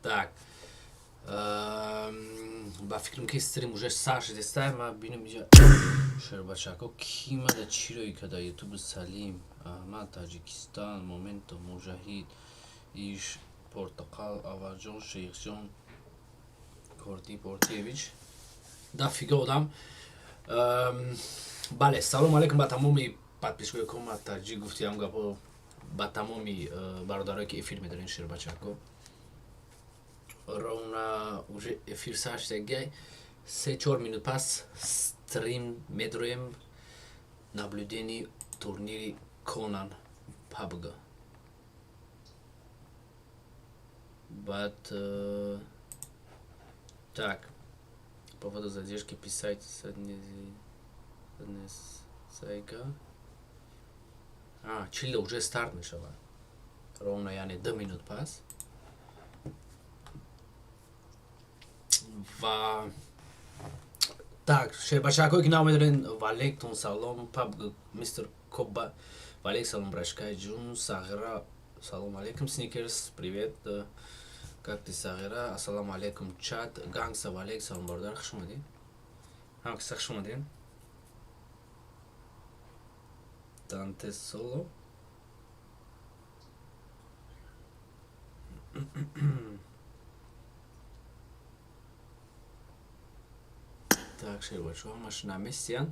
Так, ба фикрам, ки стрим уже сар шудеста. Ма бинам иҷа шербачако кимада чирои када. Ютуб Салим Аҳмад, Таҷикистон, Моменто, Муҷаҳид, Иш, Портоқал, Аварҷон, Шейхҷон, Корти Портиевич, дафига одам. Бале, салому алейкум ба тамоми подписчикои кома таҷик гуфтиам гапо, ба тамоми бародарое, ки эфир медорен. Шербачако, ровно уже эфир сар шудагиай, 3-4 минут пас стрим медроем, наблюдение турнири Конан Пабг. Баъд так, по поводу задержки писать сайка чилда уже старт мешавад, ровно, яъне 2 минут пас. Ва так, шербачакое, ки нав медорен, валейкум салом, Паб, мистер Коба, валейк салом, брашкай ҷун, Сағира, салом алейкум, Сникерс, привет, как ты, Сағира? Ассалому алейкум, чат, гангса, валейк салом, бародар, хуш омадӣ, ҳама каса хуш омадем. Данте Соло. Так, шербачо ҳамаш наместиянд.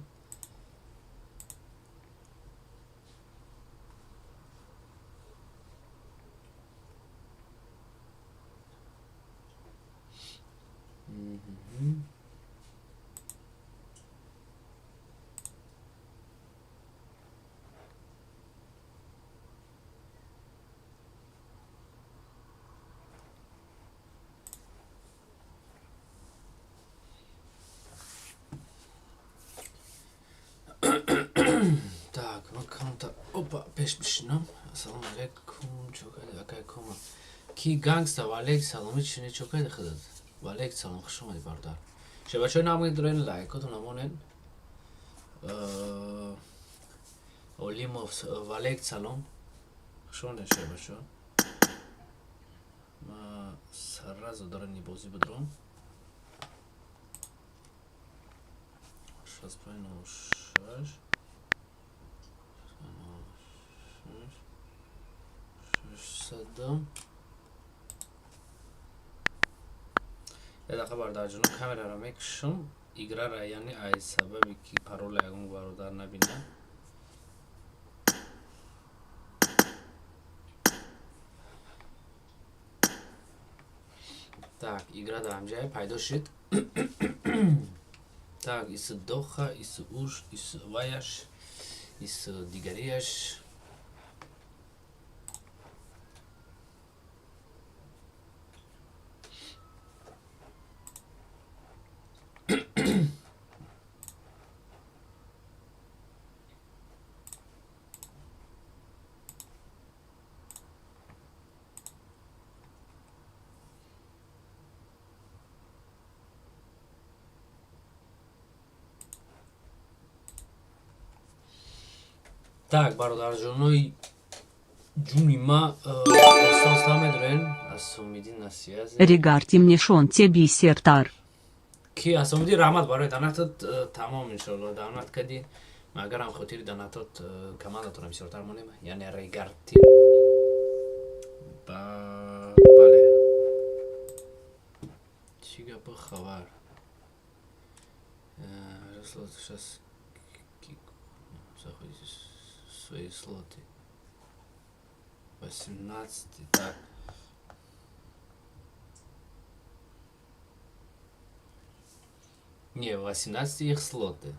Так, ман камта опа пеш бишинам. Ассалому алайкум, чокади, акай кома. Ки гангста, валейк саломи, чине чокади худат. Валейк салом, хуш омадӣ, бародар. Шебачои намои дурен лайкотон намонен. Олимов, валейк салом. Хуш омадед, шебачо. Ма сразу дарани бозӣ будром. 65 06 600. Як дақиқа, бародарҷоно, камераро мекушам, играра, яъне ай сабабе ки парола ягон бародар набинад. Так, игра дар ҳамҷае пайдо шуд. Так, иси доха, иси уш, иси ваяш, иси дигарияш. Так, бародарҷонои ҷуни ма, оста медорен Асомидин на связи. Регарти мне шон тебе сертар. Ки Асомидин, раҳмат барои донатот, тамом, иншоалло донат кардӣ, магарам хотири донатот командатонро бисёртар монем, яъне Регарти. Бале, чӣ гапу хабар? Сейчас заходите в свои слоты. 18. Так. Не, 18 их слоты.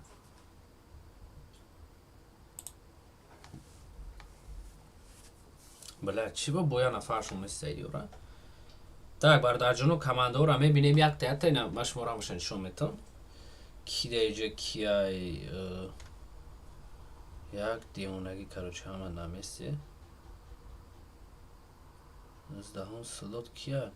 Бля, чӣ ба боя нафаршон места юра? Так, бародарҷоно, командаҳоро мебинем якта якта, ина ма шуморо ҳамаша нишон метам. Ки дар иҷо кияй, як девонагӣ, короче, ҳама на месте. 19-ум слот кия?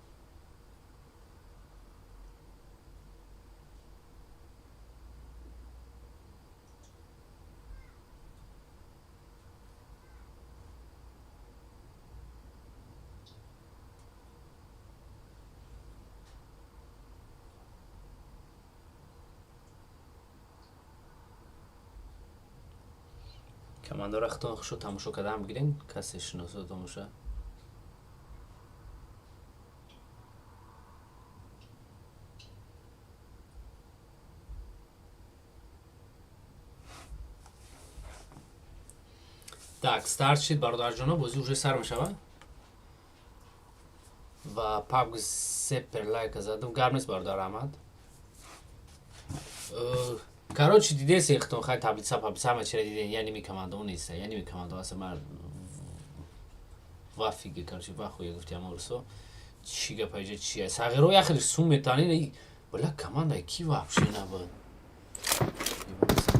Командора худтон хушу тамошо кардаам бигирен, касе шиносо тамоша. Так, старт шид, бародарҷоно, бозӣ уже сар мешавад. Ва PUBG сепер лайка задам. Гап нест, бародар Аҳмад. Короче, дидесе худтон, хай, таблица паблица ҳама чира диден, я ними командао неста, я ними командао аса мар вафиге, короче, вахуе гуфти ама урсо. Чӣ гапа иҷа чи? Сағиро як хеле сум метанин. Бла, команда ки вообще набуд. Команда ю вообще.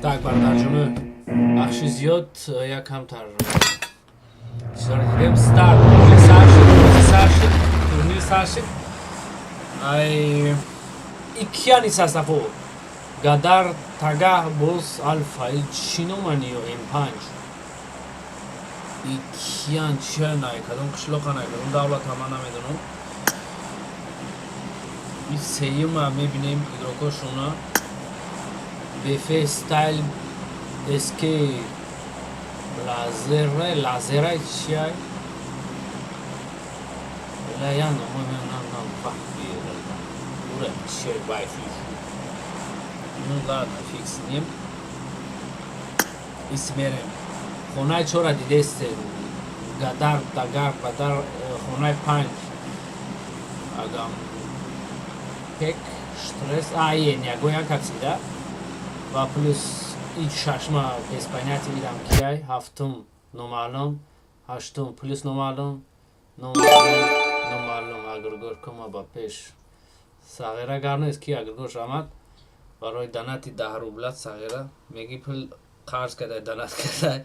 Так, бародарҷоно, бахши зиёд, як камтар чизоро дидем. Старт, бозӣ сар шуд, бозӣ сар шуд, турнир сар шуд. Ай икияни састафо. Гадар, Тагаҳ, боз Алфа, чӣ номани ё М5. Икиян чия най, кадом қишлоқа най, кадом давлат ҳама намедонам. И сеюма мебинем игрокошона. БФ Стайл СК Лазера, Лазера чия? Ла я но мы нам нам Ура, чия вайфи. Ну ладно, фиг с ним. Исмерем. Хонаи чора дидесте. Гадар, Дагар, Бадар, хонаи панҷ. Агам пек, стресс, а, е, нягоян как всегда. Ва плюс ич шашма без понятия идам кияй, ҳафтум номаълум, ҳаштум плюс номаълум, номаълум, номаълум, агргор кума ба пеш. Сағира гар нест ки агргор омад барои донати 10 рублат сағира меги пул қарз кадай, донат кадай.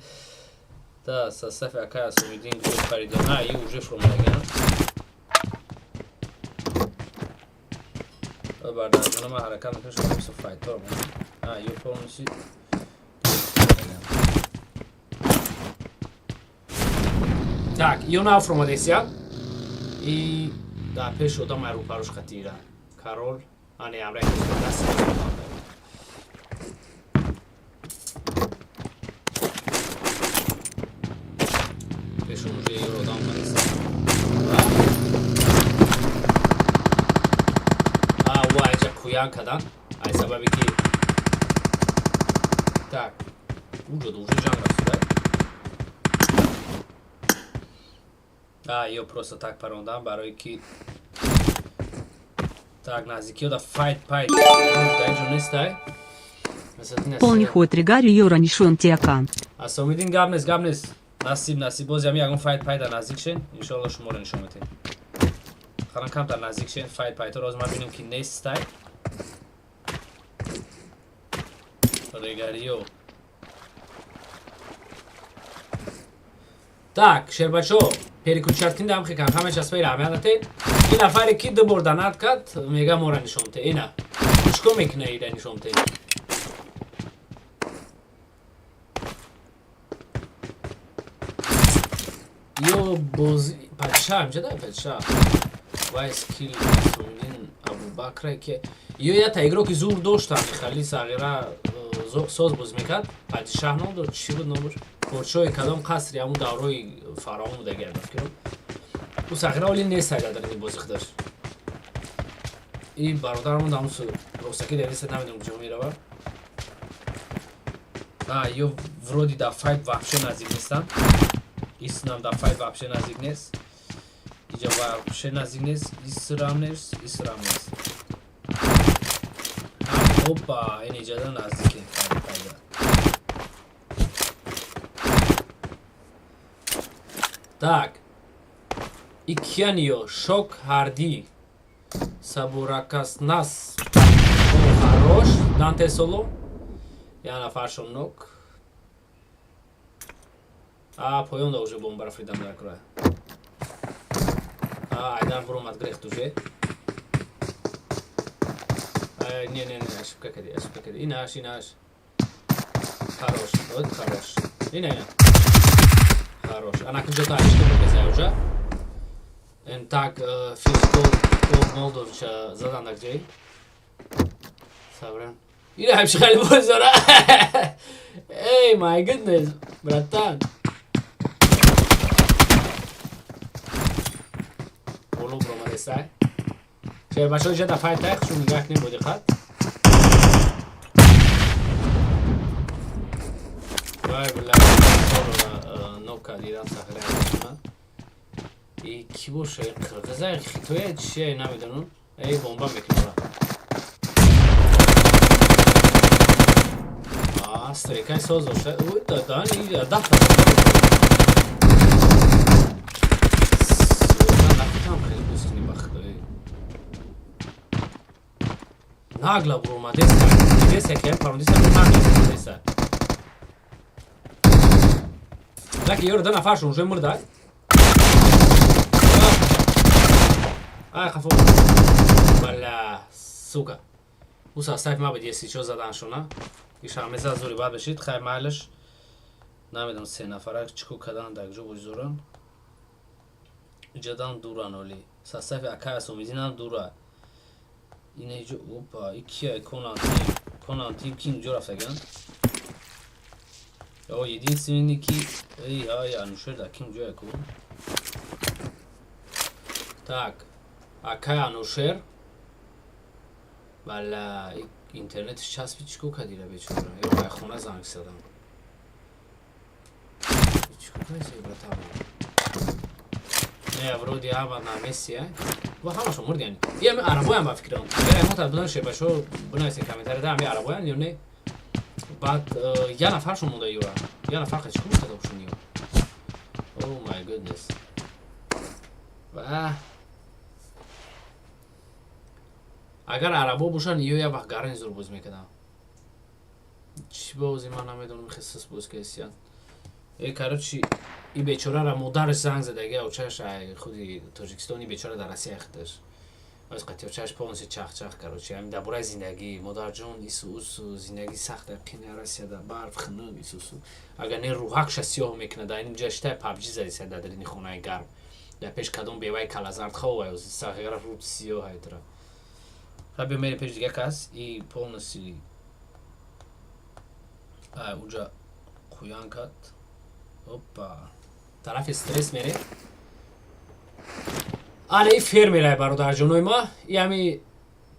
Да, состави акай Асумиддин гурӯҳ харидона, и уже фромадаган. Бардарҷона ман ҳаракат мекунам, шумо мисл файтор. А, ё полностью. Так, ё нав фромадесия. И дар пеш одам ай рӯпаруш қатира. Карол, ане амра даст. Пешон уже ё одам омадеса. А, ва айҷа қуян кадан. Ай сабаби ки так, уҷо уже ҷанг рафт, да? А, ё просто так парондан барои ки так наздикиё да файт пайт дар инҷо нестай. Полный ход регари ёра нишон тиакан. Асомиддин, гап нест, гап нест. Насиб, насиб, боз ҳами ягон файт пайда наздик шен, иншоалло шуморо нишон метем. Харан камтар наздик шен, файт пайторо ҳозир ман бинем ки нестай. Регариё. Так, шербачо, переключать дам хекам, ҳама часпаи раҳмият. Ин нафаре ки ду бор донат кард, мега мора нишон те. Ина. Чико мекуна ира нишон те? Ё бози падшаҳ инҷа да падшаҳ. Вайс кил Асумиддин Абубакра ки ё ята игроки зур доштан, хали сағира соз боз мекард. Падишаҳ ном дошт, чӣ буд номаш? Подшоҳи кадом қасри ҳамун даврои фараон буда агар бификрам. Ӯ сағира оли нест агар дар ин бози худаш. Ин бародарамон дар ҳамун ростакӣ дар нест, намедонам куҷо меравад. А, ё вроде дар файт вообще наздик нестанд. Иснам дар файт вообще наздик нест. Иҷа вообще наздик нест, исрам нест, исрам нест. Опа, ин иҷада наздики пайда. Так. Икянио, Шок Харди. Сабуракаснас. Хорош. Данте Соло. Я нафаршон нок. А, поён да уже бомбара фридам дар кура. А, айдар буромад грехт уже. Не, не, не, ошибка кади, ошибка кади. Инаш, инаш. Хорош, вот хорош. Ина, ина. Хорош. Ана куҷо-то алишка бикаса уже. Эн так фил Гол Молдовича задан дар ҷой. Сабран. Ина ҳамши хеле бозора. Эй, my goodness, братан. Боло буромадесай. Шербачаҳо иҷа дафъаи тай хушу нигаҳ кунем бо диққат. Вай била нока дидам сахира. И ки боша, қирғиза, хитоя, чия, намедонам. Эй, бомба мекунад. А, стрекай соз дошта. Ой, да, да, и дафта. Нахутам хеле бузкни ба худои. Нагла буромадеса. Дидеса ки парондиса нагла буромадеса. Лаки ёро да нафаршон уже мурда. Ай, хафо. Бля, сука. Уса сайф ма буд, если чо задан шуна. Иша меза зури бад бешид, хай майлаш. Намедонам се нафара чико кадан дар ҷо бузуран. Иҷадан дуран оли. Састафи акай асомидинам дура. Ина иҷо, опа, икия конанти, конанти кин ҷо рафтаган. О, единственный ки, эй, ай, анушер да кин ҷоя ку. Так, акай анушер. Бала, интернетиш часпи чико кадира бечора. Ё, ай хона занг задам. Чико кади, братан? Не, вроде ҳама на месте, а? Ва ҳамашон мурд яъне. И ами арабоян ба фикрам. Агар ягон будан шебашо бинависен комментарияда ами арабоян ё не? Баъд я нафаршон монда юра. Я нафар қа чико мекарда бошун ё? Oh my goodness. Ва агар арабо бошанд, ё як вақт гарани зур боз мекардам. Чӣ бози ман намедонам, хисис боз кесиян. Э, короче, и бечорара модараш занг задаги, очаш ай худи Тоҷикистон, и бечора дар Россия худаш. Оз қати очаш полностью чах-чах, короче, ами дар бораи зиндагӣ, модарҷон, ису усу, зиндагӣ сахта, қина Россияда, барф, хунук, ису усу. Агар не рӯҳакша сиёҳ мекунад, дар ин ҷа шитай PUBG задиса дар дарини хонаи гарм. Дар пеш кадом беваи калазард хова, сағира рӯ сиёҳ айтра. Ха биё мерем пеш дига кас, и полностью ай уҷа қуян кард. Опа. Тарафи стресс мерем. Ана и фермерай бародарҷонои ма, и ами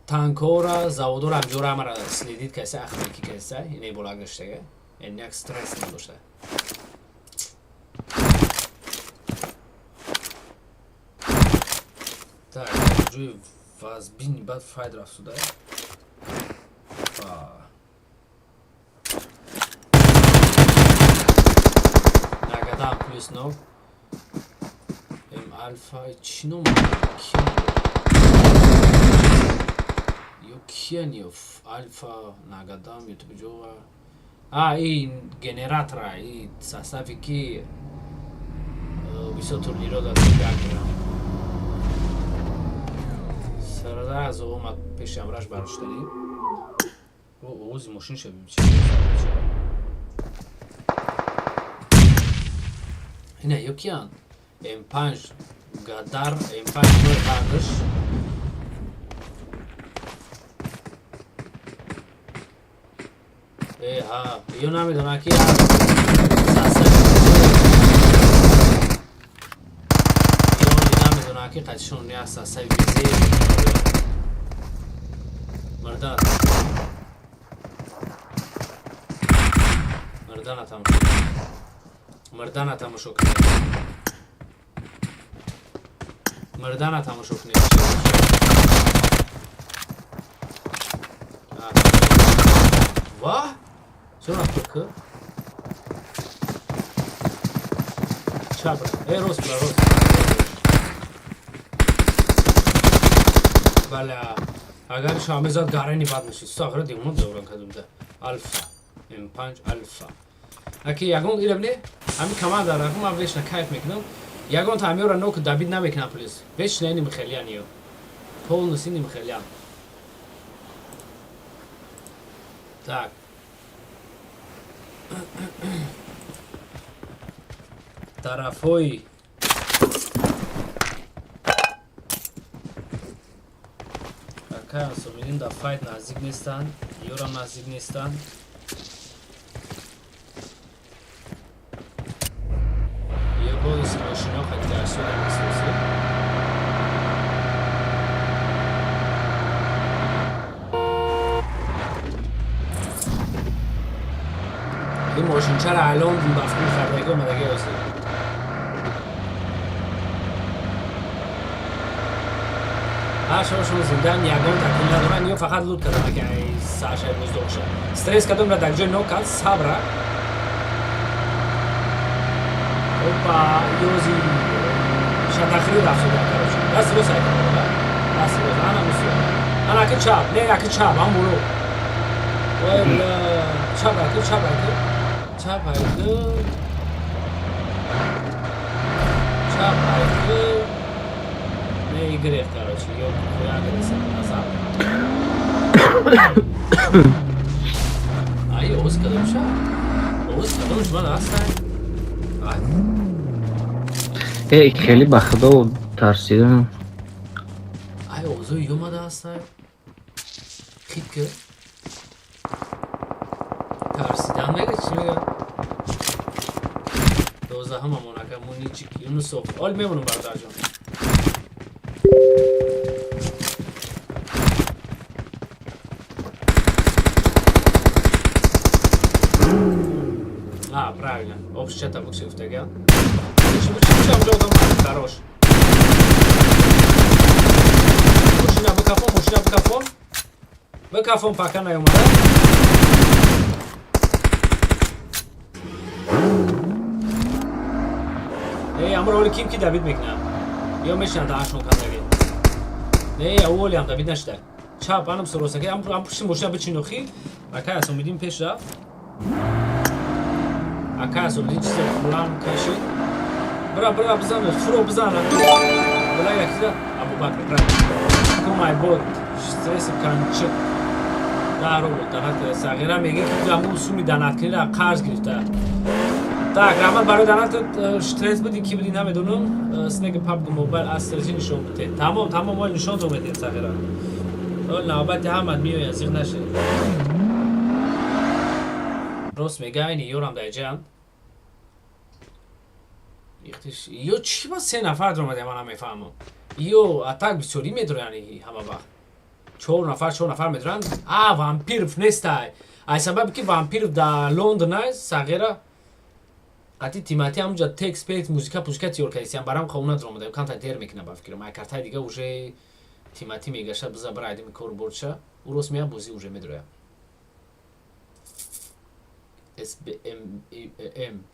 танкора, заводора, ҳамҷора ҳамара следит кайса, ахмаки кайса, ине болак доштага. Яъне як стресс надошта. Так, ҷои вазбини баъд файд рафт сюда. Опа. Нагадам плюс нов. М Альфа чӣ ном? Ё киян ё Альфа Нагадам ё ҷова. А, и генератора, и состави ки бисёр турниро дар як мерам. Сразу омад пеши амраш бароштанӣ. Овози мошин шавим чи? Ина ё киян? М5 Гадар, М5 ҳардаш. Э, ҳа, ё намедонам ки ё намедонам ки қатишон не аст сасаи визе мардана мардана тамошо мардана тамошо кунед, мардана тамошо кунед. Ва? Чаро рафт ки? Чап. Эй, рост бра, рост. Бале. Агар шаме зад гарани бад мешид. Сағра димон давран кадумда. Алфа. М5 Алфа. Аки ягон ирабне? Ҳами команда рахм ман вечно кайф мекунам. Ягон та нок добить намекунам плюс. Вечно ини михелиян ё. Полностью ини михелиян. Так. Тарафҳои акай Асомиддин дар файт наздик нестанд, ёрам наздик нестанд. Ё полностью мошино хати арсода месозӣ. Ин мошинчаро алон бафкун хардаги омадаги ҳозир. Ҳар шошон зиндаан, ягон такун надоранд, ё фақат лут кардам, ки ай сашай буздоқша. Стресс кардам, дар ҷои нок кард, сабра. Опа, ёзи шатахри рафт шуда, короче. Даст рост ай кардам, даст рост, ана мусо. Ана аки чап, не аки чап, ам боло. Ой, бля, чап аки, чап аки. Чап аки. Чап аки. Не грех, короче, ё хуя гресам назад. Ай, оз кадом ша? Оз кадом шума ҳастай? Ай, Эй, хеле ба худо тарсидам. Ай, озои ёмада ҳастай? Хит ки? Тарсидан мега, чӣ мега? Доздаҳамамон ака Муничик Юнусов. Ол мемонам, бародарҷон. А, правильно. Общий чата букси гуфтаган. Чӣ чӣ чӣ ҳамҷо одам хорош. Мошина бикафон, мошина бикафон. Бикафон, пока наёмада. Эй, амро оли ким ки добить мекунам? Ё мешинам даҳашон кандаги. Не, аввалиам добить нашуда. Чап, анам суросаки, ам пушти мошина бичинохи. Акай Асомиддин пеш рафт. Акай Асомиддин чизе план кашид. Бра, бра, бизан, фуро бизан. Бла якида Абубакр, правильно. Кумай бот, стресс канчик. 10 рубл донат сағира меги ки ҳамун суми донаткунира қарз гирифта. Так, раҳмат барои донат. Стресс буди, ки буди, намедонам. Снег PUBG Mobile аз сержи нишон бите. Тамом, тамом, мо нишон дометем, сағира. Ол навбати ҳамад меояд, зиқ нашед. Рост мега, айни ёрам дар ҷанд. Ихтиш ё чӣ ба се нафар даромада, ман намефаҳмам. Ё атак бисёрӣ медоранд ҳама вақт. Чор нафар, чор нафар медоранд. А, вампиров нестай. Ай сабаби ки вампиров дар Лондон аст, сағира қати Тимати ҳамунҷа текст пекст, музика пузика тиёр кардисиям, барам қонуна даромада. Камтар дер мекунам ба фикрам. Ай картаи дига уже Тимати мегаша, биза бара айдими кор борча. Ӯ рост меяд, бозӣ уже медрояд. СБМ.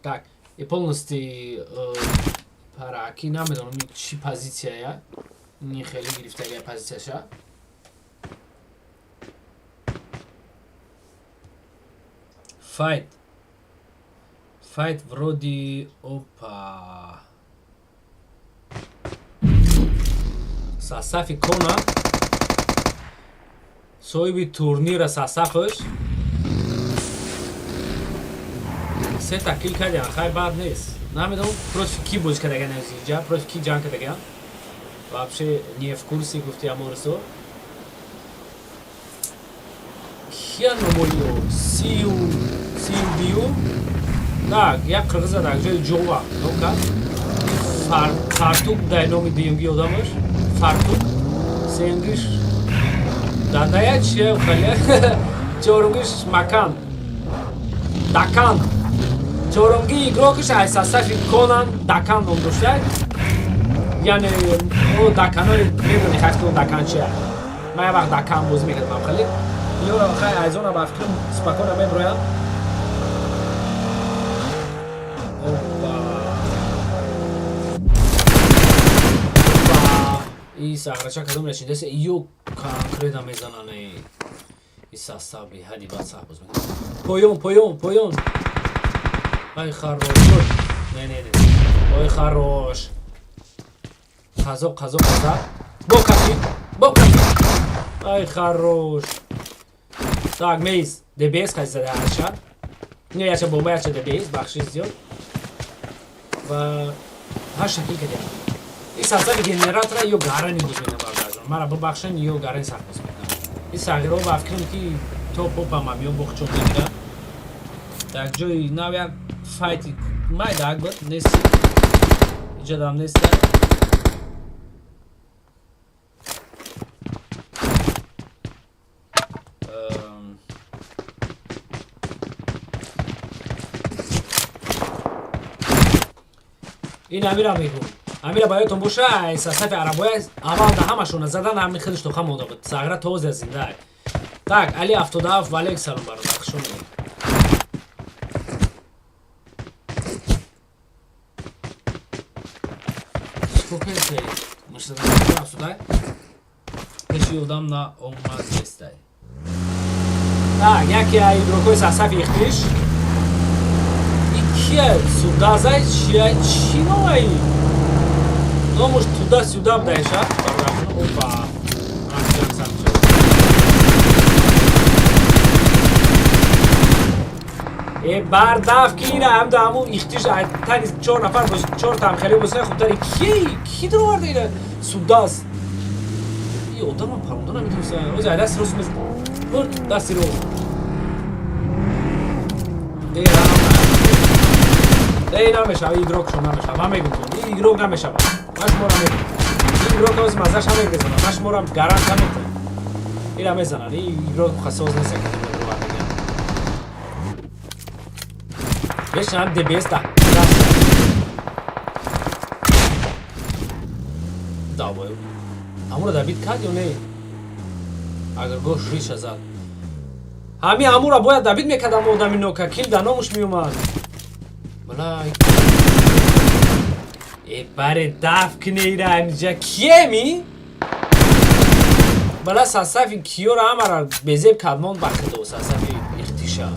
Так, и полностью параки намедонам чӣ позицияя. Ин хеле гирифтагия позицияша. Файт. Файт вроде, опа. Сасафи Кона соҳиби турнира сасафаш сета кил кардиан, хай, бад нест. Намедонам против ки бозӣ кардаган инҷа, против ки ҷанг кардаган. Вообще не в курсе, гуфти аморисо. Кия номоиё? Сию, сию бию. Так, як қирғиза дар ҷои ҷова ном кард. Фартук дар номи дуюмги одамаш. Фартук. Сеюмгиш дадая чия хале. Чорумгиш Макан. Дакан. Чорумги игрокиш ай состав и Конан Дакан ном дошта. Яъне о даканои медони, хай, кто дакан чия. Ман як вақт дар кам бозӣ мекардам хеле. Ёра хай айзона ба фикрам спокойно меброям. Опа. Опа. И сағрача кадом речидасе ё конкретно мезанане. И састабли ҳади бад сах боз мекунад. Поён, поён, поён. Ай хорош. Не, не, не. Ой хорош. Қазоқ, қазоқ, қазоқ. Бо кафи, бо кафи. Ай хорош. Так, мейз, ДБС қайси зада ҳарча. Не, яча бомба, яча ДБС, бахшиш зиёд. Ва ҳар шакл кардем. И состави генератора ё гарани боз мекунам бародарҷон. Мара бубахшен, ё гарани сахт боз мекунам. И сағиро ба фикрам ки то попам ам ё бохчон мегирам. Дар ҷои нав як файти майда буд, нест. Иҷодам нест. Ин амира мегӯм. Амира ба ёдтон боша, ай сафи арабоя аввал да ҳамашона задан, ҳами худаш тоха монда буд. Сағра тоза зинда. Так, Али 77 ва алейк салом бародар, хуш омадед. Сколько это? Мышца сюда. Пеши одам на омад нестай. Так, яке ай игрокои сафи ихтиш. И кия сюда зай, чия, чи новай? Номуш туда-сюда бдайша. Опа. Э бардав ки ина ҳам да ҳамун ихтиш тани 4 нафар боз 4 там хеле боз хубтари ки ки дароварда ина судас. И одама паронда наметавониста. Оз ай даст рост мез. Бур дасти рост. Э эй намешава, игрок шо намешава. Ман мегум ту. Ин игрок намешава. Ман шуморо мегум. Ин игрок оз мазаш ҳам мегрезонад. Ман шуморо гарант наметам. Ира мезанад. Ин игрок хасоз нест ки бешам ДБС да. Давай. Амура дабид кард ё не? Агар гош риша зад. Ҳами амура бояд дабид мекардам одами нока, кил да номуш меомад. Бала. Э баре даф кне ира амиҷа киеми? Бала сасафи киёра ҳамара безеб кадмон ба худо сасафи ихтиша.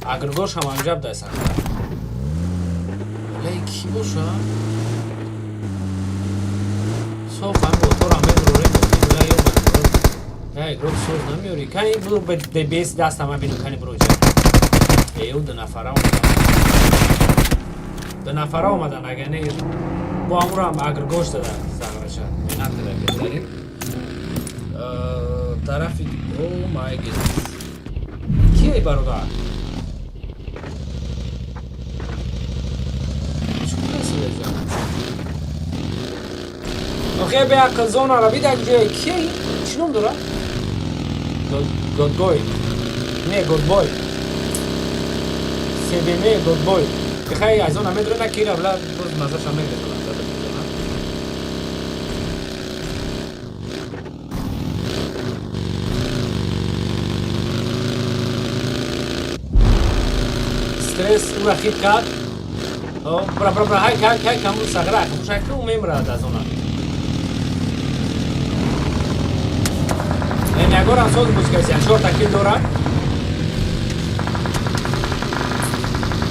Агар гош ҳам амиҷа бдай сахта. Бале ки боша? Соф ҳам мотора мебурорем, била ё ман. Не, игрок соз намеёри. Кани буду ба ДБС дастама бину кани буро ҷа. Э, ӯ ду нафара омадан. Ду нафара омадан, агар не бо амурам агргош зада сағраша. Менат када беҳтарин. Тарафи о май гиднес. Кие бародар? Охе беақл зонара бида ҷое кие? Чӣ ном дора? Годгой. Не, Годбой. СБМ Годбой. Бихай аз он намедона ки равла боз мазаша мегрезона. Стресс ура хит кард. Бра бра бра ҳай ҳай ҳай каму сағра каму шай ку мемрад аз она. Эн ягорам соз бузкайся, чор такил дорад.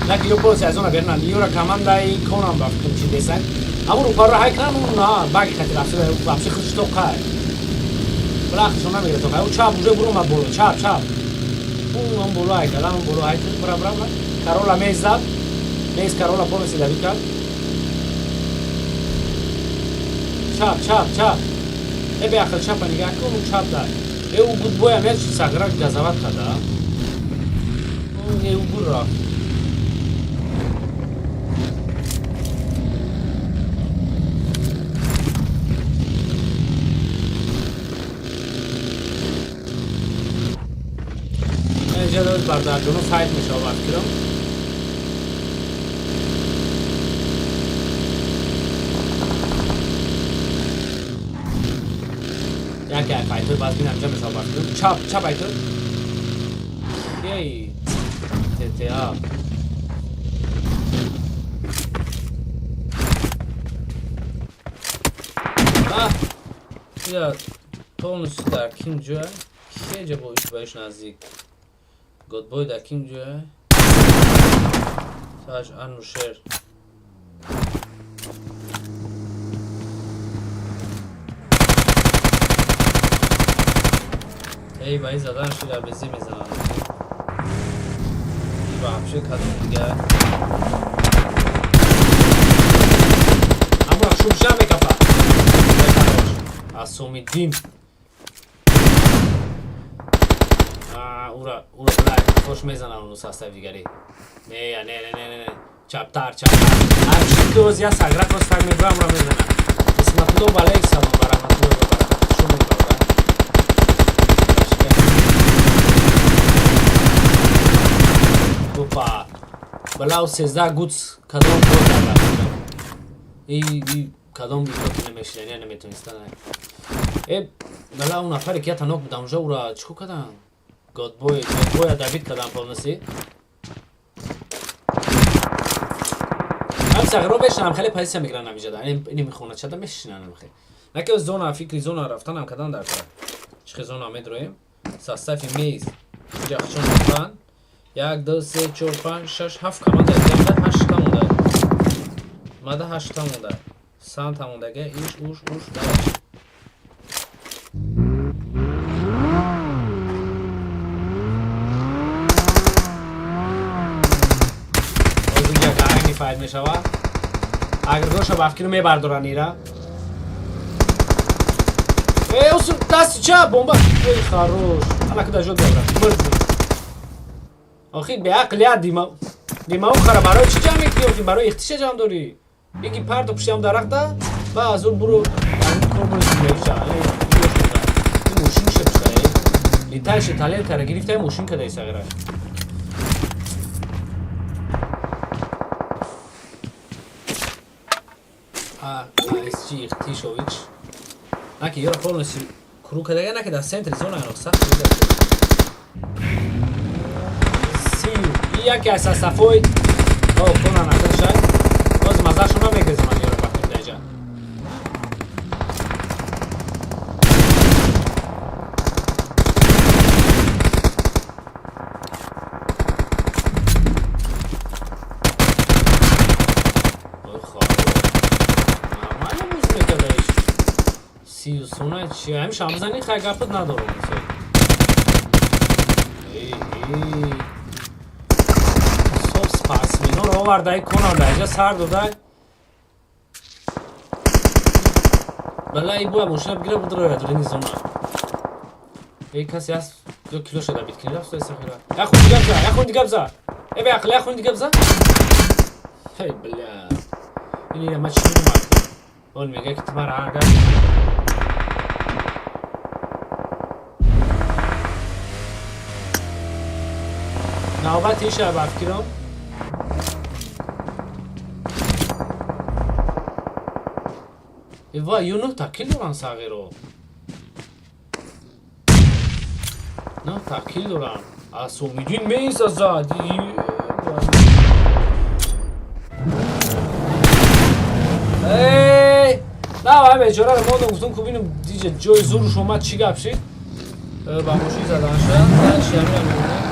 Лаки ё полси аз она бернан. Юра командаи конам ба фикр чи десан. Аму рупарра ҳай кан на баги хати рафта вообще худш то қай. Бла худш намегира то қай. У чап уже бурума боло, чап чап. У он боло ҳай калам боло ҳай бра бра бра. Карола мезад. Мез Карола полностью давид кард. Чап чап чап. Э беақл чапа нигаҳ кун, у чап дар. Э у гудбоям як чи сагра газават карда. Э у бур рафт. Инҷа бардарҷоно файт мешавад фикрам. Яке ай файтои баз бинам ҷа мешава бахтирам. Чап, чап айту. Ей. ТТА. А, я полностью дар ким ҷоя? Кеҷа бо иш наздик? Годбой дар ким ҷоя? Саш Анушер. Эй, ба ин задан шуда безӣ мезананд. И вообще кадом дига? Аммо шубжа мекапа. Асомиддин. Ура, ура, бля, хош мезанам уну состав дигари. Не, не, не, не, не, чаптар, чаптар. Ҳар ки оз я сагра кос так мебурам, ура мезанам. Исматулло алейк салом ва раҳматуллоҳи ва баракатуҳ. Шумо бародар. Опа. Балау 13 гуц кадом кор карда. И кадом итоки намешидани наметонистан. Э, бала он нафаре ки ята нок будам, уже ура чико кадан? Годбой, Годбоя Давид кадан полностью. Ҳам сағро бешинам, хеле позиция мегиран ҳамиҷада. Ини мехона чада мешинан хеле. На ки зона фикри зона рафтанам кадан дар кора. Чихе зона медроем. Состави мейз. Инҷа хчон рафтан. 1, 2, 3, 4, 5, 6, 7 команда дига 8 та монда. Мада 8 та монда. Сан та мондага иш уш уш даш. Боз инҷа гаранги файд мешава. Агргоша ба фикр мебардоран ира. Э, усу дасти ча бомба. Эй, хорош. Ана куда жод добра. Мрди. Охи беақл я дима. Димау хара барои чӣ ҷамъ мекунӣ? Охи барои ихтиша ҷамъ дорӣ. Иги парту пуштиам дарахта, ба аз он буру кор бури зиндагиша. Ин мошин ша пушта, э. Летающий тарелкара гирифта, мошин кадай сағира. А, SG Ихтишович. Наки ёра полностью круг кадага, наки дар центри зона ано сахт дида. Сию. И яке аз составҳои о кона накашай. Боз мазаашо намегрезам ман ёра бахти даҷа. Ой, хорош. Нормально боз мекарда иш. Сию сона чи? Ҳамин шамзани хай гапат надорам мисол. Эй, эй. Соп спортсменоро оварда, кона даҷа сар дода. Бала и буя мошина бигира будра дурини зона. Эй, касе аст ё кило шада биткини рафт сахира. Я хун дига бза, я хун дига бза. Э, беақл, я хун дига бза. Эй, бля. Ини ма чӣ мекунам? Он мега ки ту мара агар навбат иша ба фикрам. Ва, ю нӯҳ такил доран сағиро. Нӯҳ такил доран. Асомиддин месазад. Эй! На, вай бечораро мондам, гуфтам ку бинам диҷа ҷои зуруш омад, чӣ гап шид? Ба мошин задан шуд. Дальше ҳамин мемонем.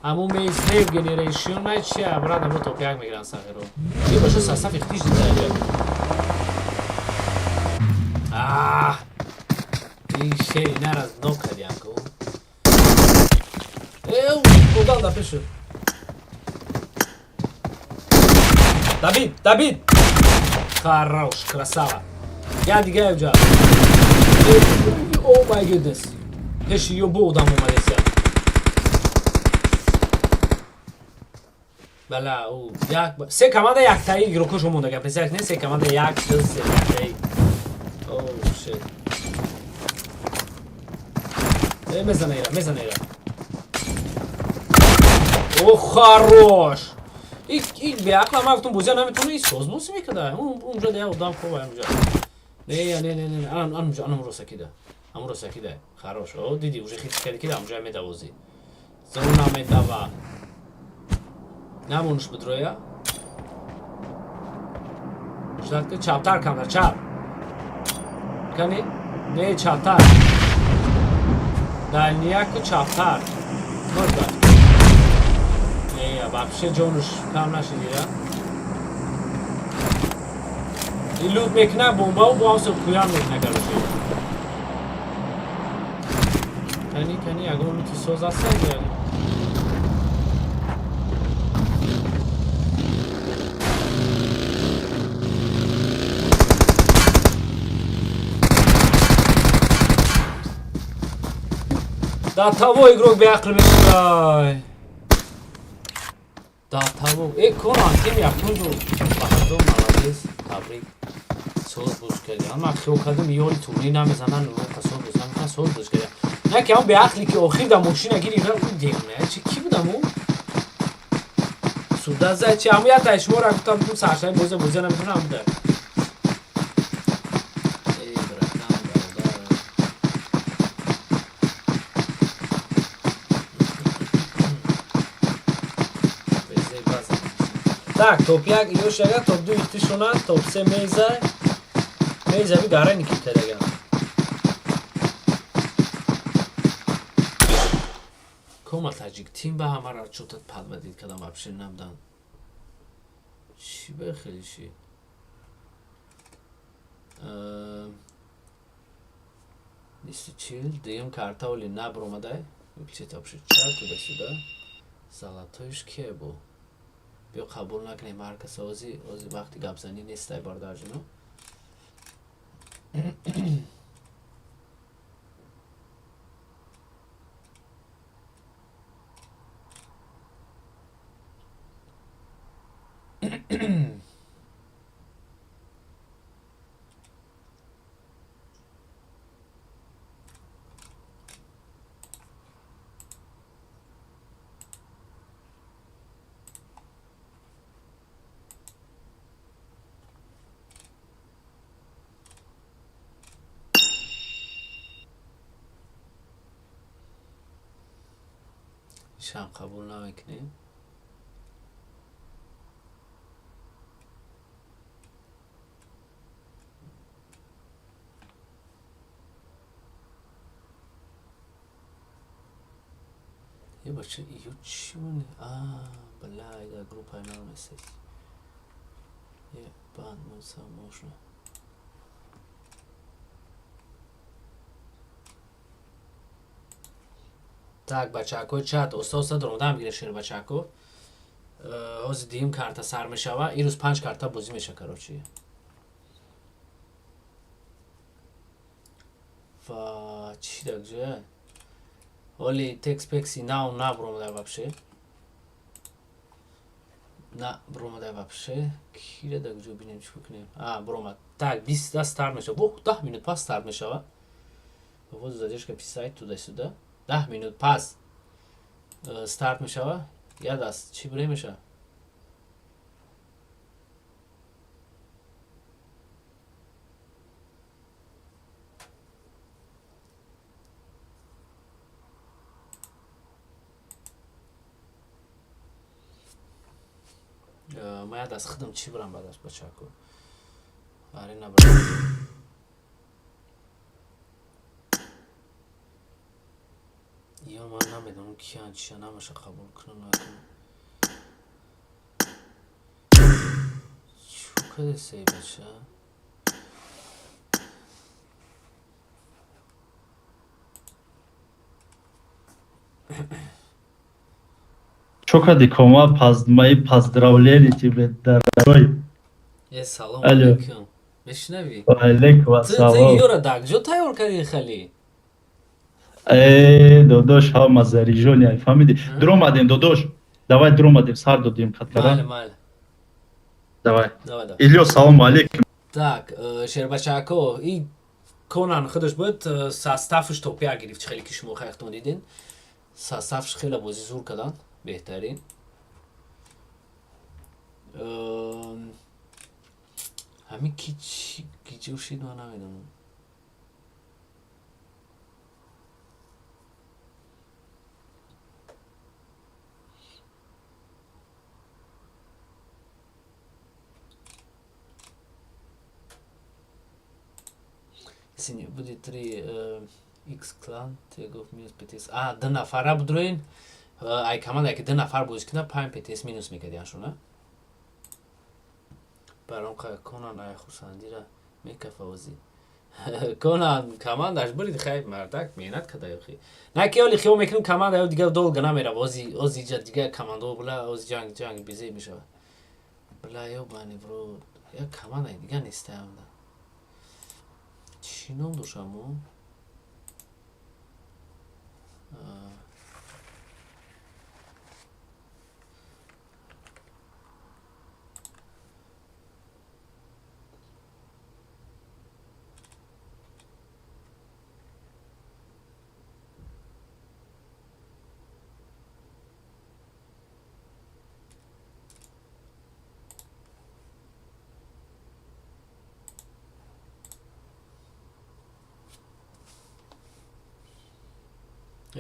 Ҳамун мейс Wave Generation най чи обратно бо топ як мегиран сағиро. Чи баша состав ихтиш дида аҷаб. А! Ин шери нараз нок кардиам ку. Э, удар да пешу. Давид, Давид! Хорош, красава. Я дига евҷа. Oh my goodness. Пеши ё бо одам омадеся. Бала, у як се команда яктаи игрокошо монда гап як не се команда як ду се яктаи. Oh shit. Э, мезана ира, мезана ира. О, хорош! И беақла ман гуфтам бозия наметавона, и соз бозӣ мекарда. Унҷа я одам хоб унҷа. Не, не, не, не, ан ан анам росакида. Ам росакида. Хорош. О, диди, уже хит кади кида, амҷа медавози. Зона медава. Намонуш бидроя. Ждать ки чаптар камтар, чап. Кани? Не, чаптар. Дальняку чаптар. Можно. Не, вообще ҷонуш кам нашидира. И лут мекна бомбау бо ҳам куян мекна, короче. Кани, кани, ягон лути соз аста я. Да того игрок беақл мешудай. Да того. Э, конан тим якунҷо баҳадор, молодец, табрик. Соз боз кардӣ. Ман хиёл кардам, ёри турнир намезананд, соз боз намекунанд, соз боз кардӣ. Не ки ҳам беақле ки охир дар мошина гирифта, ӯ девона чи ки будам ӯ? Суда зад чи ҳаму як шуморо гуфтам, ту саршаи боза боза наметавонам буда. Эй, братан, бародар. Безе база. Так, топ 1 ёш яга, топ 2 ихтишона, топ 3 меза. Меза би гарани китадага. Кома таҷик тим ба ҳамара чотат подводить кардам, вообще набдан. Чӣ ба хеле ши? 20 40, дуюм карта оли набромадай. Выключить вообще чат туда-сюда. Золотоиш кие бу? Биё қабул накунем ҳар каса, ози ози вақти гапзанӣ нестай, бародарҷино. Ишам қабул намекунем. Е, бача, ё чӣ моне? А, бля, ида группаи намесед. Ебануться можно. Так, бачако, чат, оста оста даромадан бигиред, шербачако. Ҳозир дуюм карта сар мешава. Ирӯз панҷ карта бозӣ меша, короче. Ва чӣ дар ҷоя? Оли текст пекси нав набуромада вообще. На буромада вообще. Кира дар ҷо бинем, чӣ бикунем? А, буромад. Так, 20 да старт мешава. Во, 10 минут пас старт мешава. Вот задержка писать туда-сюда. 10 минут пас старт мешава. Я даст чӣ буре меша? Ма яд аз худам чӣ бурам баъдаш, бачако? Аре, набарам. Ё ман намедонам киян, чия, намаша қабул кунам, накунам. Чӯ кадесей, бача? Чё кади, Кома, мои поздравления тебе, дорогой. Э, салом Алло. алейкум. Мешунавӣ? Алейкум Ту ассалом. ёра дар куҷо тайёр кардӣ хали? Э, додош, ҳама заряжённый, фаҳмидӣ? Дуромадем, додош. Давай дуромадем, сар додем Майли, каткара. майли. Давай. Давай, давай. Ильёс, салому алейкум. Так, шербачако, и Конан худаш буд, составш топ 1 гирифт, хеле ки шумо хайхтон дидин. Составш хеле бозӣ зур карданд, беҳтарин. Ҳамин ки чи гиҷо шид, ман намедонам. Сине буди три X клан тегов минус ПТС. А, ду нафара будроин. Ай команда ки ду нафар бозӣ кунад, панҷ ПТС минус мекардиан шуна. Баром Конан ай хурсандира мекафа озӣ. Конан командаш бурид, хай, мардак меҳнат када охи. На ки оли хиёл мекунем, команда ё дигар долго намерав. Ози ози ҷа дигар командо була, ози ҷанг ҷанг безеб мешавад. Бла, ёбани бро, як командаи дигар нестаям. Чӣ ном дошам мо?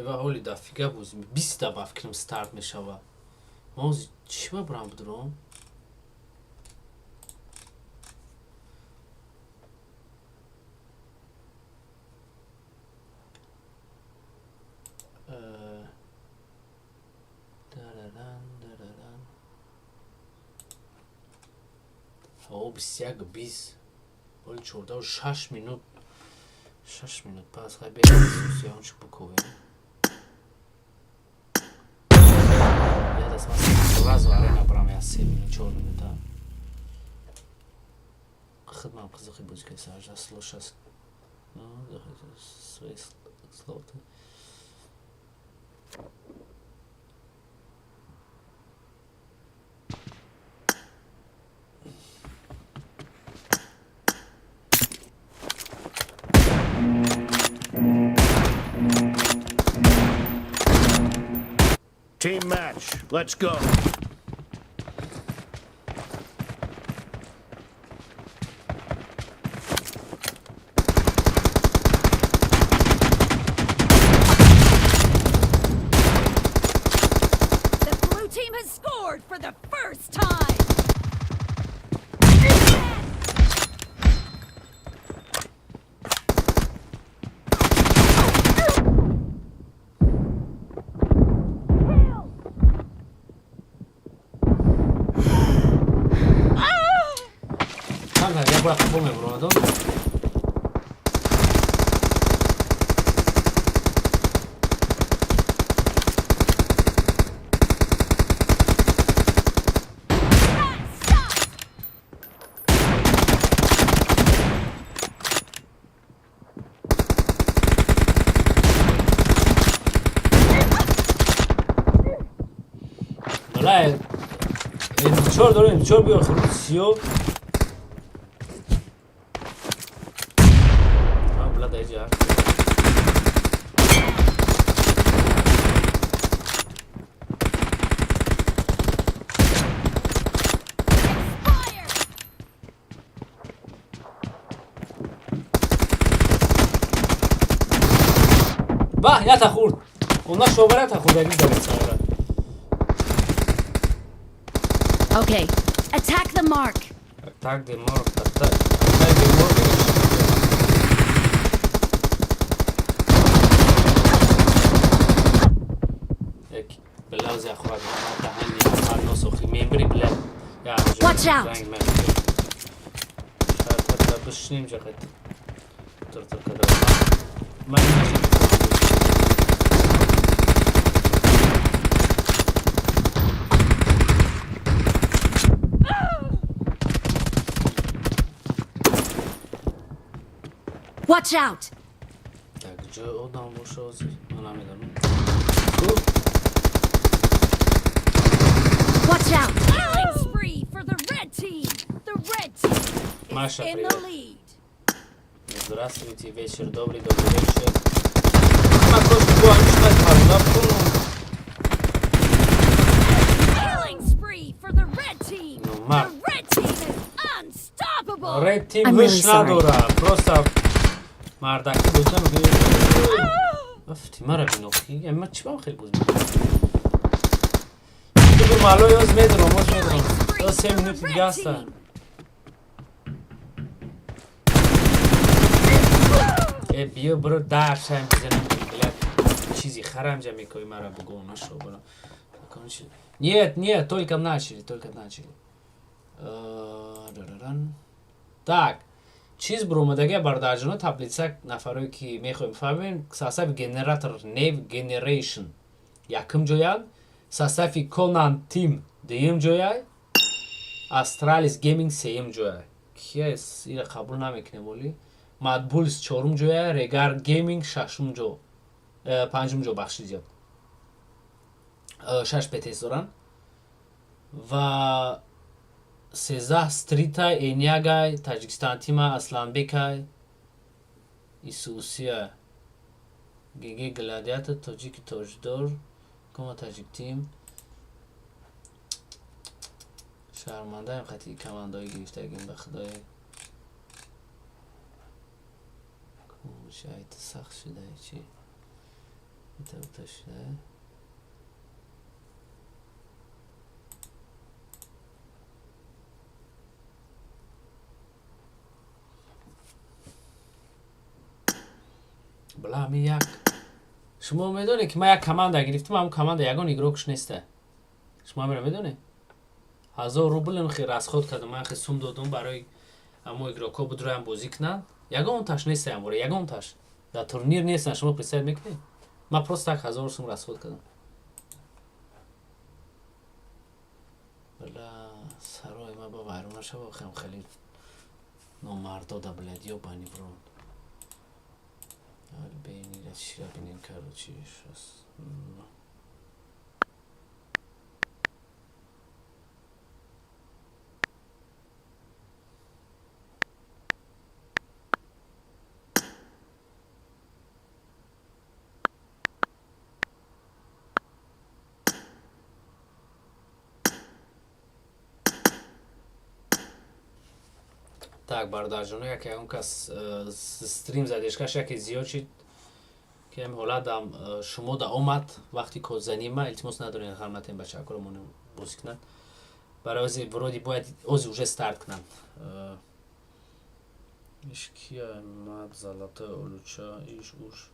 Ва ҳоли дафига бозӣ 20-та ба фикрам старт мешава. Ма ози чӣ ба бурам будуром? Дараран, дараран. О, 21:20. Ҳоли 14-у 6. 6 минут пас, хай, беончи буковем. Яд аст, ман сразу арена барам, я 3 минут, 4 минута. Хидмам қизиқи бозӣ кардем, слушас. Ну, свои слова. Team match. Let's go. The blue team has scored for the first time. Kill! Камтар як бора футбол мебуромадам. Stop! Бала, М4 дорем, М4 биёр, хурд сиё. А, бла, даиҷа. Fire! Баҳ, ята хурд. Она шовара та хурдаги даред савара. Okay, attack the mark. Attack the mark, attack, attack the mark. Як белаузи ахвад, таҳани афар носохи мембри бла. Я Watch out. Бишнем ҷақат. Тыр-тыр када. Ман ина. Watch out! Так, ҷо одам боша ҳозир, ман намедонам. Watch out! Killing spree for the red team! The red team is Маша, in the привет. lead. Здравствуйте, вечер добрый, добрый вечер. Ма кошки бо ҳамишта парда пулм. Killing spree for the red team! Ну, Марк. The red team is unstoppable! Red Team I'm ҳуш really sorry. надора, просто мардакӣ бозӣ намекунӣ. Афти мара бинохи, ма чӣ бам хеле бозӣ мекунам? Ту малой, оз медурам, оз медурам. Spree Оз се for the минути red дига аста. team. Э, биё, биро, даршаем бизанем, блядь. Чизи харамҷа мекои, мара буго нашо, бро. Закончили? Нет, нет, только начали, только начали. Рараран. Так, чиз буромадагия, бародарҷоно, таблица. Нафарое ки мехоҳем фаҳмем, состави генератор New Generation якум ҷоянд, состави Conan Team дуюм ҷояй, Astralis Gaming сеюм ҷояй. Кия ира қабул намекунем, оли Mad Bulls чорум ҷоя, Regar Gaming шашум ҷо, панҷум ҷо, бахши зиёд. Шаш ПТС доранд ва 13 стрита Энягай, Таҷикистан тима, Асланбекай, Исусия, ГГ Гладиатор, Тоҷики Тоҷдор, Кома Таҷик Тим. Шармандаем, хати командаҳои гирифтагим, ба худои шайта сахт шуда, чи ита шуда. Бла, ами як шумо медонед, ки ман як команда гирифтам, ҳамн команда ягон игрокш неста. Шумо ҳамира медонед? 1000 рублем хе расход кардам, ман хе сум додум барои ҳамо игрокҳо будроям бозӣ кунанд, ягонташ неста, ямбора ягонташ дар турнир нестан. Шумо представить мекунед, ман просто так 1000 сум расход кардам. Бла, сарои ма ба вайрон нашава, хем хеле номардода, блядь, ёбани в рот. Бенира чира бинем, короче, щас. Так, бародарҷоно, яке ягон кас стрим задержкаш яке зиёд шид, ки ҳами ҳолатам шумо да омад вақти кодзанима, илтимос надоред, ғарматем, бачаакро монем бозӣ кунанд. Барои ози вроде бояд ози уже старт кунанд. Иш кия маб золотой олуча иш уш.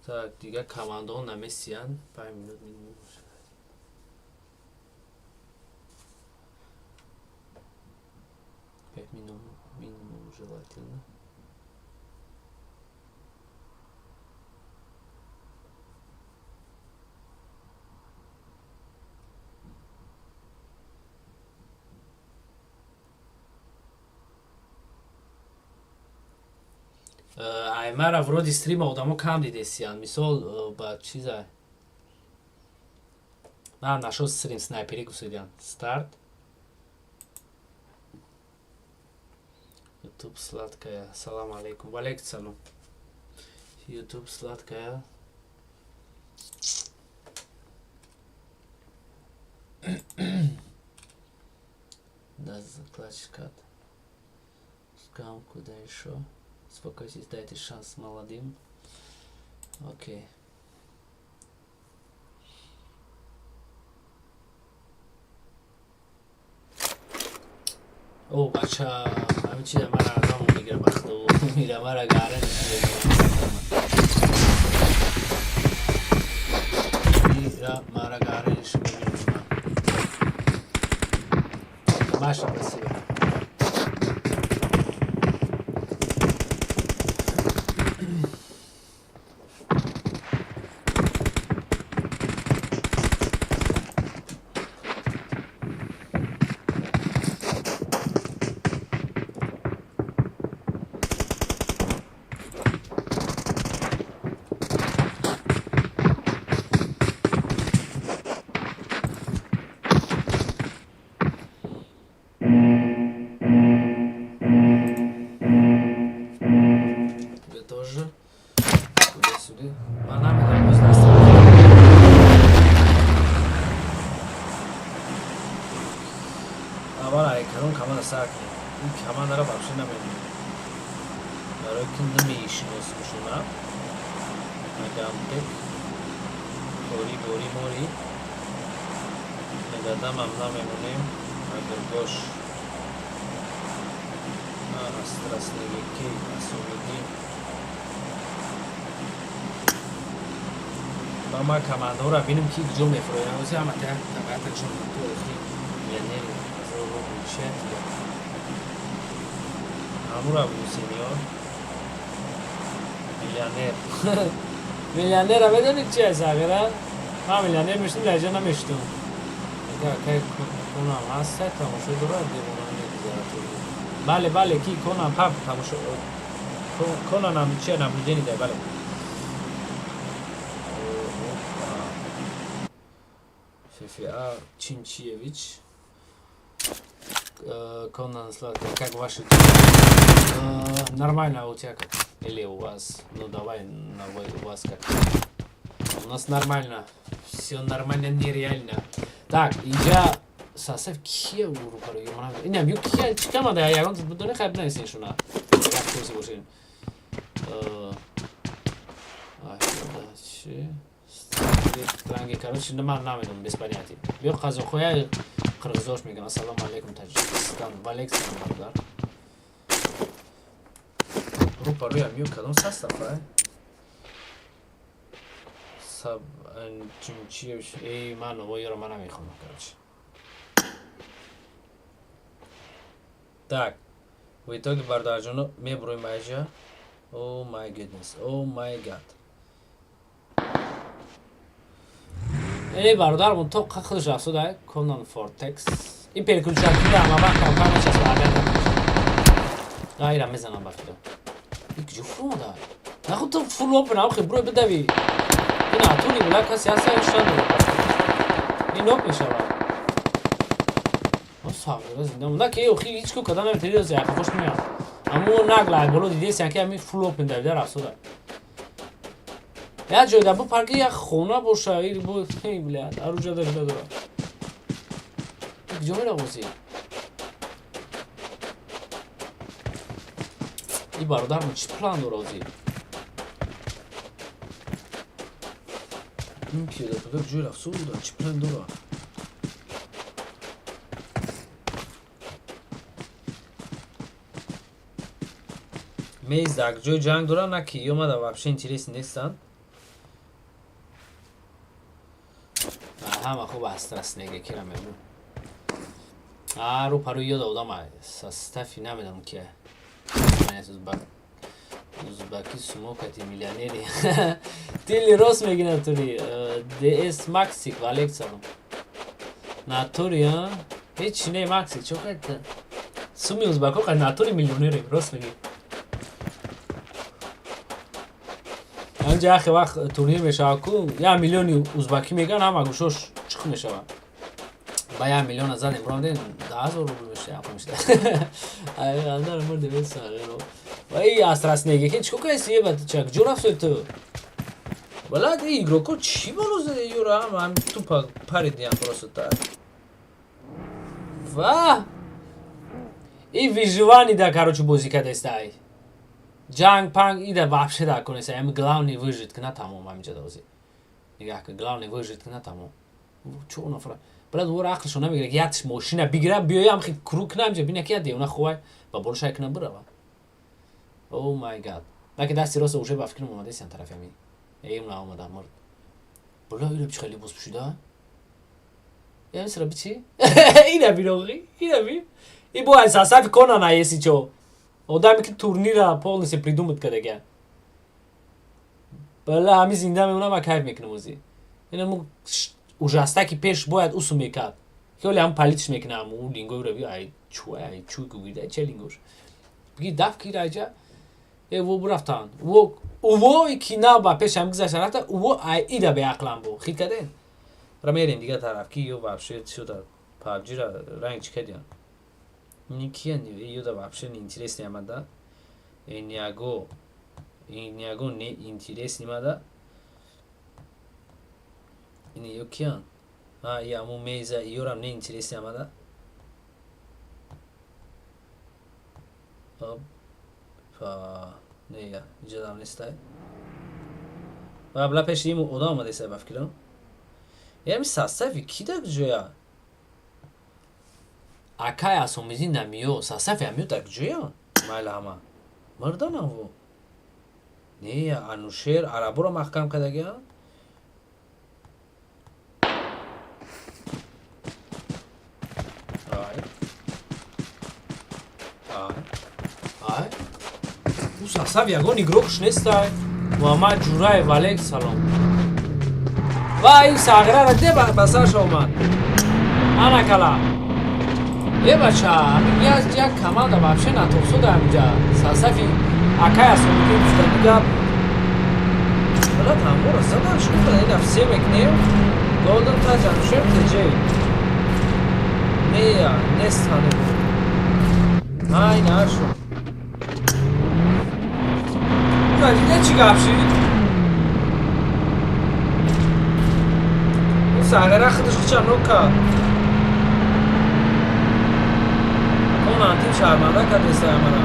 Так, дигар командаҳо намесиянд, 5 минут минимум. 5 минут минимум желательно. Аймара вроде стрима одамо кам дидесиянд, мисол ба чиза на нашо стрим снайпери гусидиянд. Старт. Ютуб сладкая, салам алейкум. Валейкум салом. Ютуб сладкая. Да, закладчикат. Скам, куда еще? Успокойтесь, дайте шанс молодым. Окей. О, бача, ҳамин чиза мара рамо мегира, ба худо, мира мара гара мира мара гара нишон мебинам. Маша, спасибо. Суди, ман намедонам, боз даст аввал ай кадом команда сар кунем. Ин командаро вообще намедонем, барои ки намешиносимшона. Агамбек кори бори мори нагадамам намемонем. Агар Астрасневики Асомидин ба ма командаҳоро бинем, ки ҷо мефуроянд. Ози ҳама табиаташон ту охи миллионери 1000 рубл чия дига ҳамура буду. Сеньор миллионер, миллионера медонед чи аст? Ағира ман миллионер мешудам, дар намешудам. Акай конам ҳаст, тамошо дорад, девона мегузарад. Бале, бале, ки конам паб тамошо конанам чи наблюдение дай, бале. ФФА Чинчиевич. Конан Сладко, как ваши дела? Нормально, а у тебя как? Или у вас? Ну давай, на вы, у вас как? У нас нормально. Все нормально, нереально. Так, инҷа состав кия рӯбарӯ инам ю кия, чӣ команда? Ягон бидоне, хайр, бинависен шуна. Як курси бошем. Чи? Ранги, короче, ман намедонам, без понятия. Биё, қазоқҳоя қирғизош мегӯям. Ассалому алайкум, Таҷикистон. Валейк салом, бародар. Рӯбарӯям ю кадом состав ай? Саб Чимчиевич. Эй, ман овоёро ман намехонам, короче. Так, в итоге, бародарҷоно, мебуроем айҷа. Oh my goodness, oh my God. Эй, бародармон то худаш афсуда. Конан Фортекс. Ин переключатель ама вақт камтар мечаспад, агар айра мезанам ба фикр. Ин куҷо фуромада? Нахуд ту full open ам хи бурой бидави. Ин атури була, каси ҳаста ишон дорад. Ин нок мешавад. Сағира зинда монда, ки охи ҳеҷ ко када наметавонӣ, яха хош меяд. Аммо нагла боло дидеси, ки ами full open давида рафсуда. Як ҷой дар бу парки як хона боша, бу бля, аруҷа дашда дорад. Куҷо меравози? И бародармо чӣ план дора ози? Ин пиёда пиёда ҷой рафсу буда, чӣ план дора? Меиздак ҷои ҷанг дора, на ки омада, вообще интерес нестанд. Ҳама хуб аст, неге кира мебу. А рӯ пару ёд одам состави намедонам ки узбаки сумокати миллионери тили рост меги, натури дс максик. Валейк салом, натури ҳеч не максик чо кард суми узбако қад натури миллионери рост меги. Анҷа яхе вақт турнир мешавад ку, 1 миллиони узбакӣ мегӯянд, ҳама гӯшош чиқ мешавад. Ба 1 миллиона задем, бурамдем, 10 000 рубл мешава. Ва и астраснеге ки чико каси еба чак ҷо рафтои ту? Балад и игроко чӣ боло заде юра, ҳама ҳами тупа паридиям просто так. Ва и выживание да, короче, бозӣ кардестай. Ҷанг панг ида вообще да конеса, ами главный выжить кна, тамом. Ҳамиҷа дозӣ нигаҳ кун, главный выжить кна, тамом. Чо нафара блад вора ақлшо намегира, ки якш мошина бигира, биёя, ам хи круг кна, ҳамиҷа бина, ки я девона хувай ба болошай кна бирава. Oh my God, наки дасти роста уже ба фикрам омадесиан тарафи ами. Эй, уна омада, мурд. Бла, ира чи хеле либос пӯшида? Я мисра бичи? Ина биноғи, ина би. И бо ай состави кона на еси чо. Одаме ки турнира полностью придумать кардага. Бала, ҳами зинда мемонам ва кайф мекунам ози. Ина му ужастаки пеш бояд усу мекард. Хеле ҳам палитш мекунам, у лингоро би ай чу ай чу гугида че лингош. Биги даф ки раҷа. Э, во бурафтан. Во уво ки на ба пеш ҳам гузашта рафта, уво ай ида беақлам бу. Хит карден? Ра мерем дига тараф, ки ё вообще чӯда PUBG-ра ранг чӣ кардиан? Ни киян ё да вообще неинтересный амада. Эниаго. Ягон не интерес нимада. Ини ё киян? А, и аму меза, ёрам не интерес нимада. Опа, не я, иҷозам нестай. Ва бла пеши иму одам омадесай ба фикрам. Ями состави ки дар ҷоя? Акай асомизи намиё, состави амиё дар ҷоя? Майла ҳама. Марданам во. Не, Анушер араборо маҳкам кардагиам. Ай. Ай. Ай. Ӯ состав ягон игрокш нестай. Муҳаммад Ҷураев, алейк салом. Ва ин сағирара де ба сарш омад. Ана кала. Е бача, ҳамин як команда вообще натопсода ҳаминҷа. Состави акай асомидин гуфтани гап. Брат, ҳамора задан чӣ гуфтан? Ина все мекунем. Голден Таҷ Анушер ТЖ. Не, я, нест ҳанӯз. Ай, нашу. Дида чӣ гап шид? Ин сағира худаш хича нок кард. Он антим шарманда кардеса мана.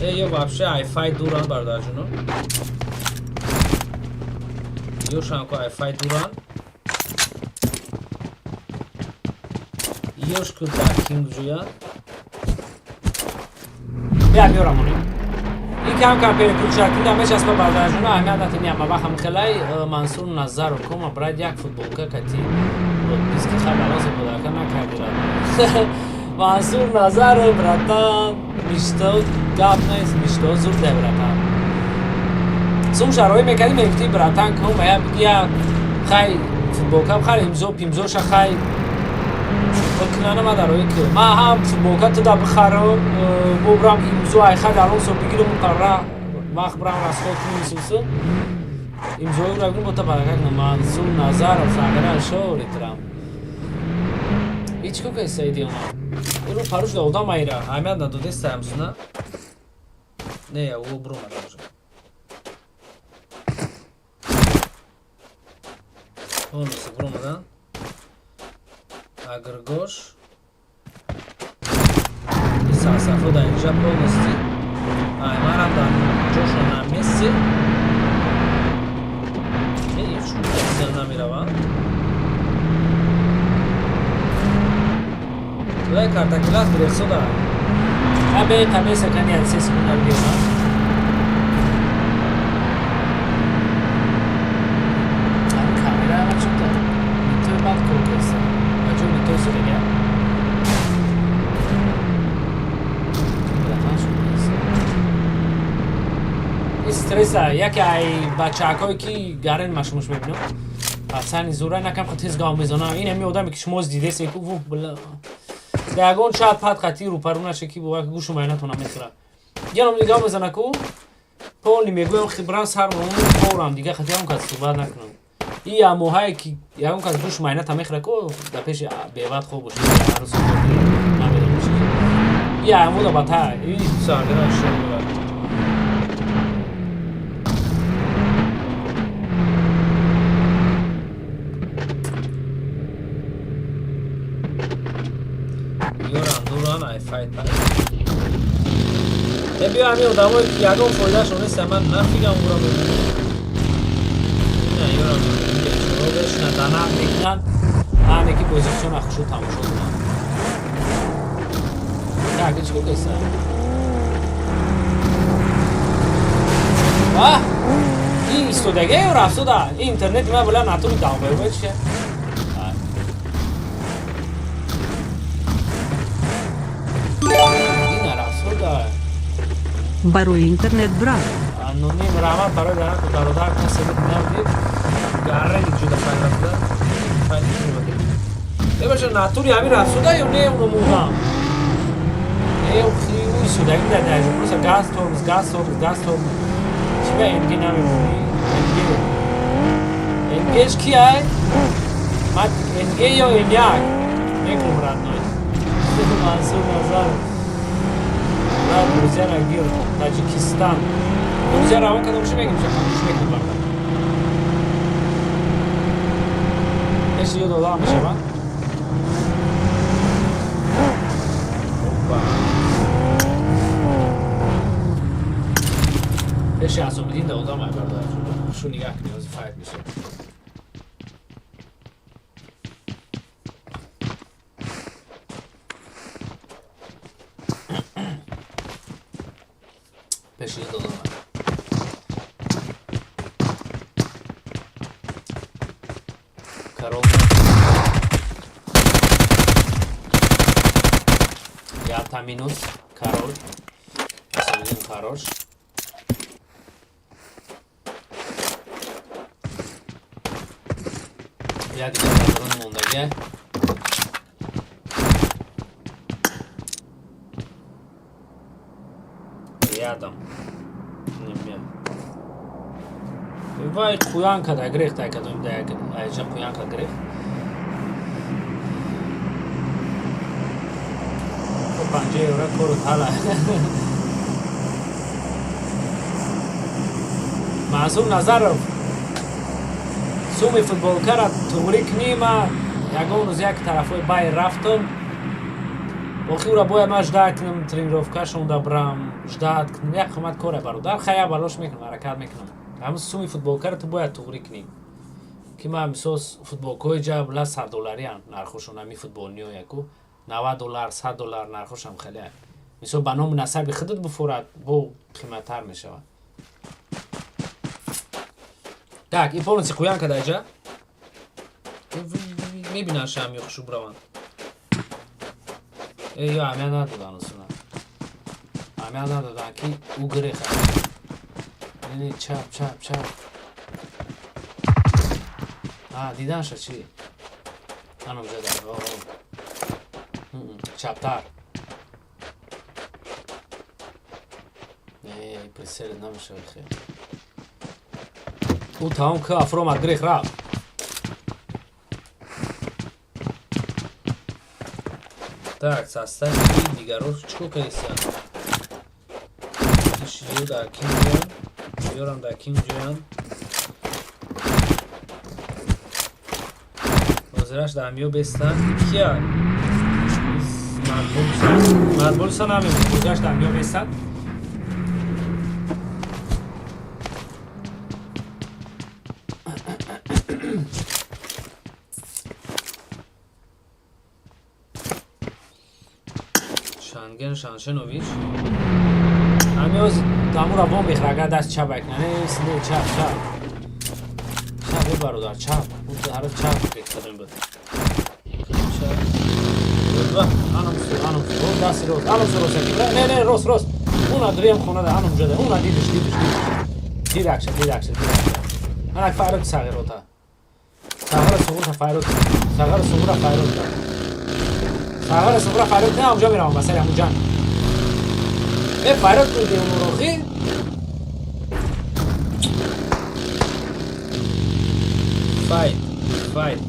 Э, ё вообще айфай дуран бародарҷуно. Ёшам ко айфай дуран. Ёш ку дар ким ҷӯяд? Бия биёрам онӣ. Ин кам кам переключакунда мечаспа бародарҷуно, аҳамият натини ама вақт ҳамхелай Мансур Назаров кома брат як футболка кати подписки хабарозе подарка накардира. Мансур Назаров братан, мишто гап нест, мишто зуд дай братан. Сум шарои мекардӣ мегуфтӣ братан кома я я хай футболкам хар имзо пимзоша хай бикунана ма дарои ки ма ҳам футболка туда бихарам, бубрам имзо ай хай Алонсо бигирам қарра вақт брам расход кунем исусу имзои ра бигирам бота барака кунам. Мансур Назаров сағира шори трам. Ҳеҷ ко кайса идиона. Иру паруш да одам айра. Аҳамият надодеста ҳамсуна. Не, я ӯ буромада уже. Полностью буромадан. Агргош. Сасафо да инҷа полностью. Аймарам дар ҷошон на месте. Не, чун намераванд. Лай картакилат гирехсода. Абе табеса кани 3 секунда биёна. Ами камера ама чута. Митой бад кор кеса. Аҷо митой судага. Ин стресса яке ай бачаакое ки гарен машмуш мебинам. Пасани зура накам хо тез гав мезанам. Ин ҳами одаме ки шумо дидесе ку вух бла. Да ягон чат пат қати рӯпарӯ наше ки бо гӯшу майнатона мехӯрад. Янам нигоҳ мезана ку полни мегӯям хибран сар морам дига хати ягон кас суҳбат накунам. И амоҳае ки ягон кас гӯшу майната мехӯрад ку дар пеши беват хоб бошад. Намедонам чӣ. И амода бата и саргара шо. Ёрам дуран ай файт пай. Э биё ҳамин одамое ки ягон фоидаашон нест, ман нафигам уро мебинам. Ина ёрам бечоро бешина данақ мекунанд, ане ки бозичона хушу тамошо кунанд. Так, чӣ кеса? Ва? Ин истодаге ё рафтода? Ин интернети ма била натури давбаёба чия? Ина рафтода. Барои интернет брат. Аноним раҳмат барои бародар касе буд набудед. Гаррени ҷуда файл рафта. Файл ҷуда. Бебаша натури ҳамин рафтода ё не уно мурдам? Не, ӯ истодаги дар дарҷа. Просто газ тормоз, газ тормоз, газ тормоз. Чӣ ба НГ намемонӣ? НГ. НГш ки ай? Ман НГ ё Н1? Мекунам родной. Мансур Назаров. Брат, друзья гир Таҷикистан. Друзья равон кардам, чӣ мегим, чӣ мекунем, бародар? Пеши ёд одам мешавад. Опа. Пеши Асомиддин да одам ай, бародар. Шу нигаҳ кунед, ҳозир файт мешавад. Пеши ёд одам ай. Корол Ята минус Корол. Асомиддин хорош. Як дигар бародарон мондагия. Рядом. Немя. Вай қуянка да грех тай кадом да айҷа қуянка грех. 50 евро кору ҳала. Мансур Назаров суми футболкара туғрӣ кунӣ, ма ягон рӯз як тарафҳои бай рафтам. Охи ура бояд ман ждать кунам, тренировкашонда брам, ждать кунам, як қимат коре, бародар. Хая балош мекунам, ҳаракат мекунам. Ҳамин суми футболкара ту бояд туғрӣ кунӣ. Ки ман мисол футболкаҳои ҷа бла 100 доллариан нархошон, ҳами футболниё яку 90 доллар, 100 доллар нархошам хеле. Мисол ба ному насаби худат буфурад, бо қиматтар мешавад. Так, и полностью қуянка даҷа. Мебинан шам ё хушуб раванд. Э, ё амя надодан усуна. Амя надодан ки ӯ гиреха. Не, чап, чап, чап. А, диданша чи? Анам ҷада. О, чаптар. Не, прицел намешавад хел. Ӯ тамом ки афромад грех рафт. Так, состави дигаро чӣ кор кардистанд? Ишиё дар ким ҷоянд? Ёрам дар ким ҷоянд? Ҳозираш дар миё бестанд. Кия? Мадболиса намемонад. Ҳозираш дар миё бестанд. Шанген Шаншенович. Ҳамиёз дамура бом бихӯр, агар даст чап айкна. Не, не, чап, чап. Чап, э бародар, чап. Ӯ тараф чап бехтарин буд. Чап. Анам су, анам су. О, дасти рост. Анам су рост яки. Не, не, рост, рост. Уна дуриям хона да, анам ҷода. Уна дидиш, дидиш, дидиш. Дидакша, дидакша, дидакша. Анак файрот сағирота. Сағира суғурта файрот. Сағира суғура файрот. Сағира суғура файрот. Не, онҷо меравам, масалан, онҷа. Э, файрот кунди онро хи? Файт, файт.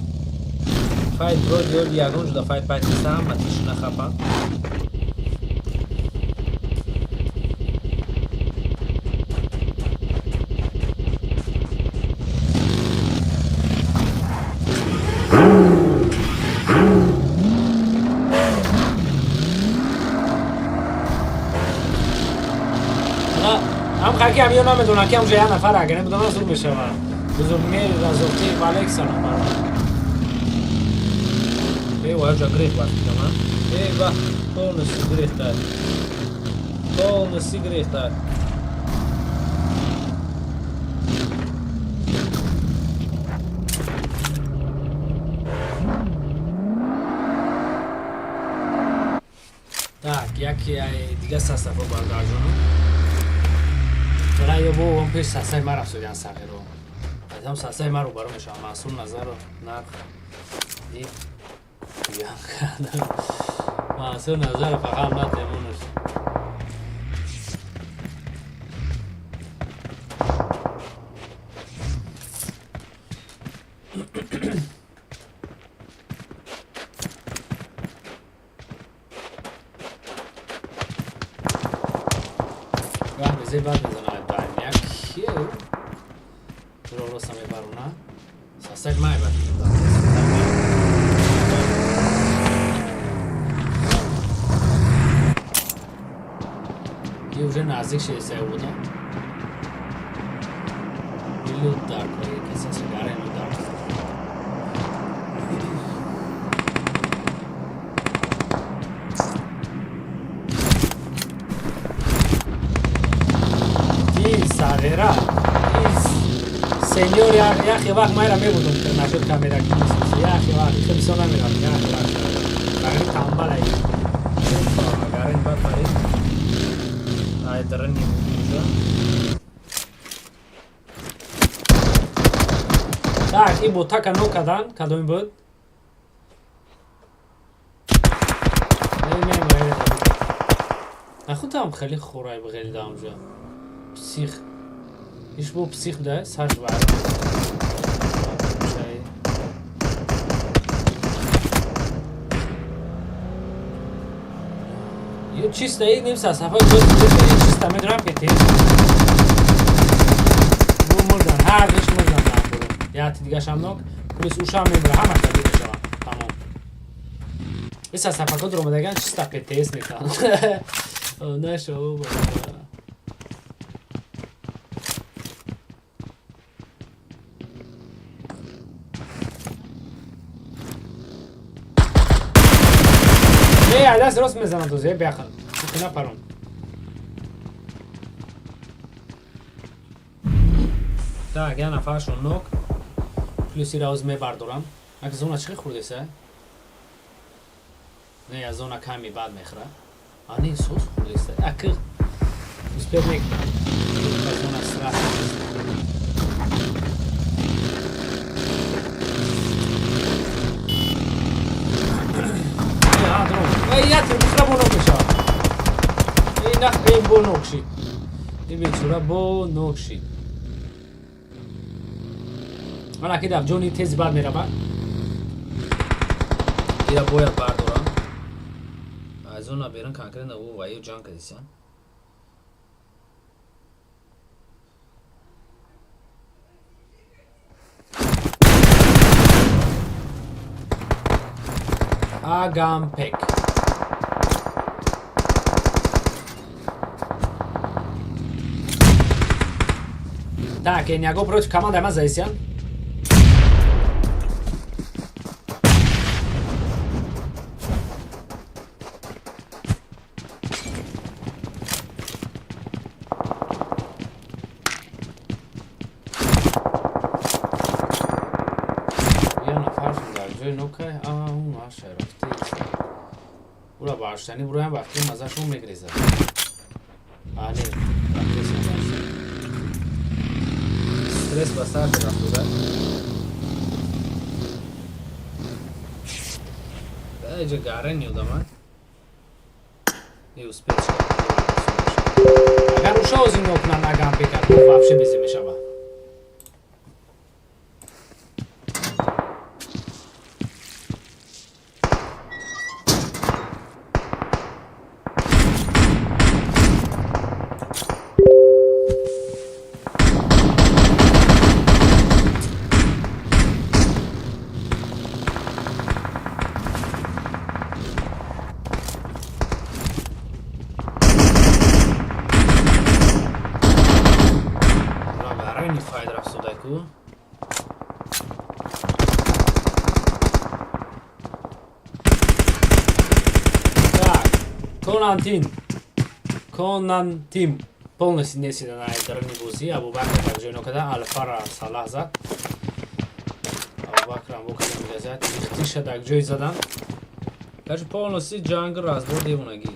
Файт, бро, диёр ягон ҷуда файт пайт неста, ҳама тишина хапан. Ҳам хаки ҳам ё намедонам ки ҳамҷо як нафар агар намедонам зур мешавад. Бузургмер Разоқӣ ва алейк салом бародар. Э, ваҷа грех вақт ман. Э, ва полностью грех дар. Полностью грех дар. Так, яке ай дига састафо бародарҷоно. Бара ё бо он пеш састаи ман рафтодиан сағиро. Азам састаи ман рӯбарӯ мешавам. Мансур Назаров нарх дид. Мансур Назаров фақат натемонаш. Кие ӯ? Роста мебаруна. Сасак май ба. И уже наздик шеста буда. Лут дар кори касаси гарен лут дар. И сағира, и сеньор яхе вақт майра мебудум, ки нашуд камера ки яхе вақт хеле бисёр намерафт, яхе вақт. Гарен тамбал ай. Гарен бад парид. Ай дарани уже. Так, и ботака но кадан, кадоми буд? Не, не, не. Нахудам хеле хурай бғелдам уже. Псих. Иш бо псих да, сарш вайрон. Ё чисто и немса сафа гӯз чисто медонам ки тез. Бу мурдан, ҳар душ мурдан дар буру. Яти дигашам нок, плюс ушам мемура, ҳамаш дар мешавад. Тамом. Иса сафако дуромадаган чисто ПТС метавон. Нашо, бо. Не, даст рост мезанам дозе, бяхан. Шӯхӣ напарон. Так, я нафаршон нок. Плюс ира оз мебардорам. Ак зона чӣ хӯрдеса? Не, я зона ками бад мехӯра. А не, сос хӯрдеса. Ак успел мекунам. Зона сразу. Эй, я ти бухра бо нок мешавад. Эй, нах, эй, бо нок шид. Эй, бечора бо нок шид. Ман акида ҷони тези бад меравад. Ира бояд бардорам. Аз зона берун конкретно ӯ ва ё ҷанг кардисян. Агампек. Так, Эняго против команды ма заисян. Я нафаршон дар ҷои нокай, а он аша рафти. Ура барштани буроям вақти мазашон мегрезад. А не, рафтесам барштани. Стресс ба сар рафт буда. Даҷа гарен ёдама. Не успел. Агар уша озин окна нагам бекар, вообще безе мешава. Конан Тим полностью не сида на дарни бузи. Абубакр так ҷойно када, Алфара Салах зад. Абубакр ам бокада мегазад. Ихтиша так ҷой задан. Короче, полностью ҷанг разбор девонагӣ.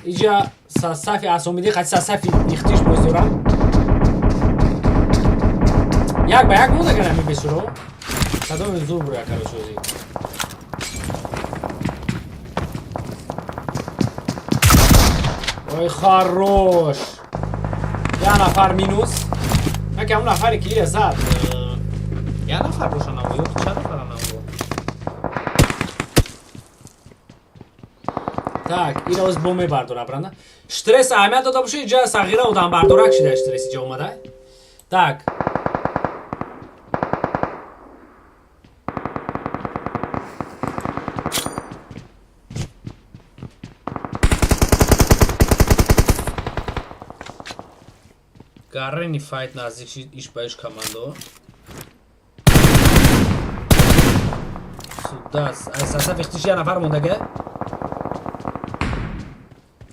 Иҷа сафи асомиди қати сафи ихтиш боз дорам. Як ба як монда кардам бесуро. Кадоми зур бура, короче, ози. Ой, хорош. Я нафар минус. Ака он нафаре ки ира зад. Я нафар боша наму, ё чанд нафар наму. Так, ира оз бо мебардора бранда. Стресс аҳамият дода бошед, иҷа сағира одам бардорак шида стресс иҷа омада. Так. Гарени файт наздик шид иш ба иш командо. Судас, ай саса вихтиш я нафар мондага.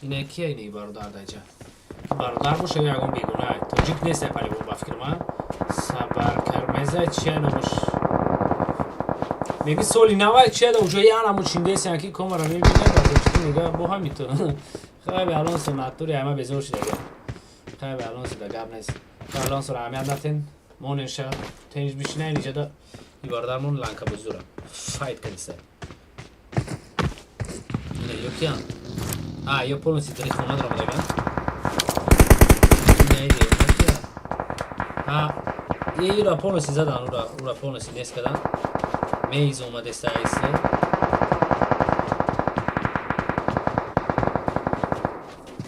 Ина кия ини бародар даҷа? Бародар боша ё ягон бегуна? Тоҷик нест ай пари ба фикр ман. Сабаркармеза чия номуш? Меги соли навай чия да уже я наму чиндесян ки комара мебинад ба тоҷикӣ мега бо ҳамин то. Хайбе Алонсо натури ама безор шидага. Хайбе Алонсо да гап нест. Алонсо ра аҳамият натен. Монеша тенж бишина инҷа да и бародармон ланка бузура. Файт кадиса. Ина ё киян? А, ё полностью три хона драмадаган. Ина иде, ина кия? А, ира полностью задан, ура полностью нест кадан. Мейз омадеста айсе.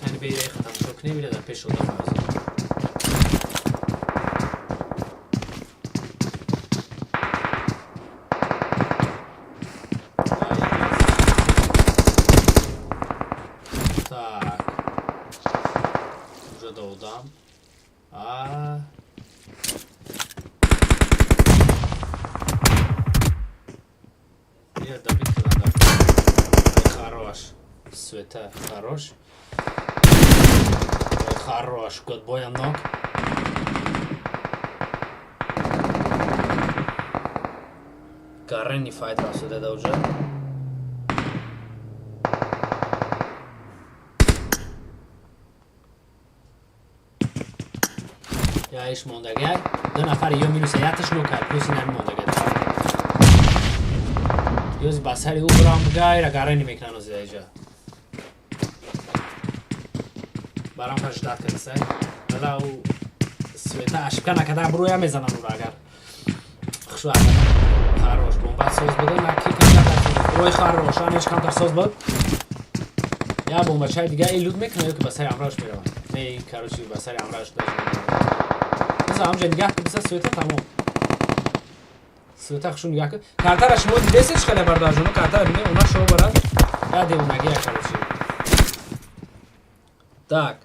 Яъне бе ира тамошо кунем, ира дар пеш одам ҳозир. Так. Уже додам. А. Я добить надо. Ай, хорош. Света, хорош. Ай, хорош. Good boy, I'm knock. Гарени файт рафтода да уже. Я иш мондагай. Ду нафар ё минус яташ нокай, плюс инами мондагай. Ёз ба сари ӯ бурам бугай, ра гарени мекунан ози даиҷа. Барам ка ждат кардасай. Ала ӯ света ошибка накарда буроя мезанан ӯро агар. Хушу агар. Хорош, бомба соз буда, наки камтар соз. Ой, хорош, ан ҳеч камтар соз буд. Я бомбачаи дига и лут мекунад ё ки ба сари амрааш меравад. Не, короче, ба сари амрааш даже намеравад. Биза ҳамҷа нигаҳ кун, биза света тамом. Света хушу нигаҳ кун. Картара шумо дидесед чӣ хеле бародарҷоно? Картара бинед, она шумо барад. Я девонагия, короче. Так.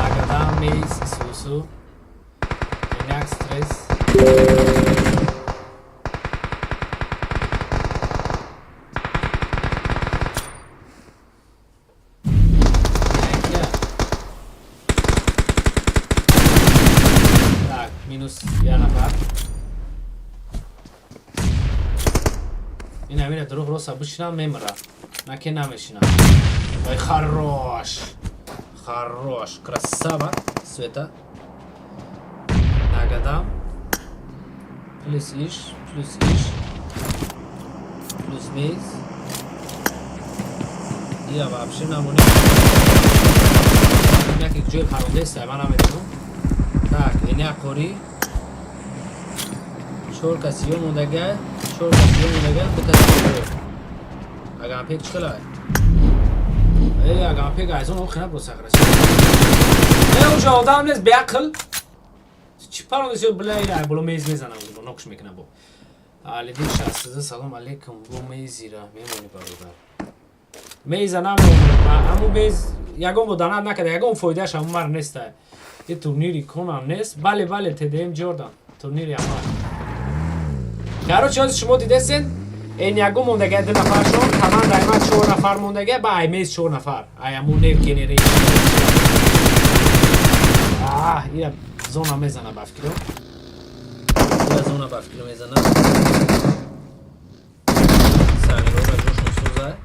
Агадам мейс сусу. Инак стресс. Так, минус я нафар. Ина мира дурӯғ роста бишинам мемира. На ки намешинам. Ой, хорош. Хорош. Красава. Света. Нагадам. Плюс иш, плюс иш. Плюс мейз. Я вообще намони. Яке ҷои парондеста, ман намедонам. Так, ини ақорӣ. Чор каси ё мондага, чор каси ё мондага, ду каси ё. Агампек чӣ хелай? Эй, агампек айзон охи набро сағрас. Эй, уҷа одам нест, беақл. Чӣ парондест ё била ира боло мейз мезанам, бо нокш мекунам бо. Алидин шастида, салом алейкум, бо мейзира мемонӣ бародар. Мейза намемонӣ, аму мейз ягон бо данат накарда, ягон фоидааш аму мар неста. Е турнири конам нест. Бале, бале, ТДМ Ҷордан, турнири амар. Короче, ҳозир шумо дидесен, эн ягон мондага ду нафаршон, команда айма чор нафар мондага, ба аймез чор нафар. Ай аму нев генерейшн. А, ира зона мезана ба фикром. Ира зона ба фикром мезана. Сағирора ҷошон сӯза.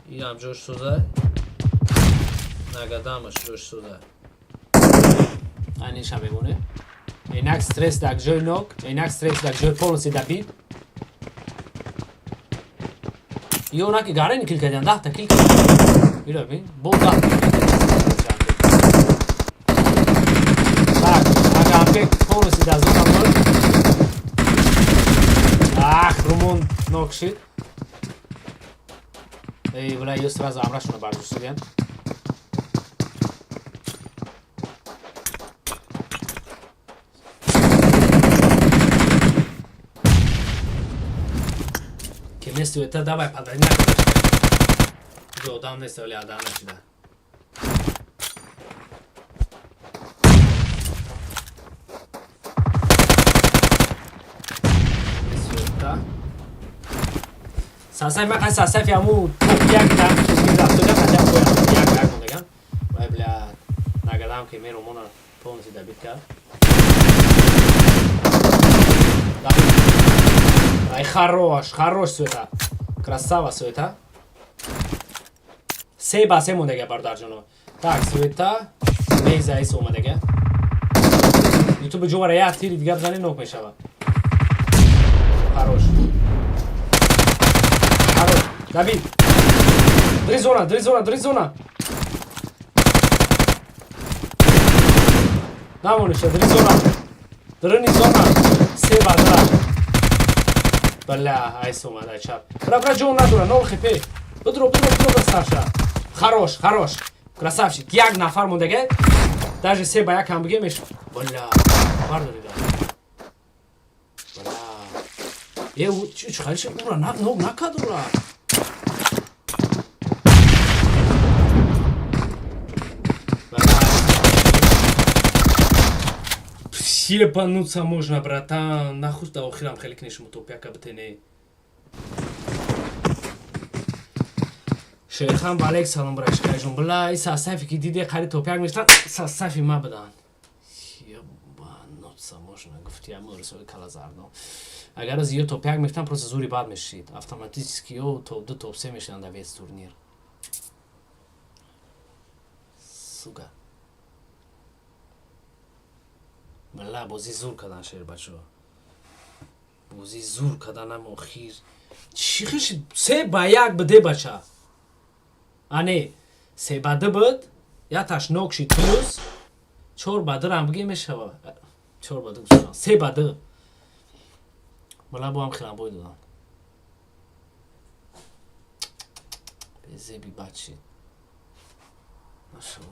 Ирам ҷош сӯза. Нагадамаш ҷош сӯза. Айниша мемоне. Инак стресс дар ҷои нок, инак стресс дар ҷои полностью дабид. Ё наки гарени кил кардиан, 10 та кил кардиан. Ира бин, бо 10 та кил кардиан. Так, агар пек полностью дар зона буд. Монд, нок шид. Эй, бля, ё сразу амрашона бардоштаган. Ке суета, давай, подай накунаш. Одам нест, вале адам нашида. Суета. Сасай ма қай сасайфи ҳаму топ як там рафтода хотя бы як як мондаган. Вай, бля, нагадам ки меро мона полностью добить кард. Ай, хорош, хорош, суета. Красава, суета. 3-3 мондага, бародарҷоно. Так, суета, меза ис омадага. Ютуб ҷовара як тири дигар бизанӣ, нок мешава. Хорош. Хорош. Давид. Дри зона, дри зона, дри зона. Намониша, дри зона. Дрни зона. 3-2. Бля, айс омада чап. Бра, бра, ҷон надора, 0 хп. Бидро, бидро, бидро, Саша. Хорош, хорош. Красавчик. Як нафар мондага. Даже 3-1 ҳам бигемеш. Бля, бардорида. Бля. Е, чӣ хеле ура нок накард ура. Бля. Ебануться можно, братан. Нахуй да охирам хеле кнешему топяка битене. Шерхан Валек, салом, брашкажон. Бля, и сасафи ки диде хари топяк мештан, сасафи ма бадан. Ебануться можно, гуфти ама рисоли калазардо. Агар аз ё топяк мефтан, просто зури бад мешид. Автоматически ё топ 2, топ 3 мешидан дар весь турнир. Сука. Бля, бозӣ зур кардан, шербачо. Бозӣ зур карданам охир. Чӣ хиши 3-1 биде, бача. Ане, 3-2 буд, яташ нок шид, плюс 4-2 рам биге мешава. 4-2 гуфтам. 3-2. Бля, бо ҳам хелам бой додам. Безеби бад шид. Машалло.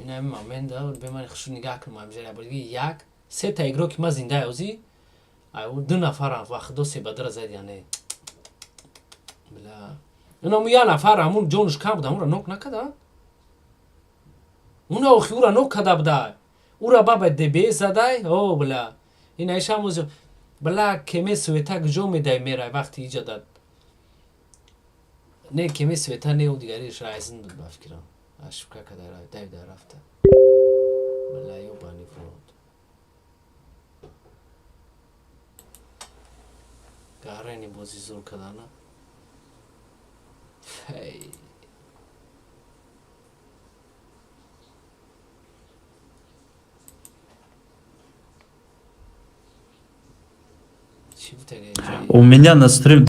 Ин момент бе ман хушу нигаҳ кунам, ҳамҷари абодиги як сета игрок ма зинда озӣ, ай ду нафарам ва худо 3-2 зад, яъне бля, инаму як нафар ҳамун ҷонуш кам буд, ҳамура нок накарда, уна охи ура нок карда буда, ура баба дб задай. О, бля, ин айшам бля, кеме суета куҷо медай, мерай вақти иҷа дад, не кеме суета, не, у дигариш райзин буд, ба фикрам ошибка карда, давида рафта. Бля, ёбаный в рот. Гарени бозӣ зур кардана. Ҳей. Чӣ бутага инҷо? У меня на стрим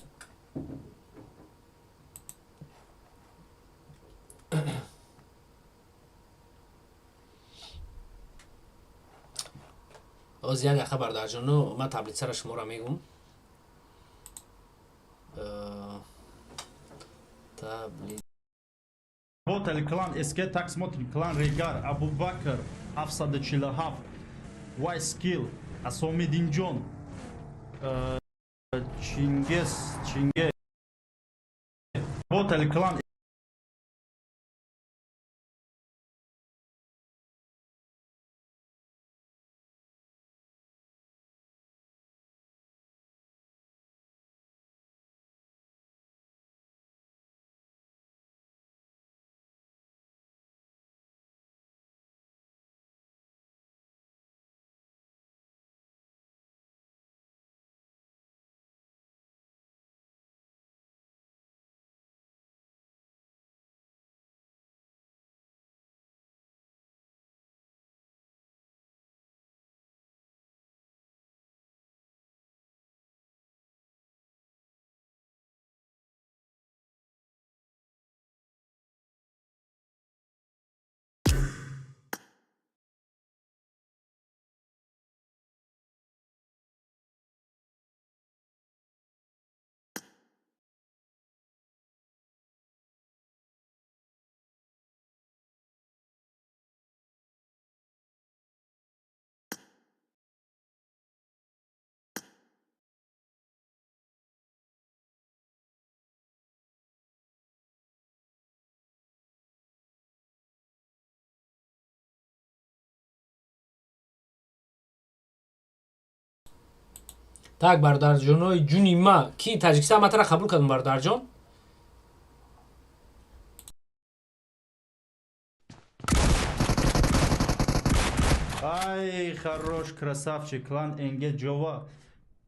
Оз як дақиқа, бародарҷоно, ман таблицаро шуморо мегум. Табли Работали клан СК, так смотрим, клан Регар, Абубакр, 747, White Skill, Асомидинджон, Чингес, Чинге. Работали клан Так, бародарҷонои ҷуни ма, ки Таҷикистон матара қабул кардам, бародарҷон. Ай, хорош, красавчик, клан НГ Джова.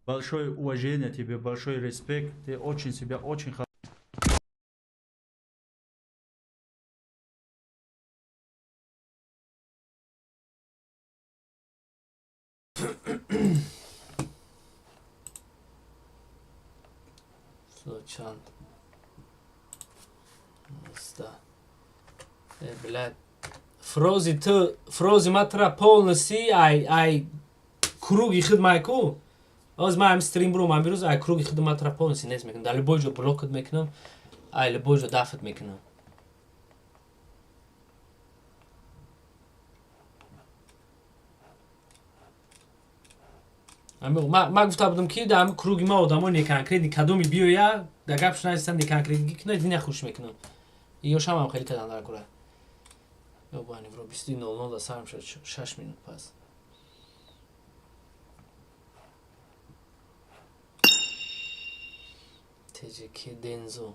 Большое уважение тебе, большой респект. Ты очень себя, очень хорошо. Чанд блядь, фрози ту, фрози ма тра полностью ай ай круги худ майку. Оз ма ам стрим бру ман бирӯз ай круги худ ма тра полностью нест мекунам, дар любой ҷо блокат мекунам, ай любой ҷо дафт мекунам. Ма гуфта будам, ки дар круги ма одамо неконкретни кадоми биёя, дар гапш наистан, неконкретги кунад, дина хуш мекунам. Ёшам ҳам хеле кадан дар кура. Ёбани вро, 22:00 да сарм шуд, 6 минут пас. ТЖК Дензо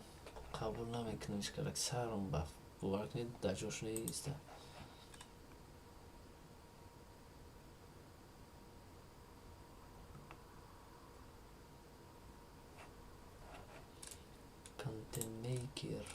қабул намекунам, ҳеч сарам бафт. Бовар кунед, дар ҷош неиста. Контент-мейкер.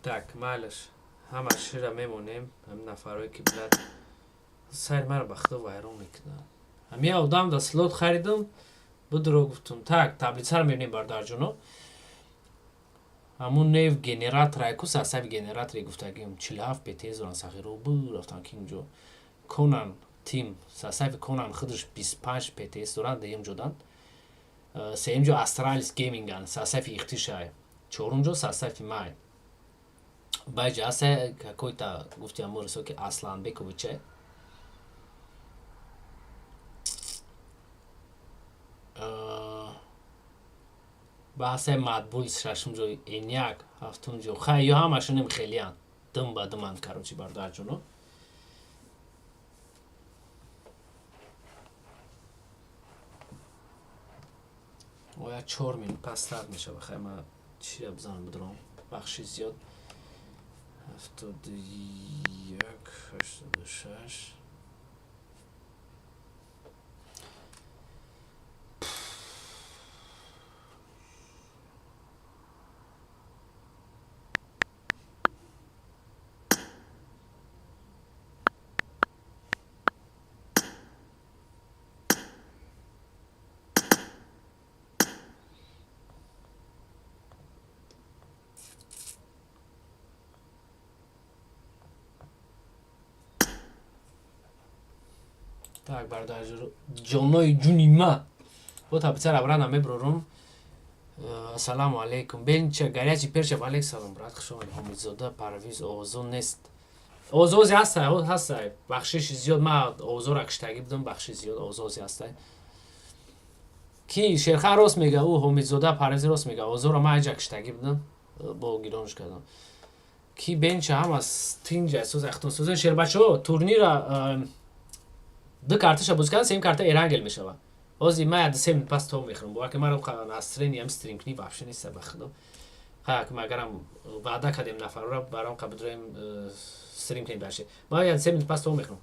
Так, майлаш, ҳама шира мемонем, ҳамин нафарое ки, блядь, сайр маро ба худо вайрон мекунад. Ҳамин одам да слот харидам, будро гуфтум. Так, таблицаро мебинем, бародарҷоно. Ҳамун нев генератор айку сасави генератори гуфтагим 47 ПТ зоран сағиро бу рафтан ки инҷо Конан тим сасави Конан худаш 25 ПТС доранд, дуюм ҷодан. Сеюм ҷо Астралис Гейминган, сасави Ихтишай. Чорум ҷо сасави Май. Баъд аса какой-то гуфти амурисо ки Асланбековиче. Баҳсаи Матбул шашум ҷой, Эняк ҳафтум ҷо. Хай, ё ҳамашонем хелиян. Дум ба думанд, короче, бародарҷоно. Оя 4 минут пас старт мешава. Хай, ма чира бизанам, будром. Бахши зиёд. 71, 86. Так, бародарҷонои ҷуни ма, бо таблицаро брана меброрум. Ассалому алейкум, бенча горячий перчик. Алейк салом, брат, хуш омадед. Ҳомидзода Парвиз, овозо нест. Овозози ҳастай, ҳастай. Бахшиши зиёд, ма овозоро киштагӣ будам, бахши зиёд, овозози ҳастай. Ки Шерхан рост мега, ӯ Ҳомидзода Парвиз рост мега, овозоро ма айҷа киштагӣ будам, бо гиронш кардам. Ки бенча ҳама тинҷа соз ахтон созен шербачаҳо турнира ду карташа бозӣ кардан, сеюм карта Эрангел мешавад. Ҳозир ма як се минут пас то мехӯрам. Бовар ки маро настроение ам стрим кунӣ вообще нест, ба худо. Ха, магарам ваъда кардем нафарора, баром қа бидроем стрим кунем дальше. Ма як се минут пас то мехӯрам.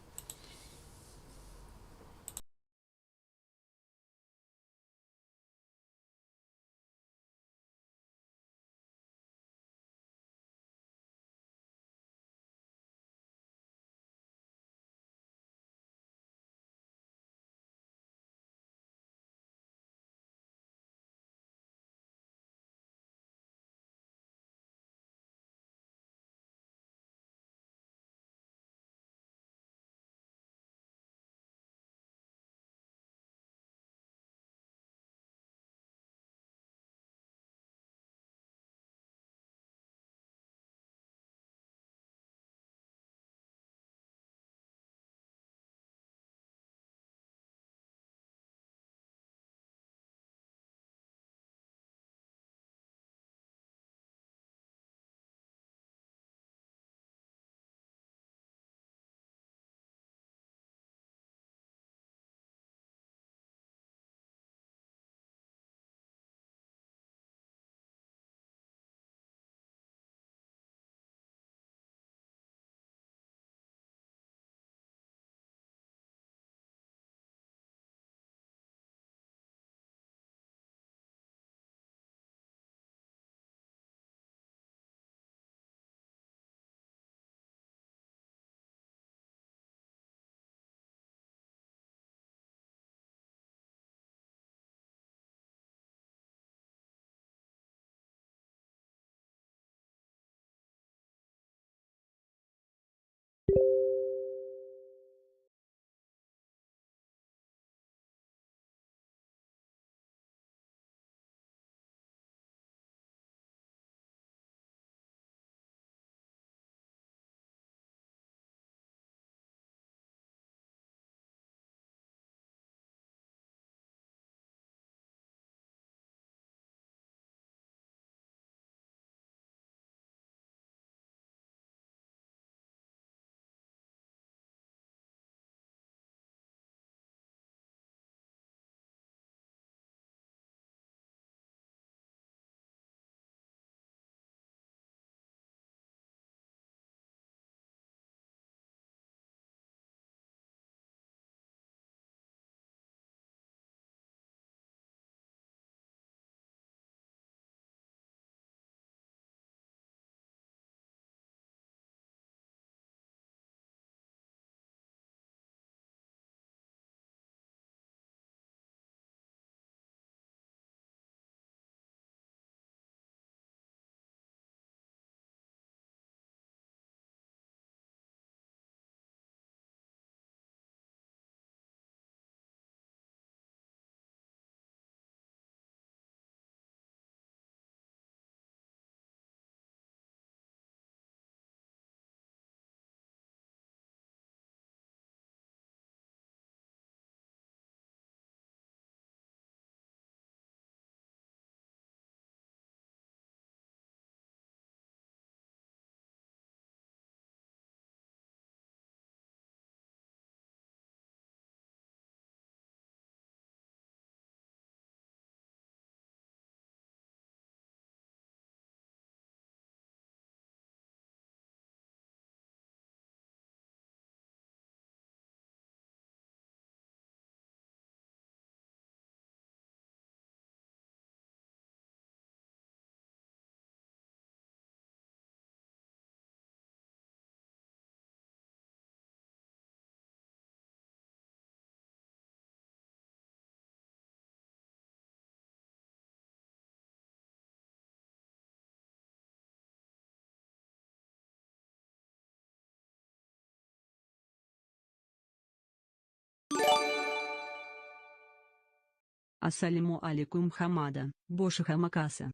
Ассаляму алейкум, Хамада, Боши Хамакаса.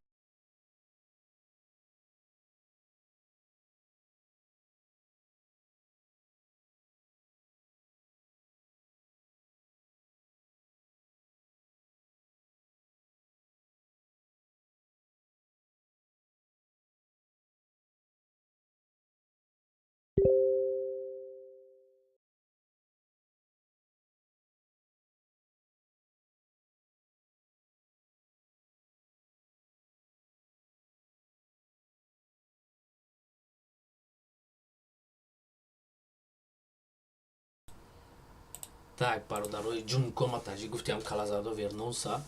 Так, бародарои ҷун, кома таҷи гуфтиам, калазадо вернулся.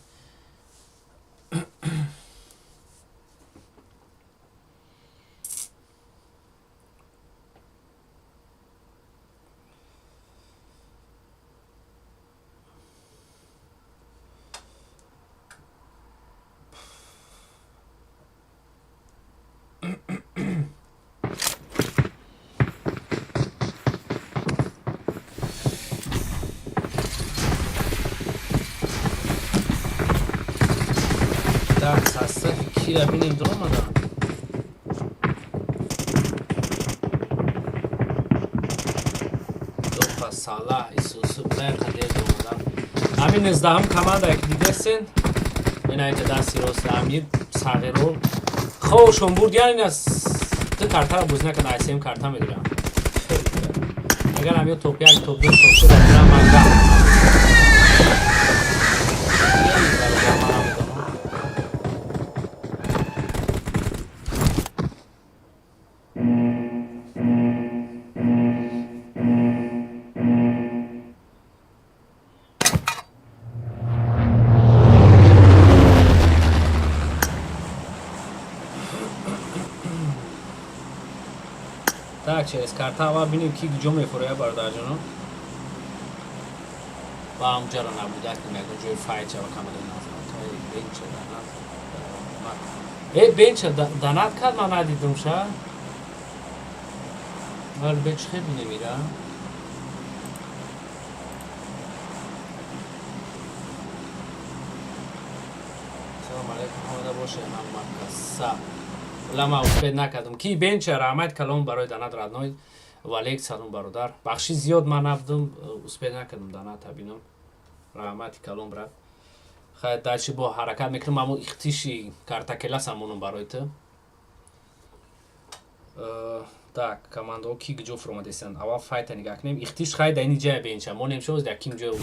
Так, состави кира бинем, дуромадан. Дофа, Салах, Исусу, Блекадер дуромадан. Ҳамин 19-ум командае ки дидесен, ина инҷа дасти рост Амир Сағиро ховшон бурд, яъне аз ду картаро бозӣ накарда, айсем карта мегирам. Агар ҳам ё топ як, топ ду, топ се бигирам, ман гап. Бародар, ман намедонам. Так, через карта аввал бинем, ки ҷо мефурояд, бародарҷоно. Ва ҳамҷаро набуда кунем, ягон ҷои файт шава, камада назар. Бенча данат. Э, бенча данат кард, ман надидум ша. Вале беч хеле немира. Салом алейкум, ҳамада боше, ҳамакаса. Лама успеть накардам. Ки бенча, раҳмат калом барои данат, родной. Валейк салом, бародар. Бахши зиёд, ман набудум, успеть накардам даната бинам. Раҳмати калом, брат. Хай, дальше бо ҳаракат мекунам, амо ихтиши картакелас амонам барои ту. Так, командаҳо ки ҷо фуромадесанд? Аввал файта нигаҳ кунем. Ихтиш хай дар ини ҷая бенча. Монем шоз дар ким ҷо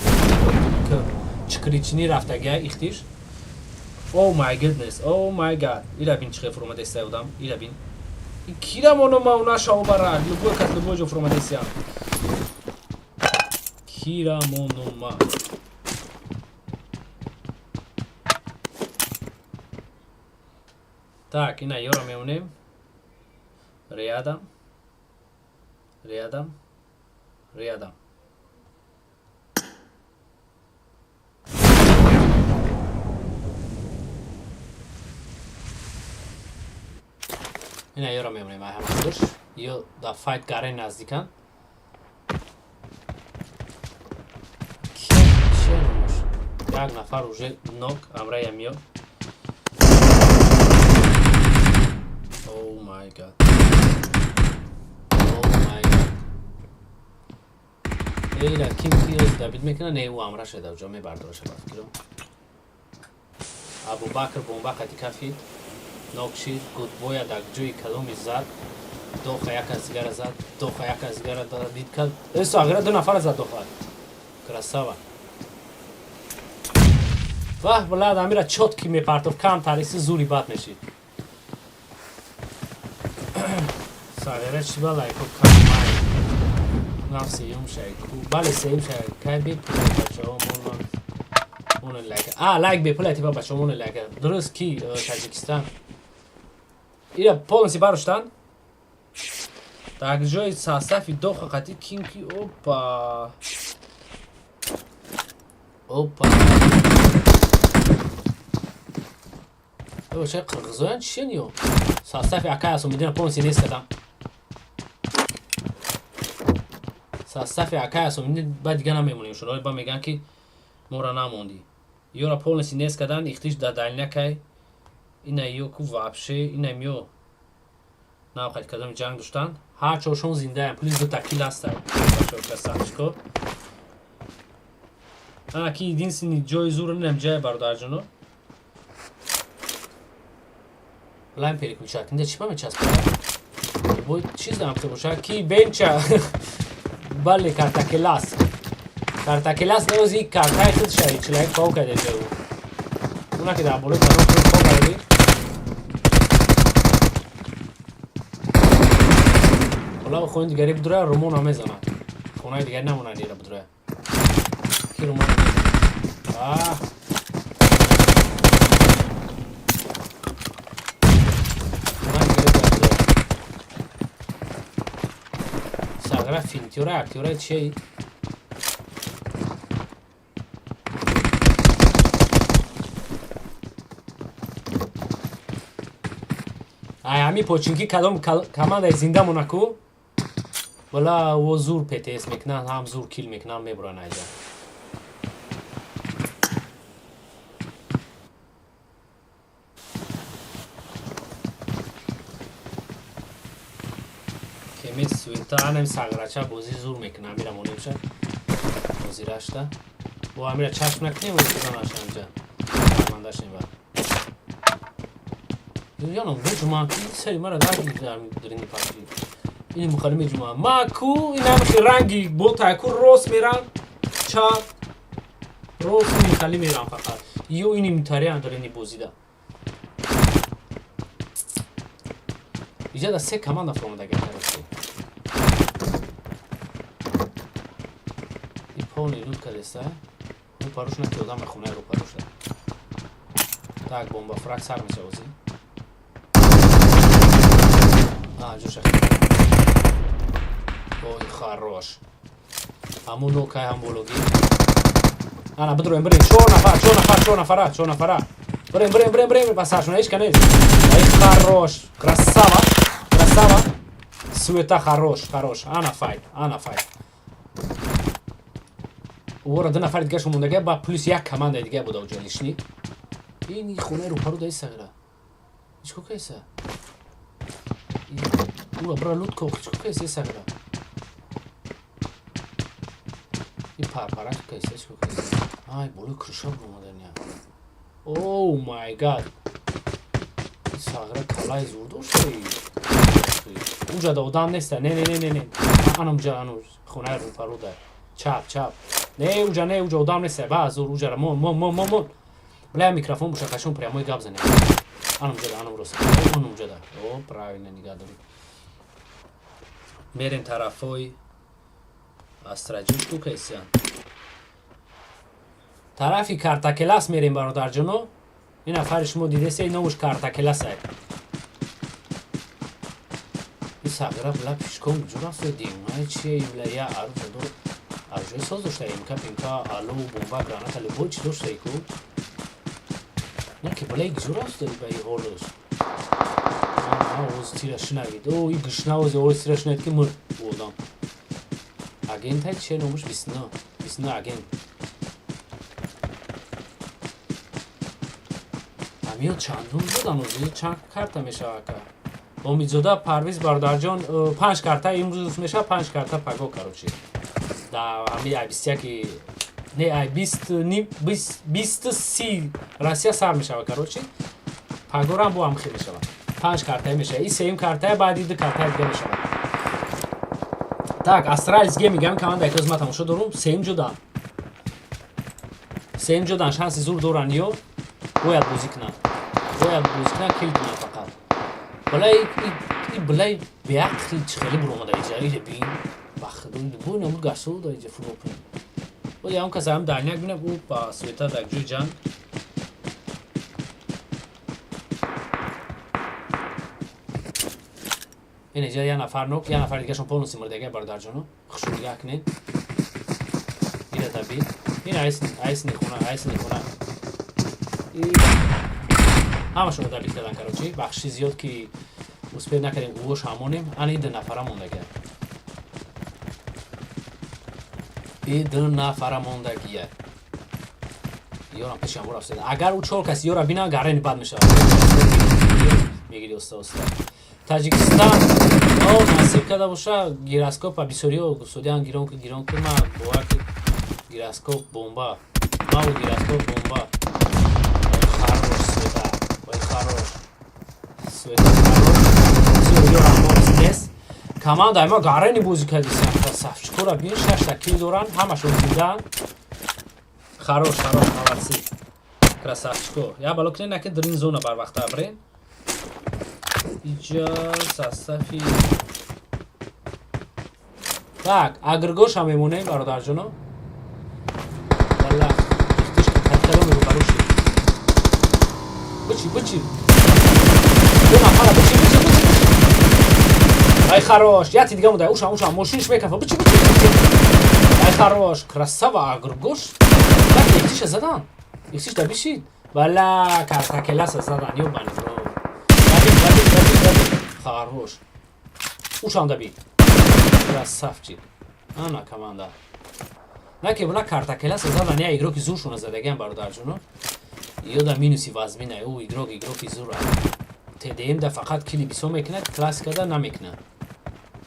чикричини рафтагия ихтиш. Oh my goodness, oh my god. Ира бин, чихе фуромадеста одам, ира бин. Кира моно ма наша обара, любой кас любой ҷо фуромадесия. Кира моно ма. Так, ина ёра мемонем. Рядом. Рядом. Рядом. Ина ёра мемонем ай ҳамадуш. Ё да файт гарен наздикан. Чия номаш? Як нафар уже нок амрая миёд. Oh my god. Oh my god. Эйра ким ки дабид мекунад, не, ӯ амра шуда, ҷо мебардораша ба фикрам. Абубакр бомба қати кафид. Нок шид, гудбоя дар ҷои каломи зад. Доха як аз дигара зад, доха як аз дигара дид кард. Эсо агара ду нафара зад доха. Красава. Ваҳ, блад, амира чётки мепартов, кам тариси зури бад мешид. Сағира чӣ ба лайко кам май. Нав сеюм шай ку. Бале, сеюм шай. Кай бепул бачаҳо монан. Монан лайк. А, лайк бепул типа бачаҳо монан лайк. Дуруст ки Таҷикистон. Ира полностью бароштан. Так, ҷои состави доха қати ким ки опа. Опа. Э, қирғизоян чиян ё? Состави акай Асомидина полностью нест кардам. Состави акай Асомидин ба дига намемонем шуно, ба мегӯянд ки моро намондӣ. Ёра полностью нест кардан, ихтиш дар дальнякай. Ина ё ку вообще, инам ё навқат кадом ҷанг доштан. Ҳар чоршон зиндаям, плюс дута кил ҳастанд. Красавчико. Ана ки единственный ҷои зур инам ҷае, бародарҷоно. Лайн переключать. Инда чӣ мечаспад? Бой чиз дамхе боша ки бенча. Бале, картакелас. Картакелас навози картаи худ шаи чилак пов карда ҷо. Уна ки дар болои канал худ пов карди. Ҳола хони дигаре бидура румон намезанад. Хонаи дигаре намонад ира бидура. Ки румон намезанад. А. Хонаи дигаре бояд бидура. Сагра финтюра, актюра чей? Ай, ҳами починки кадом командаи зинда монаку вала во зур ПТС мекунанд, ҳам зур кил мекунанд, мебуранд айҷа. Кемес суета анам саграча бозӣ зур мекунад, амира монемша бозирашта. Бо амира чашм накунем, озиранаша анҷа. Шармандаш неба. Янам беҷума сари мара дарини папи. Ин мухали меҷума. Ма ку инам хи ранги бота ку рост меран, чап рост михали меран фақат. Ё ини митариан дарини бозида. Иҷа да се команда фуромада гардад. И полный лут кадеста. Ӯ паруш на ки одам хонаи рӯ парушда. Так, бомба фраг сар мешавози. А, ҷоша. Ой, хорош. Ҳамун нокай ҳам бологӣ. Ана, бидроем, бирем. Чор нафар, чор нафар, чор нафара, чор нафара. Бирем, бирем, бирем, бирем. Ба саршона ҳеч ка нест. Ай, хорош. Красава. Красава. Суета хорош, хорош. Ана файт, ана файт. Ора ду нафари дигаршон мондага, ба плюс як командаи дига буда оҷа лишний. Ин хонаи рӯпару даи сағира. Чико кайса? Ура бра лутко, чико кайса сағира? И парпарак кайса, чико кайса? Ай, болои крыша буромаданя. О май гад. Сағира калаи зур дошта. Уҷа да одам неста. Не, не, не, не, не. Анам ҷа, ану хонаи рӯпару да. Чап, чап. Не, уҷа, не, уҷа одам неста. Ба зур уҷара мон, мон, мон, мон, мон. Бля, микрофон боша, қашон прямой гап занем. Анам ҷада, анам рост. Анам ҷада. О, правильно нигаҳ дорӣ. Мерем тарафои Астраҷишку кайсиян. Тарафи Картакелас мерем, бародарҷоно. Ин нафари шумо дидесе, номуш Картакелас ай. Ин сағира бля пишком куҷо рафта димай чие бля я арӯза дор. Арӯҷои соз дошта МК, ПМК, алу, бомба, граната, любой чи дошта ку. Не ки бля куҷо рафта ба и ҳолаш. Оз тира шунавид. О, и гушна оз оз тира шунавид ки мурд ӯ одам. Агентай чие номуш 29. 29 агент. Амиё чандум будан ози чанд карта мешава ака? Омидзода Парвиз бародарҷон, панҷ карта имрӯз мешава, панҷ карта паго, короче. Да ами ай 21 не ай бист ним бист си Россия сар мешава, короче. Пагорам бо ҳам хел мешава. Панҷ картае мешава. И сеюм картае, баъди ду картае дига мешава. Так, Астралис Гейминг ҳам команда ки ма тамошо дорум, сеюм ҷодан. Сеюм ҷодан шанси зур доран ё бояд бозӣ кунанд. Бояд бозӣ кунанд, кил кунанд фақат. Балай и балай беақли чӣ хеле буромада иҷа ире бин. Ба худо бо намуд гашто да иҷа футбол. Оя ҳам каса ҳам дальняк бинам ӯ ба света дар ҷои ҷанг. Ин иҷа я нафар нок, я нафар дигашон полностью мурдага, бародарҷоно. Хушу нигаҳ кунед. Ира таби. Ин айс, айс нихона, айс нихона. Ҳамашонро добить кардан, короче. Бахши зиёд ки успех накардем, гувош ҳамонем. Ана ин ду нафара мондага. И ду нафара мондагия. Ёрам пеши ҳамро рафтед. Агар ӯ чор кас ёра бинад, гарени бад мешавад. Мегири оста оста. Таҷикистон о насиб карда боша гироскопа бисёриҳо гуфтодиан гирон ки гирон ки ма бовар ки гироскоп бомба. Маву гироскоп бомба. Хорош света. Ой, хорош. Света хорош. Всё, ёрам мо нест. Команда ма гарени бозӣ кардисан. Красавчикора бин, шашта кил доранд, ҳамашон зиндаанд. Хорош, хорош, молодцы. Красавчико. Я бало кунед, наки дрин зона барвақта бирен. Иҷа састафи. Так, агргоша мемонем, бародарҷоно. Валла, ихтиш катталон рӯбарӯ шид. Бичи, бичи. Ду нафара, бичи, бичи, бичи, бичи. Ай, хорош. Яти дига монда. Уша, уша, мошинш мекафа. Бичи, бичи, бичи. Ай, хорош. Красава, агргош. Так, ихтиша задан. Ихтиш да бишид. Валла, картакеласа задан, ёбани бро. Дабид, дабид, дабид, дабид. Хорош. Ушам дабид. Красавчик. Ана команда. На ки буна картакеласа задан, я игроки зуршуна задагиам, бародарҷоно. Ёда минуси вазмина, ӯ игрок игроки зура. ТДМ да фақат кили бисо мекунад, классикада намекунад.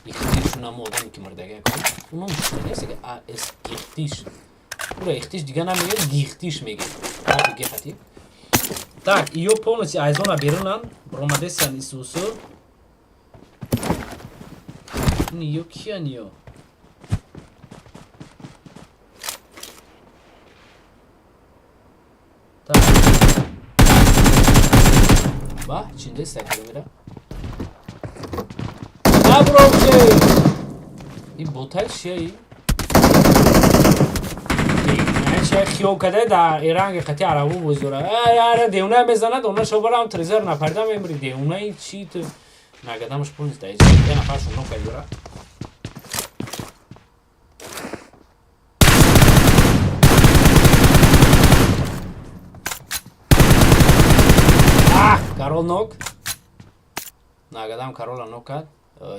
Ихтишуна мо одаме ки мурдага кун. Уном нест, а эс ихтиш. Ура ихтиш дига намегӯяд, гихтиш мегӯяд. Ҳарфи г хати. Так, иё полностью аз зона берунанд, бромадесан исусу. Ин иё киян иё? Так. Ба, чиндеста камера? Набро ин ботай чия и? Чия хиёл када дар эранги қати арабу боз дора. Ара девона мезанад, она шобарам трезер напарда мемри девонаи чи ту нагадамаш полностью да иҷа. Я нафаршон нокай дора. А, Карол нок. Нагадам Карола нок кард.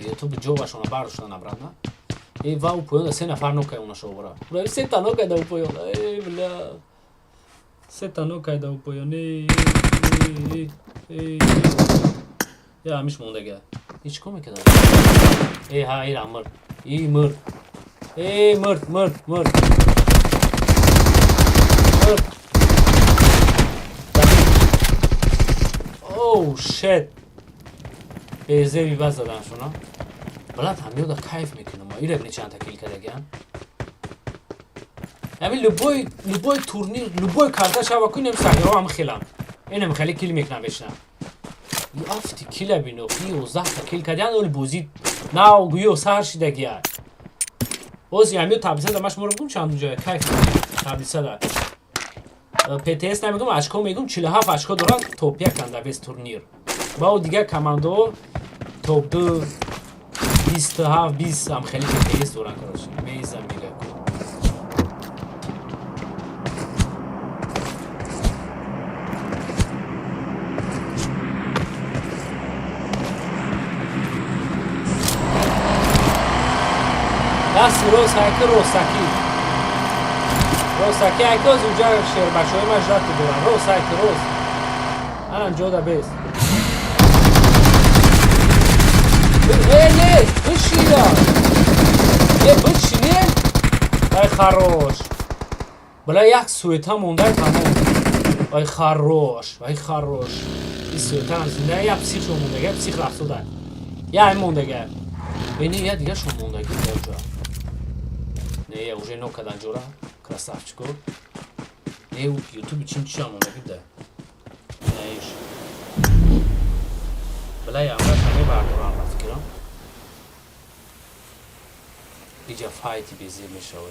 Ютуб ҷовашона бардошта набрад на. Э, ва у поёнда се нафар нокай она шобара. Ура сета нокай да у поён. Э, бля. Сета нокай да у поён. Э, э, э, э. Я ҳамиш мондага. Ҳеч кор мекарда. Э, ҳа, ира мурд. И мурд. Э, мурд, мурд, мурд. Мурд. Oh shit. Безеби баз задан шуна. Брат, ҳамёда кайф мекунам. Ира бини чандта кил кардагиам. Ҳамин любой турнир, любой карта шава кунем, сагиро ҳам хелам. Инам хеле кил мекунам бешна. И афти кила бино, и 11 та кил кардиан, оли бозӣ нав гӯё сар шидагия. Боз ҳамё таблица да маш моро бигум чанд ҷоя кайф таблица да. ПТС намегум, очко мегум, 47 очко доранд, топ 1 анда вес турнир. Ба о дигар командаҳо топ 2, 27, 20 ҳам хеле ПТС доранд, короче. Мезам мега. Дасти рост ҳайки ростакӣ. Ростакӣ ҳайки оз уҷа шербачаҳои ма жрати доранд. Рост ҳайки рост. Анам ҷода бес. Э, не, бишина. Э, бичине. Ай, хорош. Бля, як суета мондай тамом. Ай, хорош, ай, хорош. И суета ҳам зинда, я псих мондага, псих рафтода. Я ай мондага. Э, не, я дига шо мондаги ҷа. Не, я уже нокадан ҷора. Красавчико. Не, у ютуби чин чиа мондаги да. Не, иш. Бля, я амра шаме бардорам рафтикирам. Иҷа файти безе мешава.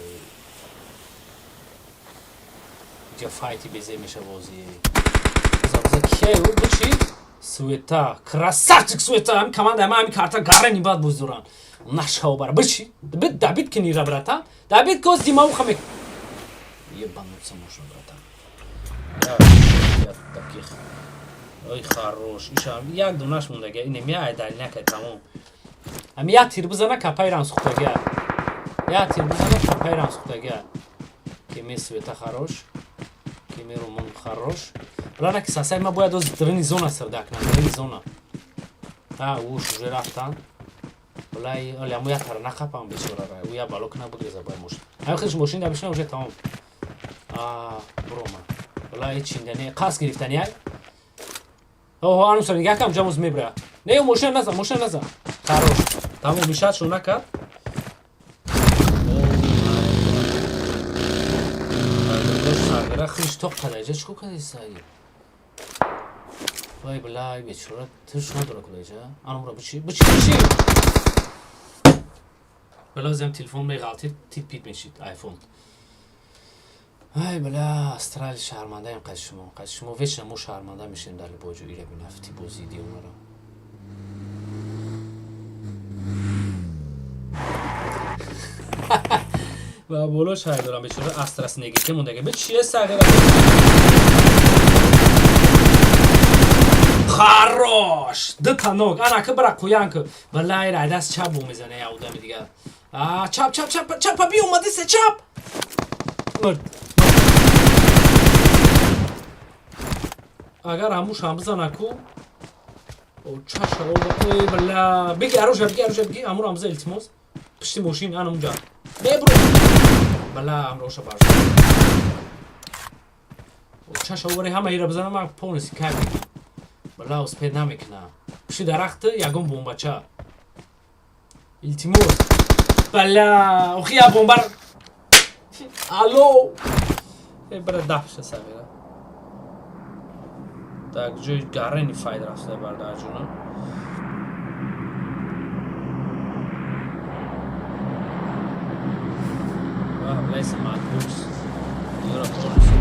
Иҷа файти безе мешава ози. Биза, биза, кияй ӯ бичи? Суета. Красавчик суета. Ҳами команда ма ҳами карта гарани бад боз доранд. Нашава бар. Бичи. Бит дабит кини ра, братан. Дабит коз димау хаме. Ебануться можно, братан. Я таких. Ой, хорош. Иша як донаш мондага. Ине ми ай дальняка тамом. Ами як тир бизана капайрам сухтага. Як тир бизана капайрам сухтага. Кеме света хорош. Меромон, хорош. Блана ки сасай ма бояд оз дрини зона сирда кунам, дрини зона. А, уш уже рафтан. Блай, оля моя тара нақапам бечорара. Уя бало кна бугреза бай мошин. Ами худш мошин да бишна уже тамом. А, брома. Блай чиндане, қас гирифтани ай. Оҳо, анусар нигаҳ кам ҷамоз мебра. Не, мошин назан, мошин назан. Хорош. Тамом мишад шо накард. Саргара хиш тоқ кадаҷа чико кадаи саги? Вай блай бечора тиш надора кудаҷа. Анумра бичи, бичи, бичи. Бела зем телефон меғалтид, тит пит мешид айфон. Ай бла астрал шармандаем қад шумо. Қад шумо вечно мо шарманда мешем дар боҷу ира бинафти бозӣ дионаро. Ва боло шай дорам бечора астрас неги ке мондаги. Бе чие сағира? Хорош! Ду ног. Ана ки бара қуян ки. Валлаи ра даст чап бо мезане я одами дигар. А чап чап чап чап би омади се чап. Мурд. Агар ҳамуш ҳам бизана ку. О чаша ой бля. Беги аруша беги аруша беги амур ҳам биза илтимос. Пишти мошин ана унҷа. Бебро. Бля амроша барш. О чаша овари ҳама ира бизана ман полностью кайф мекунам. Бля успед намекунам. Пишти дарахт ягон бомбача. Илтимос. Бля, охи я бомбар. Алло. Э бра дафша савера. Так, ҷои гарени файд рафта бардарҷуна. Лайса мадбус. Юра полностью.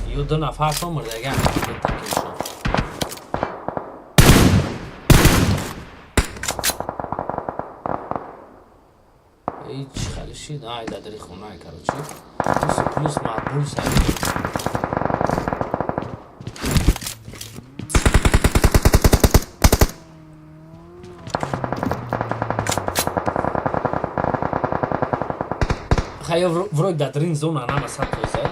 Ю ду нафар шо мурдаган. Ҳеҷ халиши ай дадри хона короче. Плюс плюс мадбус ай. Хая вроде дадрин зона нама сад фоиза.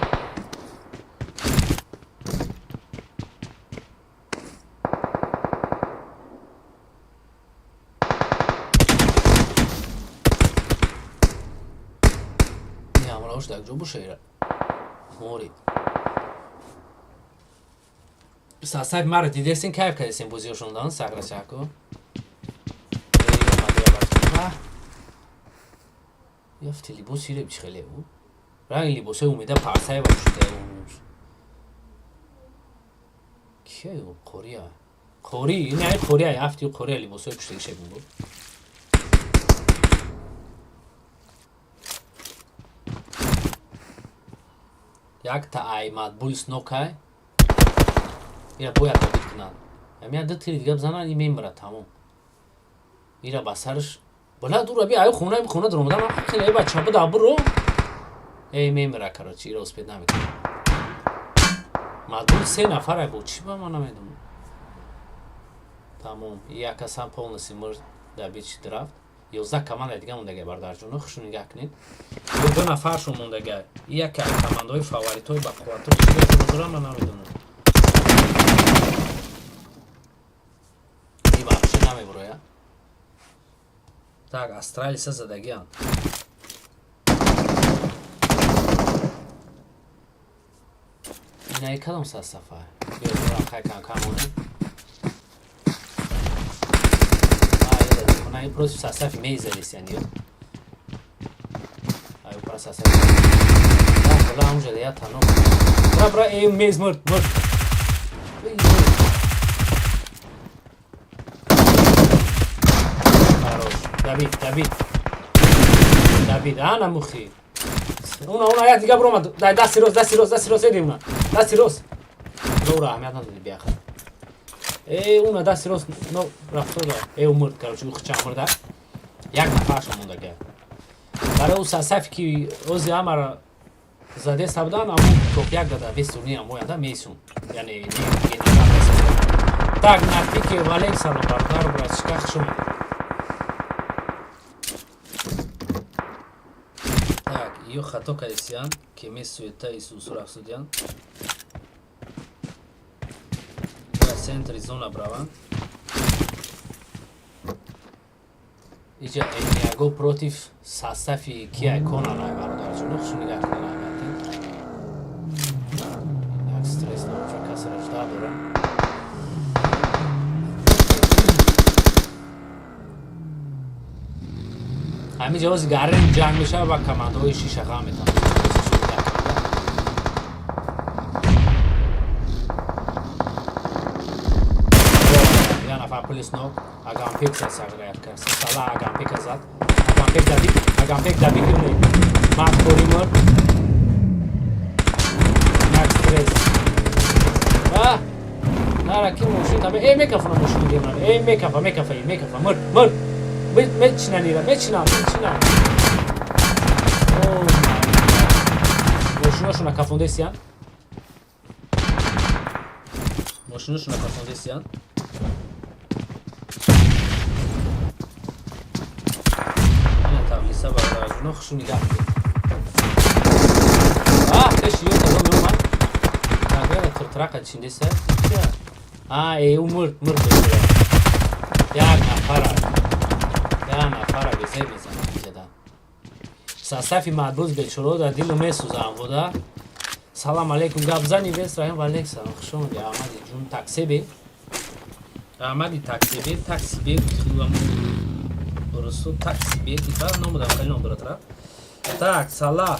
Не, амраош дар ҷо боша ира. Морид. Сасак мара дидесин кайф кардесин бозиёшондан саграчаку. Яфти либос ире чихеле ӯ. Ранги либосҳои умеда парсаева пӯшида. Кия ӯ қория? Қори, ин ай қория, яфти қория либосҳои пӯшидагиша бин. Якта ай матбулс нокай. Ира бояд добит кунанд. Ами ду тири дига бизананд, ин мемирад тамом. Ира ба сараш бала дура би ай хона хона даромадам хеле эй бача буда буро. Эй мемира короче, ира успед намекунад. Матбул се нафар ай бо чӣ ба ман намедонам. Тамом, як касам полностью мурд дар бичи рафт. 11 команда дига мондагай бардарҷоно, хушу нигаҳ кунед. Ё ду нафаршон мондагай. Яке аз командаҳои фаворитҳои бақувватҳо чӣ дорам ман намедонам. И вообще намебуроя. Так, Астралиса задагиан. Инаи кадом састафа? Биё дорам хай кам кам монем. А, против состав мейзались они. Ай, про состав. Да, бла, уже я тану. Бра, бра, эй, мейз мурд, мурд. Хорош. Давид, Давид. Давид, а, на мухи. Уна, уна, я дига брома. Дай, дасти рост, дасти рост, дасти рост, эди уна. Дасти рост. Дора, аҳамият надоди биаха. Э, уна дасти рост, но рафтода. Э, умурд, короче, ухча мурда. Як нафаршон мондага. Барои ӯ сасаф ки ози ҳамара задеста будан, аммо топ як дада вес турнир мояда мейсун. Яъне так, на пике валек салом бародар братишка, хуш омадед. Так, ё хато кардисиян, ки ме суета Исусу рафсудиян. Центри зона браванд. Иҷа Эниаго против состави кия Конан, ай бародарҷоно, хушу нигаҳ кунед, албатта. Як стресс набошад, касера жда дорам. Ҳамин ҷавози гарем ҷанг мешавад ва командаҳои шишаға метавонанд. Я нафар плюс нок, Агампек зад сағира як кас. Сала Агампека зад. Агампек добит, Агампек добит или Марк Коримор. Як стресс. А! Нара ки мошин табе, э мекафона мошин дигар. Э мекафа, мекафа, мекафа. Мыр, мыр. Мечинанира, мечина, мечина. О, мошиношона кафондесиян. Мошиношона кафондесиян. Ина таблица бародарҷоно, хушу нигаҳ кунед. А, пеши ё тазо меомад. Награда тиртирақа чиндеса. А, э, ӯ мурд, мурд бечора. Як нафара. Як нафара безе мезанад иҷада. Состави матбуз бечоро дар дилу месӯзам буда. Салам алейкум, гап зани вес раҳим ва алейк салом. Хуш омадӣ, Аҳмади ҷун, таксибе. Аҳмади таксибе, таксибе, хилам. Русу таксибе, типа ном будам, хеле ном дорад, ра. Так, сала.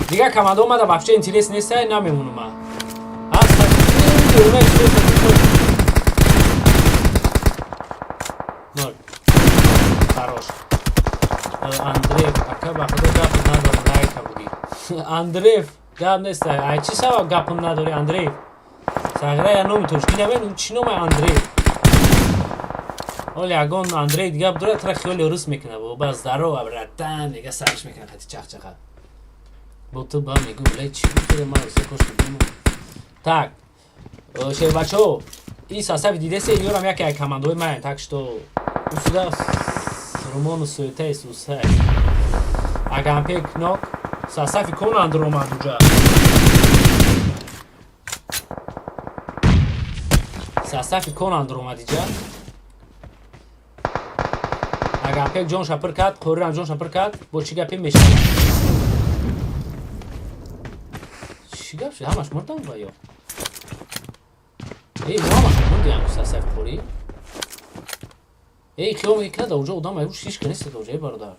Дигар команда омада, вообще интерес нест, ай намемонум ман. Аста, ноль. Хорош. Андреев, ака ба худо гап надорам, лайка буди. Андреев, гап нест, ай чӣ сабаб гапам надори, Андреев? Сағира я номи тоҷикӣ намедонам, чӣ номай Андреев? Оли ягон Андрей дига дорад, тра хиёли рус мекунад, бо здорово, братан, дига сарш мекунад, хати чахчаха. Бо ту ба мегӯ, блядь, чӣ гуфтаде, ман се кош мекунам. Так, шербачо, и состави дидесе, ёрам яке аз командаҳои ман, так что усуда румону суетаи сусай. Агампек нок, состави Конан омад уҷа. Состави Конан омад иҷа. Агампек ҷонша пир кард, Қорирам ҷонша пир кард, бо чӣ гапе мешавад? Чӣ гап шуд? Ҳамаш мурданд ва ё? Эй, мо ҳамаш мурдиам состави Қорӣ. Эй, хиёл мекунад, дар уҷа одам ай ҳеч ка нест дар уҷа, эй бародар.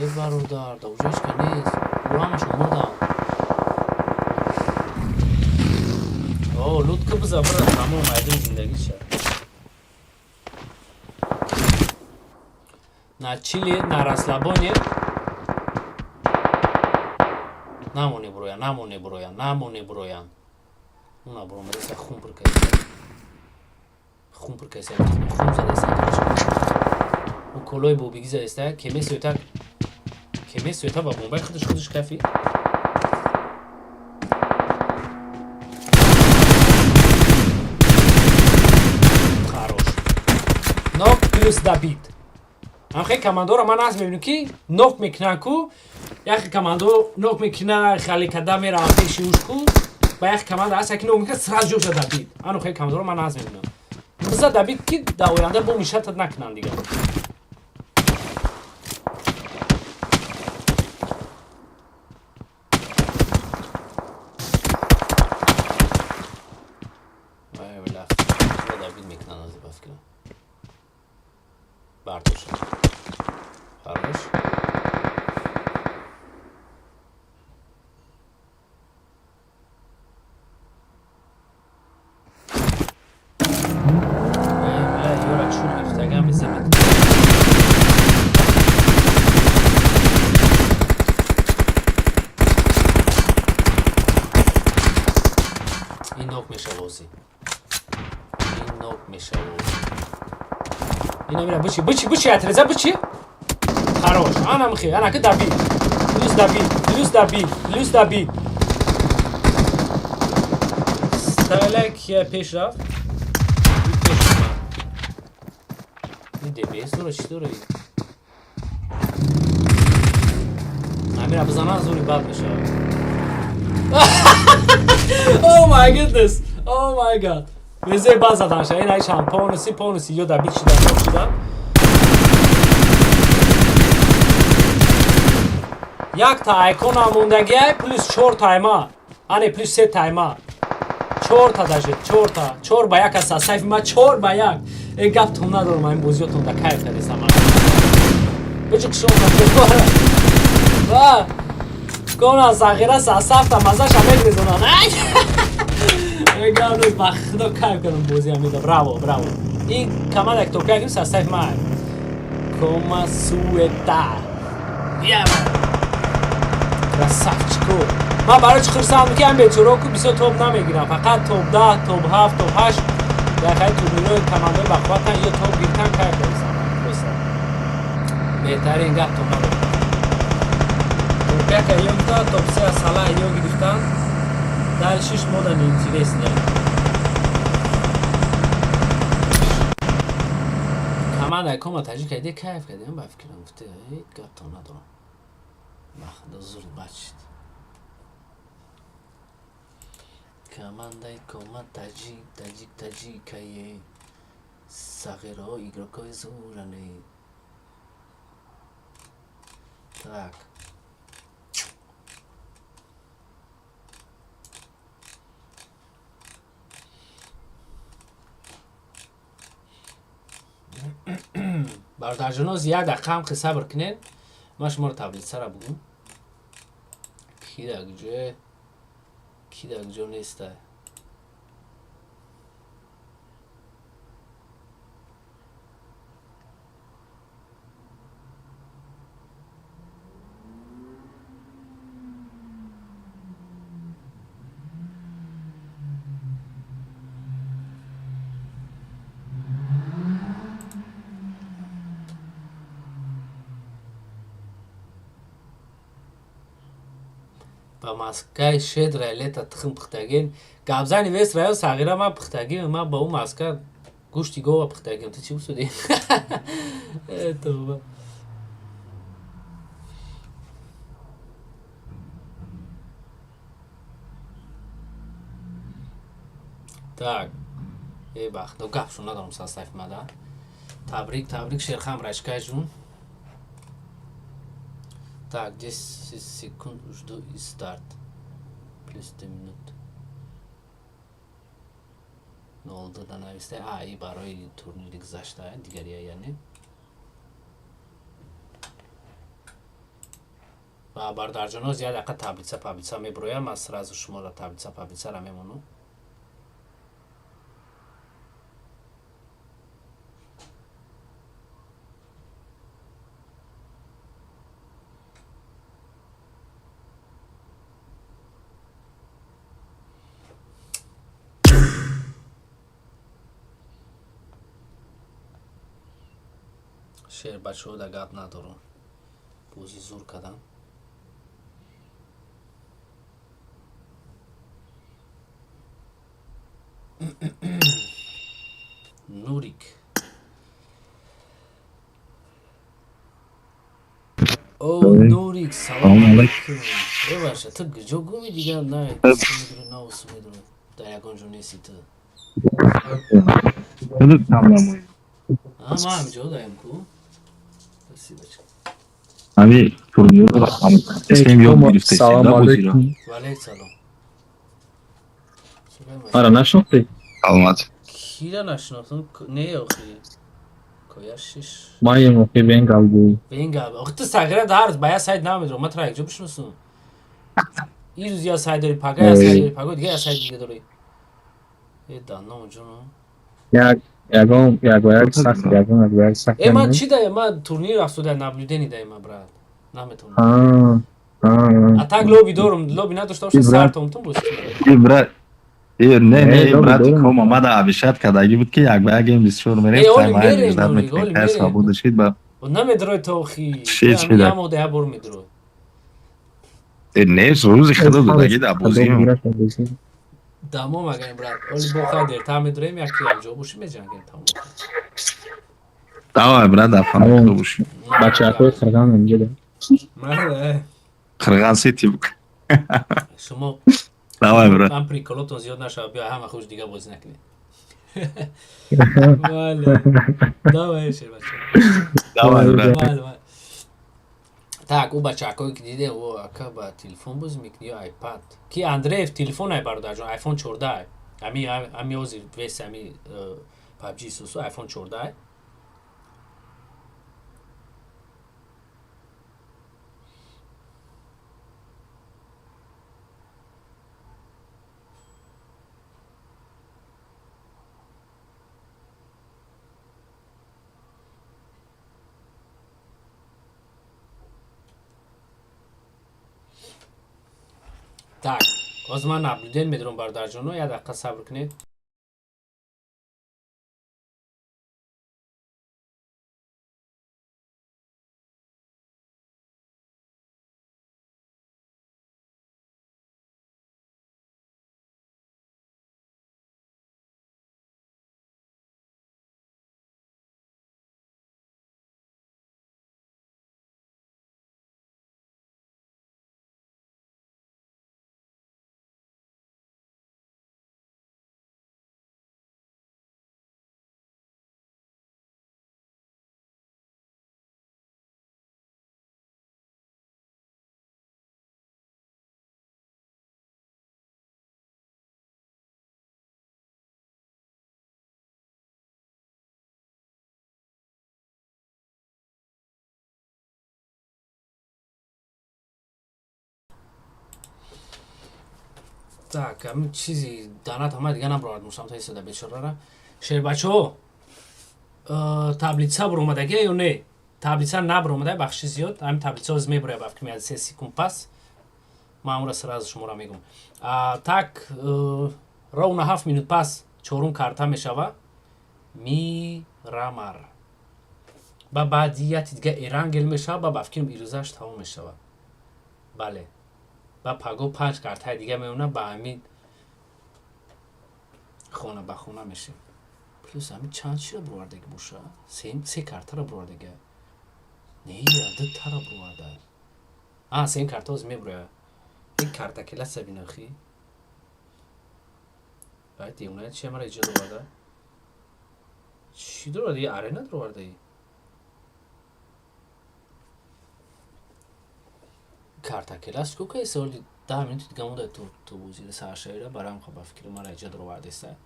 Эй бародар, дар уҷа ҳеч ка нест. Ӯ ҳамашон мурданд. О, лут ки биза бира, тамом майдони зиндагӣ шад. На чили, на расслабоне. Намоне буроян, намоне буроян, намоне буроян. Уна буромадеса хун пур кайса. Хун пур кайса, хун задеса. У колои бобигӣ задеста, кеме суета, кеме суета ба бомбаи худаш худаш кафи. Хорош. Нок плюс добит. Ам хеле командоро ман аз мебинам ки нок мекунанд ку, яхе командо нок мекуна, хали када мераванд пеши уш ку, ба яхе команда ҳаст, яке нок мекунад, сразу ҷоша добит. Ану хеле командоро ман аз мебинам. Биза добит ки дар оянда бо мишатат накунанд дигар. Вай, бля, добит мекунанд аз ба фикрам. Бардоша. Хорош. Эй, бля, ёра чур гирифтаган беземет. Ин нок мешавози. Ин нок мешавози. Ина мира бычи, бычи, бычи, отреза, бычи. Хорош. Ана мхи, ана ки добит. Плюс добит, плюс добит, плюс добит. Стайлак я пеш рафт. Пеш омад. Ин ДБС дора, чӣ дора? Амира бизанан зури бад мешавад. My goodness! Oh my God! Везе баз заданша. Ин айшам полностью полностью ё да бит шидан, нок шидан. Якта айкона мондагиай, плюс чор тайма. Ане, плюс се тайма. Чорта, даже чорта. 4-1 аст сайфи ма, 4-1. Э, гаптон надорам, ин бозиётон да кайф кардесам. Бичук шон ва кона сағира сасафта мазаша мегрезонан. Ай! Э, гап нест, ба худо, кайф кардам бозиам меда. Браво, браво. Ин команда ки топ як састайф ма. Кома суета. Я красавчико. Ман барои чӣ хурсандам, ки ҳам бечорао ку бисёр топ намегирам, фақат топ 10, топ 7, топ 8 дар хаи турнирҳои командаҳои бақувватан ё топ гирифтан, кайф кардам. Просто беҳтарин, гаптон надорам. Топ яка ё гирифтан, топ се сала ё гирифтан. Дальше мода неинтереснее. Команда кома таҷик айде кайф кардем, ба фикрам гуфте, гаптон надорам. Ба худо, зур бачид. Командаи кома таҷик, таҷик, таҷикае. Сағираҳо игрокҳои зуране. Так. Бародарҷоноз, як дақиқа ҳам ки сабр кунед, ман шуморо таблицара бугум. Ки дар куҷое, ки дар куҷо неста. Ба маскаи щедрое лето тухм пухтагин. Гапзани вес раё сағира, ман пухтагим, ман ба ӯ маска гӯшти гова пухтагим. Ту чӣ гуфтудӣ? Э, тавба. Так. Э, бахто, гапшо надорам, састайф мада. Табрик, табрик, Шерхам Рашкай ҷун. Так, 10 секунд жду и старт. Плюс 2 минут. 02 да нависте. А, и барои турнири гузашта, дигария яъне. Ва бародарҷоноз, як дақиқа таблица паблица меброям, ман сразу шуморо таблица паблицара мемонам. Шер бачаҳо да гап надорам. Бозӣ зур кардам. Нурик. О, Нурик, салом алейкум. Бебаша, ту куҷо гуми дигар? На медури, на усу медури. Дар ягон ҷо нести ту. А, ман ҳамҷо даем ку. Спасибо. Ами турнирро СМ ёд гирифтаи. Салом алейкум. Ва алейк салом. Ара нашнохтӣ? Саломат. Кира нашинохтам? Не, охи. Кояшиш. Маем, охи, венгал буй. Венгал. Охи, ту сағира дар ба я сайт намедорам. Ман тра якҷо бишносум. Ин рӯз я сайт дори, пага я сайт дори, паго дига я сайт дига дори. Э, данном ҷоно. Як ягон яго як сахт, ягон яго як сахт. Э, ман чӣ дая? Ман турнир афтода, наблюдение дая ман, брат. Наметавонам. А А так лоби дорум, лоби надошта бошам, сартом тун боз. Э, брат. Э, не, не, лоби брат, дорум. кома мада обещать кардагӣ буд, ки як ба як гейм 24 мерем, Э, оли тайм мерем, ждать Нурик, мекунем, оли кай мерем. свобода шид ба. Намедрои то охи. Чи да? Я мода я бор медрои. Э, не, рӯзи худо додагӣ дар бозӣ. Дамом агаем, брат. Оли бо хай дертар медроем, яки якҷо бошӣ, меҷангем, тамом. Давай, брат, дар паноҳ худо бошӣ. Бачаҳои қирған инҷа. Мара, Қирған сити. Шумо Давай, брат. Ман приколотон зиёд нашава, биё ҳама хуш дига бозӣ накунед. Бале. Давай, шербача. Давай, брат. Бале, бале. Так, ӯ бачаҳакое ки дидем, о, ака ба телефон бозӣ мекунӣ ё iPad? Ки Андреев телефон ай, бародарҷон, iPhone 14 ай. Ами ҳозир версия ами PUBG сусу iPhone 14 ай. Так, ҳозир ман наблюдение медорам, бародарҷоно, як дақиқа сабр кунед. Так, ами чизи данат ҳама дига набаровард мусамта истода бечорара. Шербачаҳо, таблица баромадагия ё не? Таблица набаромада, бахши зиёд. Ҳамин таблица ҳоз мебарояд, ба фикр, 3 секунд пас. Ман амро сразу шуморо мегӯм. Так, ровно 7 минут пас чорум карта мешава. Мирамар. Ба баъди яти дига Эрангел мешава, ба фикрам ирӯзаш тамом мешава. Бале. Ба паго панҷ картаи дига мемонад, ба ҳамин хона ба хона мешем. Плюс ҳамин чанд чиро бировардаги боша? Се картаро бировардага. Не, дутаро бироварда. А, сем карта ҳоз мебирояд. Ин карта келаса бинохи. Баъд девона чи амара иҷо доварда? Чӣ доварда? Арена довардаи? Карта келас ку ка соли 10 минути дига монда то бозиро саршавира, барам ба фикри мара иҷо довардаиста.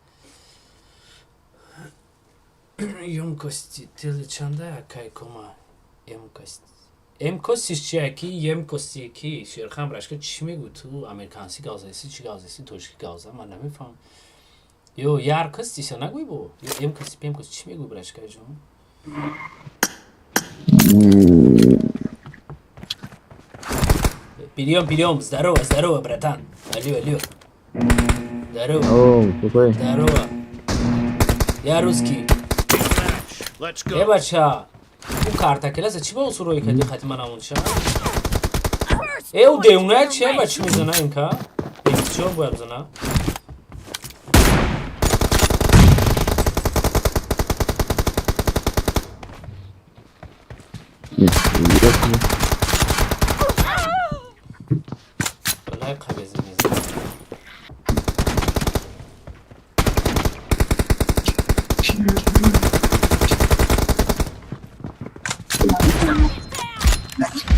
Ёмкости тели чанда акай кома емкость. Емкостиш чия ки емкости ки Шерхан брашка чӣ мегӯ, ту американси гавзаси, чӣ гавзаси, тоҷики гавза, ман намефаҳмам. Ё яркостиша нагӯй бо ё емкости, пемкост чӣ мегӯй, брашка ҷон? Прием, прием, здорово, здорово, братан. Алло, алло. Здорово. О, какой? Здорово. Я русский. Let's Э go. бача, ӯ карта келаса чӣ ба усурои кади хати ман амонша? First Э, ӯ point девона for the чия ба red чӣ мезана инка? Чо бояд бизана? Балай қабези мезана.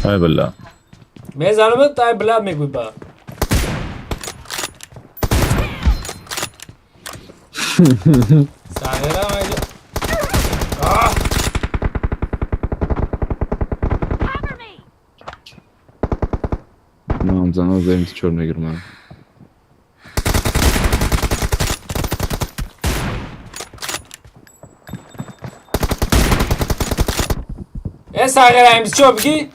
Ай бля. Мезанам, тай бля мегӯй ба. Сағира майда. А! Cover me. Ман зано за МТ4 мегирам. Э сағира МТ4 бигӣ?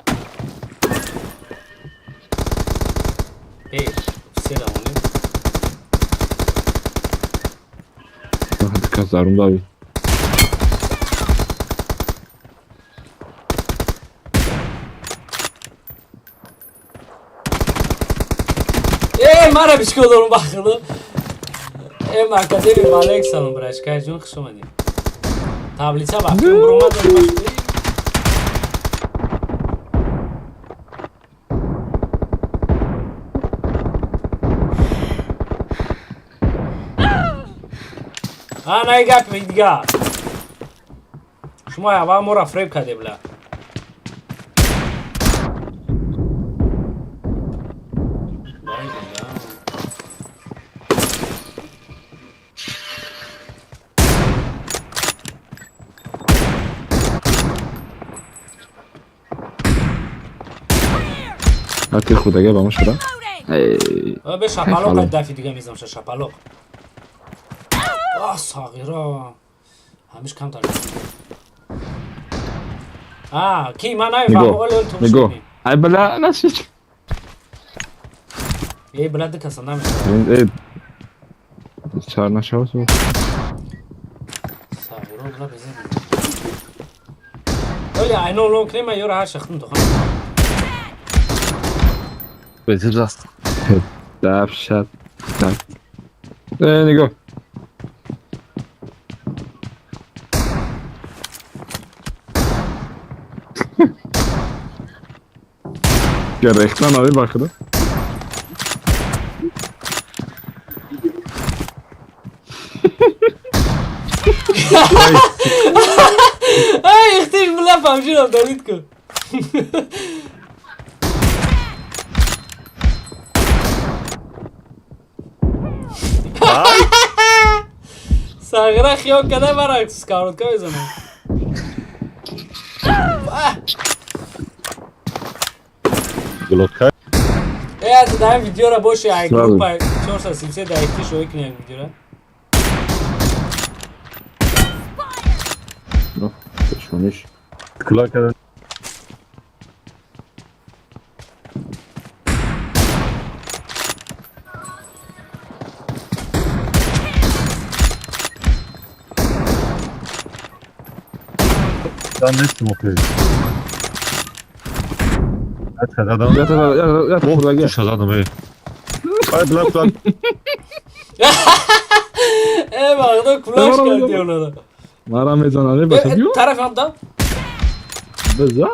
Э, седа монем. Казарум дави. Э, мара бичко дорум бахилу. Э, академик Валек салом, брашка ҷон, хуш омадӣ. Таблица ба фикр буромад. А, на гап дига. Шумо аввал моро фреб карде, бля. Ати худага ба мо шуда. Loading. Эй, Бе шапалоқ Ҳало. дафи дига мезам ша шапалоқ. А, сағира. Ҳамиш камтар. А, ки ман намефаҳмам, Нигоҳ, оли оли тумуш нигоҳ. кунем. Ай бля, нашид. Эй, бля, ду каса намешавад. Эй, чар нашавад. Сағиро, бля, безем. Оли айно лон кунем, ман ёра ҳар шахтум тохан. Безир даст. Даҳшат. Так. Э, нигоҳ. Гирехтан аби ба худо. Ай, ихтиш, бля, фамширам дарид ку. Сағира хиёл када мара сковородка мезанам. Глотка. Э, аз дар видеора боши, ай Сразу. группа 433 дар ихти шоӣ кунем як видеора. Пешониш. Кулак кардан. Дан нестим охи. Задам. Ята ята худага. Туша задам, эй. Ай, бля, кулак. Э, багда кулаш карди онара. Мара мезанад, Э, бача. э, тараф ҳам да? Биза?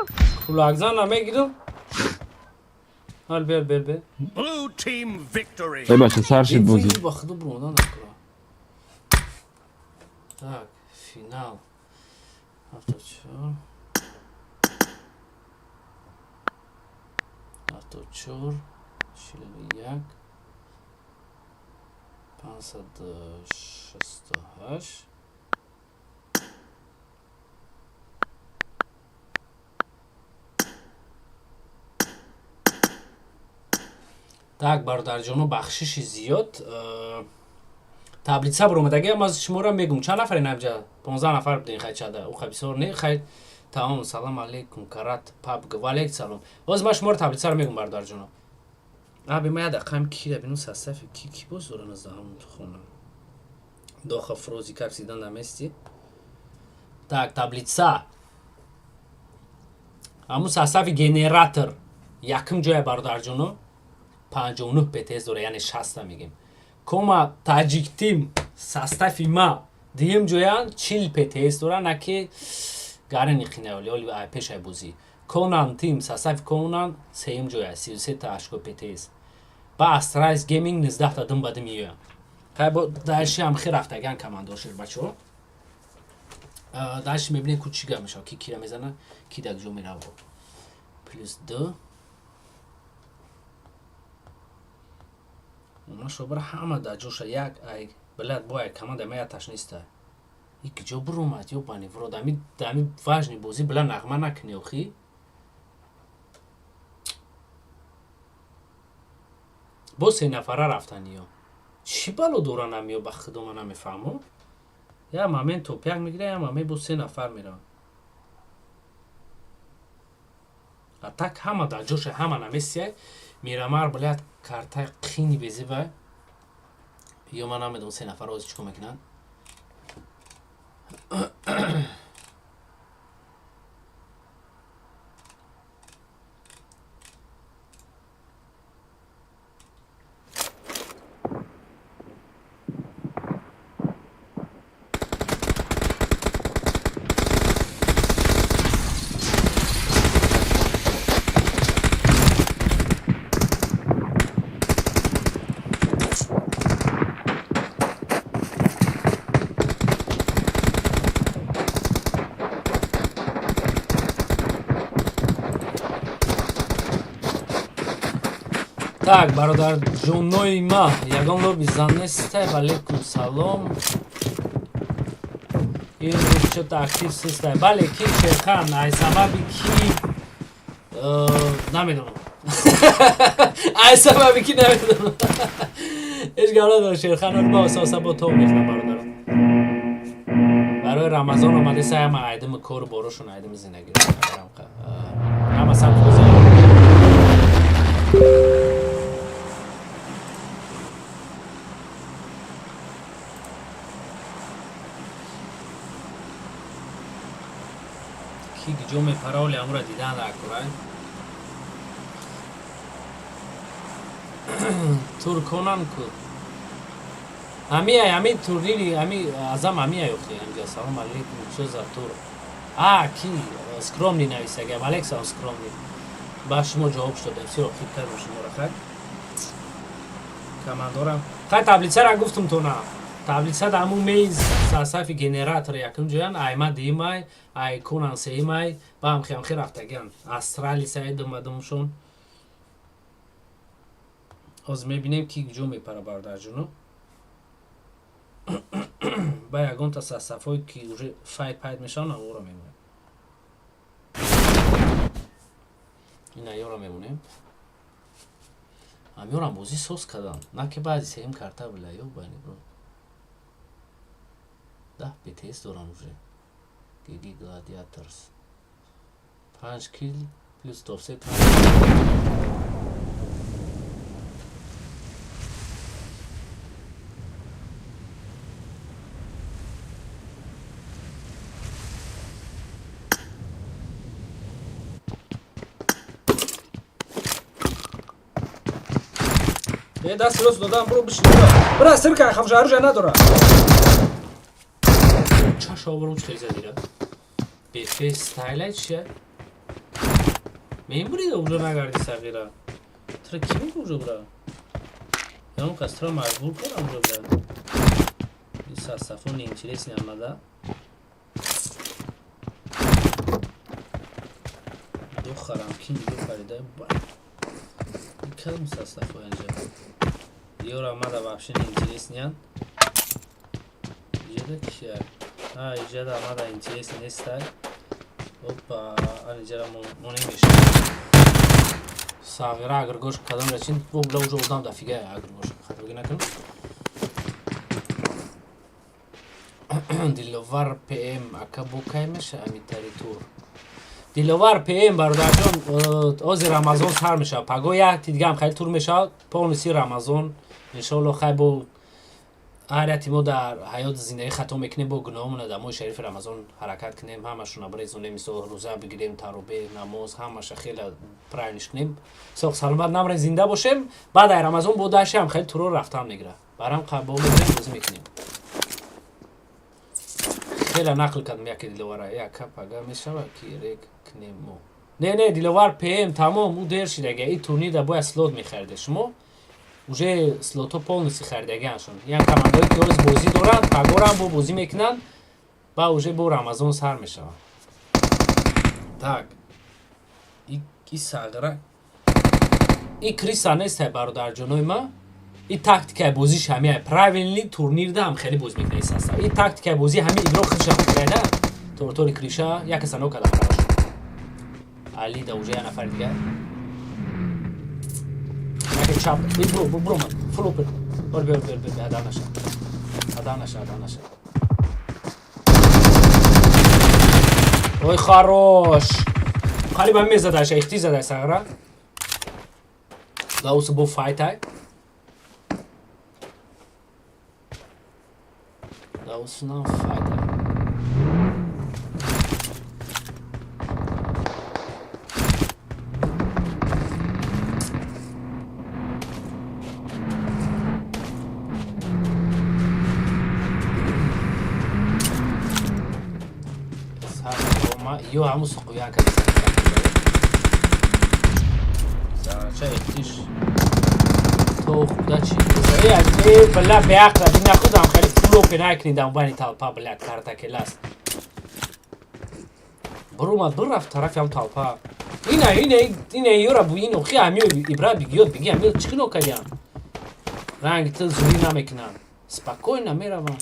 Кулакзан намегирам. Ҳал бер бер бер. Blue team victory. Эй, бача, сар шид бозӣ. Эй, ба худо буромадан накура. Так, финал. 74. 74. 41. 568. Так, бародарҷоно, бахшиши зиёд. Таблица буромадаги, ман шуморо мегум. Чанд нафар инамҷа? 15 нафар будем, хай чада. Уха бисёр не, хай тамом. Салам алейкум, карат пабг. Ва алейкум салом. Боз ман шуморо таблицаро мегум, бародарҷоно. Аби ман як дақиқаам кира бинум састафи ки ки боз доран аз ҳамон хона. Доха фрози как всегда на месте. Так, таблица. Ҳамун состави генератор якум ҷоя, бародарҷоно, 59 ПТС дора, яъне 60 мегем. Кома таҷиктим состави ма дуюм ҷоян 40 ПТС дора, на ки гарени қинаоли оли ай пешай бозӣ. Конан тим состави Конан сеюм ҷоя 33 та ашко ПТС. Ба Астрайс Гейминг 19 та дум ба дум меоянд. Хай бо дальше ҳам хел рафтаган командо шер бачаҳо. Дальше мебинем ку чӣ гап мешавад, ки кира мезана, ки дар ҷо мерава. Плюс ду. Уна шобара ҳама дар ҷоша як ай блядь, бо ай команда ма яташ неста. Ик ҷо буромад, ёбани в рот, ами важный бозӣ, бля, нағма накунӣ охи. Боз се нафара рафтан ё. Чӣ бало доран ами ё, ба худо ман намефаҳмам. Як момент топяк мегира, як момент боз се нафар мераванд. А так ҳама дар ҷоша, ҳама намесияй. Мирамар, блядь, картаи қини безибай. Ё ман намедонам се нафар ози чӣ кор мекунанд. Так, бародарҷонои ма, ягон лоби зан нестай. Валейкум салом. Имрӯз чё-то актив сустай. Бале, ки Шерхан, ай сабаби ки намедонам, ай сабаби ки намедонам. Ҳеҷ гап надорам, Шерхан, ба асоса бо то мехӯрам, бародарам. Барои Рамазон омадеса, ҳама айдими кору борошон, айдими зиндагӣ, ҳама самт. Ки ҷо мепароли, амра дидан дар курай. Турконам ку ҳамиай, ҳами турнири, ҳами азам ҳамиай охи ҳамҷа. Салом алейкум, чо за тур? А ки Скромный нависагам. Алексам, Скромный, ба шумо ҷавоб шудодем. Сиро хуб кардам шуморо. Хай, командорам, хай, таблицара гуфтум то на таблица да ҳамун мейз сарсафи генератор якум ҷоян, айма дуюмай, ай конан сеюмай, ба ҳамхи ҳамхи рафтагиан. Астралисай думадумшон. Ҳозир мебинем, ки ҷо мепара, бародарҷоно. Ба ягонта сарсафҳое ки уже файт пайд мешаванд, ора мемонем, ина ёра мемонем. Ҳамёрам бозӣ соз кардам, на ки баъди сеюм карта била. Ё бани бро, 10 ПТС дорам уже. Гиги Гладиаторс панҷ кил плюс топ се. Е, даст рост додам, бро, бишин. Бра, сирка, хавжа оружие надора. Чаша обрум чӣ задира? Бефе стайла чия? Мембри уже нагарди, сағира. Тра ки мегу уже бра? Ям кас тра маҷбур кардам уже бра. Ин састафон интересный амада. Духарам ки нигоҳ харида. Кадом састафо инҷа? Ёра мада вообще неинтересныян. Иҷода кия? А, иҷода мада интересный нестай. Опа, ан иҷара монем. Сағира агргош кадом рачин? Бо бла уже одам дафига агргош. Хатоги накун. Диловар ПМ, ака, бо кай меша амитари тур? Диловар ПМ, бародарҷон, ози Рамазон сар мешавад. Паго як дигаам хеле тур мешавад, полностью Рамазон. Иншоалло, хай, бо ҳар яти мо дар ҳаёт зиндагӣ хато мекунем, бо гуноҳомона дар моҳи шарифи Рамазон ҳаракат кунем, ҳамашона брезонем, мисол, рӯза бигирем, таробе, намоз, ҳамаша хеле правильныш кунем. Соқ саломат намрем, зинда бошем. Баъд ай Рамазон бо дашам хеле туро рафтан мегирад. Барам бо мегирем, бозӣ мекунем. Хеле нақл кардам яке Диловара. Яка пага мешавад ки рек кунем мо? Не, не, Диловар ПМ, тамом, ӯ дер шидага. И турнирда бояд слот мехариде шумо. Уже слотҳо полностью харидагианшон. Ян командаое ки ҳоз бозӣ доранд, пагорам бо бозӣ мекунанд, ба уже бо Рамазон сар мешавад. Так, и сағра, и криса нестай, бародарҷонои ма. И тактикаи бозиш ҳамиай, правильный турнирда ҳам хеле бозӣ мекунад и состав. И тактикаи бозӣ ҳами игрок худшам хеледа тортори криша як каса нокада бараш. Али да уже я нафари дигар. Яке чап, бро, бро, бро, ман full open. Бор, бор, бор, бор, адан наша. Адан наша, адан наша. Ой, хорош. Қариб ҳам мезадаша, ихти задай сағра. Лаусу бо файтай. Лаусунам файтай. Ё ҳамун суқуян кади ча ихтиш то худа чи э бля, беақла бинахудам, хеле фуло пенакни дар байни толпа, блядь, карта келас. Буромад, бирафт тарафи ҳам толпа. Ина, ина, ина, ёра бу, ин охи ҳамиё ибрат биги, ёд биги, ҳамиё чӣ кино кардиям? Ранги тил зурӣ намекунанд. Спокойно мераванд.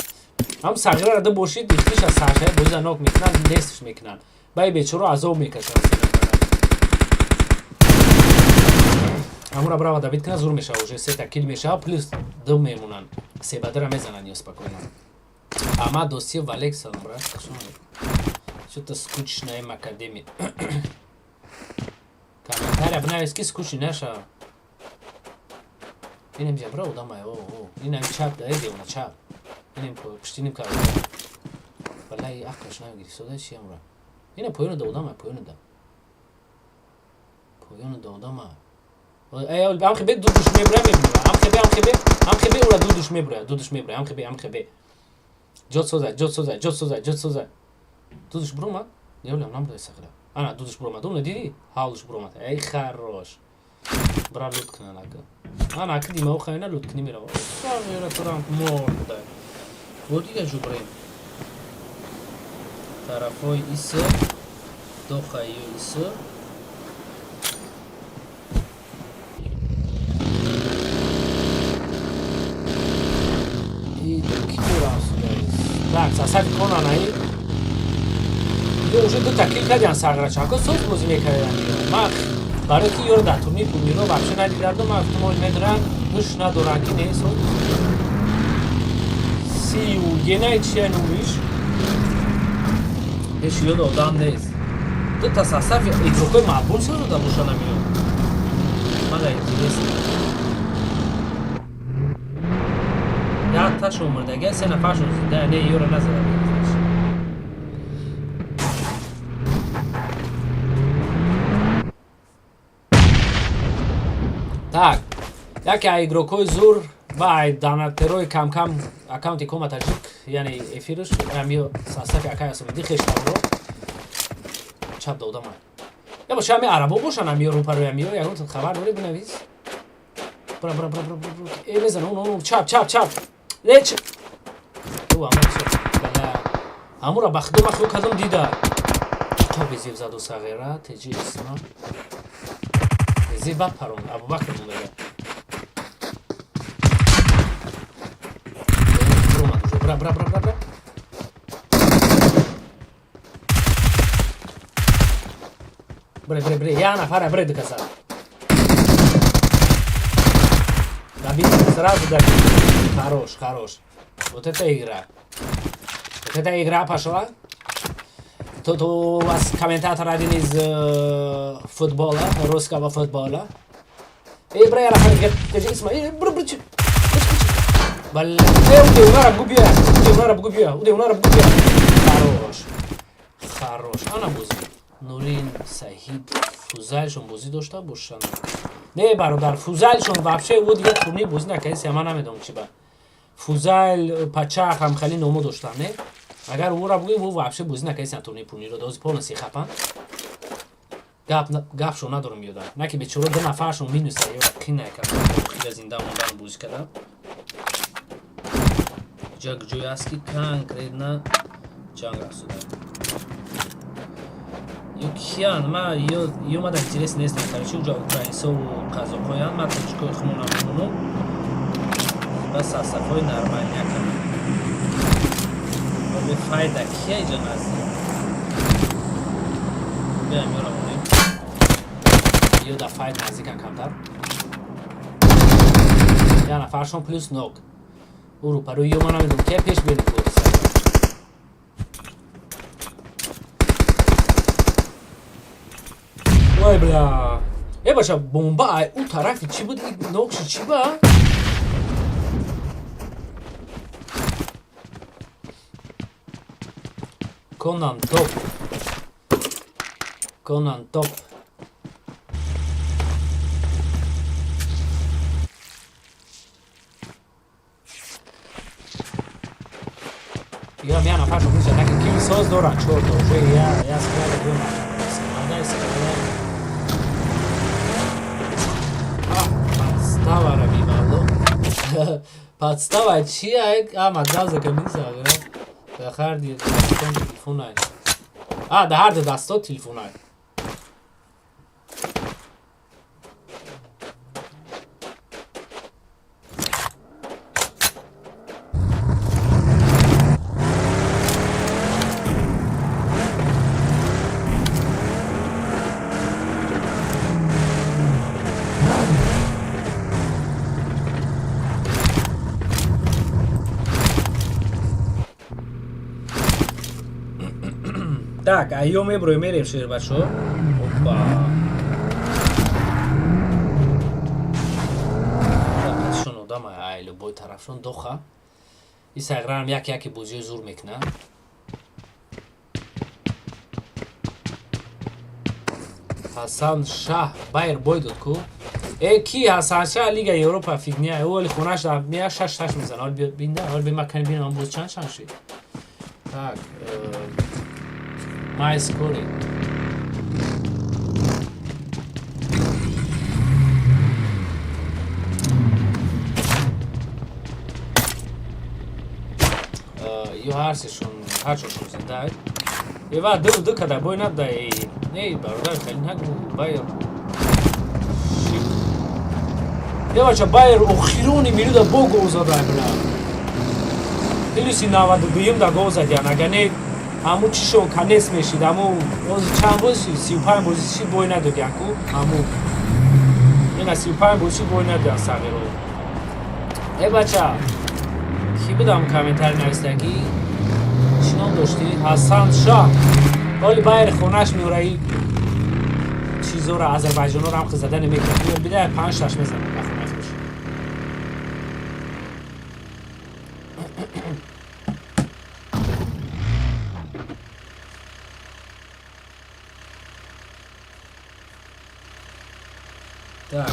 Ҳам сағирара ду бошид, ихтиша саршая бозида нок мекунанд, нестш мекунанд. Баи бечоро азоб мекашанд. Амура брава давид кунад, зур мешава, уже сета кил мешава, плюс ду мемонанд. Себадара мезананд ё спокойно. Ама досье Валек, салом, брат. Что-то скучная им академия. Комментария бинавис, ки скучный наша. Инем ҷабра одамай, о, о. Инам чап, да, девона чап. Инем пуштиним кар. Валлаи ақлаш намегирифт, сода чи амра. Ина поёна да одамай, поёна да. Поёна да одамай. Эй, амхи бе дудуш мебура, мебура. Амхи бе, амхи бе, амхи бе, ура дудуш мебура, дудуш мебура, амхи бе, амхи бе. Ҷот соза, ҷот соза, ҷот соза, ҷот соза. Дудуш буромад? Невлям, намбудай сағира. Ана, дудуш буромад. Уна диди? Ҳавлуш буромад. Эй, хорош. Бра лут кунан ака. Ана, ака дима охайна лут кунӣ мерава. Сағира турам мор будай. Бо дига ҷубрем. Тарафҳои Иса, Доха ё Иса. Так, сасаки конанаи. Ё уже дута кил кардиан сағирачако, соз бозӣ мекардиан. Ма барои ки ёро дар турнир турниро вообще надидардум, ма эҳтимол медорам, гӯш надорам ки не соз. Сию генай чия номиш? Ҳеч ёд одам нест. Дута состав игрокои маъбул созода боша намеёд. Мага интересно. Як ташон мурдага, се нафаршон зинда, не ёро назада. Так, яке аз игрокҳои зур ва ай донатерои камкам аккаунти Кома Таҷик, яъне эфирш, ҳамиё состави акай асомиди хештавро чап додама. Я боша ҳами арабо бошан, ҳамиё рӯпарои ҳамиё, ягон хабар дорӣ, бинавис. Бра, бра, бра, бра, бра, бра. Э, мезана, он, он, чап, чап, чап. Не, чап. Ӯ, ама чап. Бала. Ҳамура ба худо ман хиёл кардам дида. То безеб заду сағира, теҷи исма. Безеб бад парон, Абубакр мондага. Буромад уже. Бра, бра, бра, бра, бра. Бре, бре, бре, я нафара бре доказал. Добил, сразу добил. Хорош, хорош. Вот это игра. Вот эта игра пошла. Тут у вас комментатор один из футбола, русского футбола. Эй, бра, я нафара, исма, эй, бр, бр, чё? Бля, эй, уде, унара бгубия, уде, унара бгубия, уде, унара бгубия. Хорош. Хорош. Ана бозӣ. Нурин Саҳид Фузайлшон бозӣ дошта бошанд. Не, бародар, Фузайлшон вообще ӯ дигар турнир бозӣ накард, ман намедонам чи ба. Фузайл Пачах ҳам хеле номо доштанд, не? Агар ӯро бигӯем, ӯ вообще бозӣ накард турнир пурниро, дози полностью хапан. Гап гапшон надорам ёдам. На ки бечора ду нафаршон минус ё қина кард. Хида зинда мондан бозӣ кардан. Ҷа ҷое аст ки конкретно ҷанг рафтуда. Ё киян, ма ё мада интерес нестам, короче, уҷа украинсову қазоқоян, ма тоҷикои хумонам мемонам. Ба сасафҳои нормальнякам. Ва бефайда кия иҷа наздик? Биям ёра монем. Ё да файд наздикан камтар. Я нафаршон плюс нок. Ӯ рӯпарӯи ё ман намедонам кия пеш берем гол. Ой, бля. Э, баша, бомба ай ӯ тарафи чӣ буд? Нокши чӣ ба? Конан топ. Конан топ. Ё я нафаршон меша, наки кил соз дорад чорта уже я склада ё складай, складай. Подстава бивалло. Подстава чия? Ама газа камин сагра. Захар ди телефон ай. А, да ҳар ду дасто телефонай. Так, айё меброем, мерем, шербачо. Опа. Шон одам ай любой тарафшон доха. И сагранам як яки бозиё зур мекуна. Ҳасан Шаҳ Байер бой дод ку. Э ки Ҳасан Шаҳ Лига Европа фигня. Ӯ оли хонаш да мия шаш шаш мезана. Ҳол бинда, ҳол бин кани бинам боз чанд чанд шид. Так, my scoring. Ё ҳарсешон ҳарчошон зинда. Ева ду ду када бой нада. Не, бародар, хеле нагу Байер. Девача Байер охирони минута бо гол зада бла. Плюси 92-юм да гол задян. Агар не ҳамун чишон конец мешид, ҳамун бози чанд бози 35 бози шид бой надодян ку ҳамун ина 35 бози шид бой надодян сағиро. Э бача, ки будам комментарий навистагӣ? Чӣ ном доштӣ? Ҳасан Шоҳ. Оли Байер хонаш меораи чизора Азербайҷонро ҳам зада намекунад. Бида панҷ шаш мезанад ба хонаи хуш. Так.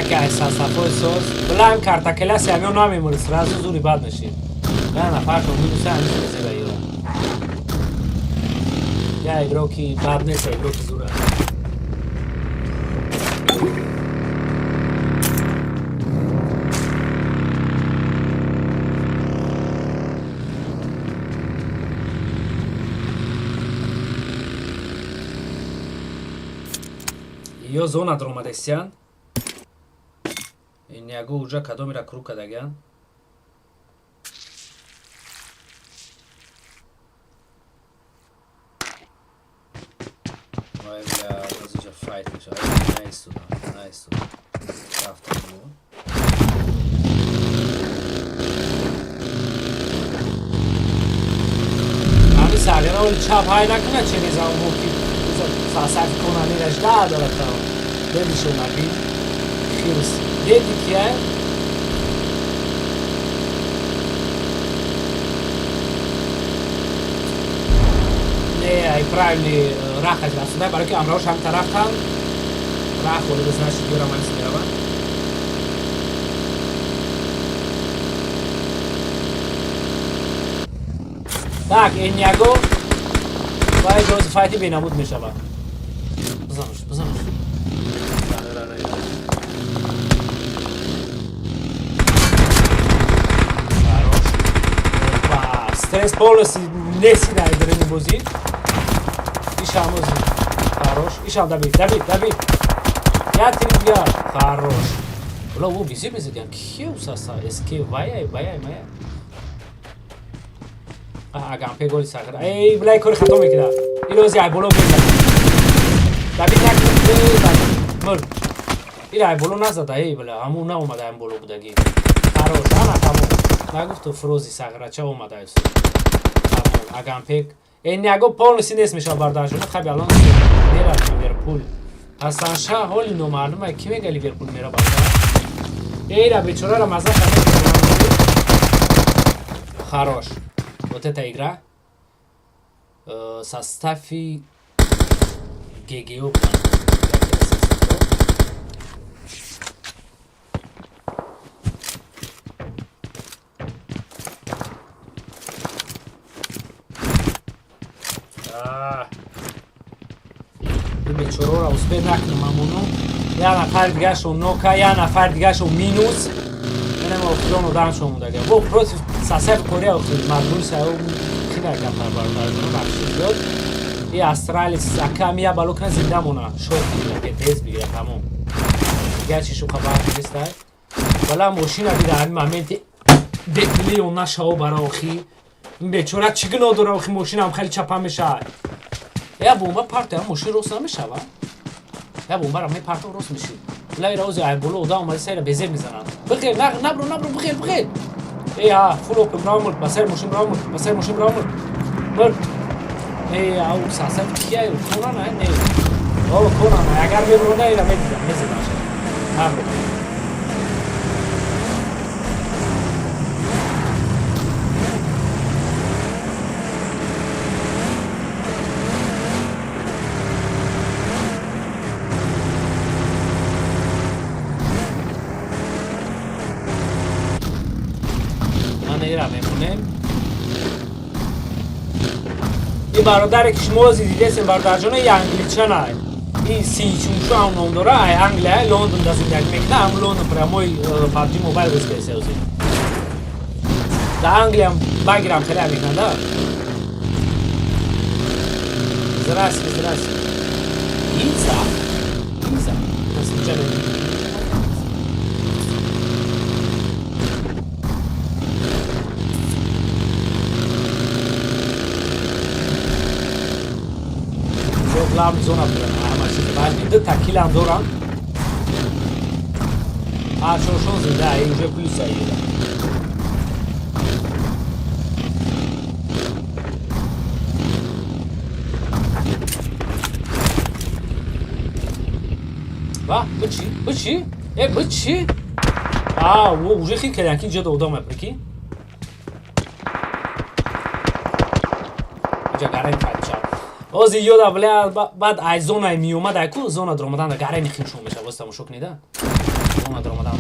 Яке аз сафои соз билаем карта келаси ҳамё намемури, сразу зури бад мешид. Я нафаршон минуса ҳамин зеба ира. Я игроки бад нест, игроки зура. Ё зона дромадесиян. Ниаго уҷа кадомера круг кардагиян? Вай бля, аз уҷа файт мешавад. Наистодам, наистодам. Рафтам бо. Ҳамин сағира оли чап ҳай накунад через ҳамон ки сафи конанираш да дорад та. Дедишона бин. Хирс. Деди кия? Не, ай правильный рахаш рафтуда, барои ки амраош ҳам тарафтан. Рах олида значит ёра манис меравад. Так, Эняго вай ҷози файти бенамуд мешавад. Бизануш, бизануш. Хорош. Опа, стресс полностью неси дар дарини бозӣ. Ишам бозӣ. Хорош. Ишам добит, добит, добит. Я три дигар. Хорош. Бла, ӯ бизи мезадян. Ки усаса? СК вай, вай, вай. Агампе голи сағир. Эй, блай кори хато мекунад. Ирози ай боло мезад. Давид накун, мурд. Ира ай боло назада, эй, бля, ҳамун наомада ам боло будагӣ. Хорош, ана тамом. Нагуфту Фрози сағирача омада айс. Тамом, Агампек. Эй, няго полностью нест мешава бардарҷона, хаби алон мера Ливерпул. Ҳасан Шаҳ ҳоли номаълум ай ки мега Ливерпул мера бардар. Эй, ра бечорара маза Хорош. Вот эта игра составе ГГО. Бечораро успеть накунам, амону як нафар дигашон нока, як нафар дигашон минус. Менам охирон одамшон мудага бо против сасеф Корея охир маҷбур саё хина камтар, бародарҷоно, бахшиш зиёд. И Астралис акам я бало кна зинда мона, шот бигира, ПТС бигира, тамом, дигар чишу хабар нестай. Вала мошина дида, ҳамин моменти бепулион нашао бара охи. Ин бечора чӣ гуноҳ дора охи? Мошинам хеле чапа мешавад. Я бомба парто, я мошин рост намешава. Я бомбара мепарто, рост мешид. Лайра ози ай боло одам омади, сайра безер мезананд. Бихел, набро, набро, бихел, бихел. Эй, ҳа, фул опен бравмур, ба сари мошин бравмур, ба сари мошин бравмур. Мур. Эй, ау, сасав кия, конана, не. О, конана, агар мебронда, ира медидам, мезадам. Набро. Ман ира мемонем. Ин бародаре ки шумо ози дидесем, бародарҷоно, и англичана. Ин Синчуншу ҳам ном дора, ай Англия, Лондон да зиндагӣ мекунад, ҳам Лондон прямой PUBG Mobile бозӣ кардеса ози. Да Англиям багирам хеле мекунад, да? Здрасте, здрасте. Инса? Инса. Это случайно. Главный зона буданд, ҳама чиз баъд ду та килам дорам, ҳар чоршон зинда, ин уже плюс аида. Ва бычи, бычи, э, бычи. А, уже хит кардам ки инҷо одам, прикинь, инҷа гарани пайдо. Ози ёда, бля, баъд ай зонаи миомад, ай ку зона даромадан гарани хиншон мешава. Боз тамошо кунида, зона даромадан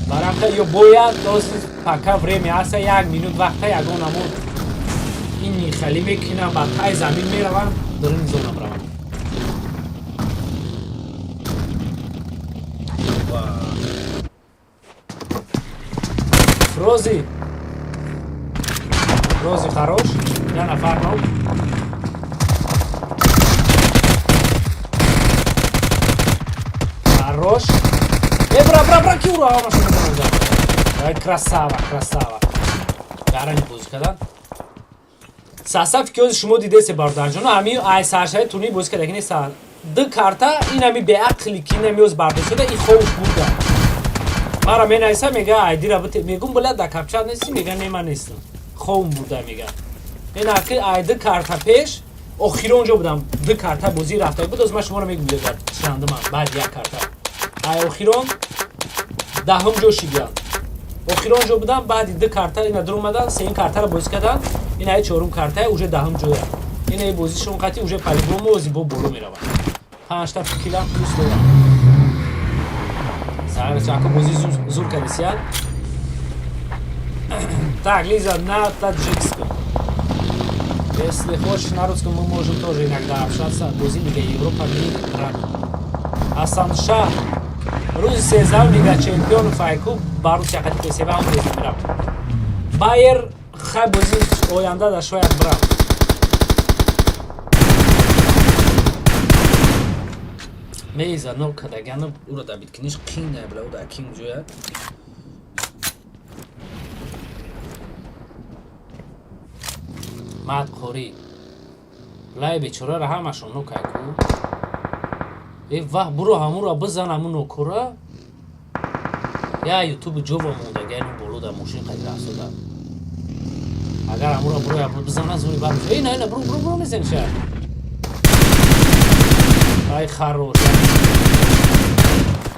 барака ё бояд ози пока время ҳаста, як минут вақта, ягон намуд ин хали мекунам, ба тай замин меравам, даруни зона бравам. Фрози, Фрози, хорош, я нафар нок. Хорош. Э, бра, бра, бра, ки ура, машина мезанад. Ай, красава, красава. Гарани бозӣ кардан. Сасаф ки ози шумо дидесе, бародарҷоно, ҳами ай саршаи турнир бозӣ карда, ки неста. Ду карта ин ҳами беақли ки ин ҳами оз бардошт шуда, ин ховуш бурда. Мара менависа, мега айдира бите, мегум, била да капчат нести, мега не, ман нестам. Ховум бурда, мега. Ин аки ай ду карта пеш охирон ҷо будам. Ду карта бозӣ рафта буд, оз ман шуморо мегум чандумам, баъд як карта. Ай охирон даҳум ҷо шидям, охирон ҷо будам. Баъди ду карта ина дуромадан, сеюм картаро бозӣ кардам, ина чорум картая, уже даҳум ҷоя. Ина бозишон қати уже по-любому ози бо боло меравад, панҷта килам плюс дорам. Сарчако бозӣ зур кардисияд. Так, Лиза, на таджикском. Если хочешь на русском, мы можем тоже иногда общаться. Бозӣ Лига Европа мирам. Асанша, рӯзи 13 Лига чемпион файку ба Русия қати ПСВ ҳам рӯз мирам. Байер хай, бозӣ оянда да шояд бирам. Мейза нок кадагана, ура добить киниш қин, бля, уда кин ҷоя. Мад қорӣ лай бечорара ҳамашон нокай ку. Э, ваҳ, буро, ҳамура бизан, ҳаму нокура. Я ютуби ҷова мондага, ину боло да мошин қади рафтода. Агар ҳамура буро бизана, зури бар. Эй, на, на, буро, буро, буро, мезаниша. Ай, хорош.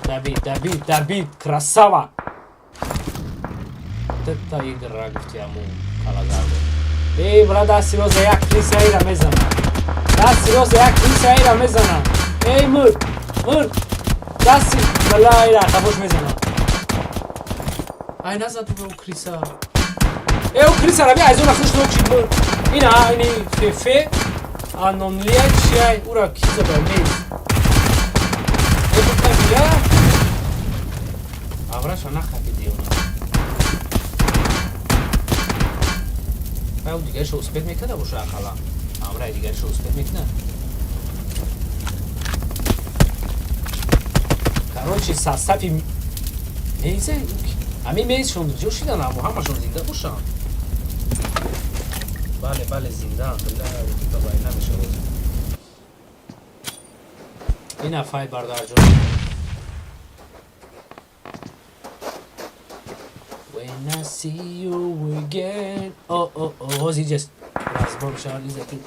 Добить, добить, добить, красава. Вот это игра, гуфти ҳаму калагардо. Эй, бра, дасти роза як крыса ира мезана. Дасти роза як крыса ира мезана. Эй, мур, мур. Дасти, бала, ира қафош мезана. Ай, назад у крыса. Эй, у крыса раби, айзона хуш нокшид, мур. Ина, ини фефе. Анонлия чиай, ура ки зада мез. Эбукабила? Авраша нахапиди она. Ай, дигарша успеть мекарда боша ақалла. Амрай дигарша успеть мекунад. Короче, состав мейзе, ами мейзшон ҷо шидан, аммо ҳамашон зинда бошанд. Бале, бале, зиндаанд. Бля, тута вайна мешавад. Ина фай бардарҷон. When I see you again. Oh, oh, oh, ҳозир ҷаст разбор мешавад иза ки.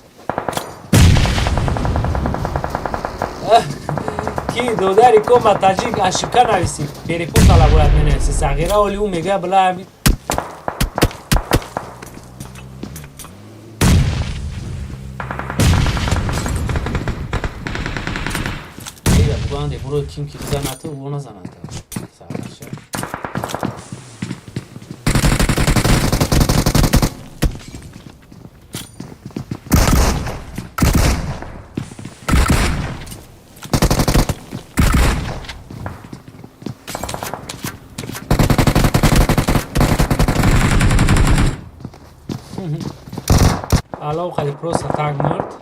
Ки додари кома таҷик ошибка нависӣ. Перепутала бояд менависи. Сағира оли ӯ мега бла ами. Ира буганде буро ким ки бизанад ӯ назанад. Сағираша. Алло, қади просто так мурд.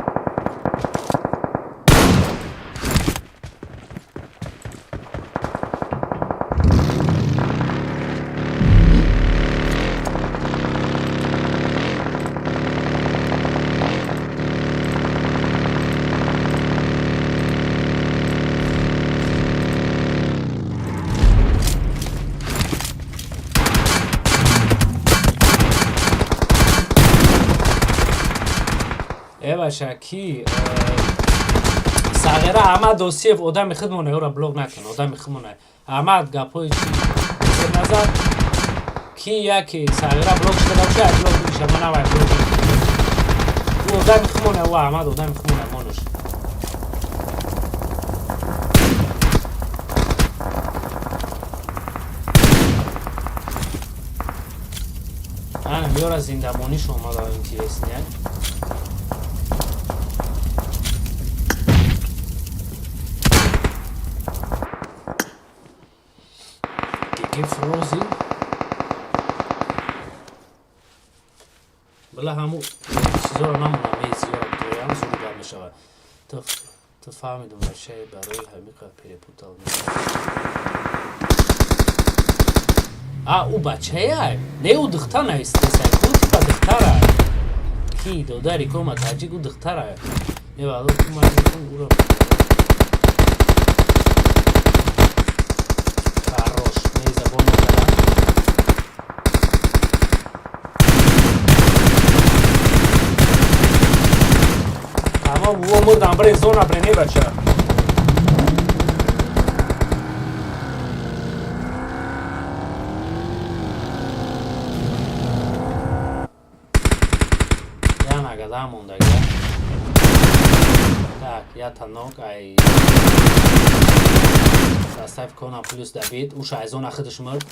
Эваша ки Сағира Аҳмад Досиев одами худмона, ӯра блок накун, одами худмона. Аҳмад гапҳои чи назар ки яке Сағира блок шуда боша, блок меша, ман навай блок. Ӯ одами худмона, ӯ Аҳмад одами худмона монуш. Ана миёра зиндамониш омада интересный. Фрози била ҳаму чизоро намонам мезиёра доям зуд гап мешавад. Ту фаҳмидум бачаи барои ҳамиқа перепутал. А ӯ бачая? Не, ӯ духтар навистесай. Ӯ типа духтара. Ки додари кома таҷик ӯ духтара. Не вало ту ман ӯро хорош мезабон кардам. Ама ӯ мурдам бре зона бре не бача. Я нагадам мондага. Так, я танок ай состав кона плюс Давид, уша ай зона худаш мурд.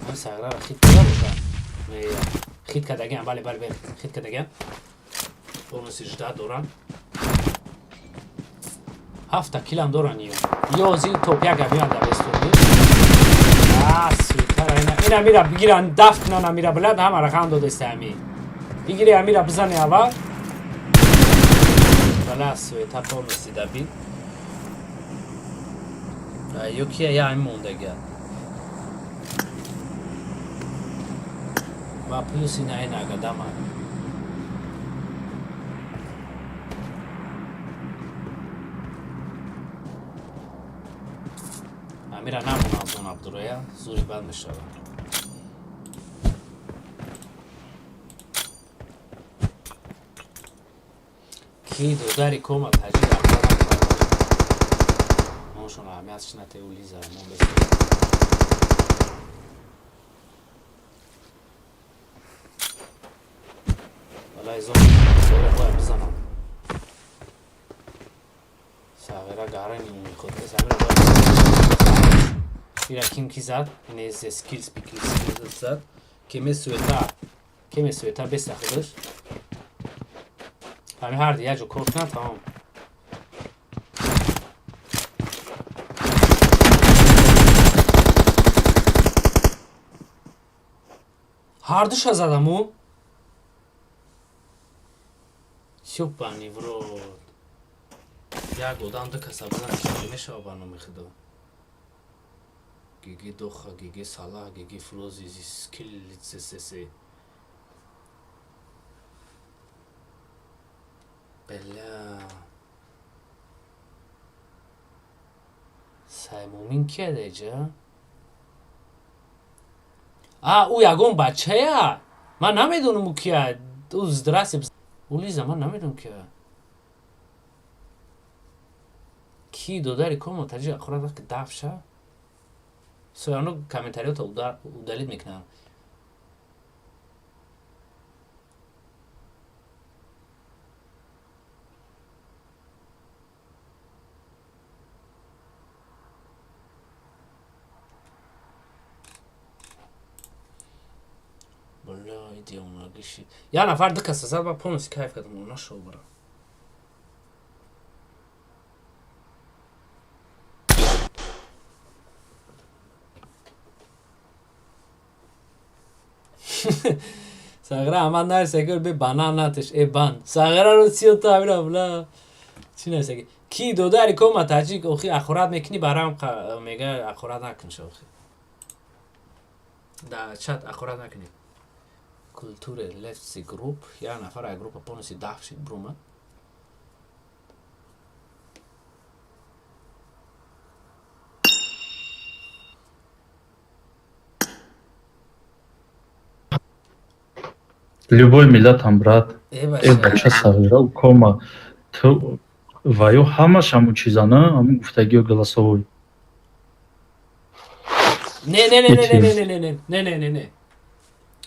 Ман сағрара хит када боша. Не, хит кадаган, бале, бале, бале, хит кадаган. Бонуси 18 доран. 7 килам доран ё. Ё зи топ як меянд дар вестурни. А, сутара ина, ина мира бигиран дафт кунан амира блад ҳама рақам додеста ами. Бигири амира бизани аввал. Бала суета полностью добит. Ё ки я ами мондага. Ва плюс ина ина гадама. Амира намона зон Абдуроя, зури бад мешава. Ки додари кома таҷик ахлоқ накарда. Моншон аҳамият шинате ӯ Лиза мон бес. Валай зон зора бояд бизанам. Сағира гарани уми худ. Сағира бояд ира ким ки зад, ине зе скилс пикил скилс зад. Кеме суета, кеме суета беста худаш. Ҳами ҳарди як ҷо кор кунад, тамом. Ҳардуша задаму? Ёбаный в рот. Як одам ду каса бизан, чӣ мешава ба номи худо? Гиги Доха, Гиги Салах, Гиги Фрози, Скиллицсс. Бля. Саймумин кия деҷа? А, ӯ ягон бачая? Ман намедонам ӯ кия. Ӯ здрасте. Ӯ Лиза, ман намедонам кия. Ки додари комо таҷи ахурат вақт дафша? Сояно комментариёта удалить мекунам. Бля, девонагиши. Я нафар ду каса зад, ба полностью кайф кардам, нашо бара. Сағира амад нарисагир бе банан натеш э бан. Сағира ро сиё табира бла. Чӣ нарисаги? Ки додари кома таҷик охи ахурат мекунӣ барам мега ахурат накун охи. Да чат ахурат накунӣ. Культуре лефтси групп, я нафар ай группа полностью даф шид брума. Любой миллатам, брат. Э Э бача сағира кома ту ваю ҳамаш ҳамун чизана, ҳамун гуфтагиё голосовой. Не, не, не, не, не, не, не, не, не, не, не, не.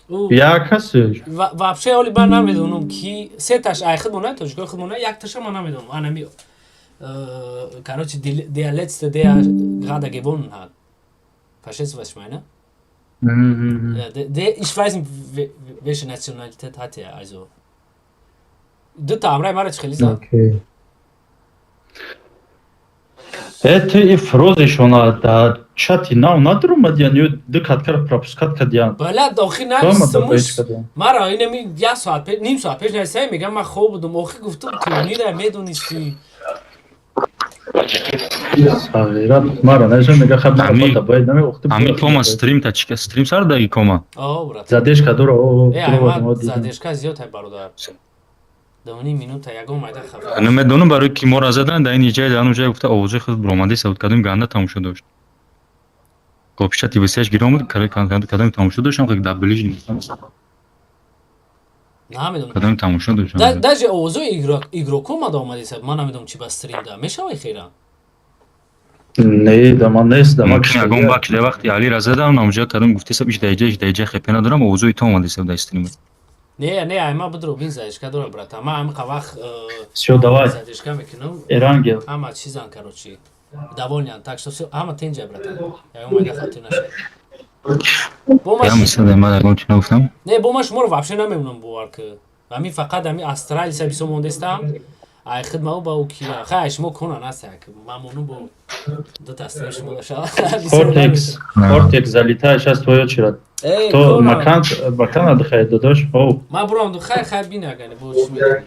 Ӯ Як касе вообще оли ман намедонам ки сеташ ай худмона тоҷикои худмона якташа ман намедонам. Анами короче der letzte der gerade gewonnen hat. Verstehst du, was ich meine? Ja, der, ich weiß nicht, welche Nationalität hat er, also. Дута амрай мара чӣ хеле зад? Окей. Э ту и фрозишона да чати нав надурумадиян ё ду каткар пропускать кардиян. Бала охи Дома нависумуш. да кардиян. Мара инами як соат пеш, ним соат пеш нависай, мегам ман хоб будум. Охи гуфтум турнира медонисти. Сағира мара наша мега хаб Ами- на бояд наме охти. Ами кома стрим та чика стрим сар даги кома. О, брат. Задержка дора о Э, ай ман задержка зиёд ай бародар. Давни минута ягон майда хафа. Намедонам барои ки моро задан дар ин ҷай дар он ҷай гуфта овози худ баромади савд кардем ганда тамошо дошт. Копиша тибисияш гир омад кадом тамошо доштам ки дар ближний Намедонам. кадом тамошо доштам. Даже овозои игроко омада омадиса, ман намедонам чӣ ба стрим да. Мешавай хера? Не, да ман нест, да ман Мумкин ягон бак дар вақти Алира задам намҷа кадом гуфтесаб иш даиҷа иш даиҷа хепе надорам овозои то омадесаб дар стрим. Не, не, ай ма бидро бин задержка дора, брата. Ман ҳамин вақт Всё, давай. задержка мекунам. Эрангел. Ҳама чизан, короче. Довольны, так что всё, ҳама тенҷа, братан. Ягон майда хатир нашавад. Бо Я ма мисал ман ягон чӣ нагуфтам. Не, бо ма шуморо вообще намемонам бовар ки. Ҳамин фақат ҳамин астралиса бисо мондестам. Ай хидмао ба ӯ кия. Хай шумо кона наста. Ман монум бо дута стрим шумо дошава. Кортекс, Кортекс, залетай, сейчас твоя очередь. Эй, Кто кона. макан, макан отдыхает, додош? Оу, Ман бурам ду хай хай бин агане бо чӣ мекунӣ.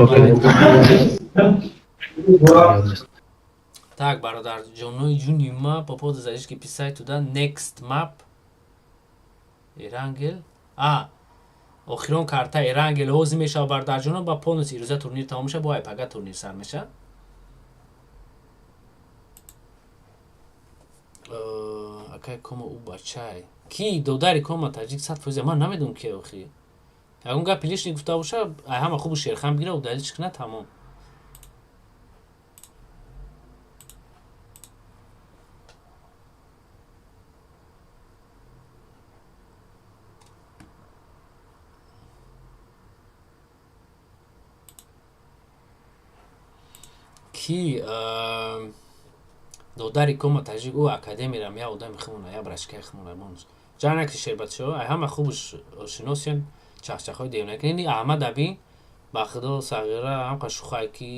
Окей. Так, бародар, ҷонои ҷуни ма по поводу задержки писать туда next map Эрангел. А, охирон карта Эрангел ҳозир мешава бародарҷоно ба полностью ирӯза турнир тамом мешава, бо айпага турнир сар мешава. Акай кома ӯ бачай. Ки додари кома таҷик 100% ман намедонам ки охи. Ягон гапи лишний гуфта боша, ай ҳама хубу шерхан бигира, удалить кунад, тамом. Ки додари кома таҷик ӯ академирам я одами химона я брашкаи химона бонус. Ҷанаки шербатшо, ай ҳама хубуш шиносен. Чахчахҳои девона кунед. Аҳмад абин ба худо сағира ҳамқа шухай ки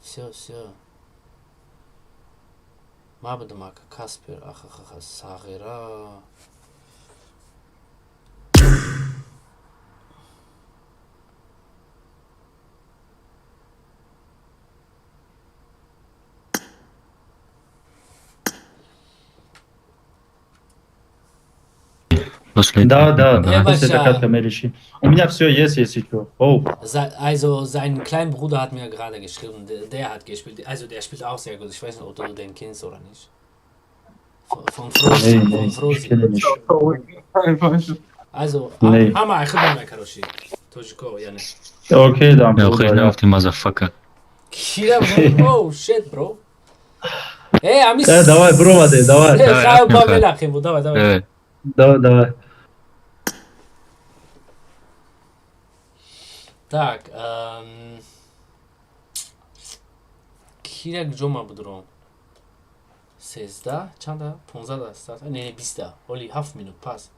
всё всё ма будам ака Каспер ахахаха сағира. Да, да, после катка мериши. У меня все есть, если что. Oh. Also sein kleinen Bruder hat mir gerade geschrieben, der hat gespielt, also der spielt auch sehr gut. Ich weiß nicht, ob du den kennst oder nicht. Von Frosi, Nee, von nee, ich Frosi. kenne nicht. Also, Nee. ҳама хидмат короче. Тоҷико, яъне. Окей, да, Я брудер, охир нафти мазафака. Кира, oh shit, bro. Эй, ами Давай, бромаде, давай. Э, хай, ба мелақем, давай, давай. Давай, давай. Так, кира куҷо ма будуром? 13 чанда? 15 старт? Не, 20. Оли 7 минут пас.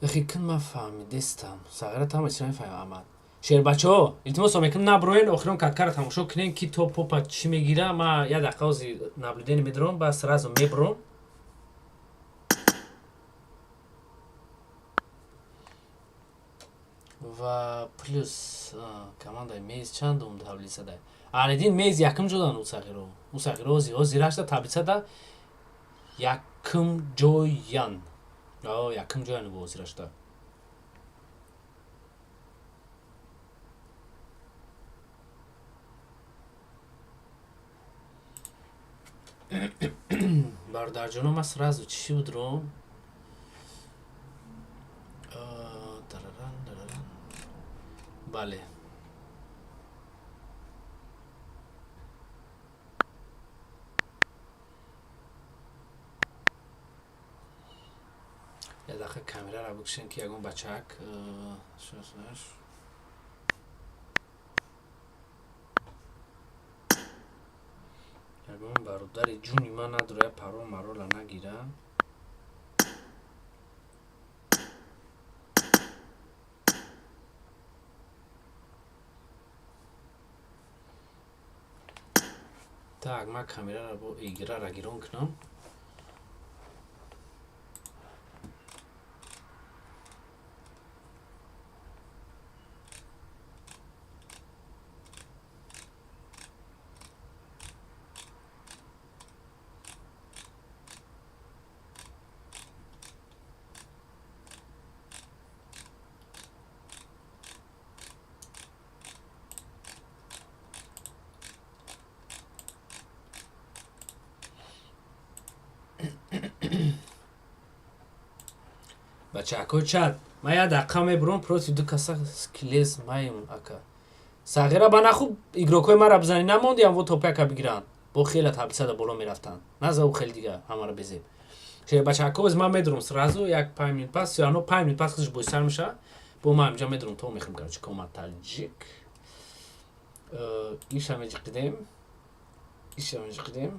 Эхи кин ма фаҳмидестам. Сағира тама чӣ мефаҳмам Аҳмад. Шербачаҳо, илтимос мекунам наброен, охирон каткара тамошо кунен ки то попа чӣ мегира, ма як дақиқа ози наблюдение медорам, бас сразу мебром. Ва плюс командаи Мейз чандум таблицада? Алидин Мейз якум ҷодан Усағиро. Усағиро ози ози рашта таблицада якум ҷоян. О, якум ҷоян бо ози рашта. Бародарҷоно, ма сразу чӣ будром? Тараран, тараран. Бале. Як дақиқа камераро бикушем ки ягон бачак шаш. Ягон бародари ҷуни ман надора паро марола нагира. Так, ман камераро бо играра гирон кунам. Бачаҳко чат, ман як дақиқа мебурам против ду каса скилез маем ака. Сағира ба нахуб игрокҳои мара бизанӣ намондиам во топяка бигиранд. Бо хела таблицада боло мерафтанд. Наза у хеле дига ҳамаро безеб. Ше бачаҳко оз ман медурам сразу як 5 минут пас, всё равно 5 минут пас худаш бой сар меша. Бо ман инҷа медурам то мехӯрам, короче, кома таҷик. Иша меҷиқидем. Иша меҷиқидем.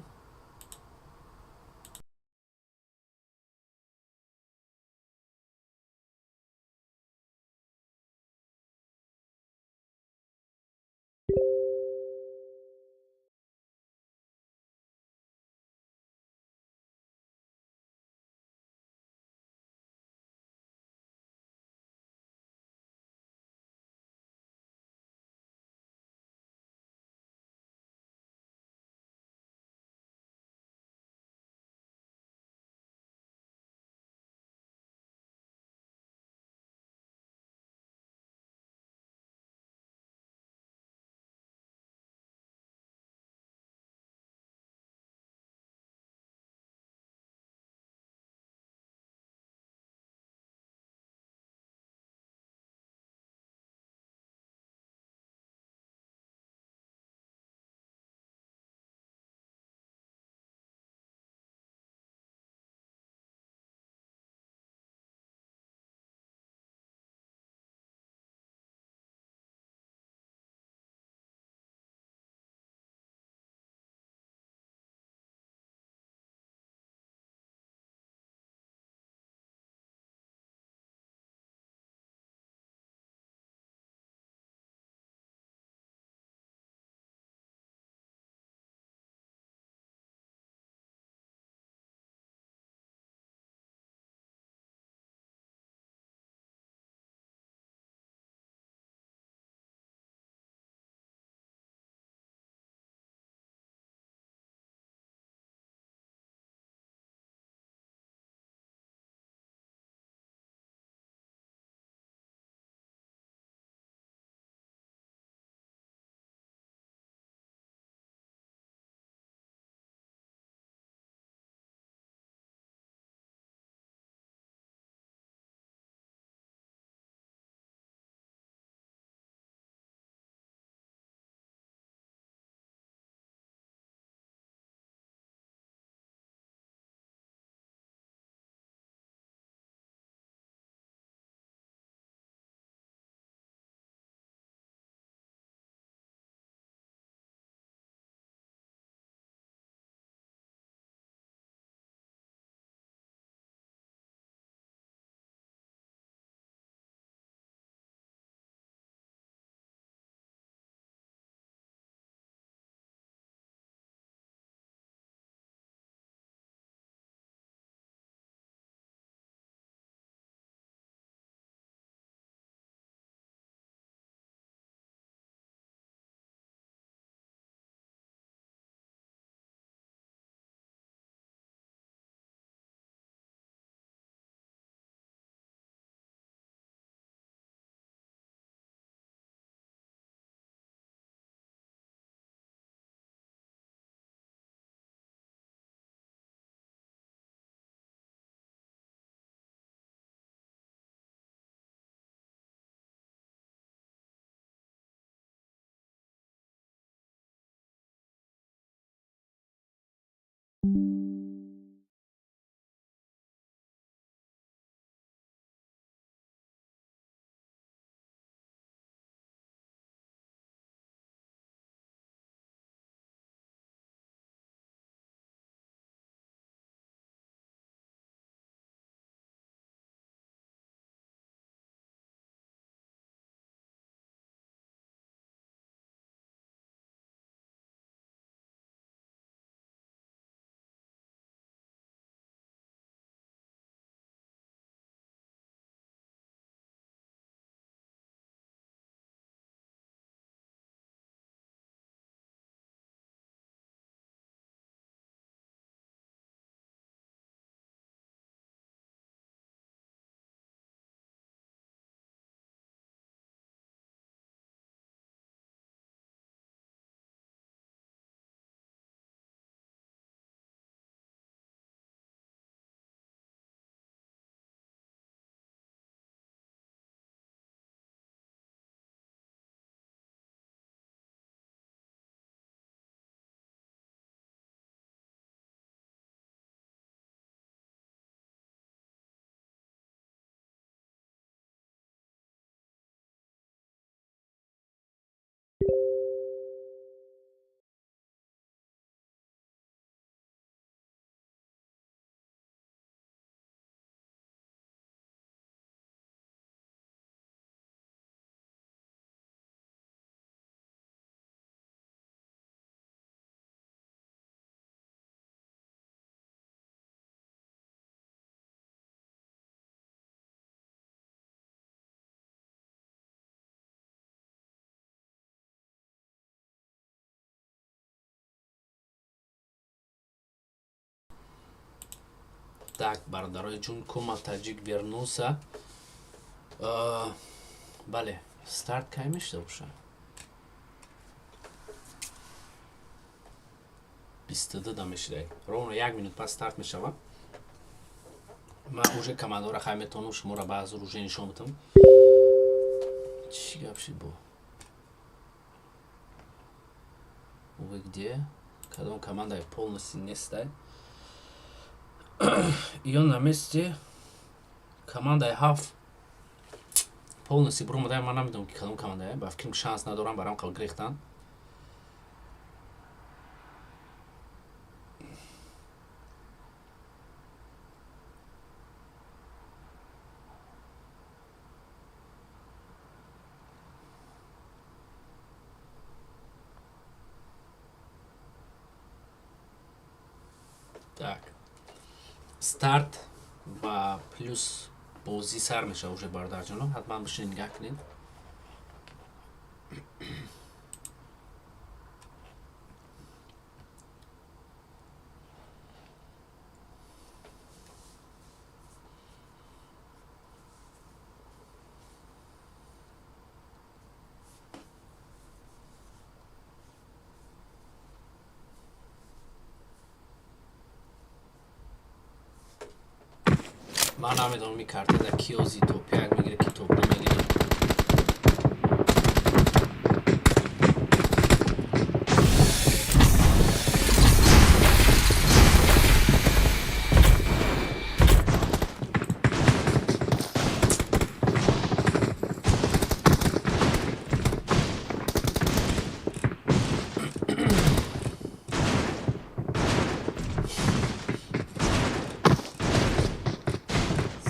Так, бародарои ҷун, Кома Таҷик вернулся. Бале, старт кай мешуда боша? 22 да мешуда. Ровно як минут пас старт мешава. Ман уже командора хай метавонам шуморо баъзур уже нишон битам. Чӣ гап шид бо? Вы где? Кадом команда полностью нестай? Ё на месте командаи ҳафт полностью буромадай. Ман намедонам, ки кадом командае, ба фикрам, шанс надорам барам грехтан. Так, старт ва плюс бозӣ сар мешава уже, бародарҷоно, ҳатман бишинед, нигаҳ кунед. Ман намедонам, ин картада ки ози топ як мегире, ки топ ду мегире.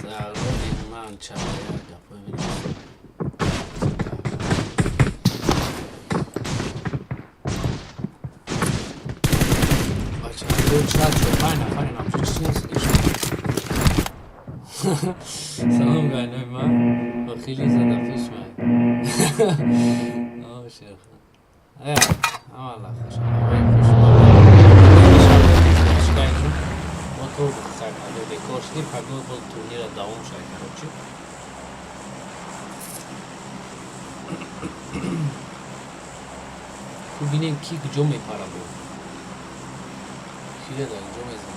Зароди ман чавая гапои менависам. Бачаҳо, чат шуд, панҷ нафаре намшуд, чӣ нест? Салом, гайнои ман ба хеле зада пеш май. О, шерхан. Ая, ҳамала хуш, ҳавои хуш. Мо то сар бекор шудем, пагоҳ бо турнира давом шуд, короче. Бубинем, ки куҷо мепара бо. Кире дар куҷо мезанад.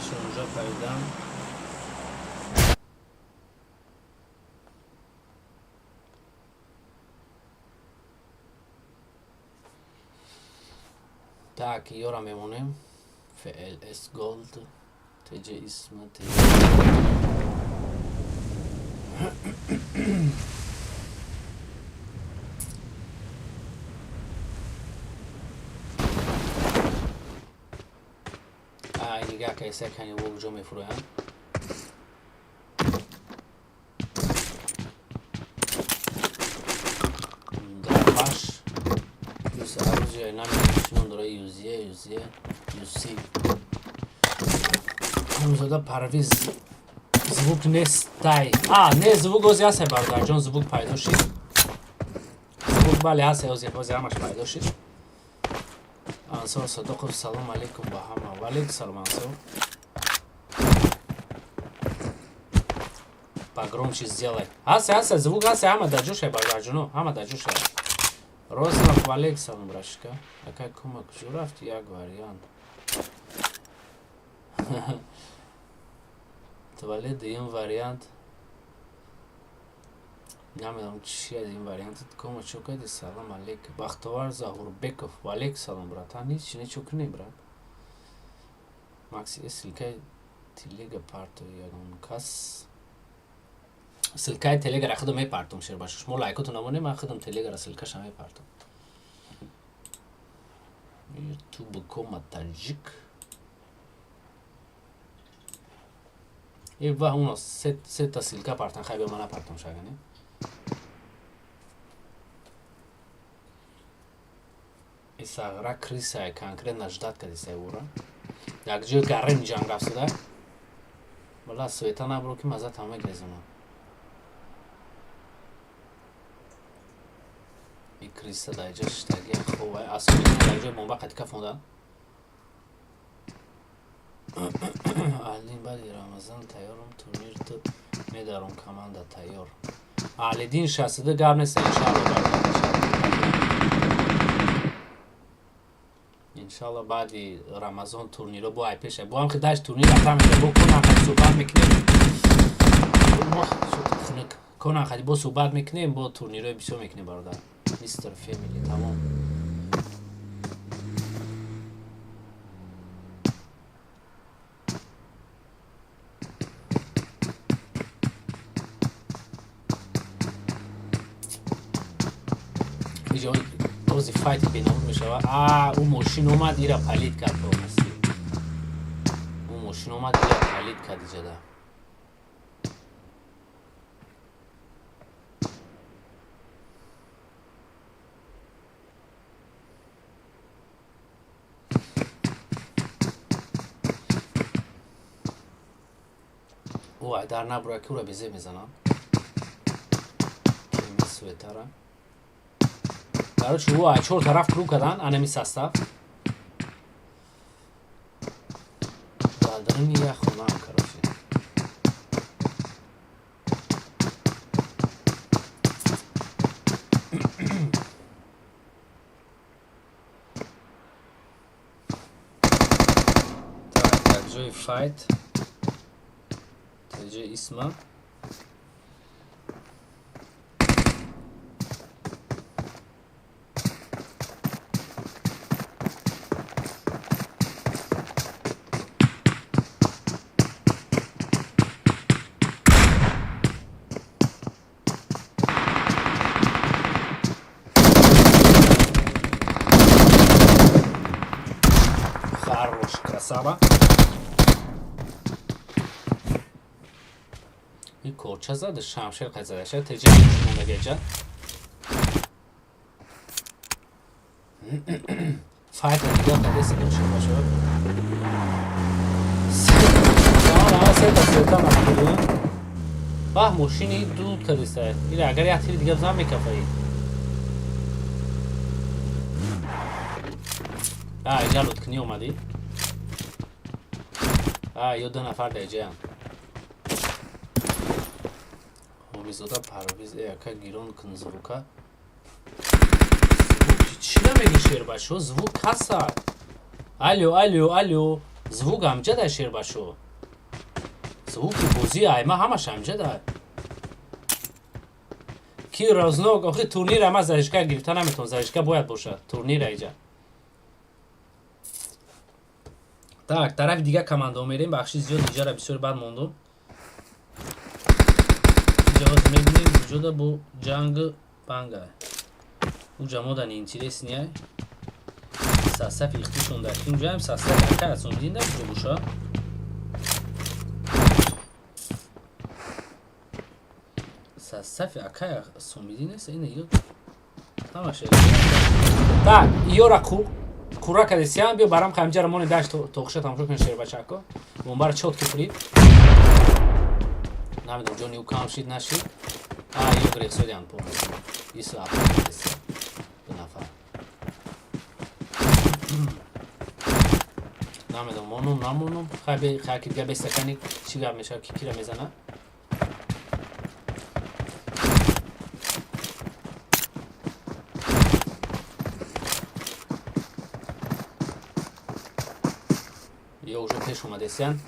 Файтшон уже пайдам. Так, ёра мемонем. FLS Gold, TJ Isma, TJ. Ай, нигаҳ кайса кани вог ҷо мефурӯянд. Дапаш плюс оружие намедонам дора, юзия, юзия, юси. Ҳамзода Парвиз, звук нестай. А, не, звук ози ҳастай, бародарҷон, звук пайдо шид. Звук, бале, ҳастай, ози, ози ҳамаш пайдо шид. Ансор Садоқов, салом алейкум ба ҳама. Валейкум салом, Ансор. Погромче сделай. Ҳастай, ҳастай, звук ҳастай, ҳама дар ҷошай, бародарҷоно, ҳама дар ҷошай. Рознов, валейкум салом, братишка. Акай, кума куҷо рафти? Як вариант. Туалет дуюм вариант. Намедонам чия ин вариант. Кома чо кади? Салом алейкум. Бахтовар Заҳурбеков. Валейкум салом, братан. Ҳеч нечо кунем, брат. Макси, ссылкаи телега парто ягон кас. Ссылкаи телегара худам мепартом, шербаша. Шумо лайкотон намонем, ман худам телегара ссылкаша мепартом. YouTube кома таҷик. Ва уно сета ссылка партан, хай бе мана партом шагане. Исағра крисае, конкретно ждать кадисай ура. Як ҷои гарем ҷанг рафтуда. Вала света набро ки маза там мегрезонам. И криса дар ҷа шитаги ховай. Асоби дар ҷои бомба қати кафонда. Алин, баъди Рамазан тайёрам, турнир ту медаром, команда тайёр. Алидин 62, гап нест, иншалло, бародар, иншалло баъди Рамазон турниро бо ай пеша. Бо ҳам ки дашт турнир рафта меша, бо кона хати суҳбат мекунем. Хунук. Кона хати бо суҳбат мекунем, бо турнирои бисёр мекунем, бародар. Мистер Фемили, тамом. Иҷо този файти бенамуд мешавад. А, ӯ мошин омад, ира палид кард полностью. Ӯ мошин омад, ира палид кард иҷода. Ӯ айдар набура ки ӯра безеб мезанам. Светара. Короче, ӯ ай чор тараф круг кардан, анами состав. Дар даруни як хонаам, короче. Так, дар ҷои файт. Дар ҷои Исма. Хорош, красава. И корча зада, шамшер қай зада, ша теҷа мондагаҷа. Файта нигоҳ кардеси бошад, бошад. Сета сета нахӯрд. Баҳ, мошини дуд кардеста. Ила агар як тири дига бизан, мекафаи. А, иҷа луткунӣ омадӣ? А, ё ду нафар дар иҷаям. Ҳомизода Парвиз, э, ака, гирон кун звука. Чӣ намегӣ, шербачо? Звук ҳаста. Алло, алло, алло. Звук амҷада, шербачо. Звуки бозӣ айма ҳамаш амҷада. Ки разнок, охи турнир ама зажигалка гирифта наметавон. Зажигалка бояд бошад. Турнир айҷа. Так, тарафи дига командао мерем. Бахши зиёд иҷара бисёр бад мондум. Ҷавоз мебинем, куҷода бо ҷанг банга. Уҷа модан интересный. Состав ихтишон дар инҷаам состав ака асомдин дар куҷо боша? Состави ака асомидин нест, ина ё ҳамаша. Так, иёра кура кадесиям, биё барам хамҷара мони дашт тоқша тамошо кун, шербачако. Бомбара чётко пурид. Намедонам, ҷони ӯ кам шид, нашид. А, ё грехсодиан полностью. Исо апа ду нафар. Намедонам, монум, намонум. Хай, хай, ки дига бестакани чӣ гап мешавад, ки кира мезана? Ё уже пеш омадесиян.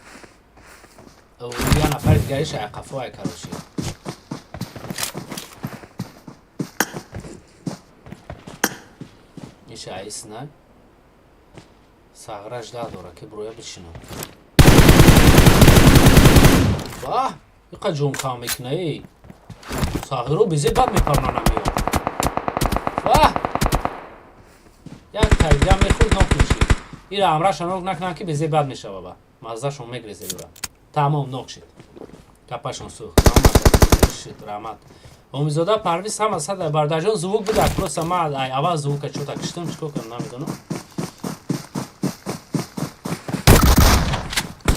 Я нафари дигариш ай қафо ай, короче. Иша айсна. Сағраш да дора ки броя бишинам. Баҳ, иқа ҷон кам мекуна, эй. Сағиро безе бад мепарнанам ё. Баҳ! Як таридиам мехӯрд, нок мешид. Ира амраша нок накунам, ки безе бад мешава ба. Маззашон мегрезе юра. Тамом, нок шид. Капашон сӯхт. Шид, раҳмат. Омизода Парвиз ҳама сада бардарҷон звук бидак. Просто ма ай аввал звука чота киштам, чикор кунам, намедонам.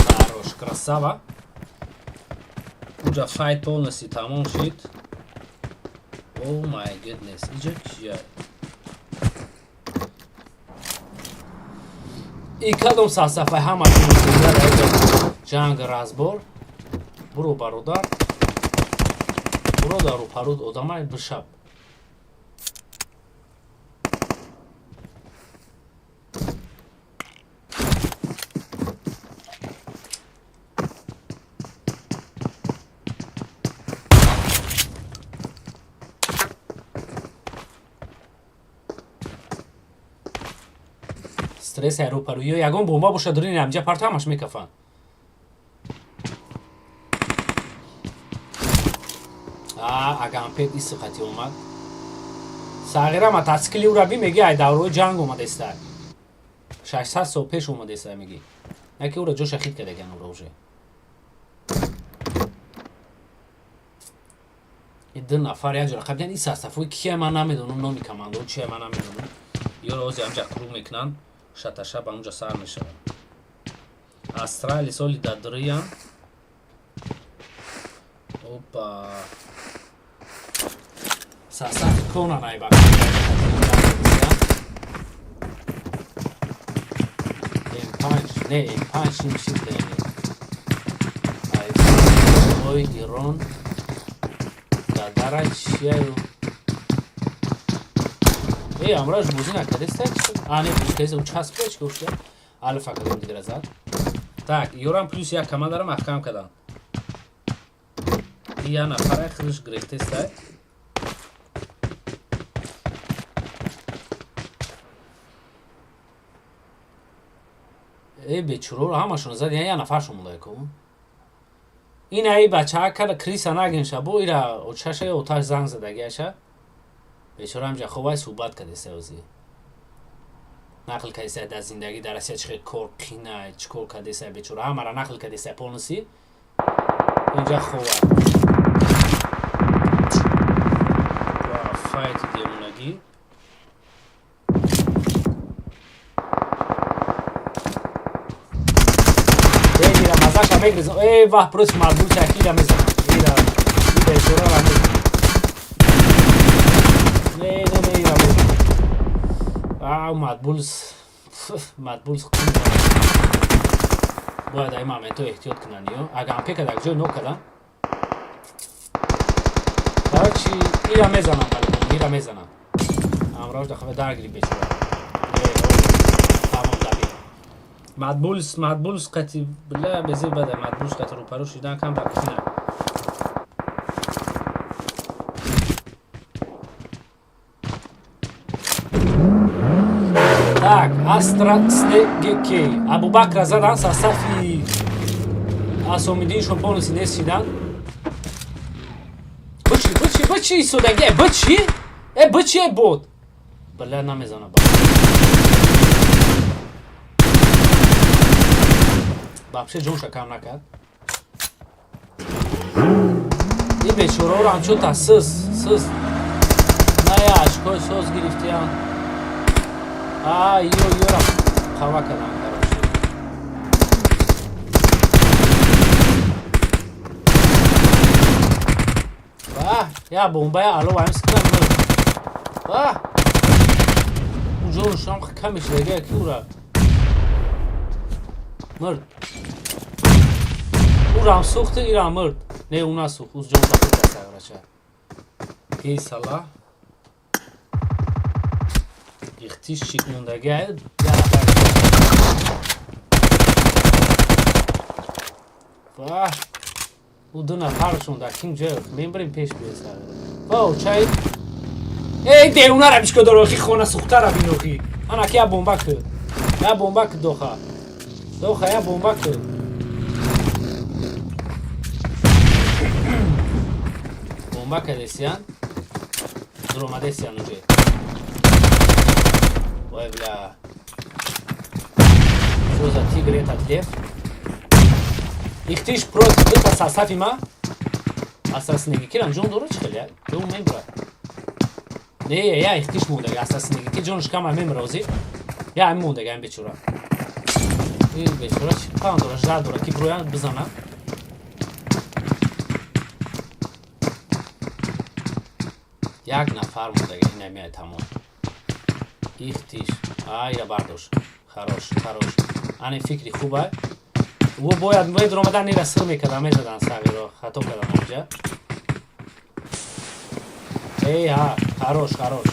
Хорош, красава. Уҷа файт полностью тамом шид. Oh my goodness. Иҷа кия? И кадом сасафай ҳамашон ҷанг разбор. Буро, бародар. Буро, дар рӯпаруд одамай бишаб. Стресс ай рӯпару ё ягон бомба бошад, дурини амҷа парто, ҳамаш мекафанд. Агампет исиқати омад. Сағира мотоцикли ура би, меги ай даврои ҷанг омадеста. 600 сол пеш омадеста, меги. Наки ура ҷоша хит кардаган ура уже. И ду нафар як ҷора қабидан. И састафои кия ман намедонам, номи командао чия ман намедонам. Ёро ози амҷа круг мекунанд, шаташа ба онҷа сар мешавад. Астрали соли дадриян. Опа. Састафи конан ай ба. М5, не М5 нишид яъне. Ай ой Ирон. Дадара чияю. Эй, амраш бозӣ накардеста? А, не, бозӣ кардеста, у часпида чӣ гуфта? Алфа кадом дигара зад. Так, ёрам плюс як командара маҳкам кардам. И я нафара худаш гирифтеста. Эй, бечуроро ҳамашон зад, я нафаршон монда ку. Ин ай бачаа кара криса нагинша, бо ира очаша ё оташ занг задагиаша. Бечора ҳамҷа хобай суҳбат кардеста ози. Нақл кардеста дар зиндагӣ дар Россия чӣ хел кор қина, чӣ кор кардеста бечора, ҳамара нақл кардеста полностью. Инҷа хова. Ва файти девонагӣ. Эй, ира мазаша мегрезам. Эй, ваҳ, просто мадбул чакира мезанам. Ира, и бечора мезанам. Не, не, не, ира мезанам. А, мадбулс, мадбулс бояд ай моменто эҳтиёт кунанд ё. Агар пека дар ҷой нок кардам. Короче, ира мезанам, баликон, ира мезанам. Амрош дахава даргири бечора. Тамом, забид. Матбулс, Матбулс қати, бля, безе бада, Матбулс қати рӯпарӯ шидан кам бакина. Так, Астра Снегк. Абубакра задан, состав и Асомидиншон полностью нест шидан. Бычи, бычи, бычи, судаги, бычи? Э, бычи, э, бот. Бля, намезана ба. Вообще ҷонша кам накард. И бечораро ҳамчун та сыз, сыз. На я очко и соз гирифтиян. А, ё, ёра қава кардан, короче. Ба, я бомбая ало ваем скинам. Ба! Ҷоншам камиш дега ки ура. Мурд. Урам сӯхти, ирам мурд. Не, ӯ насӯхт, ӯ ҷон захир саграча. Ки сала. Ихтиш чик мондаги я нафар. Ва! Ӯ ду нафаршон дар ким ҷой мебарем пеш биесагра. Во, чай. Эй, девунара бишко дорохи хона сӯхтара бинохи. Ана ки я бомба ки. Я бомба ки доха. Доха я бомба ки. Бомба кадесиян. Дуромадесиян уже. Ой, бля. Что за тигр этот лев? Ихтиш против дута состав и ма. Ассасинеги кирам ҷон дора чӣ хеле? Ӯ мебра. Не, я ихтиш мондаги ассасинеги ки ҷонш кама мемра ози. Я ҳамин мондаги ҳамин бечора. Ин бечора чӣ паҳн дора, жар дора ки броян бизана. Як нафар мондаги ин ҳамин тамом. Ихтиш. А, ира бардош. Хорош, хорош. Ани фикри хуба. Ӯ бояд медромадан ира сир мекардан, мезадан сағиро. Хато кардан онҷа. Эй, ҳа, хорош, хорош.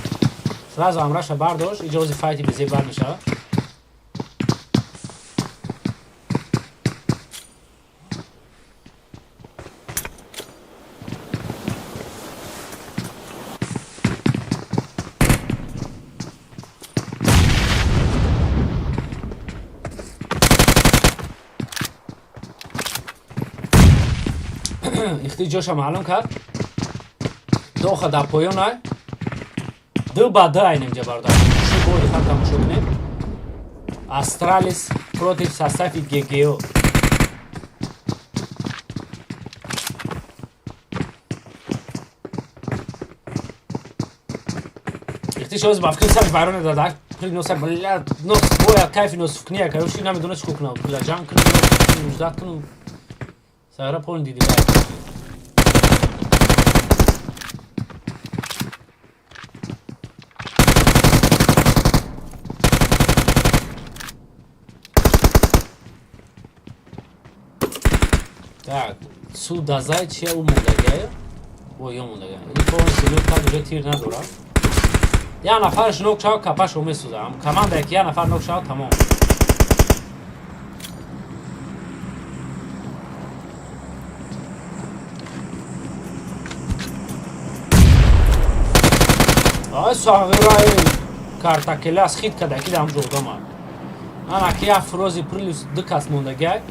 Сразу амраша бардош, иҷози файти безеб бар мешавад. Ихти ҷоша маълум кард. Доха дар поён ай. Ду ба ду айнем ҷа бародар. Шу бори хат тамошо кунем. Астралис против состав и ГГО. Ихти шоз ба фикри сарш байрон дада. При носа, бля, нос бояд кайфи нос фкния, короче, намедона чӣ кунам. Бля, ҷанг кунам, ждать кунам. Сагра полный диди бай. Так, су дазай чия ӯ мондагия? О, ё мондагия. Ин полностью лут кард, уже тир надорад. Я нафарш нок шава, капашо месӯзам. Команда ки я нафар нок шава, тамом. Ай, сағираи картакелас хит када ки дам ҷодама. Ана ки я фрози плюс ду кас мондагия.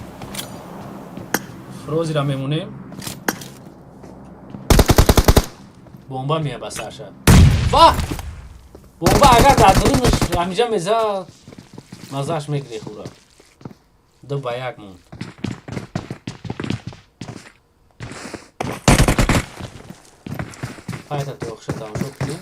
Фрозира мемонем. Бомба мея ба сарша. Ва! Бомба агар дар дурунаш ҳамиҷа мезад, мазааш мегирехт ура. 2 ба 1 монд. Файта тоқша тамошо кунем.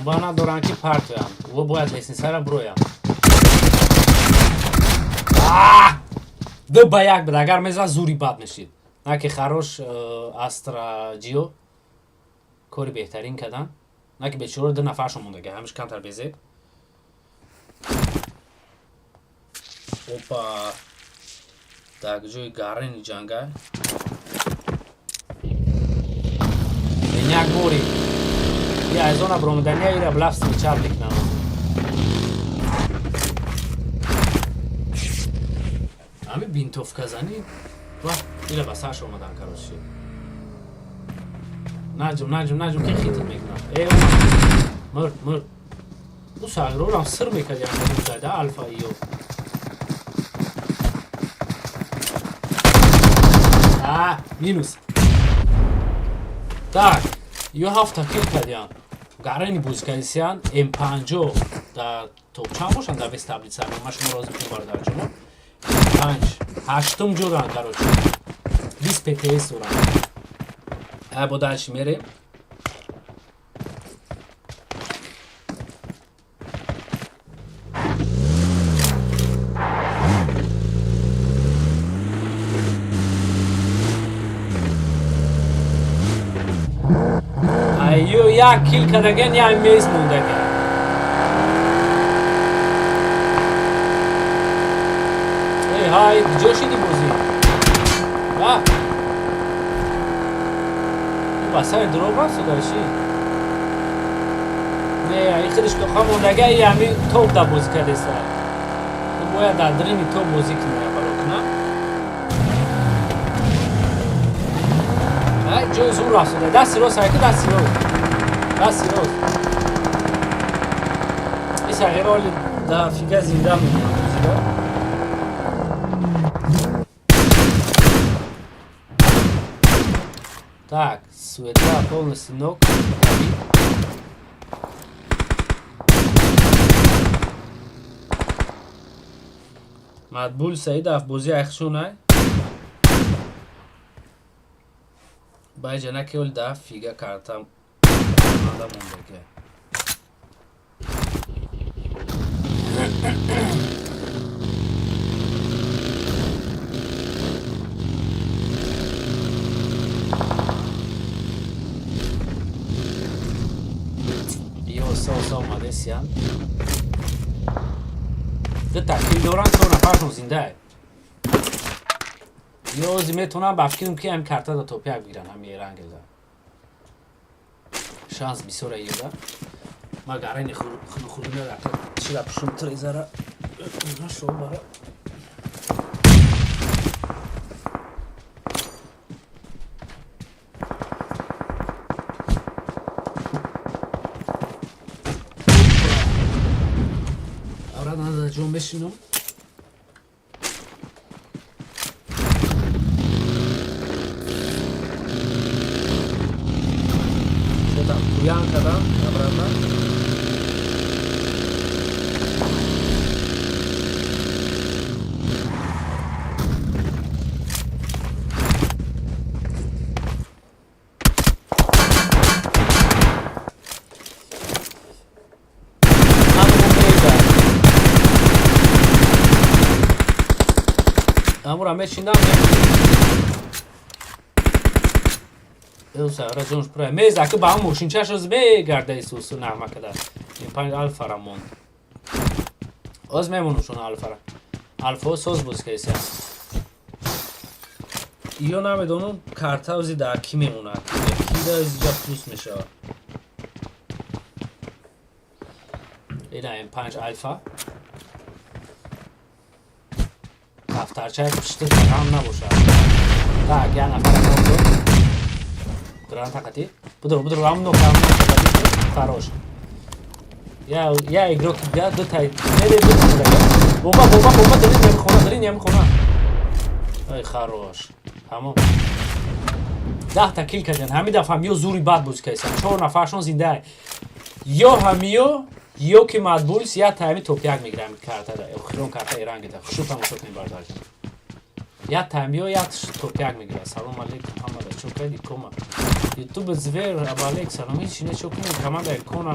Бомба надоранд ки партоянд. Ӯ бояд лестница ра бироянд. 2 ба 1 буд. Агар мезад, зури бад мешид. На ки хорош, Астра Ҷио кори беҳтарин карданд. На ки бечора ду нафаршон мондаги, ҳамиш камтар безеб. Опа, так, ҷои гарини ҷанга. Як бори я аз зона бромадания ира блафс чап мекунам. Ами винтовка зани ва ира ба сарш омадан, короче. Наҷум, наҷум, наҷум, ки хитр мекунам. Э, мурд, мурд. Ӯ сағирорам сир мекард, як алфа ё. А, минус. Так, ё ҳафта кил кардиян. Гарани боз кардисиян. М50 дар топ чанд бошанд дар вес таблица? Ма шумо розӣ кунем, бародарҷоно. М5 ҳаштум ҷуран, короче. 20 ПТС доранд. А бо дальше мерем. Аю як кил кардаген, як мез мондаген. Эй, ҳай, куҷо шиди бозӣ? Ва? Ба сари дуроб рафтуда чӣ? Не, ин худаш тоха мондага, и ҳами топ да бозӣ кардеса. Ту бояд дар дрини топ бозӣ кунӣ, бало куна. Ай, ҷои зур рафтуда. Дасти рост ҳайку, дасти рост. Дасти рост. Ин сағира оли да фига зинда мемонад бозида. Так, суета полностью ног. Матбул Саидов бозӣ айхшунай. Байҷа накел да фига карта манда мондаке. Ё соса омадесиян. Ду кил доранд, чор нафаршон зиндае. Ё ози метавонам ба фикрам, ки ҳами карта да топяк бигиранд, ҳами эрангелда. Шанс бисёра ёда. Ма гарани хурдина чира пушум трезара. Нашо бара. Аврат назад ҷон бешинам. Что там, куянка, да? Обратно. Амура мешинам. Ӯ ҷонш пура. Меза ки ба ҳам мошинчаш оз мегарда Исусу нағма када. Ин панҷ алфара монд. Оз мемонушон алфара. Алфо соз боз кайся. Ё намедонам, карта ози дар ки мемонад. Ки да изҷа плюс мешавад. Ина М5 алфа. Дафтарчаи пушти ҳам набошад. Так, як нафар монд. Граната қати. Будур, будур, ҳам нок, ҳам нок, хорош. Я, я игрок дига, ду тай. Не, ду та. Бомба, бомба, бомба, дарин ями хона, дарин ями хона. Ай, хорош. Тамом. 10 та кил карданд. Ҳами дафъа ҳамиё зури бад бозӣ карданд. Чор нафаршон зинда. Ё ҳамиё, ё ки Мадбулс як тайми топ як мегирам картада. Охирон карта эрангеда. Хушу тамошо кунем, бародарҷон. Як тайм ё як топ як мегирад. Салом алейкум ҳамада. Чо кардӣ, кома? Ютуб звер абалек салом. Ҳеч не, чо кунем? Командаи Кона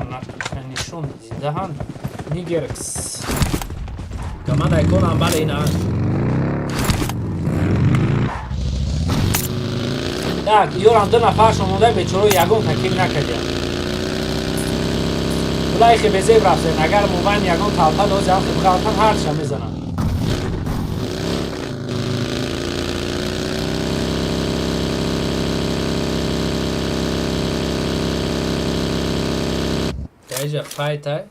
нишон зиндаҳанд. Нигеркс. Командаи Кона, бале, ина. Так, ёрам ду нафаршон монда, бечоро ягон та кил накардиям. Булайхи безеб рафтем. Агар мобайн ягон талпа дози ҳам бғалтам, ҳарча мезанам. Иҷа файтай.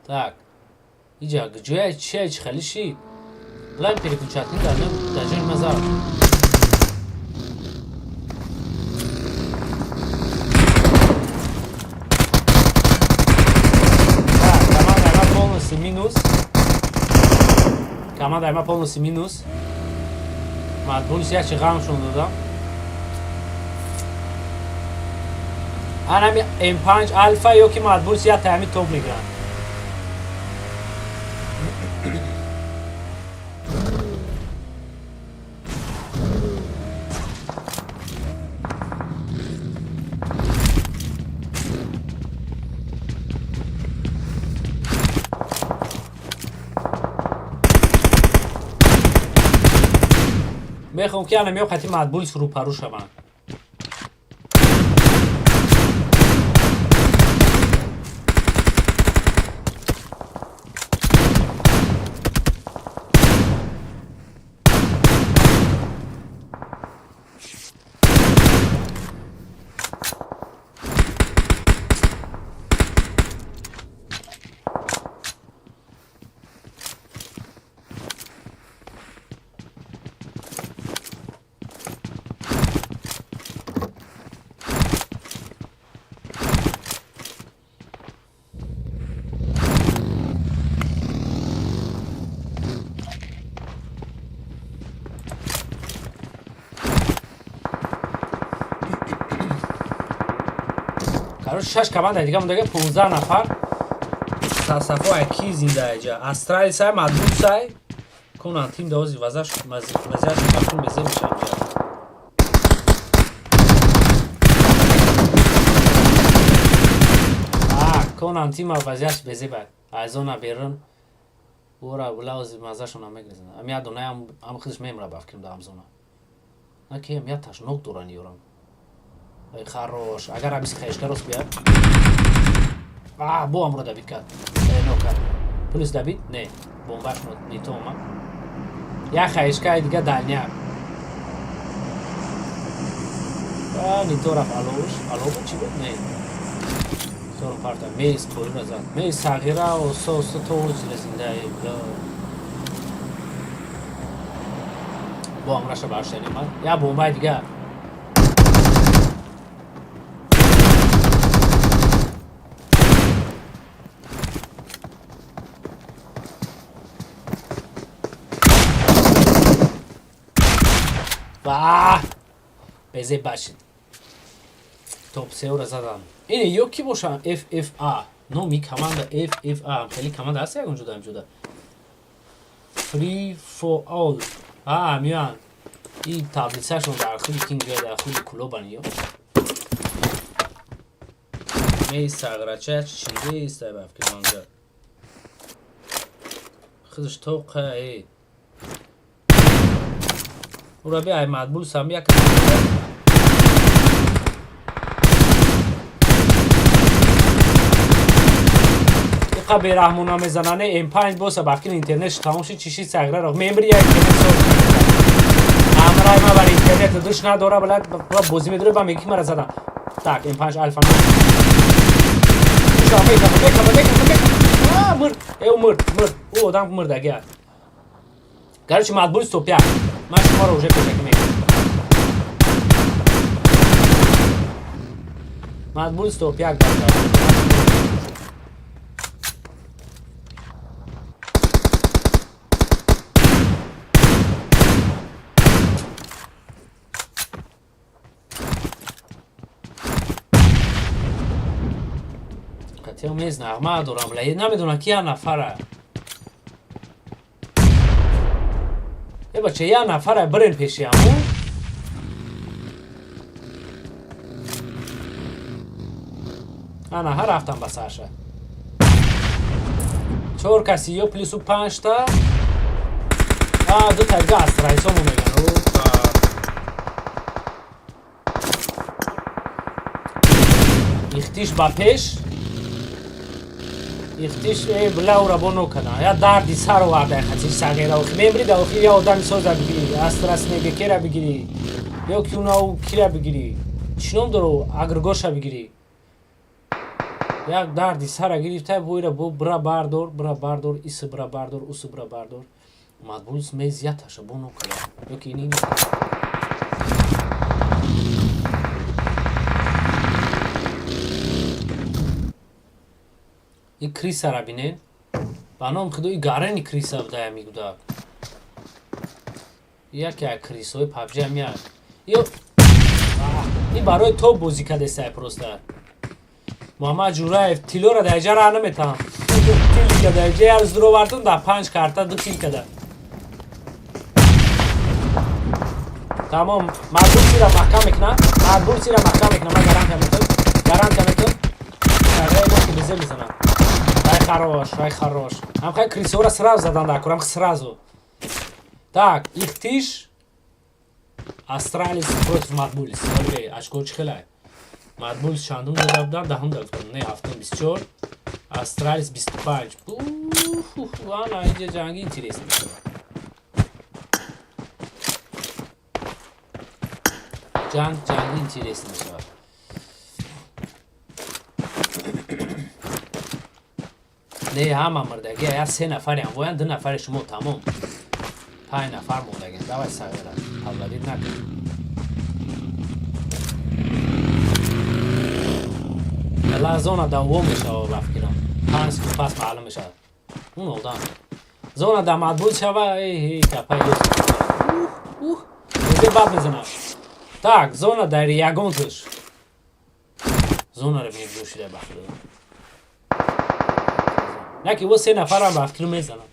Так. Иҷа ҷоя чия чи хали шид? Лайн переключатель дар дар ҷои ма зад. Так, команда ма полностью минус. Команда ма полностью минус. Мадбулис як чи ғамшон додам. Анами М5 Алфа ё ки Мадбулис як тайми топ мегиранд. Мехоҳам ки анами қати Мадбулис рӯпарӯ шаванд. Короче, шаш команда дига мондага, 15 нафар. Сасафо ки зинда аҷа. Астралисай, Мадбулсай. Конан тим давози вазаш вазияш бахтун безе мешам. А, конан тима вазияш безе бад. Аз зона берун. Ура булаузи мазашона мегрезан. Ами адонаям ам худш мемра бафким да ам зона. На ки ам яташ нок доран ёрам. Ай, хорош. Агар абиси хаишка рост биёд. А, бо амро добить кард. Э, нок кард. Плюс добить? Не. Бомбаш не то омад. Як хаишкаи дига дальняк. А, не то рафт аловш. Алов буд, чӣ буд? Не. Сорум парта. Мейс поира зад. Мейс сағира оста оста то зира зинда. Бо амраша баршта немад. Я бомбаи дига. Ва безе башид. Топ сеора задам. Ине ё ки бошам FFA. Номи команда FFA. Хеле команда ҳаст ягон ҷуда ҷуда. Free for all. А, миён. И таблицашон дар худи кинг, дар худи клубан ё. Мей сағрача чинде истай баф ки манҷа. Худш тоқа э. Ура би ай Мадбул сам як. Иқа бераҳмона мезанане М5 боса бафкин интернет тамом шид, чиши сағра ро мембри як интернет соз. Амрай ма бар интернет душ надора, балад бозӣ медора, ба меги ки мара задам. Так, М5 Альфа. Уша мекафа, мекафа, мекафа, мекафа. А, мурд. Э, мурд, мурд. Ӯ одам мурдаги аст. Короче, Мадбул стопяк. Ман шуморо уже пешакӣ мекунам. Мадбул стопяк бардар. Қатъиан мез нағма дорам, ла намедонам ки як нафара. Э, бача, як нафара бирен пеши ҳамун. Ана, ҳа, рафтам ба сарша. Чор каси ё плюсу панҷта. А, ду та дига астрайсомо меган. Опа. Ихтиш ба пеш. Ихтиш э блаура бо нокана. Я дарди сар оварда хати сағира. Охи мембри да охи я одами соза бигирӣ, астрас негекера бигирӣ. Ё ки унау кира бигирӣ. Чӣ ном доро агргоша бигирӣ. Як дарди сара гирифта, бойра бо бра бардор, бра бардор, иси бра бардор, уси бра бардор. Мадбулс мезияташа бону кала. Ёки ини. И крисара бинен. Ба ном худо, и гарени криса будая мигуда. Яке аз крисҳои PUBG ам як. Ё и барои топ бозӣ кардестай просто. Муҳаммад Ҷураев тиллоро дар ҷа ра наметавам. Тил када ҷа яр зуровардум, дар панҷ карта ду тил када. Тамом, Мадбул сира маҳкам мекунам. Мадбул сира маҳкам мекунам, ман гарантия метам. Гарантия метам. Саргаи мо ки безе мезанам. Ай хорош, ай хорош. Ҳам хай крисора сразу задан дар курам сразу. Так, Ихтиш Астралис против Мадбулис. Окей, очко чӣ хелай? Мадбулис чандум зада будан? Даҳум да гуфтам. Не, ҳафтум 24. Астралис 25. Ана инҷа ҷанги интересно мешавад. Ҷанг ҷанги интересно мешавад. Не, ҳама мурдаги, я се нафари ҳам воян, ду нафари шумо, тамом. Панҷ нафар мондаген. Давай, сағира. Тавладид накун. Ла зона давом мешава, ба фикрам. 5 секунд пас маълум мешавад. Он одам. Зона да Мадбул шава, эй, эй, капай. Ух, ух. Бад мезанам. Так, зона дар ягонташ. Зонаро мегӯшида, ба худо. На ки во се нафарам, ба фикр, мезанам.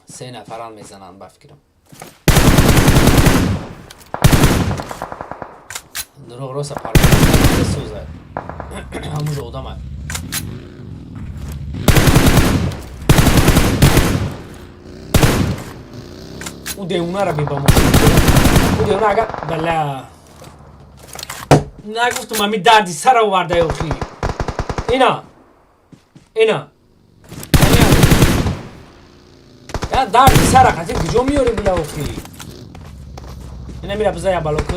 Се нафарам мезананд, ба фикрам. Дурӯғ роста парсӯзад. Ҳамуҷо одамад. Ӯ девонара би ба мо. Ӯ девона агар бала. Нагуфтум, ами дарди сара оварда охи. Ина. Ина. Я дарди сара хати куҷо меёри, била, охи? Ина мира биза я балоку.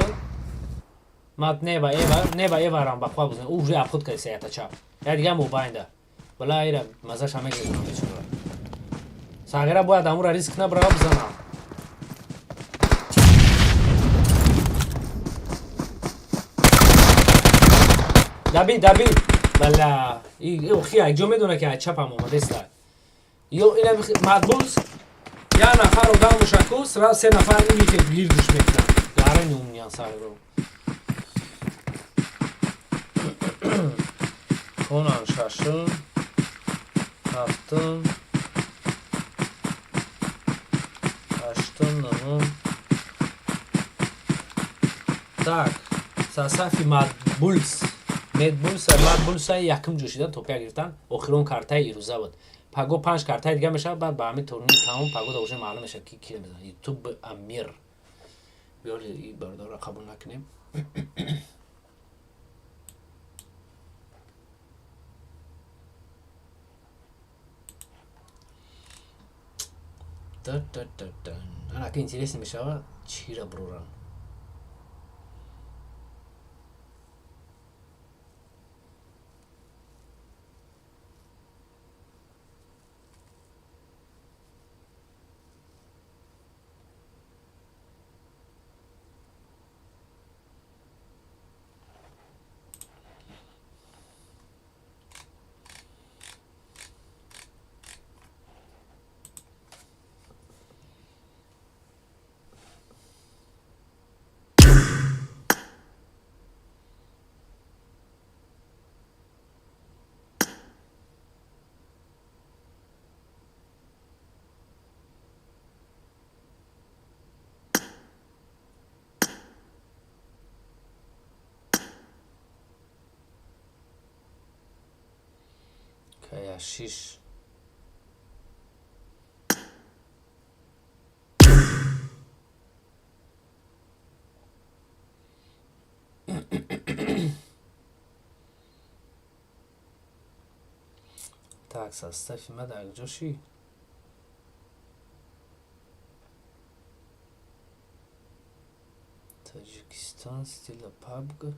Мат неба эва, неба эварам ба хва бузна. Уже обход кардиса ята чап. Я дига мобайнда. Бала ира мазаша мегирам бечора. Сағира бояд амура риск набрава, бизанам. Даби, даби. Бала. И охи ҷо медона ки чапам омадеста. Ё ина Мадбулс я нафар одам бошад, сразу се нафар ини гирдуш мекунанд. Гарани умнян сағиро. Конан шашум, ҳафтум, ҳаштум, нуҳум. Так, сасафи Мадбулс. Медбулса, Мадбулса якум ҷо шидан, топя гирифтан. Охирон картаи ирӯза буд. Паго панҷ картаи дига мешавад, баъд ба ҳамин турнир тамом, паго да уже маълум мешавад, ки ки мезанад. Ютуб Амир. Биёли и бародарро қабул накунем. Анака интересно мешава, чира бруран. Каяшиш. Так, составь ма дар ҷоши. Тоҷикистон. Тоҷикистон стила PUBG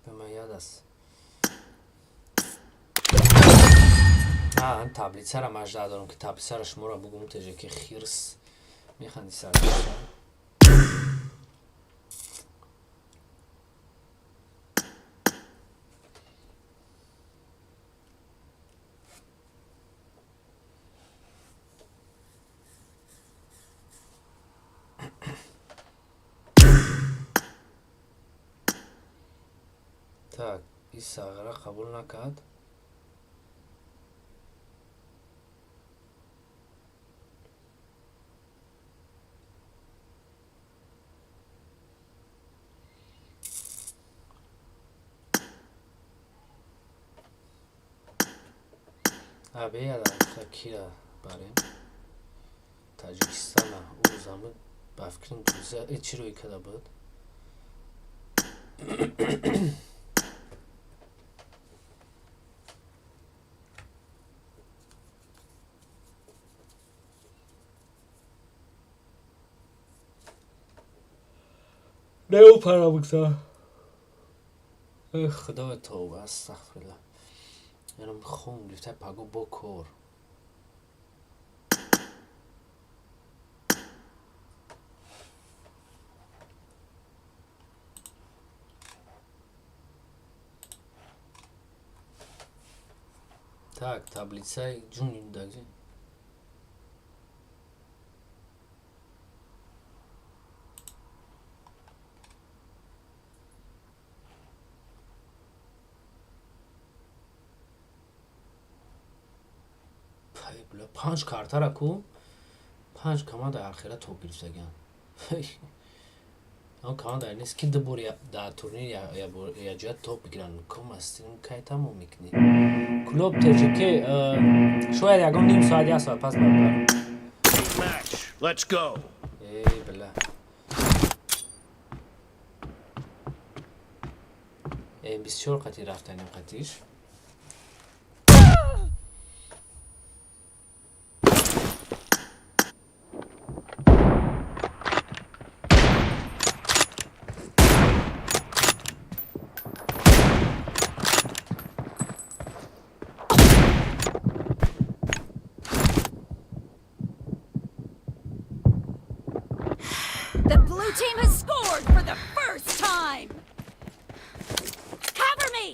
ба ман ёд аст. Таблицара мажда дорам, ки таблицара шуморо бугум. Теже ки хирс механди сар. Так, и сағира қабул накард. Абеяда кира барем Таҷикистона. Ӯ замин ба фикрам ҷуза чӣ рӯй карда буд. Не, ӯ пара бигзар. Худои, тавба, астағфируллоҳ. Янам хун гирифта, паго бо кор. Так, таблицаи ҷуни даги. Панҷ картара ку, панҷ команда архира топ гирифтагиан. Он команда нест, ки ду бор дар турнир якҷоя топ бигиранд. Комастирм кай тамом мекунӣ? Клуб ТЖК шояд ягон ним соат, як соат пас, бародар. Match. Let's go. Эй, била. М24 қати рафтанем қатиш. The blue team has scored for the first time. Cover me.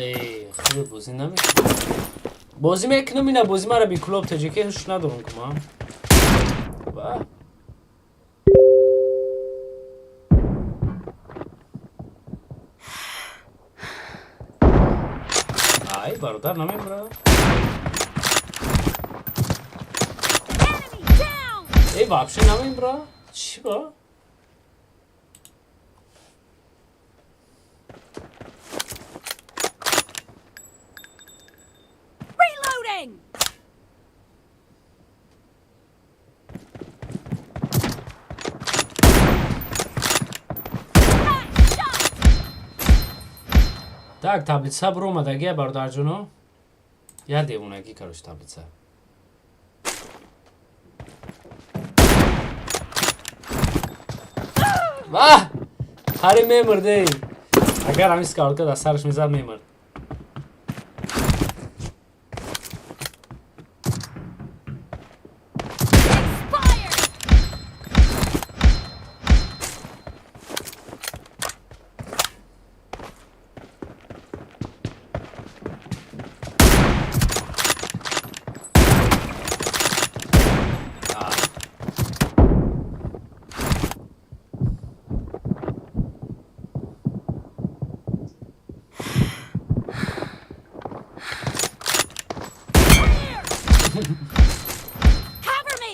Эй, худо, бозӣ намекунам. Бозӣ мекунам, ина бозӣ мара би клуб ТЖК ҳуш надорам кума. Ва. Ай, бародар, намебра. Enemy down. Эй, вообще намебра. Чӣ ба? Reloading. Nice shot. Так, таблица биромадагия, бародарҷоно. Я девонагӣ, короче, таблица. Ваҳ! Ҳари мемурд, эй. Агар ҳамин скалка дар сараш мезад, мемурд. Expired. Clear. Cover me.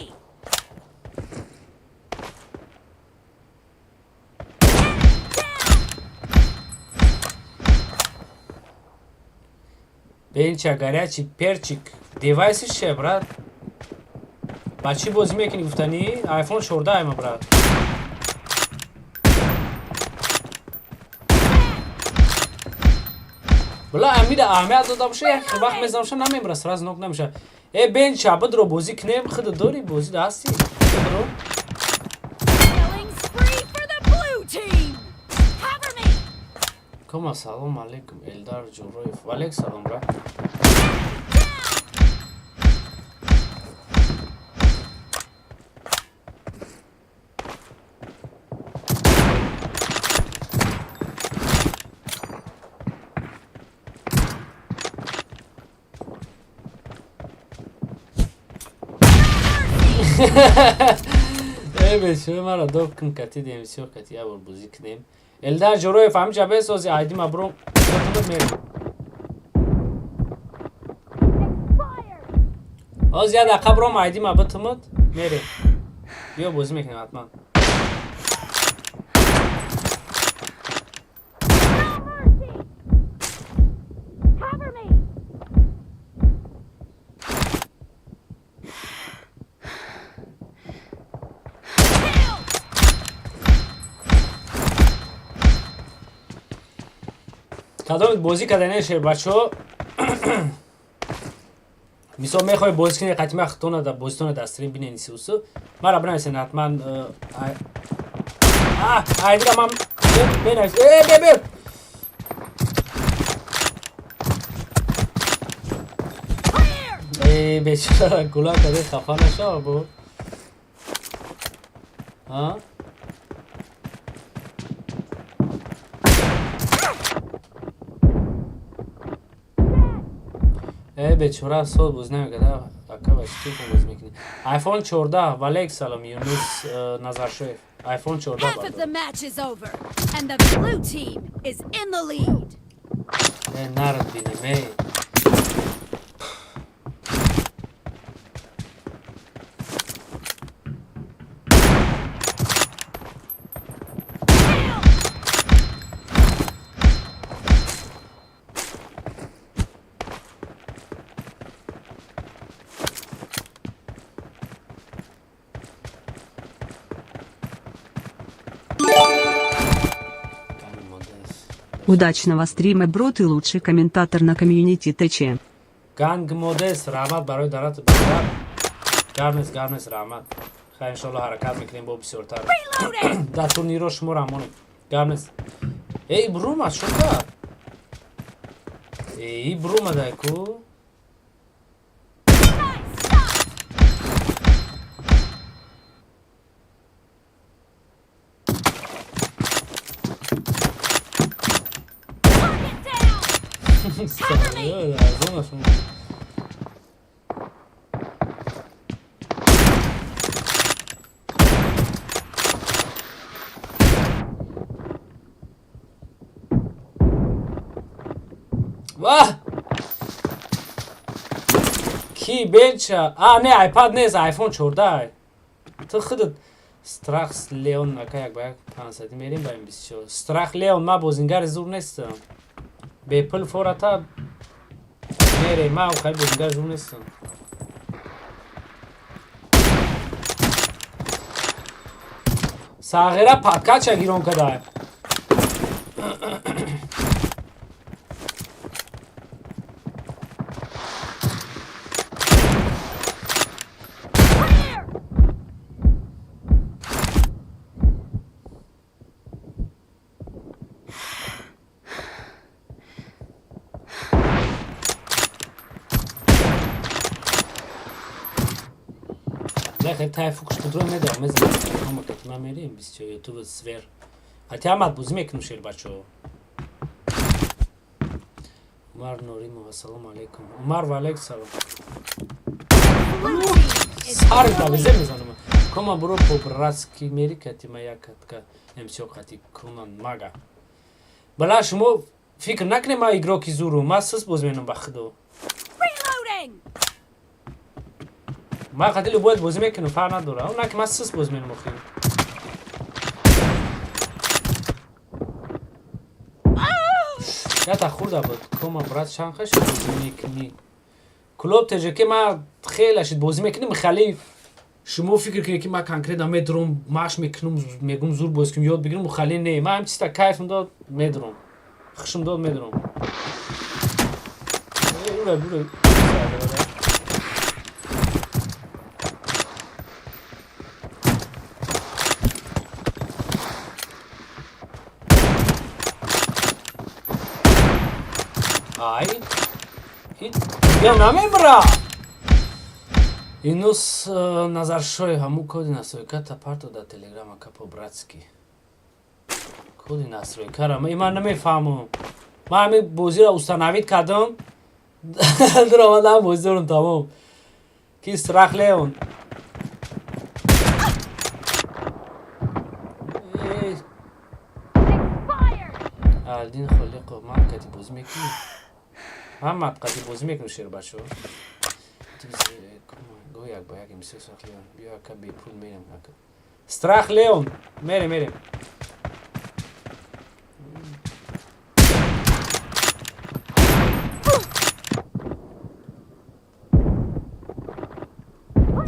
Enemy Бенча, горячий перчик. Девайси ше, брат? Ба чӣ бозӣ мекунӣ гуфтанӣ? iPhone 14 айма, брат. Бла, амида аҳамият дода боша, як вақт мезанамша, намемра, сразу нок намеша. Э, Бенча, бидро, бозӣ кунем, худо дорӣ, бозӣ ҳастӣ. Бидро. Killing spree for the blue team. Cover me. Кома, салом алейкум, Элдар Ҷуроев. Валейк салом, брат. Down. Э, бечора, мара доб кун, кати демсиё, кати як бор бозӣ кунем. Элдар Ҷуроев, ҳамиҷа бесози айдима бром. Мерем. Expired. Ҳозир як дақиқа бром, айдима битумуд, мерем. Биё, бозӣ мекунем ҳатман. No mercy. Cover me. Kill. Кадом бозӣ кардане, шербачо? Мисол, мехоҳӣ бозӣ кунӣ қатима, хитона да бозитона дар стрим биненисӣ, усу мара бинависен ҳатман. Айдира ман бенавис. Э, бе, бе. Clear. Э, бечора, гула каде, хафа нашава бо. А? Э, бечора, сол боз намекарда. Ака, ба чӣ телефон бозӣ мекунӣ? iPhone 14. Валейк салом, Юнус Назаршоев. iPhone 14. Half of the Бардор. match is over, and the blue team is in the lead. Э, нарад бинем, эй. Kill. Кани модес. Удачного стрима, бро, ты лучший комментатор на комьюнити ТЧ. Ганг модес, раҳмат барои дарати бародар. Гарнес, гарнес, раҳмат. Хайр, иншоалло, ҳаракат мекунем бо бисёртар. Reloading. Дар турниро шумо рамонем. Гарнес. Эй, брума, шока. Эй, брума дай ку. Nice shot. Target down. Зонашон. Ваҳ! Ки бенча? А, не, iPad нест, iPhone 14. Ту худат Страх Леон, ака, як ба як 500 мерем ба ин 24. Страх Леон, ма бозингари зур нестам. Бепул фората мерем, ма хай бозингари зур нестам. Сағира подкача гирон када. Clear. Лехе тай фукш кудро медам, мезанам. Ҳама кати ма мерем 24 YouTube свер. Хати ҳамат бозӣ мекунем, шербачо. Умар Нуримов, ассалому алайкум. Умар, ва алайкум салом. Blue team is Сар in the давизе lead. мезанам. Кома бро, по-братски мери кати ма як катка МСО кати кунан мага. Бала, шумо фикр накунед, ма игроки зуру, ма сис боз менам, ба худо. Reloading. Ма қати любоят бозӣ мекунам, фарқ надора. Он наки ма сис боз менам охир. Ята хурда буд. Кома, брат, чанд хашид бозӣ мекунӣ? Клуб ТЖК ма хеле шид бозӣ мекунем, хали шумо фикр кунед, ки ман конкретно медурам, машқ мекунам, мегум зур бозӣ кунам, ёд бигирам, хали не. Ман ҳам чиста кайфм дод, медурам. Хушм дод, медурам. Ура, ура. Ай. Я намемра. Инус Назаршоев, ҳаму коди настройка та парто да Телеграм, ака, по-братски. Коди настройкара ман намефаҳмам. Ман ҳамин бозиро установить кардам. Дуромадам, бозӣ дорам, тамом. Ки Страх Леон. Эй, Алдин Холиқов, ман кати бозӣ мекунӣ? Ҳамат қати бозӣ мекунӣ, шербачо. Го як ба як имсо Страх Леон. Биё, ака, бепул мерем, ака. Страх Леон. Мерем, мерем.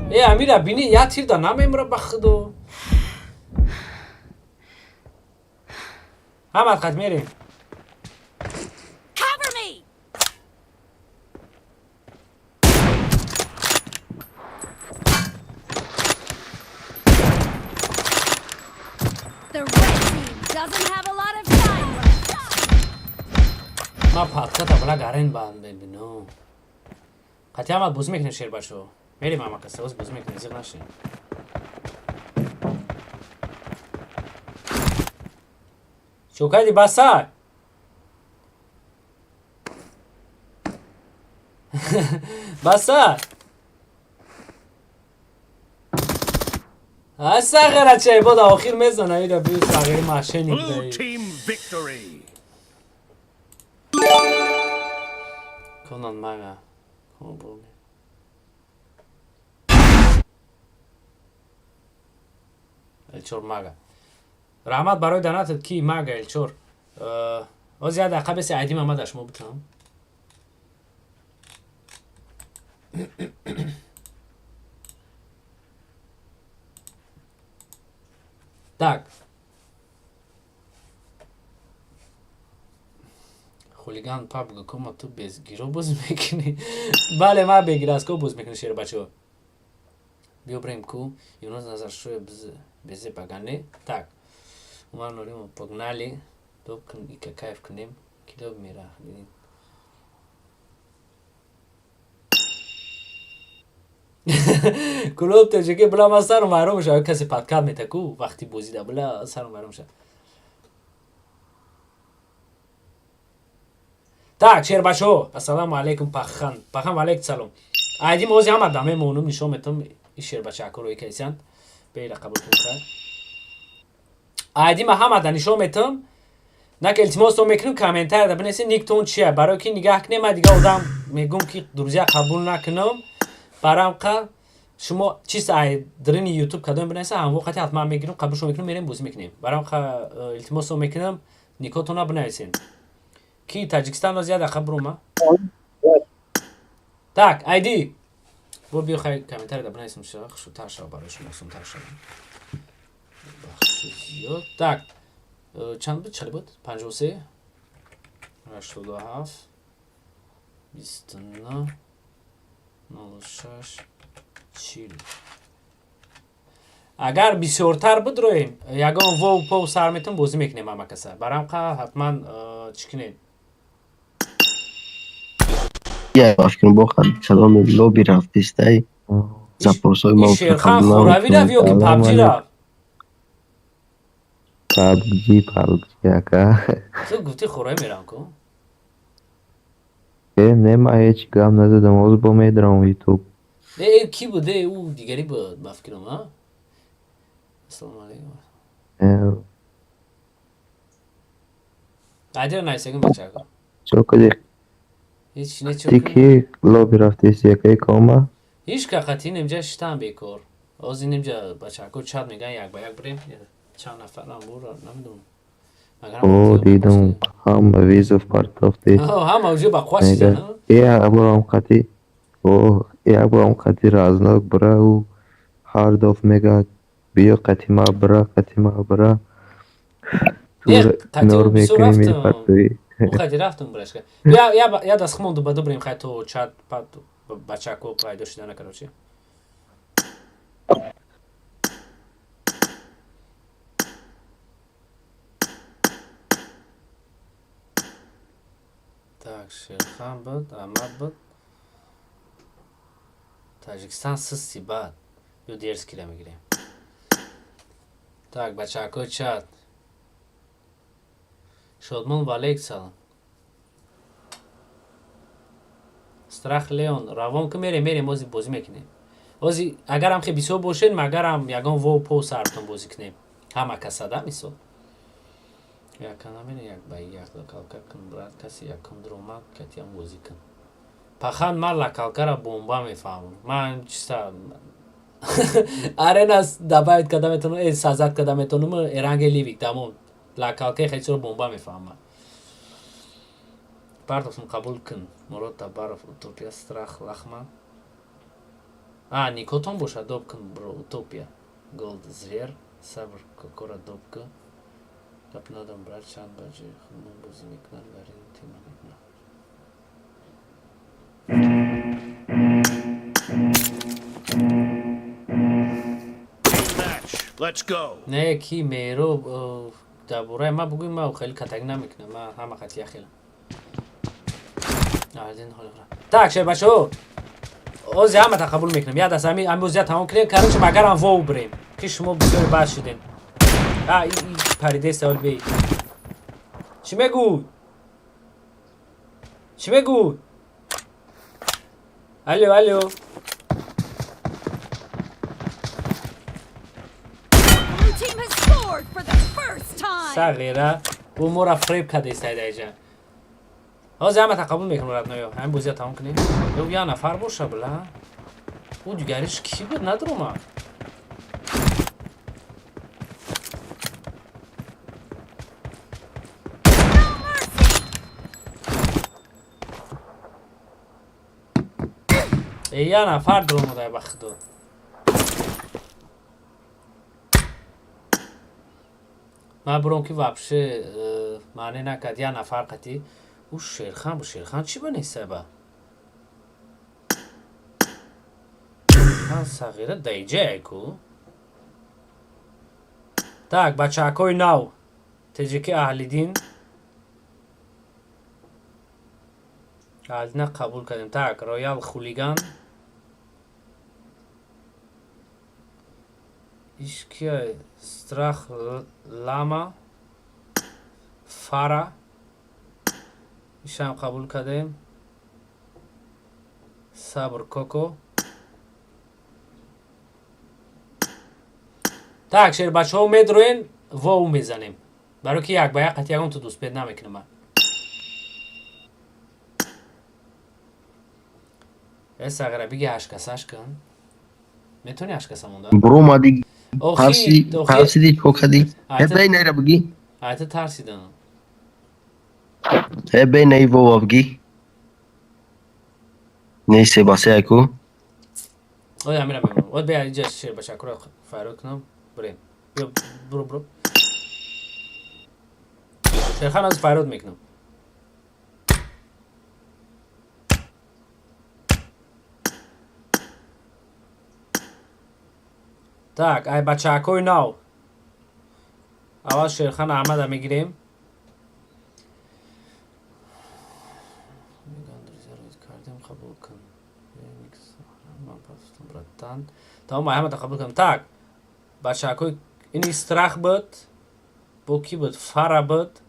Э, Амира, бини, я тир да намемра, ба худо. Ҳамат қат мерем. Cover me! The red team doesn't have a lot of time left. Ма подката бала гарен банд мебинам. Қати ҳамат бозӣ мекунем, шербачо. Мерем, ҳамакаса, оз бозӣ мекунем, зиқ нашин. Чо кардӣ, баса? Баса? А сағира чай бода охир мезана ира бию сағири мошенник Blue даи. team victory. Конан мага. Кон бурме. Элчор мага. Раҳмат барои донатат, ки мага Элчор. Оз як дақиқа беси, айдим омада, шумо бутам. Так. Хулиган пабг, кома, ту без гиро бозӣ мекунӣ? Бале, ман бегирасков бозӣ мекунам, шербачо. Биё брем ку. Юнус Назаршоев безе пагане. Так. Умар Норимов, погнали. Доб ика кайф кунем. Ки доб мера. Дидин. Клуб ТЖК била ман сарм вайрон мешавад. Касе подкат мета ку вақти бозида била сарм вайрон мешавад. Так, шербачо, ассалому алайкум, пахан. Пахан, ва алайкум салом. Айдим ози ҳама даме монум нишон метам и шербачакоро икайсян. Бейра қабул кун хайр. Айдима ҳама да нишон метам. Нак илтимостон мекунем, комментария да бинесед никтон чия, барои ки нигаҳ кунем, ман дига одам мегум ки друзья қабул накунам. Барамқа шумо чиз ай дрини ютуб кадом бинеса, ҳамво қати ҳатман мегирам, қабулшон мекунам, мерем бозӣ мекунем. Барамқа илтимостон мекунам, никотона бинависед. Ки Таҷикистон оз як дақиқа бурума. Так, айди. Бо биё хай комментария да бинависем ша, хушутар шава барои шумо, осонтар шава. Бахши зиёд. Так, чанд буд? Чали буд? 53 87 29 06 40. Агар бисёртар бидроем, ягон вов пов сар метон, бозӣ мекунем ҳамакаса. Барамқа ҳатман чӣ кунед? Салом, лоби рафтистай запросои мо. Ин Шерхан Хуравӣ рафт ё ки PUBG рафт? PUBG, PUBG, ака. Ту гуфтӣ Хуравӣ мерам ку? Э, не, ман ҳеҷ гап назадам, ҳозир бо медарам ютуб. Э, кӣ буд? Э, ӯ дигарӣ буд, ба фикрам, а? Ассалому алайкум. Э, Айдира нависагин, бачако. Чо кади? Ҳеҷ не, чо Ти кунем? ки лоби рафтиси, акаи Кома? Ҳеҷ ка қатъи инҷа шитам бекор. Ҳозир инҷа бачако чат мегӯянд, як ба як бирем. Чанд нафарам бура, намедонам. О, дидам, ҳама вызов партофти. Ҳама уже ба қувват шидан. Як борам қати, о, як борам қати разнок бира, ӯ ҳар даф мегӯяд: биё қати ма бира, қати ма бира. Нор мекунӣ, мепартоӣ. Қати рафтум, брашка. Я даст хмонду ба дубрем, хай то чат бачако пайдо шидана, короче. Так, Шерхан буд, Аҳмад буд. Таҷикистон систи баъд. Ё дерзкира мегирем. Так, бачакои чат. Шодмон валейк салом. Страх Леон, равон ки мерем, мерем, ози бозӣ мекунем. Ози агарам хе бисёр бошед, магарам ягон во по сартон бозӣ кунем. Ҳама касада мисол. Яка намере як ба як локалка кун, брат, каси якум дромад, катиам бозӣ кун. Пахан, ман локалкара бомба мефаҳмам. Ман чиста арена добавить карда метавонам, создать карда метавонам, эранге ливик тамом. Локалкаи хеле бомба мефаҳмам. Партофтум, қабул кун. Мурод Табаров, Утопия, Страх, Лахма. А, Никотон боша, доб кун, бро, Утопия. Голд, Звер, Сабр, Кокора, доб кун. Гап надорам, брат, чанд ба ҷои худмон бозӣ мекунанд, дар ин тема мекунанд. Match. Let's go. Не, ки меро дар бораи ман бугӯй, ман хеле катак намекунам, ман ҳама қати яхелам. Так, шербачаҳо, ози ҳамата қабул мекунам. Я даст ами ами бозия тамом кунем, короче, магарам вов бирем, ки шумо бисёри бад шудем. А, и паридаи савол бей. Чӣ мегӯй? Чӣ мегӯй? Алло, алло. Blue team has scored for the first time. Сағира, бу моро фреб кардест айдаиҷа. Ҳозир ҳамата қабул мекунам, родноё. Ҳамин бозия тамом кунем. Ё як нафар боша, била. Ӯ дигариш кӣ буд, надромад. No mercy. Э, як нафар дромада, ба худо. Ман буром ки вообще маъне накард як нафар қатӣ. Ӯ Шерхан буд. Шерхан чӣ ба нест ба? Шерхан сағира даиҷае ку. Так, бачаакҳои нав. Теҷики Аҳлидин. Аҳлидина қабул кардем. Так, Роял Хулиган. Иш кия? Страх Лама. Фара. Ишам қабул кардем. Сабр Коко. Так, шербачаҳо, медроен, вов мезанем. Барои ки як ба як қати ягон ту дӯстбед намекунам ман. Э, сағира, биги ҳашкасаш кун. Метавонӣ ҳашкаса монда? Буромадӣ, Охи, тарси, охи, тарсидӣ, чӣ кардӣ? Э, айта, бей найра бигӣ. Айта тарсидам. Э, бей най вова бигӣ. Не, се ба се айку. Ой, амира мемонам. От бия иҷа шербачакро файрод кунам. Бирем. Биё, буро, буро. Шерхан аз файрод мекунам. Так, ай бачаакҳои нав. Аввал Шерхан Аҳмада мегирем. Кардем, қабул кун. Братан. Тамом, ҳамата қабул кунам. Так, бачаакҳои ини Страх буд. Бо кӣ буд? Фара буд.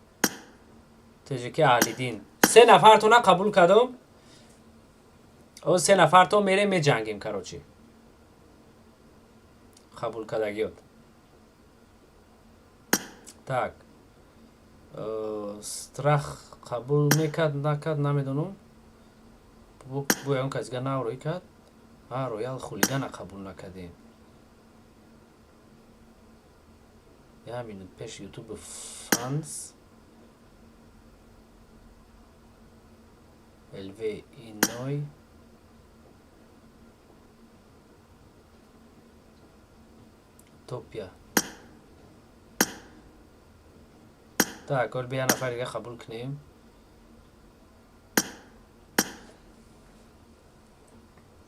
Теҷики Аҳлидин. Се нафартона қабул кардам. О, се нафартон мерем, меҷангем, короче. Қабул кардагиёт. Так. Страх қабул мекард, накард, намедонам. Бо ягон кас дига нав рӯй кард. А, Роял Хулигана қабул накардем. Як минут пеш Ютуб фанс. ЛВ иной. Утопия. Так, ҳол бия нафар дига қабул кунем.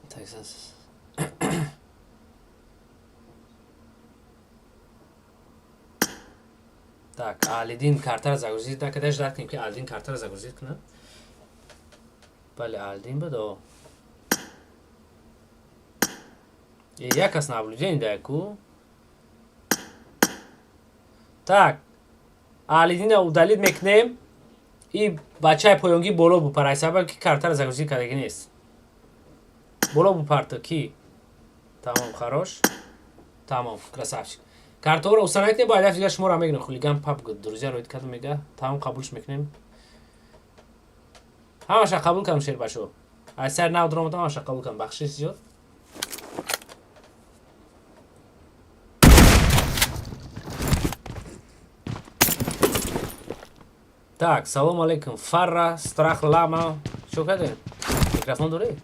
Texas. Так, Алидин картаро загрузить накарда, ждать кунем ки Алидин картаро загрузить кунад. Бале, Алидин буд, о. Як кас наблюдение да ку. Так, Алидина удалить мекунем. И бачаи поёнгӣ боло бупар, сабаб ки картаро загрузить кардагӣ нест. Боло бупарто ки. Тамом, хорош. Тамом, красавчик. Картаҳоро установить кунем, бояд дигар шуморо мегирем. Хулиган пап друзья роид кард мега. Тамом, қабулш мекунем. Ҳамаша қабул кардам шербашо. Аз сар нав дуромадам, ҳамаша қабул кардам. Бахшиш зиёд. Так, салом алейкум. Фарра, Страх Лама. Чо кардем? Микрофон дорӣ?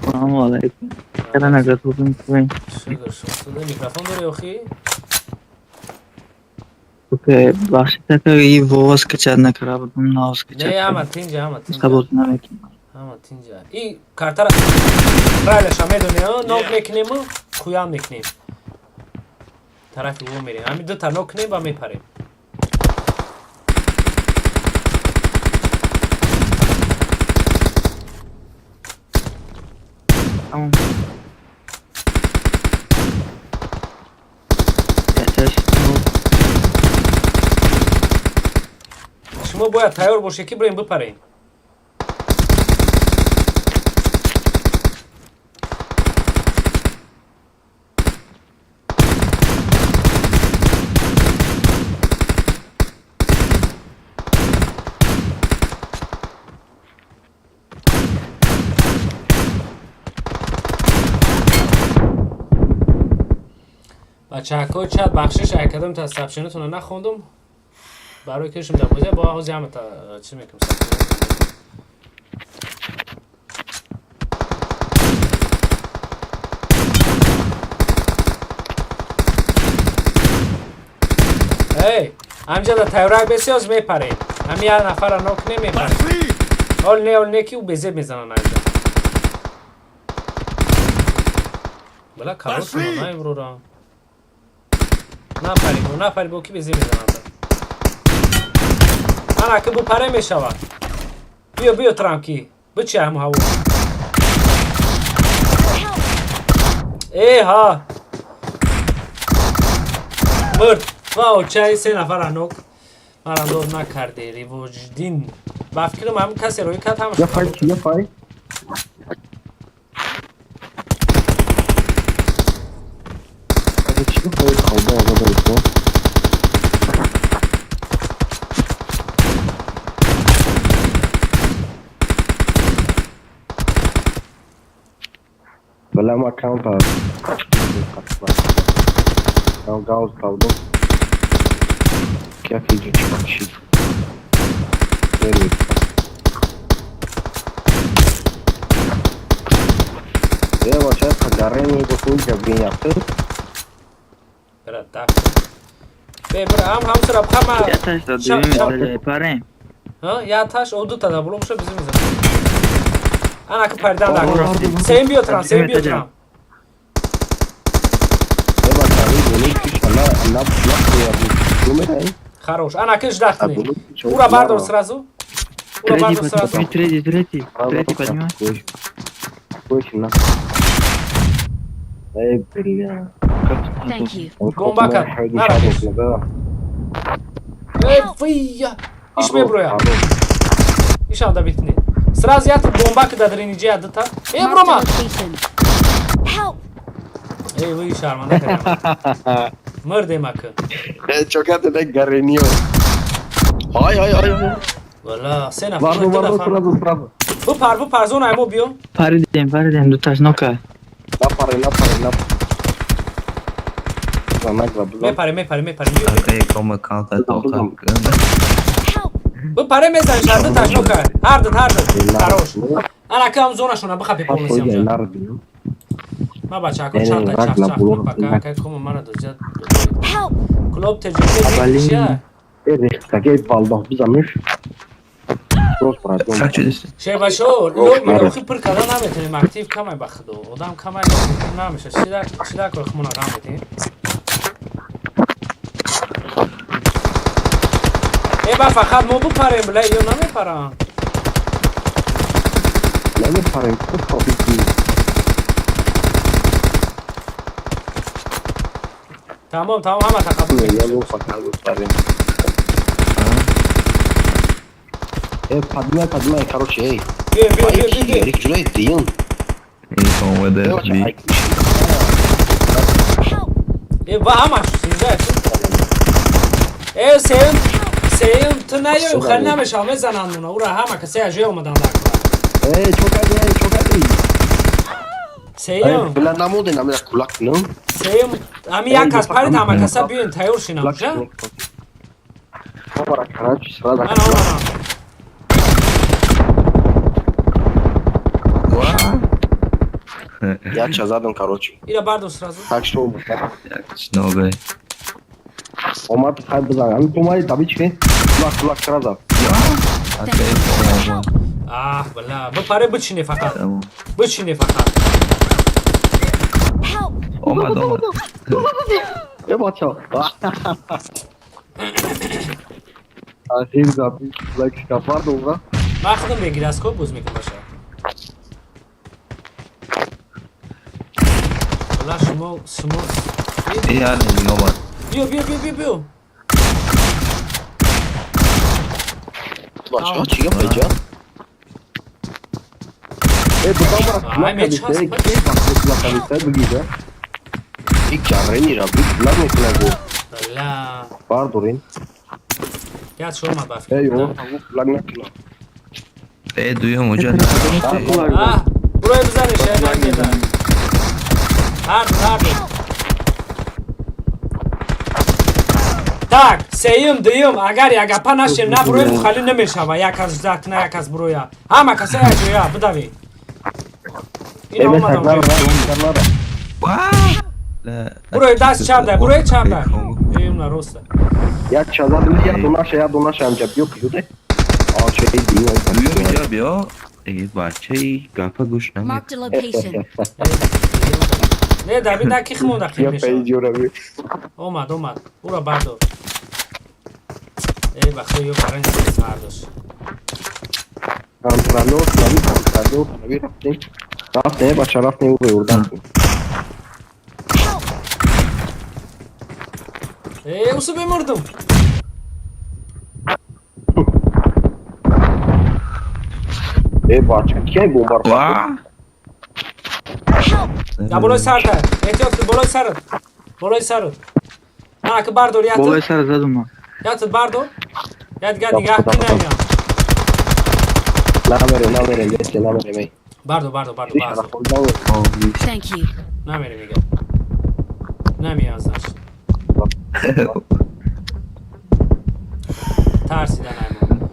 Салом алейкум. Чара наготовим твоим? Шукр, шукр. Микрофон дорӣ охи? Окей, бахшид ака и воз скачать накара будам, нав скачать. Не, ҳама тинҷа, ҳама тинҷа. Қабул намекунам. Ҳама тинҷа. И картара правилаша медонӣ, нок мекунему, куям мекунем. Тарафи ӯ мерем. Ҳамин дута нок кунем ва мепарем. Тамом. Яташ. Шумо бояд тайёр бошед ки бирем бипарем. Бачаҳако чат бахшиш айкардам та сабшинатонро нахондум. Барои кишм дар бозия бо ҳози ҳама та чӣ мекунам сабшина. Эй, ҳамҷа дар тайёрак бесиёз мепарем. Ҳами як нафарро нок немепарем. Ҳол не, ҳол не ки ӯ безеб мезанад наҷа. Бала калотона наимрора. Напарибо, напарибо ки безеб мезанад. Ана ки бупаре мешавад. Биё, биё трамки. Бичи ҳаму ҳаво. Э, ҳа. Мурд. Ва очаи се нафара нок. Мара дод накарде. Ривоҷдин. Ба фикрам ҳамин касе роӣ кард ҳамаш. Я фай, я фай. Чӣ фай қалба озода? Бала аккаунт гаус правду. Я фиджи. Я вообще гарени бухуй жабиняты. Брат, так. Бе, бра, ам ҳам сара хама. Яташ да дуюм парем. Ҳа, яташ о дута да булом ша бизим мезанам. Ана ки паридан да. Сем биё трам, сем биё трам. Хорош. Ана ки ждать кунед. Ура бардор сразу. Ура бардор сразу. Третий, третий, третий поднимай. Эй, бля. Thank you. Бомба кард. Нара пеш. Эй, вия. Иш меброя. Ишам да битни. Сразу я тут бомба ки дар инҷа дата. Эй, Marked a брома. location. Help! Эй, вы шарманда кардам. Мурдем ака. Чокате не гаренио. Ай, ай, ай. Вала, се нафар. Варду, ду варду, нафар. сразу, сразу. Бупар, бупар, зона мо биё. Паридем, паридем, дуташ нока. Напари, напари, напари. Нагла, Мепарем, мепарем, мепарем. Биё. Акай ком аккаунт Бизан, бизан. Help! Бипаре мезаниш, ҳарду ташно кар. Ҳардут, ҳардут. Хорош. Ана кам зонашона бихапи полностью ҳамҷа. Ма бачако чанд та чах чах пока кай кому мара дозят. Клуб ТЖК чия? Рехтаги валлоҳ бизаниш. Шебашо, лоб охи пур карда наметонем, актив камай ба худо. Одам камай намеша. Чида чида кор хмона ғам метем? Э ба фақат мо бипарем, бля, ё намепарам. Намепарем, хуб. Тамом, тамом, ҳама тақаббул. Фақат бипарем. Э, поднимай, поднимай, короче, эй. Биё, биё, биё, биё. Рик ҷураи дин. Омада би. Э, ба ҳамаш зинда. Э, сеюм, сеюм, ту наёй, хали намешава, мезананд уна. Ура ҳама касе ажои омадан дар кора. Э, чо кардӣ, э, чо кардӣ? Сеюм. Бля, намонде, намеда кулак, ну. Сеюм, ҳами як кас парид, ҳама каса биёин тайёр шинам, ша? Бара, короче, сразу. Ана, ана. Я ча задам, короче. Ира бардор сразу. Так что, Нобе. Омад хай бизан. Ами помади таби чи? Кулак, кулак сразу. Ах, бля, бипаре бичине фақат. Бичине фақат. Омад, омад. Э, бача. Ахир заби, кулак шкафар добра. Ман худам бегираскоп боз мекунам баша. Бля, шумо, шумо. Э, али, омад. Биё, биё, биё, биё, биё. Бача, чи гап эҷа? Э, бутам бара кулак кадисе, ки кулак кадисе бигида. И карени ра, би кулак мекунад го. Бля. Бардорин. Яд шумо баф. Э, ё, кулак накунад. Э, дуюм уҷа. А, бурои бизанеш, э, нагеда. Ҳарду, ҳарду. Так, сеюм, дуюм, агар ягапа нашем, на бурои хали намешава. Як аз закна, як аз буроя. Ҳама каса як ҷоя, бидави. Ина омадам. Бурои даст чапда, бурои чапда. Эм на роста. Як чаза дили, я донаша, я донаша амҷа биё куҷоде? А, че дин. Дуюм иҷа биё. Э, бачаи гапа гӯш намекунад. Marked a location. Не, Давид, на ки хмонда хим Я мешава. пейҷурави. Омад, омад. Ура бардор. Э, ба худо ё баран бардош. Контролёр, нави контролёр, нави рафтем. Рафтем, бача, рафтем, ӯро ёрдам кун. Э, усу бемурдум. Э, бача, кия бомбар? Ва! Да болои сарта. Эҳтиёт кун, болои сарат. Болои сарат. На, ки бардор, яту. Болои сар задум ман. Яту бардор. Я дигар нигаҳ кун намеям. Намерем, намерем, бесе, намерем, эй. Бардор, бардор, бардор, бардор. Thank you. Намерем мега. Намеям, значит. Тарсида наймон.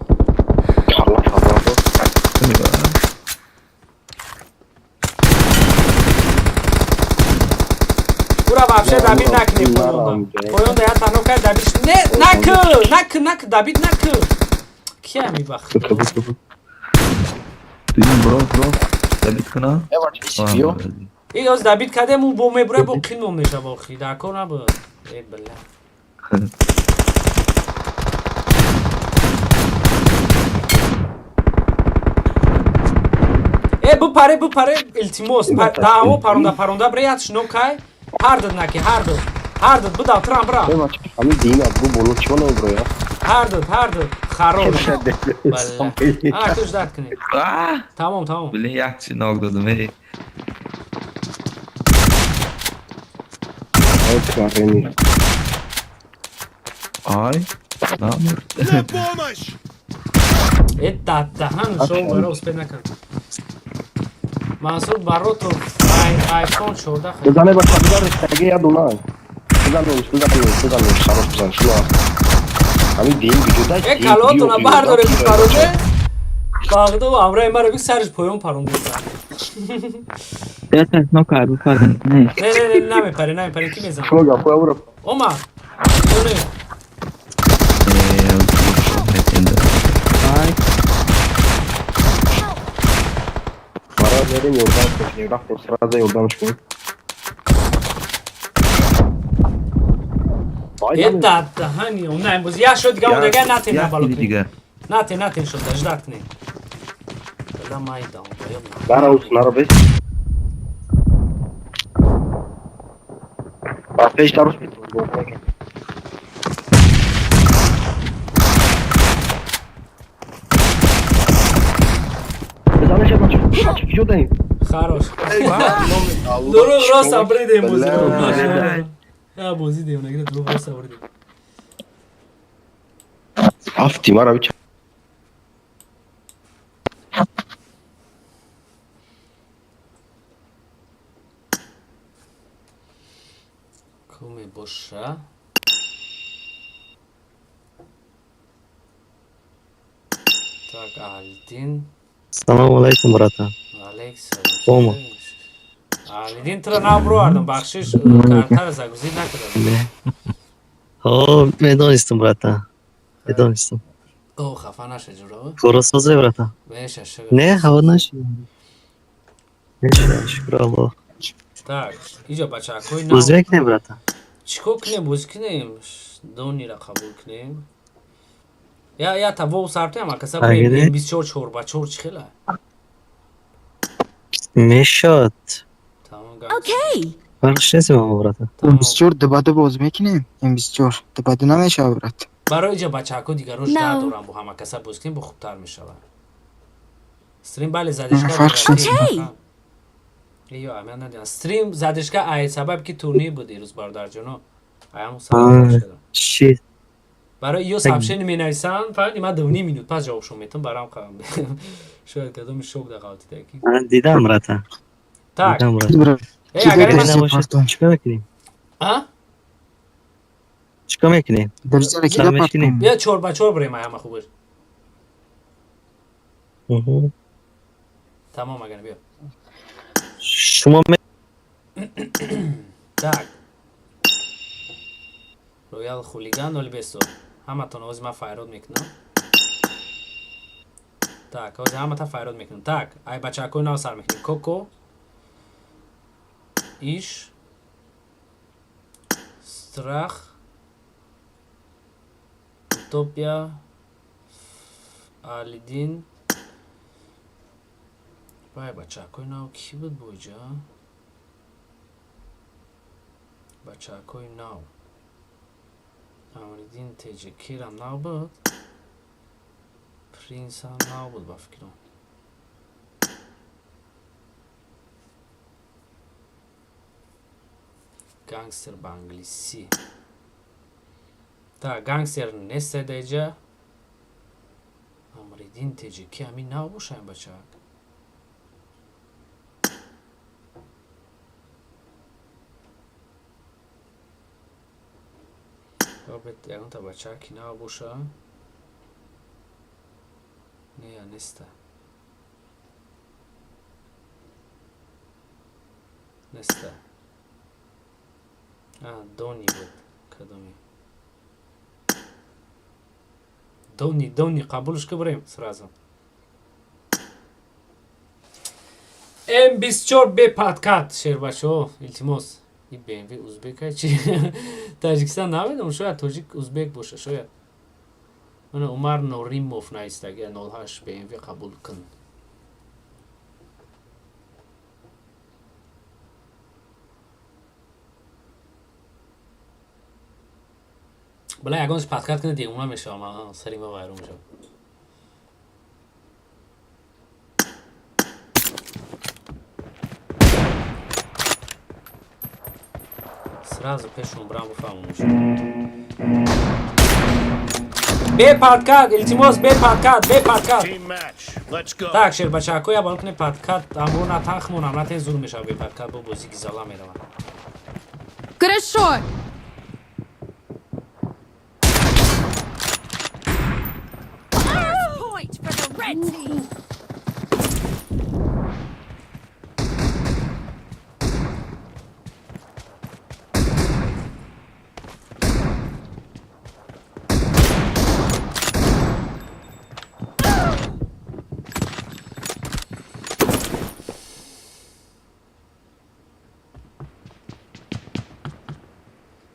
Ура вообще Давид накни поёнда. Поёнда я тано кай Давид. Не, накы, накы, накы, Давид накы. Кия мибахт. Дуюм бро, бро. Давид куна? Э, бача, биё. И оз Давид кадем у бо мебура бо қин мешава охи. Дар кор набуд. Э, бля. Э, бипаре, бипаре, илтимос. Даҳо паронда, паронда бре ят шино кай. Ҳардуд наки, ҳардуд. Ҳардуд, бидав, трам, бра. Э, бача, ҳамин дин аз гу боло чиё намеброя? Ҳардуд, ҳардуд. Хорош. Бля. Ана, ту ждать кунед. Тамом, тамом. Блин, як чи нок додам, эй. Э, карени. Ай, намурд. На помощь! Э, дадаҳан, шо бара успед накард. Мансур Баротов, iPhone 14 харид. Бизане, бача, бизан, рехтаги я дона. Бизан, бизан, бизан, хорош, бизан, шуно. Ҳамин дим вуҷуда. Э калотона бардоре пароде. Бағду амраи маро би сарш поён паронда. Я так бипарам. Не. Не, не, не, намепаре, намепаре, ки мезанад? Шумо гапҳоя буро. Омад. Не. Ай, Мара берем ёрдам кунем. Рафтем сразу ёрдамш кунем. Э да, даҳани, на имрӯз як шот дига мондага, натен на бало кунем. Натен, натен шот, ждать кунем. Да майда, Дара ус наро бес. Ба пеш дарус метавон. Бизанеш бача. Бача киҷо даем? Хорош. Дурӯғ рост абридем бозӣ. Я бозӣ дем, нагира дурӯғ рост абридем. Афти мара бича. Куме боша? Так, Алдин. Салом алейкум, братан. Алейк салом. Ома. Алидин туро набровардам, бахшиш, картаро загрузӣ накардам. О, медонистам, братан. Медонистам. О, хафа наша ҷуро. Коросозе, братан. Меша, шугр. Не, хафа нашид. Меша, шукр Аллоҳ. Так, иҷо бачакҳои нав. Бозӣ мекунем, братан? Чӣ кор кунем, бозӣ кунем? Донира қабул кунем. Я я та вов сартем, акаса Агире? 24 4 ба 4 чӣ хела? Мешад. Тамом гап. Okay. Фарқш нест ма, братан. Тамом. М24 дубаду боз мекунем. М24 дубаду намешавад, брат. Барои иҷо бачаҳако дигарош No. надорам, бо ҳама каса бозӣ кунем, бо хубтар мешавад. Стрим бале задишка. Фарқш нест. Okay. Ё, аман надидам. Стрим задишка ай сабаб ки турнир буд ирӯз, бародарҷоно. Ай ҳамон сабаб шудам. Шит. Барои ё сообщение менависанд, фаҳмидӣ, ман 2,5 минут пас ҷавобшон метам, барам қавам. Шояд кадоми шок да ғалтида ки. Ман дидам, братан. Так, Дидам, братан. Брат, э агар Ки ман Набошад, чикор мекунем? А? Чикор мекунем? Дарҷара Сар кида мешкинем. партом. Бия 4 ба 4 бурем, ай ҳама хубаш. Уҳу. Тамом, агар биё. Шумо Так. Роял хулиган 0 Ҳаматон ҳозир ман файрод мекунам. Так, ҳозир ҳамата файрод мекунам. Так, ай бачакҳои нав сар мекунем. Коко. Иш. Страх. Утопия. Алидин. Вай, бачакҳои нав кӣ буд боиҷа? Бачакҳои нав. Амридин Теҷикирам нав буд. Принсам нав буд ба фикрам. Гангстер ба англисӣ. Так, гангстер нест даиҷа. Амридин Теҷики ҳамин нав боша ин бачак. Робет ягонта бачаки нав боша. Не, я неста. Неста. А, Дони буд. Кадоми? Дони, Дони, қабулш ки бурем сразу. М24 бе подкат, шербачо, илтимос. И BMW узбека чи? Таҷикистон намедонам, шояд тоҷик узбек боша, шояд. Мана Умар Норимов навистаги 08 BMW қабул кун. Бала ягон подкат кунад, девона мешавам, сари ма вайрон мешавад. Сразу пешон брам бифаҳмонам. Бе подкат, илтимос, бе подкат, бе подкат. Team match. Let's go. Так, шербачако, я балкне подкат, амбо на тахмонам, на тен зур мешава бе подкат, бо бозӣ гизала мерава. Хорошо. red team.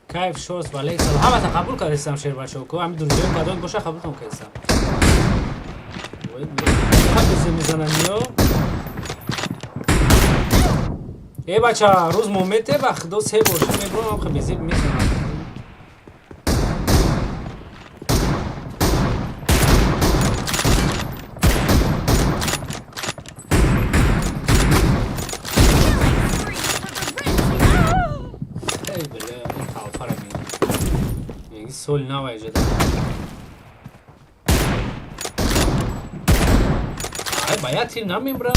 Кайф шос, валейк салом. Ҳамата қабул кардистам, шербачоко. Ҳами дурҷои кадом боша, қабултон кардистам. Қабизе мезанам ё. Э бача, рӯз момете ба худо се бор ши мебурам, ҳам безеб мезанам. Killing spree for the red team. Эй бля, ин талфара бин. Меги соли нава иҷода. Ай ба як тир намебурам.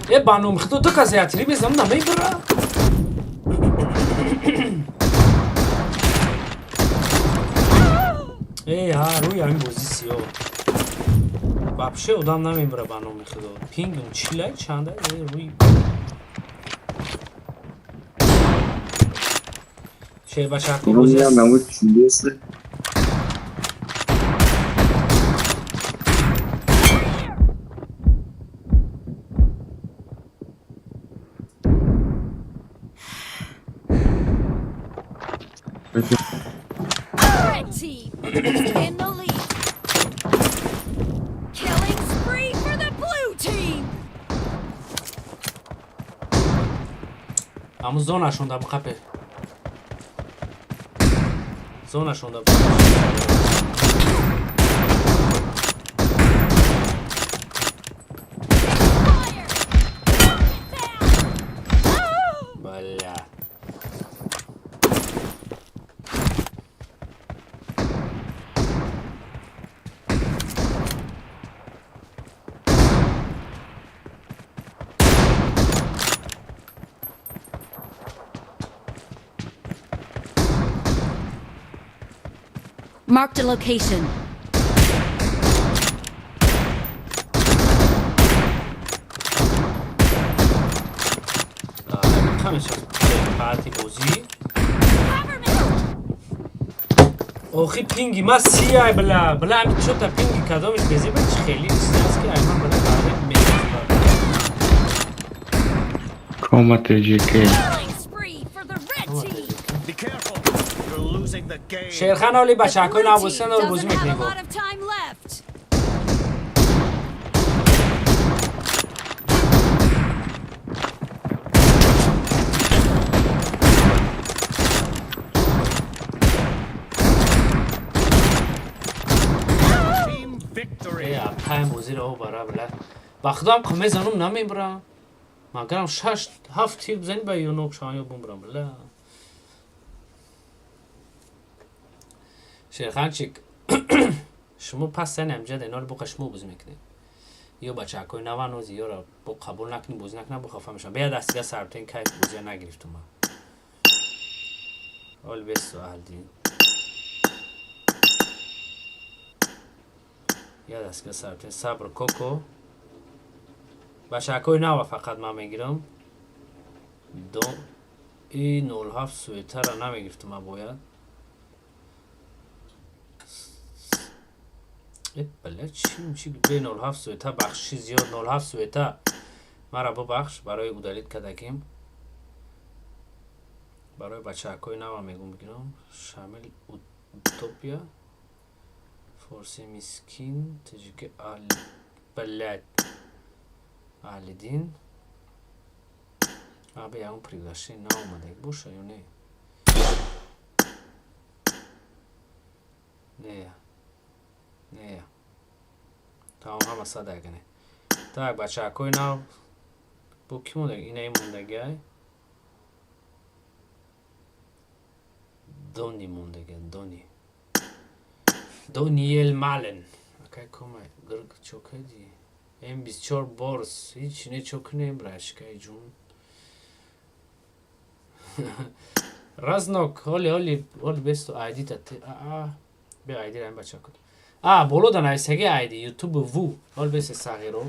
Э ба номи худо, ду каса як тири мезанам, намебурам. Эй ҳа, рӯи ҳамин бозӣ сиёҳ. Вообще одам намебура, ба номи худо. Пингм чилай чанда? Э рӯи шербачако бозӣ аст. Намуд чудесно. Red team is in the lead. Killing spree for the blue team. Ҳамун зонашонда биқапе. Зонашонда биқапе. Fire. Get down. Бля. Marked a location. Ҳамеша парти бозӣ. Cover me. Охи, пинги ма сияй, бля. Бля, ами чота пинги кадомиш безеба, чи хеле чиз аст, ки ай ман, бля, барои мезаба. Кома ТЖК. Killing spree for the red team. Be careful. You're losing the game. Шерхан оли The бачакҳои blue team навбосиан бозӣ doesn't have мекунем. a lot of time left. Team victory. Э, апаем бозиро о бара, бля. Ба худам қ мезанум, намебурам. Магарам шаш ҳафт тир бизанӣ, ба ёнок шавам ё бумбурам, бля. Шерханчик, шумо пас сани амҷад инор боқа шумо бозӣ мекунед. Ё бачакҳои нава нози ёра бо қабул накунӣ, бозӣ накунам, бо хафа мешавам. Бея дастига сартен, кайф бозия нагирифтум ман. Ҳол бесу аҳлдин. Я дастига сартен, сабр коко. Бачакҳои нава фақат ман мегирам. До и 07 суетара намегирифтум ман бояд. Э, бля, чи бе 07 суета, бахшиши зиёд, 07 суета. Мара бубахш барои удалить кардагим. Барои бачакҳои нава мегум бигирам. Шамил Утопия. Форси мискин, таҷики ал блядь. Аҳлидин. Абе ягон приглашение наомадаг боша ё не? Не. Не. Тамом, ҳама садагане. Так, бачакҳои нав бо ки мондаг? Инаи мондагиай? Дони мондага, Дони. Дониел Мален. Акай кома гирг чо кардӣ? М24 борс. Ҳеч не чо кунем, брашкай ҷун. Разнок, ҳоли ҳоли ҳоли бесту айди та а бе айди ра ин бача кун. А, боло да нависаги айди ютуб ву ҳол бесе сағиро.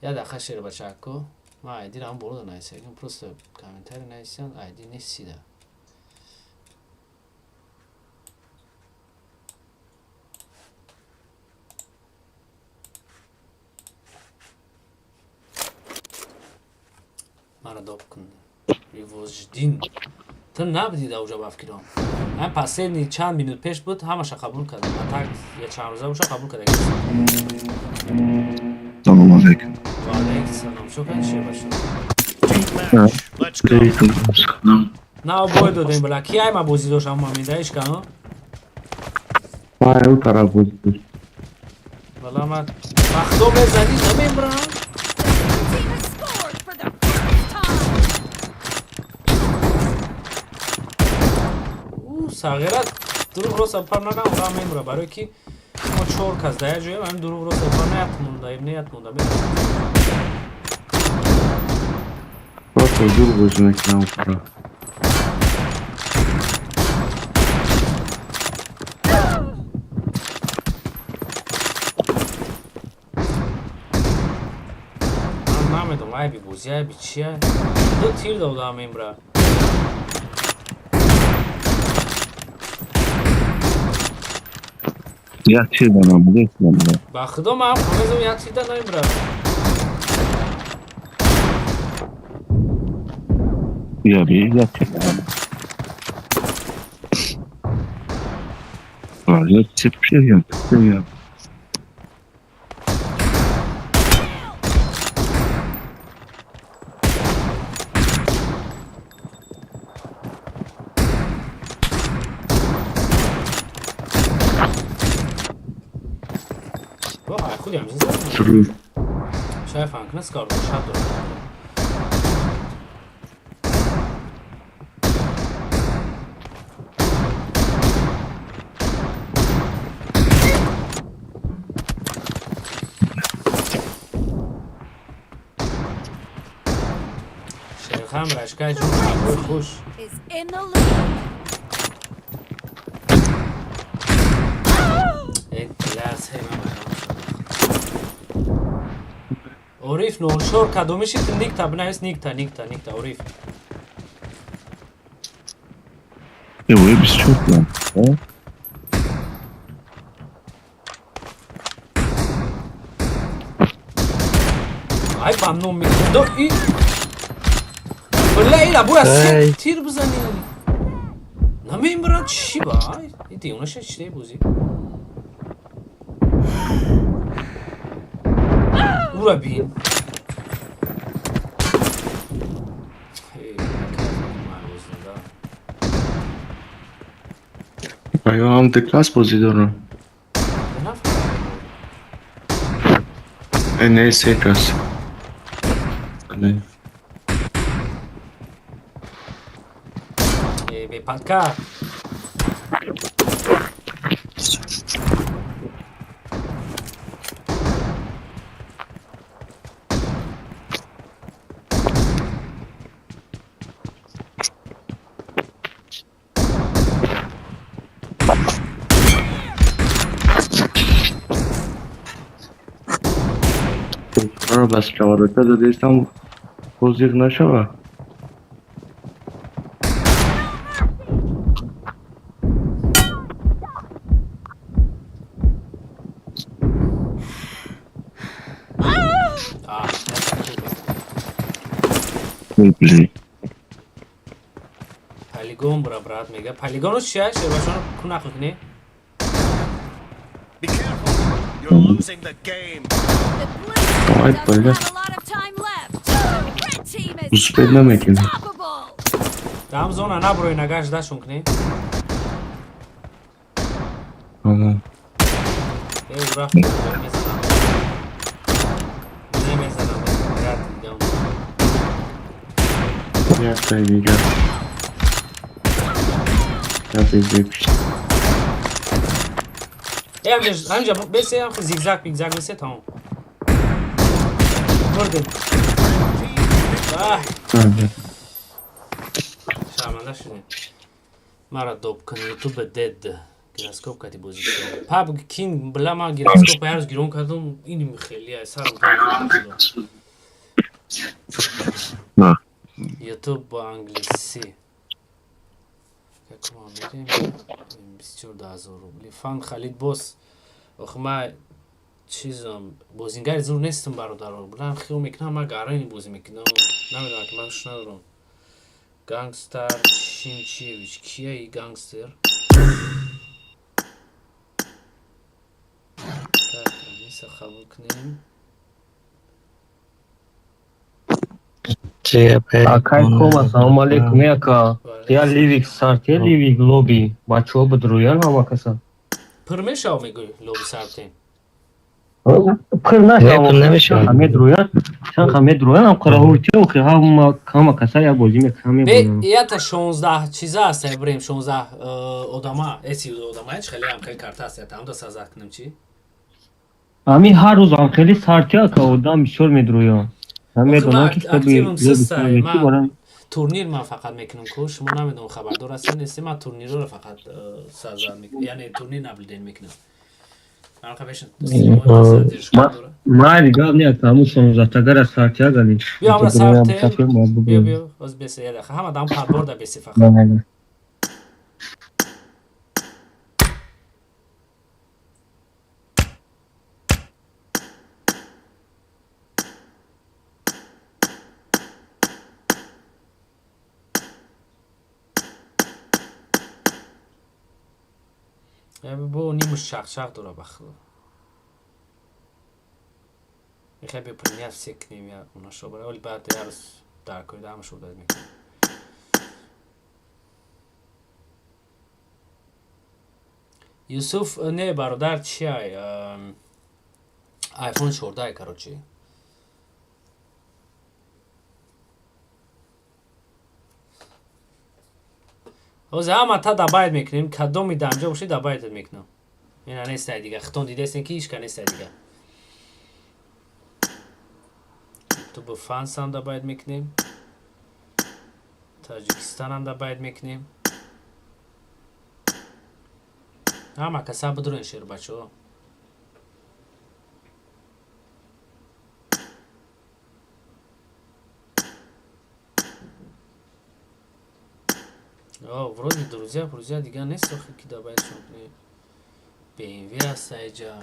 Я дақа шербачако. Ма айди рам боло да нависаги. Просто комментарий нависанд, айди несида. Мара доб кун. Ривозждин. Ту набудӣ да уҷа ба фикрам. Ҳам последний чанд минут пеш буд, ҳамаша қабул кардам. А так я чанд рӯза боша қабул карда. Салом алейкум. Ва алейкум салом. Чо кардӣ, шербача? Let's go. На бой додем била. Ки ай ма бозӣ дошт ҳамон момента ишка, но? Ай, ӯ тараф бозӣ дошт. Вала ма вақто мезанӣ намембрам. Team has scored for the first time. Ӯ сағира дурӯғ рост пар накам, ра мембра, барое ки мо чор кас дар як ҷоем, ҳамин дурӯғ рост пар наят монда, неят монда. Просто зур бозӣ мекунам ӯ тараф. Ман намедонам, айби бозӣ, айби чия. Ду тир додам мембра. Як чиз дорам, гӯш. Ба худо ман хонезам як тир да намембра. Я би як чиз дорам. Я цепшиям, цепшиям. Бо худи ҳамчин зад. Шай фанкна скар шаб дорад. Шерхан рашкай ҷун шабҳои хуш. Is in the lead. Эй ларз ҳей ман байрам шудам. Ориф 04 кадомиши ту никта бинавис, никта, никта, никта Ориф. Э, ой, 24. О? Ай ба номи худо и била ира бояд се тир бизанӣ. Намембарад чӣ ба? И девонаша чидаи бозӣ. Ура бин. Эй, да. Аю ҳам ду класс бозӣ дорам. Нафаҳмидам. Э, не, се класс. Не. Э, бепатка. Ро бас чавората додестам ҳозир нашава. А, Ой, блин. Полигон бра, брат мега. Полигону чия? Шербашон ку нақл кунӣ? Be careful. You're losing the game. The blue team Ой, doesn't бля. have a lot of time left. The red team is Успеть намекунӣ. unstoppable. Дам зона наброи нагаш дашон кунӣ. Ага. Э, ура, мезанам. Намезанам. Брат, дигам. Яктай дигар. Яктай бепиш. Э, ҳамҷа, ҳамҷа бесе, ҳам зигзаг, зигзаг бесе, тамом. Бурдем. Ах, шарманда шудем. Мара доб кун ютуб дед. Гироскоп кати бозӣ кунем. Пабг Кинг била, ман гироскоп як рӯз гирон кардам, ин хеле сарам. Ютуб бо англисӣ якума мерем, 24 000 рубли. Фан Халид бос. Охи, ма чизам, бозингари зур нестам, бародаро. Билам, хиёл мекунам, ман гарани бозӣ мекунам, намедонам, ки ман хуш надорам. Гангстер Шинчевич, кия и гангстер? Так, Аниса қабул кунем. Акай Кома, салом алейкум, яка. Я ливик сарте, ливик лоби. Бачаҳо бидруян ҳама каса. Пур мешав, мегӯй, лоби сартем? Пур нашав. Намешавад. Медруян, чанд медруян, ам қараҳоти охи ҳама ҳама каса як бозӣ мекунам. Не, ята 16 чиза аст, бирем 16 одама, эси одама ҳеч хеле ҳам хеле карта аст, ята ҳамда сазад кунем чӣ? Ами ҳар рӯз ам хеле сарти, ака, одам бисёр медруян. Ман медонам ки активам систай, ман турнир ман фақат мекунам ку, шумо намедонам, хабардор ҳастед, нестед, ман турнирро фақат сазад мекунам, яъне турнир наблюдение мекунам. Майли, гап не, ҳамун 16-тагара сартия галин. Биё, ҳамра сартем, биё, биё, оз бесе, я даха ҳама дам подбор да бесе фақат. Бо нимуш чақчақ дора, ба худо. Мехоҳем биё принять все кунем, я унашо бара, вале баъд як рӯз дар кори ҳамашо удалить мекунем. Юсуф, не, бародар, чиай? iPhone 14, короче. Ҳозир ҳама та добавить мекунем, кадоми дамҷа бошед, добавить мекунам. Ина нестай дига, хитон дидестен, ки ҳичка нестай дига. Ютуб фансам добавить мекунем. Таҷикистанам добавить мекунем. Ҳама каса бидурен, шербачаҳо. О, вроде друзья, друзья дига нест, охи, ки добавить кунем. BMW аст айҷа.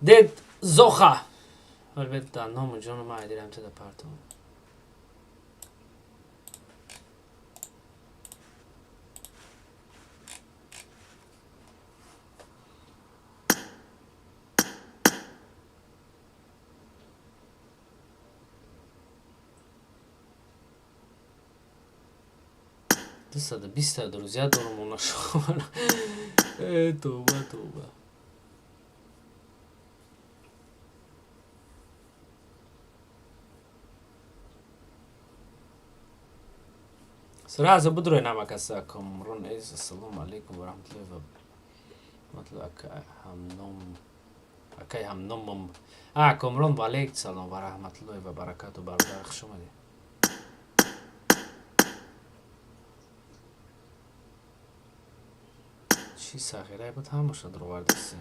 Дед Зоха. Албетта, ному ҷону ман айдирам теда партом. 220-та друзья дорум, унашо. Э, тоба, тоба. Сразу будрой намакаса Комрон эз, ассалому алейкум ва раҳматуллоҳи ва матла, акай ҳамном, акай ҳамномам. А, Комрон, ва алейк салом ва раҳматуллоҳи ва баракату, бародар, хуш омадед. Чӣ сағирае буд, ҳамаша дуровардасӣ.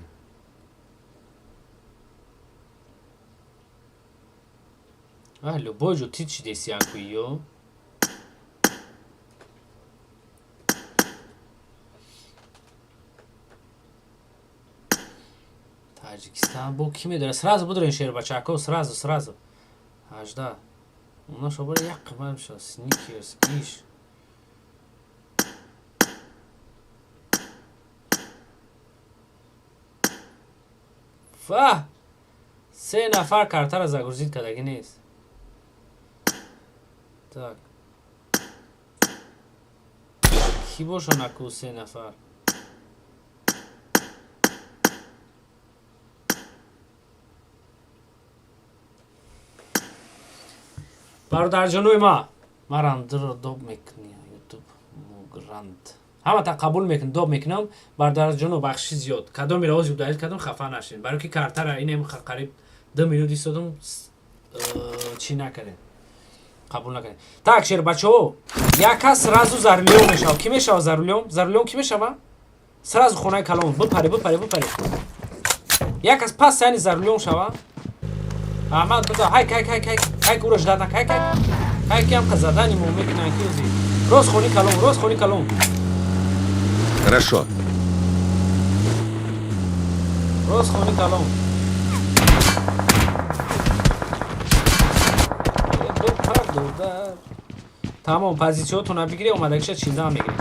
А, любой ҷо ти чӣ деси анкуиё? Таҷикистан бо кӣ медорад? Сразу будурен, шербачако, сразу, сразу. 18. Унаша бора як қимат мешавад. Сникерс, иш. Фа! Се нафар картара загрузить кардагӣ нест. Так. Кӣ боша наку се нафар? Бародарҷонои ма, марандро доб мекунӣ, ютуб мугранд. Ҳамата қабул мекунам, доб мекунам. Бародарҷоно, бахши зиёд. Кадомиро ҳозир удалить кардам, хафа нашед. Барои ки картара инем қариб 2 минут истодам. Чӣ накардем, қабул накардем. Так, шербачаҳо, як кас сразу за рулём мешава. Кӣ мешава за рулём? За рулём кӣ мешава? Сразу хонаи калон бипаре, бипаре, бипаре. Як кас пас яъни за рулём шава. Аҳмад, биза, ҳайк, ҳайк, ҳайк, ҳайк, ҳайк, уро ждать нак, ҳайк, ҳайк, ҳайк, ки ҳам задани мо мекунанд, ки ози. Рост хони калон, рост хони калон. Хорошо. Рост хони калон. Тамом, позитсияотонро бигиред, омадагиша чиндаам мегиред.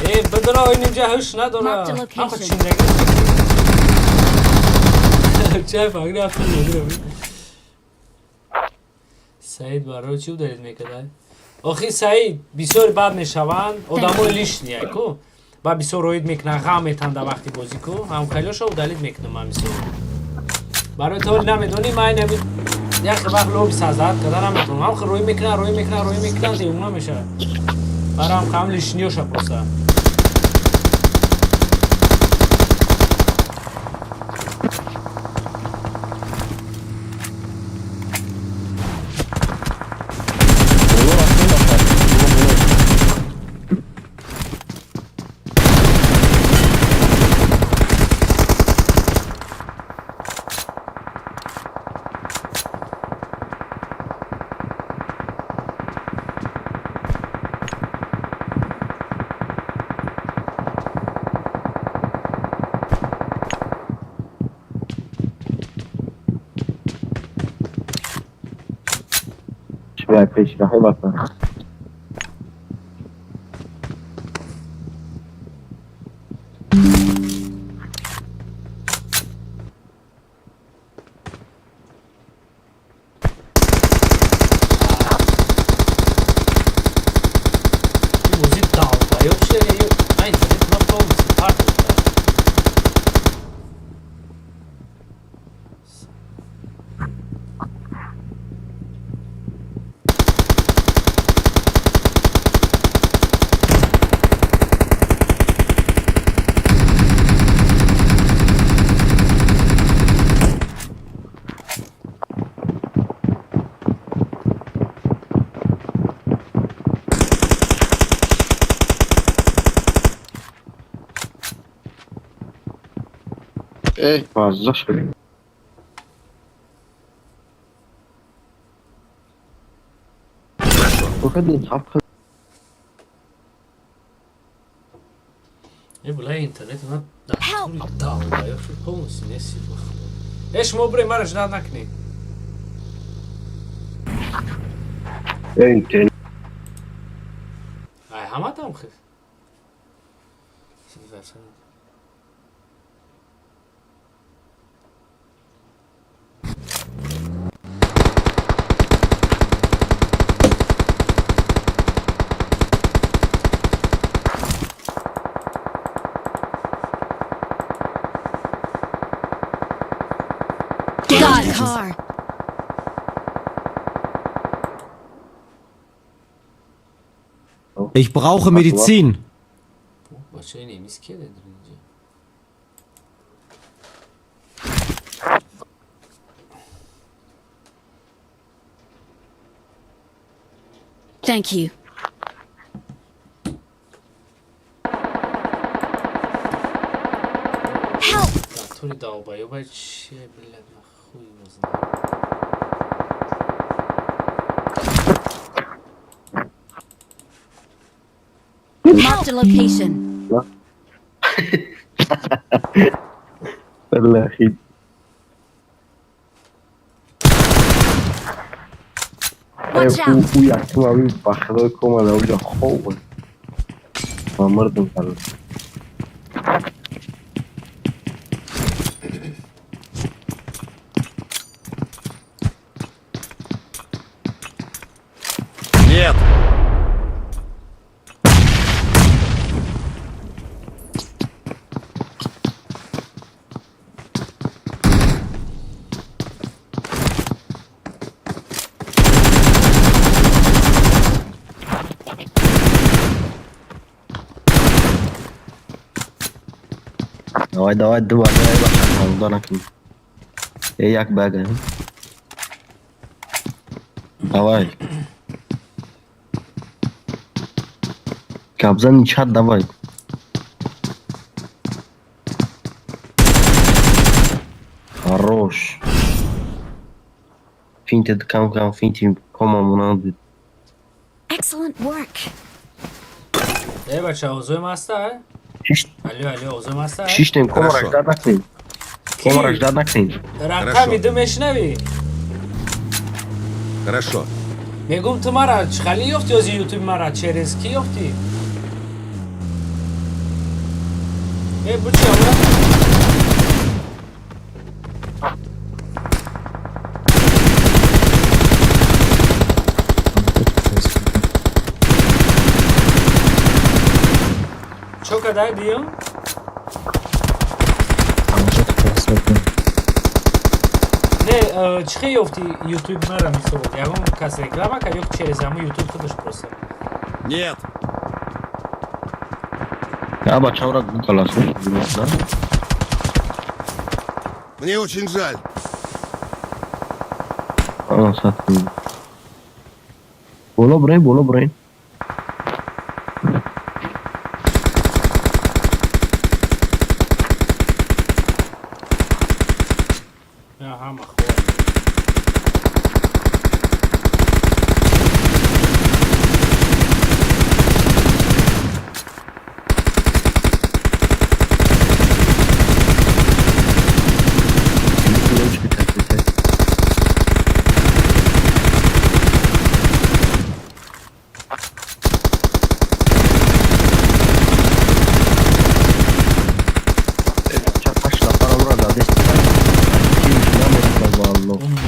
Э, бидро, ин инҷа ҳуш надора. Ҳам чиндаги. Чай фагри афтон нагирам. Саид барои чӣ удалить мекардай? Охи, Саид, бисёр бад мешаванд, одамои лишний ку. Ба бисёр роид мекунанд, ғам метанд дар вақти бозӣ ку. Ҳам хелоша удалить мекунам ман бисёр. Барои то намедонӣ, ман инами яхе вақт лоби сазад карда наметавонам. Ҳам рӯй мекунанд, рӯй мекунанд, рӯй мекунанд, девона мешавад. Барам ҳам лишний ёша просто. Бозӣ долбоёб шуда, ё интернет ма полностью парт. Fazla şöyle. Э, бля, интернет ма долбоёб шуд полностью, неси. Э, шумо бирем, мара ждать накунед. Интернет. Ай, ҳаматам хел. Got a car. Ich brauche Medizin. Бачаи немис кия дар инҷа? Thank you. Долбоёба че, блядь, нахуй его знает. Marked a location. Балахи. Watch out. Ӯ якум ами ба худои комада оҷа хоб буд. Ма мурдум кардам. Нет. Давай, давай, ду бага, бача, худо накун. Э, як бага. Давай. Кабзани чат давай. Хорош. Финте кам кам финти кома монанд. Excellent work. Э, бача, овозои ма ҳаста? Алё, алё, овозои ма ҳаста? Шиштем, комара Хорошо. ждать накунем. Комара ждать накунем. Рақами ду мешнавӣ? Хорошо. Мегум ту мара чӣ хали ёфтӣ ози ютуби мара? Через ки ёфтӣ? Э, бучи амра? Чо кадай диюм? Не, чӣ хел ёфтӣ ютуби мара мисол? Ягон кас реклама кард ё через ҳамун ютуб худаш просто? Нет. Я бача ра гукала да? Мне очень жаль. А, сат. Боло брейн, боло брейн. Аҳа, махо.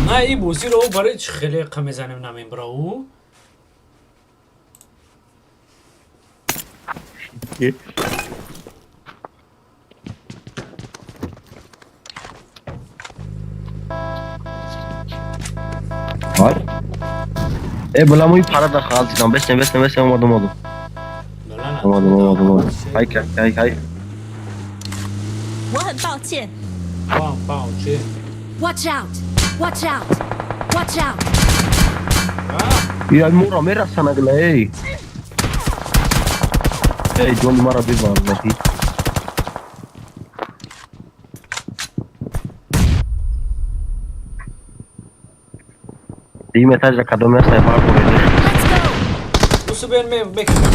На, и бозиро ӯ барои чӣ хеле қа мезанем намебра ӯ? Вай. Э, бала мои пара да хал дидам. Бесне, бесне, бесне, омадам, омадам. Омадам, омадам, омадам. Хай, хай, хай, хай. 我很抱歉。 Пам, пам, че? Watch out. Watch out. Watch out. Я мура мерасанагла, эй. Эй, ҷони мара бибар, лахи. Дим этажа кадоме аст, бар боред. Let's go. Усу бен ме бекунам.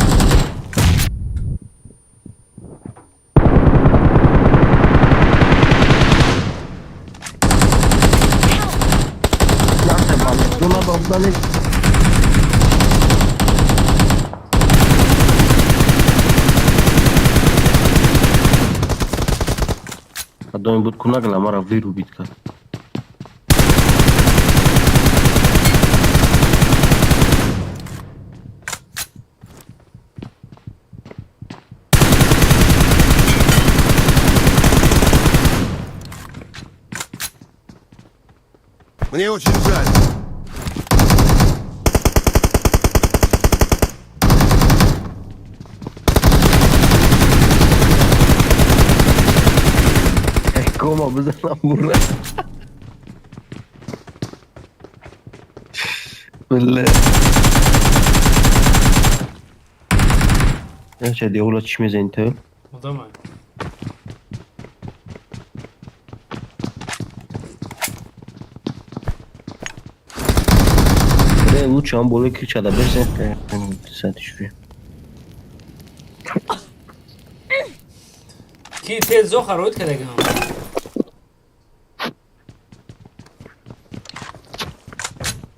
Кадоме буд кунагла мара вырубить кард. Мне очень жаль. Кома бизанам бура. Бля. Нача деула чӣ мезани ту? Одама. Лучше он более крича, да без сатишви. Ки тез зоха роид кардагам.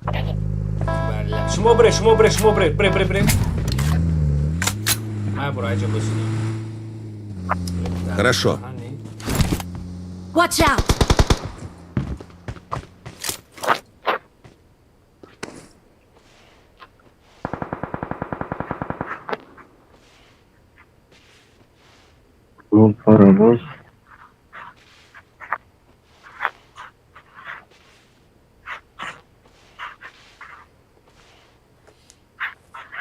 Бале. Шумо бре, шумо бре, шумо бре, бре, бре, бре. Май буро айҷа бошино. Хорошо. Watch out! Ну, паровоз.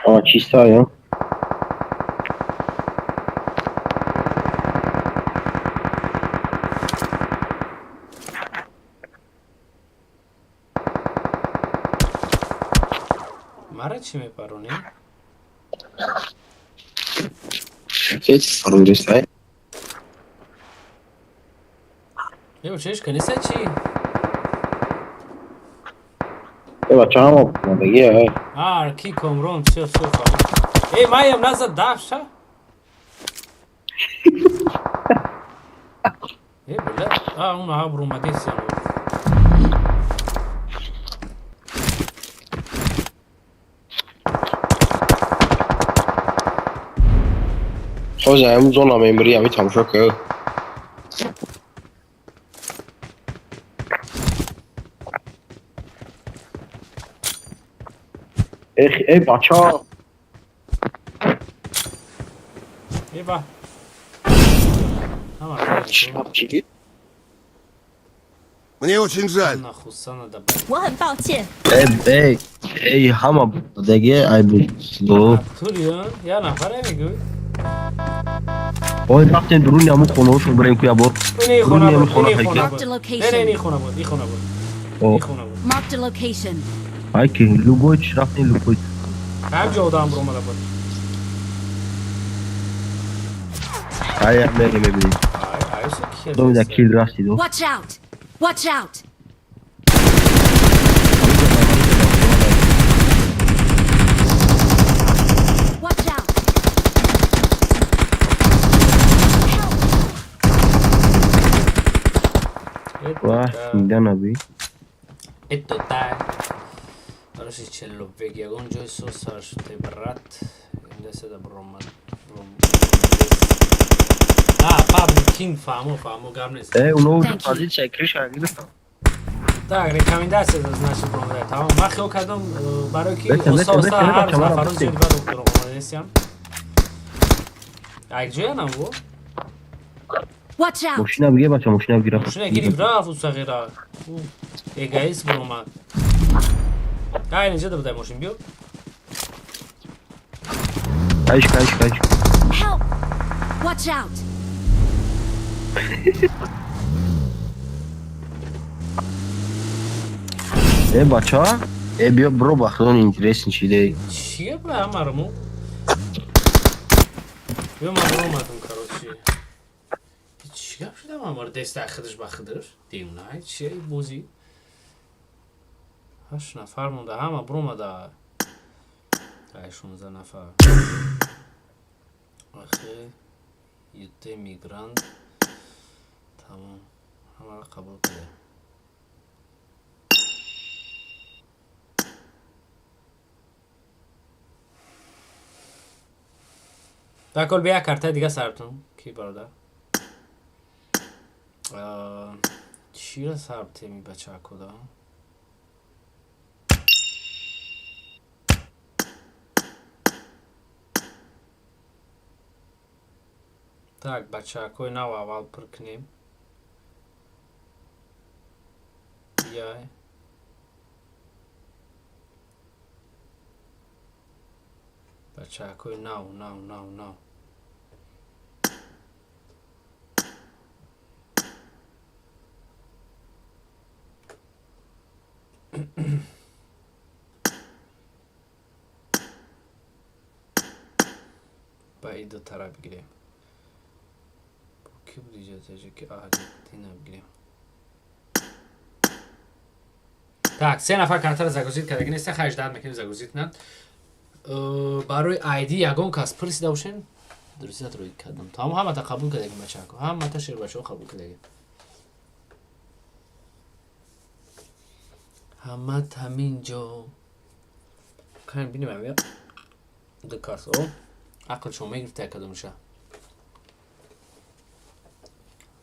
А, чистая. Мара чӣ мепаронӣ? Чӣ? Ё чеш каниса чӣ? Э, бачаам омадагӣ, ай. А, ки Комрон, всё, всё, фаҳмид. Эй, маям назад дафша. Э, бля, а, он абру мадеси. Ҳозир ҳамун зона мембирӣ, ҳами тамошо кӯ. Эх, эй, бача. Еба. Мне очень жаль. 我很抱歉。 Эй, эй, эй, ҳама даге, ай бу. Туриён, я нафаре мегӯй. Ой, рафтем дуруни ҳамун хонаҳошон бирем ку ябор. Ини хона Дуруни буд, ҳамун хона ини хона ҳайки. буд. Не, не, ини хона буд, ин хона буд. О, Ин хона буд. Marked a location. ҳайки, любой чи рафтем любой. Ҳар ҷо одам буромада буд. Ай, мерем мебинем. Ай, ай, су ки Дом да кил рафтид. Watch out! Watch out! Watch out! Вах, инда наби. Это та. Короче, человек, ягон ҷой сосар шуде, брат. Инда седа буромад. А, паблик кинг фаҳмо, фаҳмо, гап нест. Э, уно уже Thank you. позиция крыша гирифта. Так, рекомендация значит буромада. Тамом, ман хиёл кардам, барои ки Бетем, оста бетем, оста бетем, ҳар бача, мара нафаро бетем. зиёд бад буромадесиям. Ай ҷоянам во? Watch out! Мошина бигир, бача, мошина бигир. Мошина гирифт рафт у сағира. У эгоист буромад. Ай, инҷа да будай мошин, биё. Айш, айш, айш. Help! Watch out! Э, бача, э, биё бро, ба худон интересный чиде. Чия ба ҳамаро? Биё, ман буромадам, короче. Чӣ гап шудам ҳамаро деста хидаш ба хидаш? Девна, чия и бозӣ? Ҳашт нафар монда, ҳама буромада. Ай, 16 нафар. Охе, юте мигрант. Тамом. Ҳамаро қабул кардем. Такол бия картаи дига сарбтон. Ки бародар? Чиро сарбтеми бачакода? Так, бачакои нав аввал пур кунем. Яй. Бачакои нав, нав, нав, нав. Ба ин ду тараф бигирем. Ки буд иҷоза ки аҳлиддина бигирем. Так, се нафар картара загрузить кардаги неста, хайш дад мекунем загрузить кунанд. Барои ID ягон кас пурсида бошен, дурустият рӯй кардам. Тамом ҳамата қабул кардаги бачако, ҳамата шербачаҳо қабул кардаги. Ҳамат ҳамин ҷо. Кан бинем ҳамя. Ду кас, о. Ақл шумо мегирифта кадомша.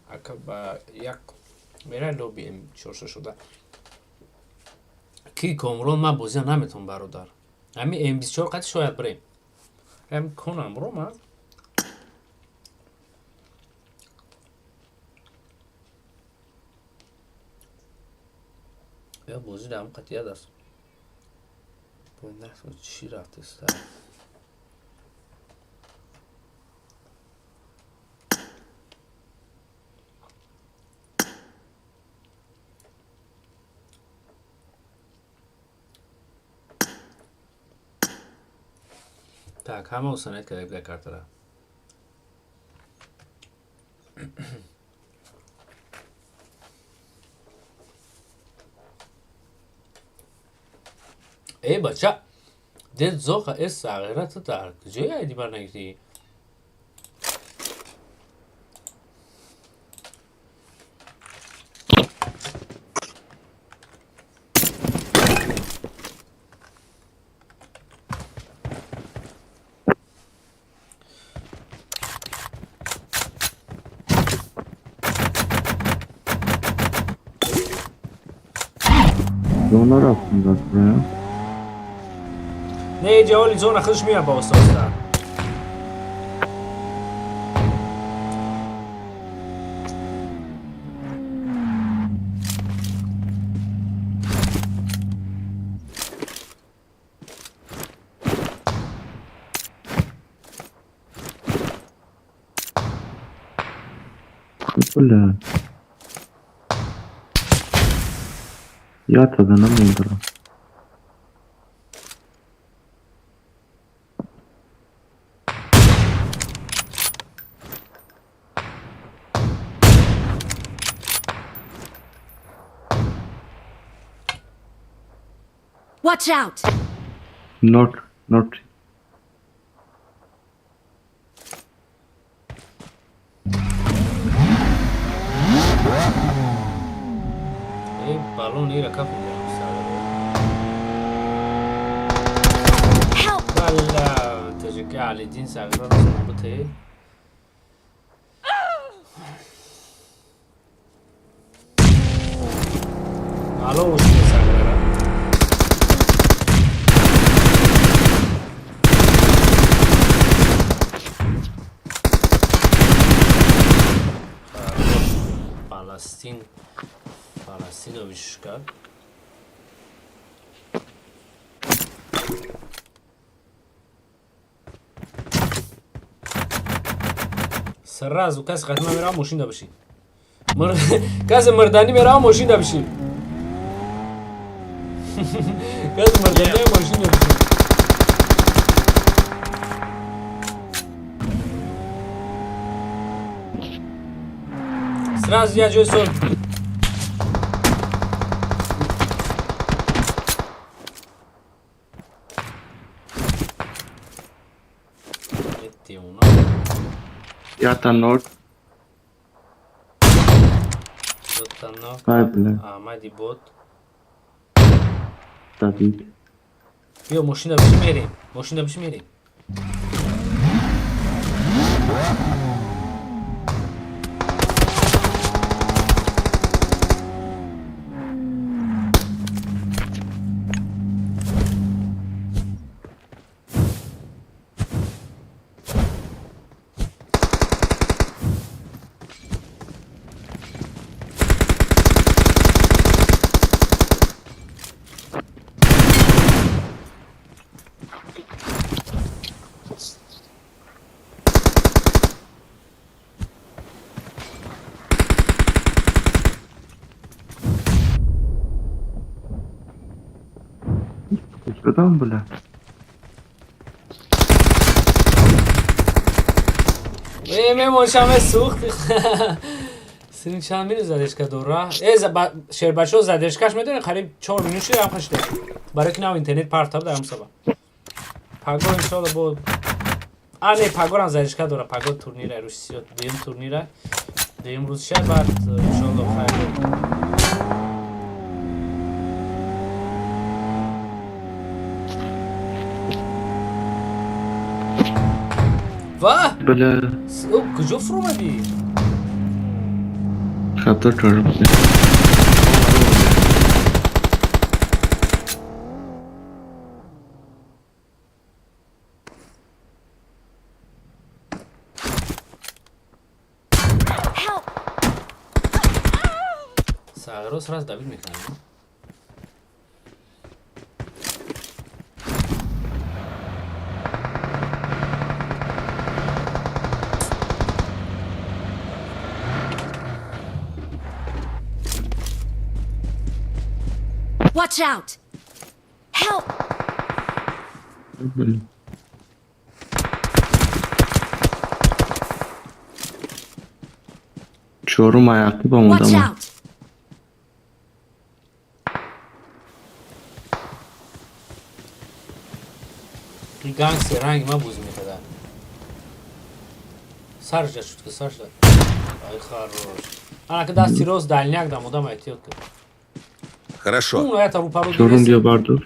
Ака ба як мера лоби М4 шуда. Ки Комрон ман бозия наметавон бародар. Ҳами М24 қати шояд бирем. Ҳами конам ром аст. Я бозӣ дар ҳам қатият аст. Чӣ рафтеста? Так, ҳама устанавливать карда буда картара. Э, бача, дед зоха э сағира ту дар куҷои айди бар нагирифтӣ? Зона рафтем даст. Не, ҷаволи зона худш меяд ба оста оста. Бля. Я тогда намедорам. Watch out! Not, not. Э, баллон ира каф Help! Валла, таҷики Алидин сағира рост. Алло, ушли сағира. Фаластин, Фаластиновичка. Сразу каси қатима мерава мошин да бишин. Каси мирданӣ мерава мошин да бишин. Каси мирданӣ мошин да бишин. Сразу я ҷои сол. Девона. Ята нот. Дота нот. Ай, бля. Аҳмади бот. Давид. Биё мошина биши мерем. Мошина биши мерем. Что там, бля? Э, мемоншаме сӯхт. Сини чанд минут задержка дора? Э, шербачо, задержкаш медонӣ, қариб 4 минут шуда ҳам хашда. Барои ки нав интернет партаб дар ҳам саба. Паго иншоалло бо а не, пагорам задержка дора. Паго турнира Русия, дуюм турнира. Дуюм рӯз шад, баъд иншоалло хайр. Ва! Бля. Ӯ куҷо фуромадӣ? Хато кардам. Help! Сағиро сразу добить мекунам. Watch out! Help! Блин. Чорум аяқи ба Watch омадам. out! И гангстер ранги ма бозӣ мекарда. Саржа шуд ки саржа. Ай, хорош. Ана ки дасти рост дальняк дам одам эҳтиёт кун. Хорошо. Ун ята рӯпарӯ. Чорум биё бардор.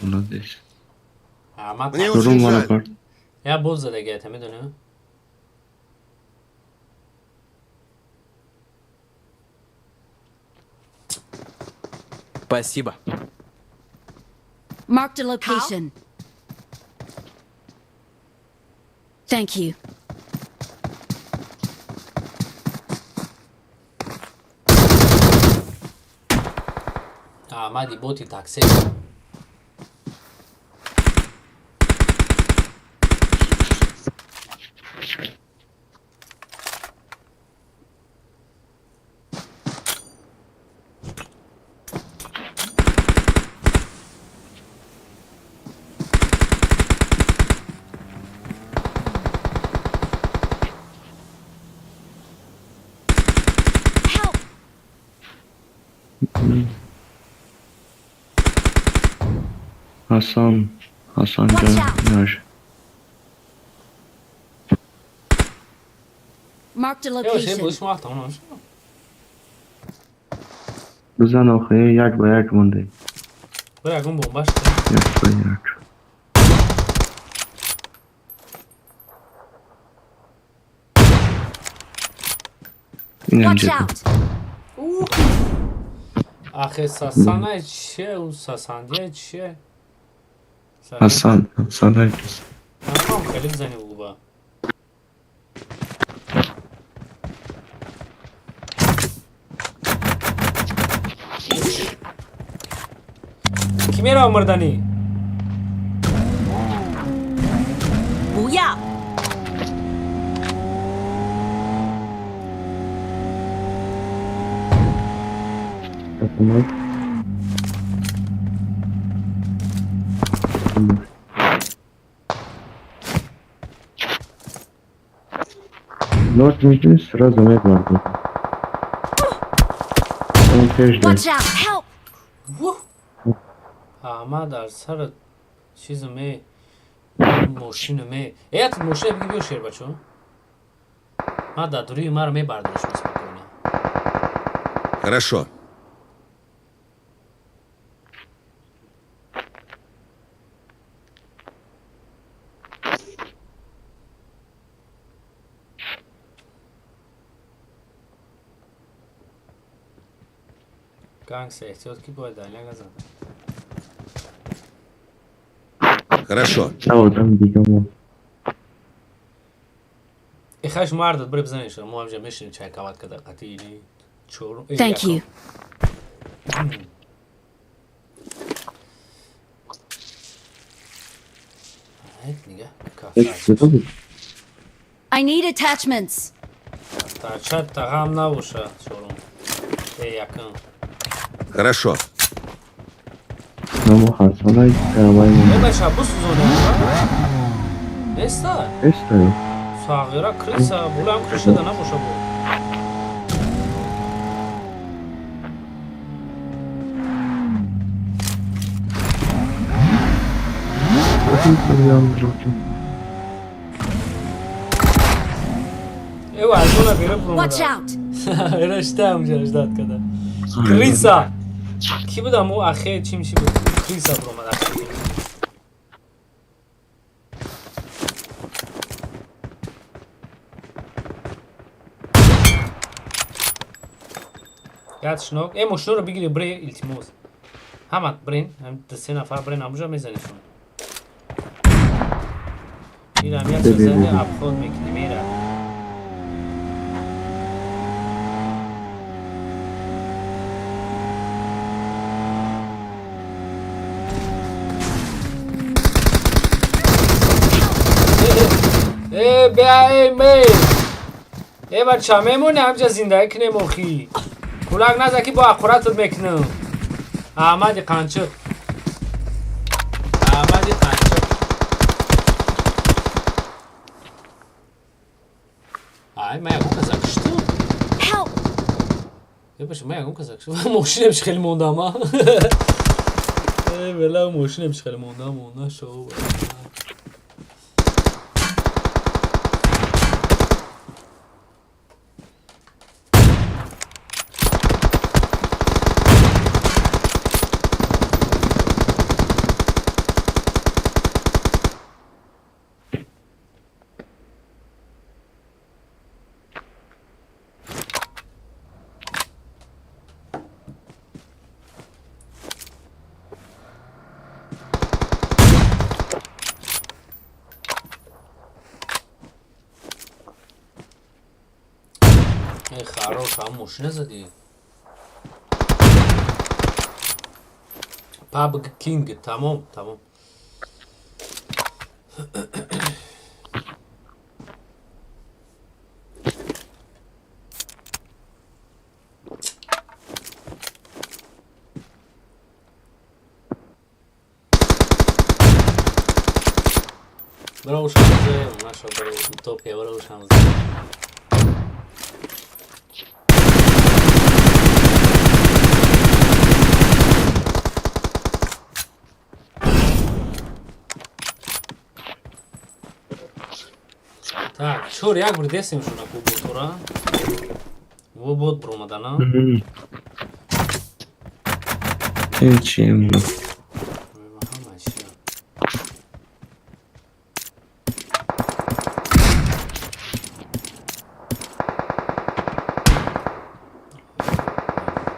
Молодец. Ама Мне Чорум очень мара жаль. бар. Я боз задагията, медонӣ? Спасибо. Marked a location. Thank you. Аҳмади боти такси. Help! Ҳасан, Ҳасан Watch ҷон, out. наш. Marked a Ё шей location. бозиш вақт тамом нашуд. Бизан охе, як ба як монде. Бира, ягон бомбаш. Як ба як. Инам Watch ҷеда. out! Ахе, Сасана чие? У Сасандия чие? Ҳасан, Ҳасан айкас. Ҳам хеле бизани губа. Ки мерава мурданӣ? 不要！ Нот мекунӣ, сразу мебардор. Он пеш дай. Watch out! Help! Вуҳ! Аҳмад дар сара чизу ме мошину ме эят мошина биги, биё, шербачо. Ма дар дуруи маро мебардориш спокойно. Хорошо. Гангстер, эҳтиёт ки бояд дальняк назада. Хорошо. Одам дига мо. Ихаш мардат, бире бизанеш, мо ҳамҷа мешинем, чайкават када қатъи или чорум. Э, Thank you. якум. Ай, нигаҳ, кафта. I need attachments. Тача тағам набоша, чорум. Э, якум. Хорошо. Намо Ҳасан ай, давай мо. Э, бача, бусузоне. Неста? Эстаю. Сағира крыса, булам крышада набоша бу. Эва, азона бере Watch бромада. out! Ра штам ждат када. Крыса. Ки будам ӯ ахе чим чи буд? Крыса бромада. Яд шинок. Э, мошиноро бигири бре, илтимос. Ҳамат брен, ҳам се нафар брен, ҳамуҷа мезанишон. Ирам як зани обход мекунем, ира. Э, бя, э, ме. Э, бача, мемоне ҳамҷа зиндагӣ кунем охи. Кулак наза ки бо аққуратат мекунам. Аҳмади қанчиқ. Аҳмади қанчиқ. Ай, ман ягон каса куштам. Help! Э, баша, ман ягон каса куштам. Мошинем хеле мондам, а. Э, вела мошинем хеле мондам, монда шо. Э, хорош, а мошина задӣ. Pub King, тамом, тамом. Браво Шамзе, наша браво утопия, браво Шамзе. Так, чор як бир десем шуна куботора. Во бот бромадана. Чем? Ҳама чӣ.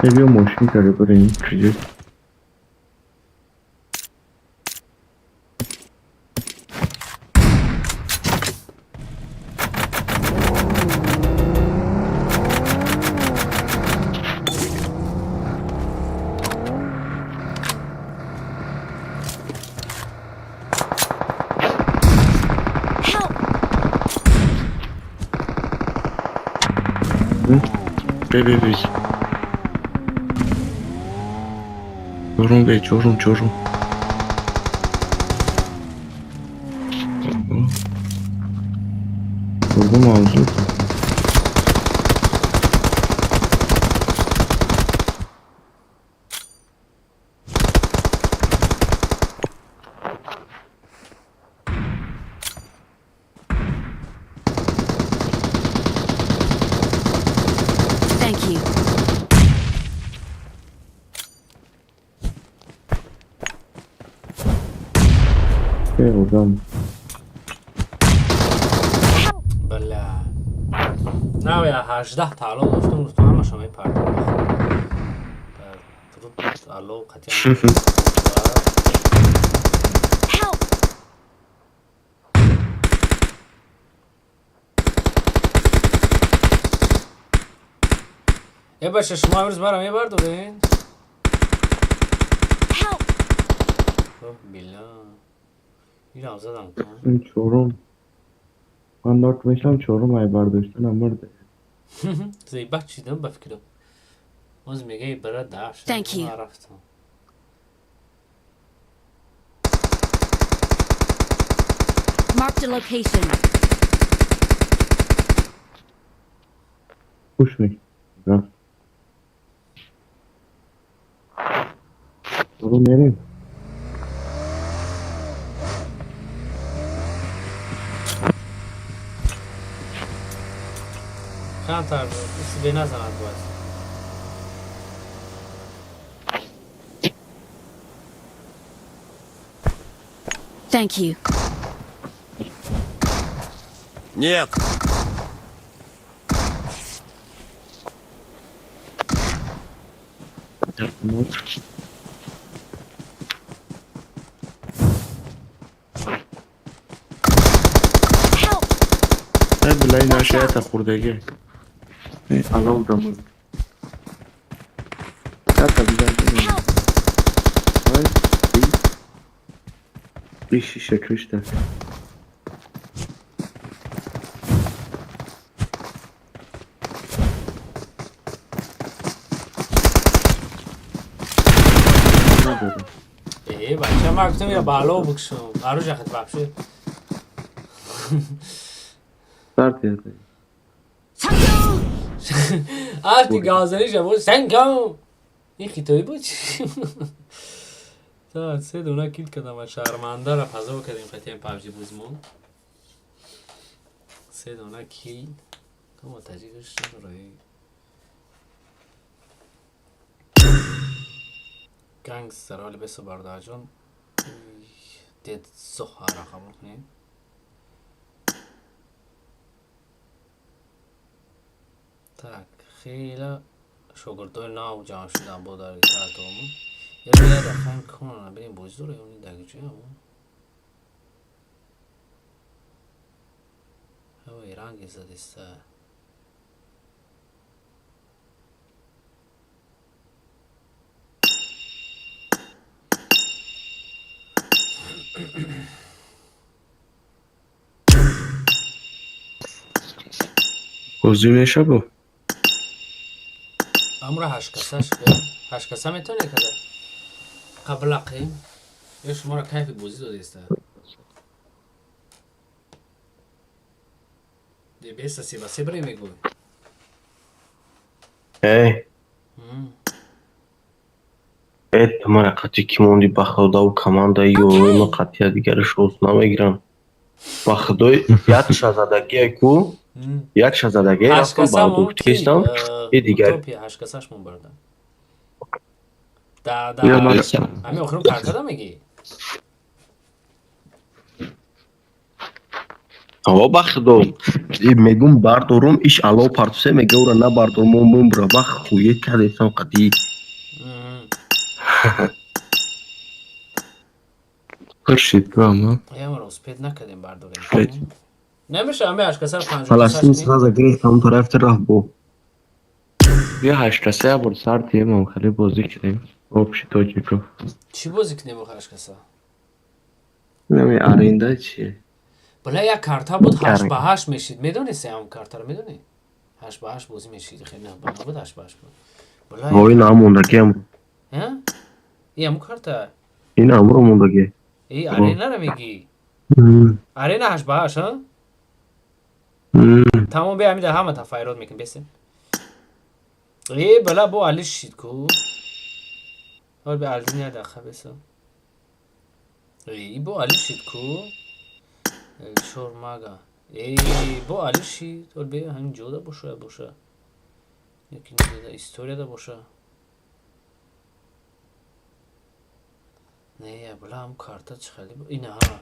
Я мошин каре барин чизе. Help! Бе бе бе. Чорум бе, чорум, чорум. Vurdum ağzı. Thank you. Vurdum. Бля. Нав я 18 тааллуқ доштам, гуфтам ҳамаша мепардам. Тааллуқ қатъиян. Help! Э, баша, шумо имрӯз мара мебардорен? Help! Била. Ирам задам. Чорум. Ман нок мешам чорум ай бардоштанам мурде. Зеба чидам ба фикрам. Оз мегаи бара даш. Thank you. Рафтам. Marked a location. Пуш мекунем. Ру мерем. Камтар себе назанад бояд. Thank you. Нет. Help! Билай нашаята хурдаги. Алов дамуд. Ята бизан. Help! Ай. Би шиша кушта. Э, бача, ман гуфтам ира бало бикшум. Аружа хат вообще. Старт ята. Арти газани буд. Сенкам. Ин хитоӣ буд чӣ? Та се дона кил кардам ва шарманда ра фазо кардем қатиан PUBG бузмон. Се дона кил. Кома таҷикаш рои. Гангстер ҳоли бесо бародарҷон. Дед зоҳара қабул кунем. Так, хеле шогирдои нав ҷамъ шудан бо дар картому. Я дафъаем кунам, бинем бозӣ дора ё не дар ҷоям. Ҳавои ранги задиста. Бозӣ мешабо? Амра ҳашткасаш ҳашткаса метавонед када? Қаблақем? Ё шуморо кайфи бозӣ додеста? Беса се ба се бре мегӯй. Эй. Э, ту мара қатъи ки монди, ба худо командаи ёрои ма қатъия дигараш рост намегирам. Ба худои як шазадагие ку, як шазадагие рафтам ба гуфтистам, и дигар. Утопия ҳашткасаш мон барда. Да, да. Ҳами охирон картада мегӣ? Ҳаво, ба худо мегум бардорум, иш ало партусе мега, ура набардорум, мумбра ба хуе кардесам қатъи. Хуршид ама. Ямро успед накардем бардорем. Намеша ами ҳашткаса панҷоҳ. Фаластин сразу гирифт, ҳам тараф рафт бо. Бия ҳашткаса як бор сар тиемам, хеле бозӣ кунем. Общий тоҷико. Чӣ бозӣ кунем охир ҳашткаса? Нами аренда чие? Бала, як карта буд, 8 ба 8 мешид. Медонисти ҳам картаро медонӣ? 8 ба 8 бозӣ мешид. Хеле набуд, 8 ба 8 буд. Вой, намондагиам. И ҳамун карта? Ин амро мондагӣ. И аренаро мегӣ? Арена 8 ба 8, а? Тамом, бе ҳамида ҳама тафайрот мекунем, бесем. Э, бала, бо али шид ку. Ҳол бе алдин як дақиқа бесо. Э, бо али шид ку. Шормага. Э, бо али шид. Ҳол бе ҳамин ҷода боша, боша. Яки историяда боша. Не, бала, ҳам карта чӣ хеле ина ҳа.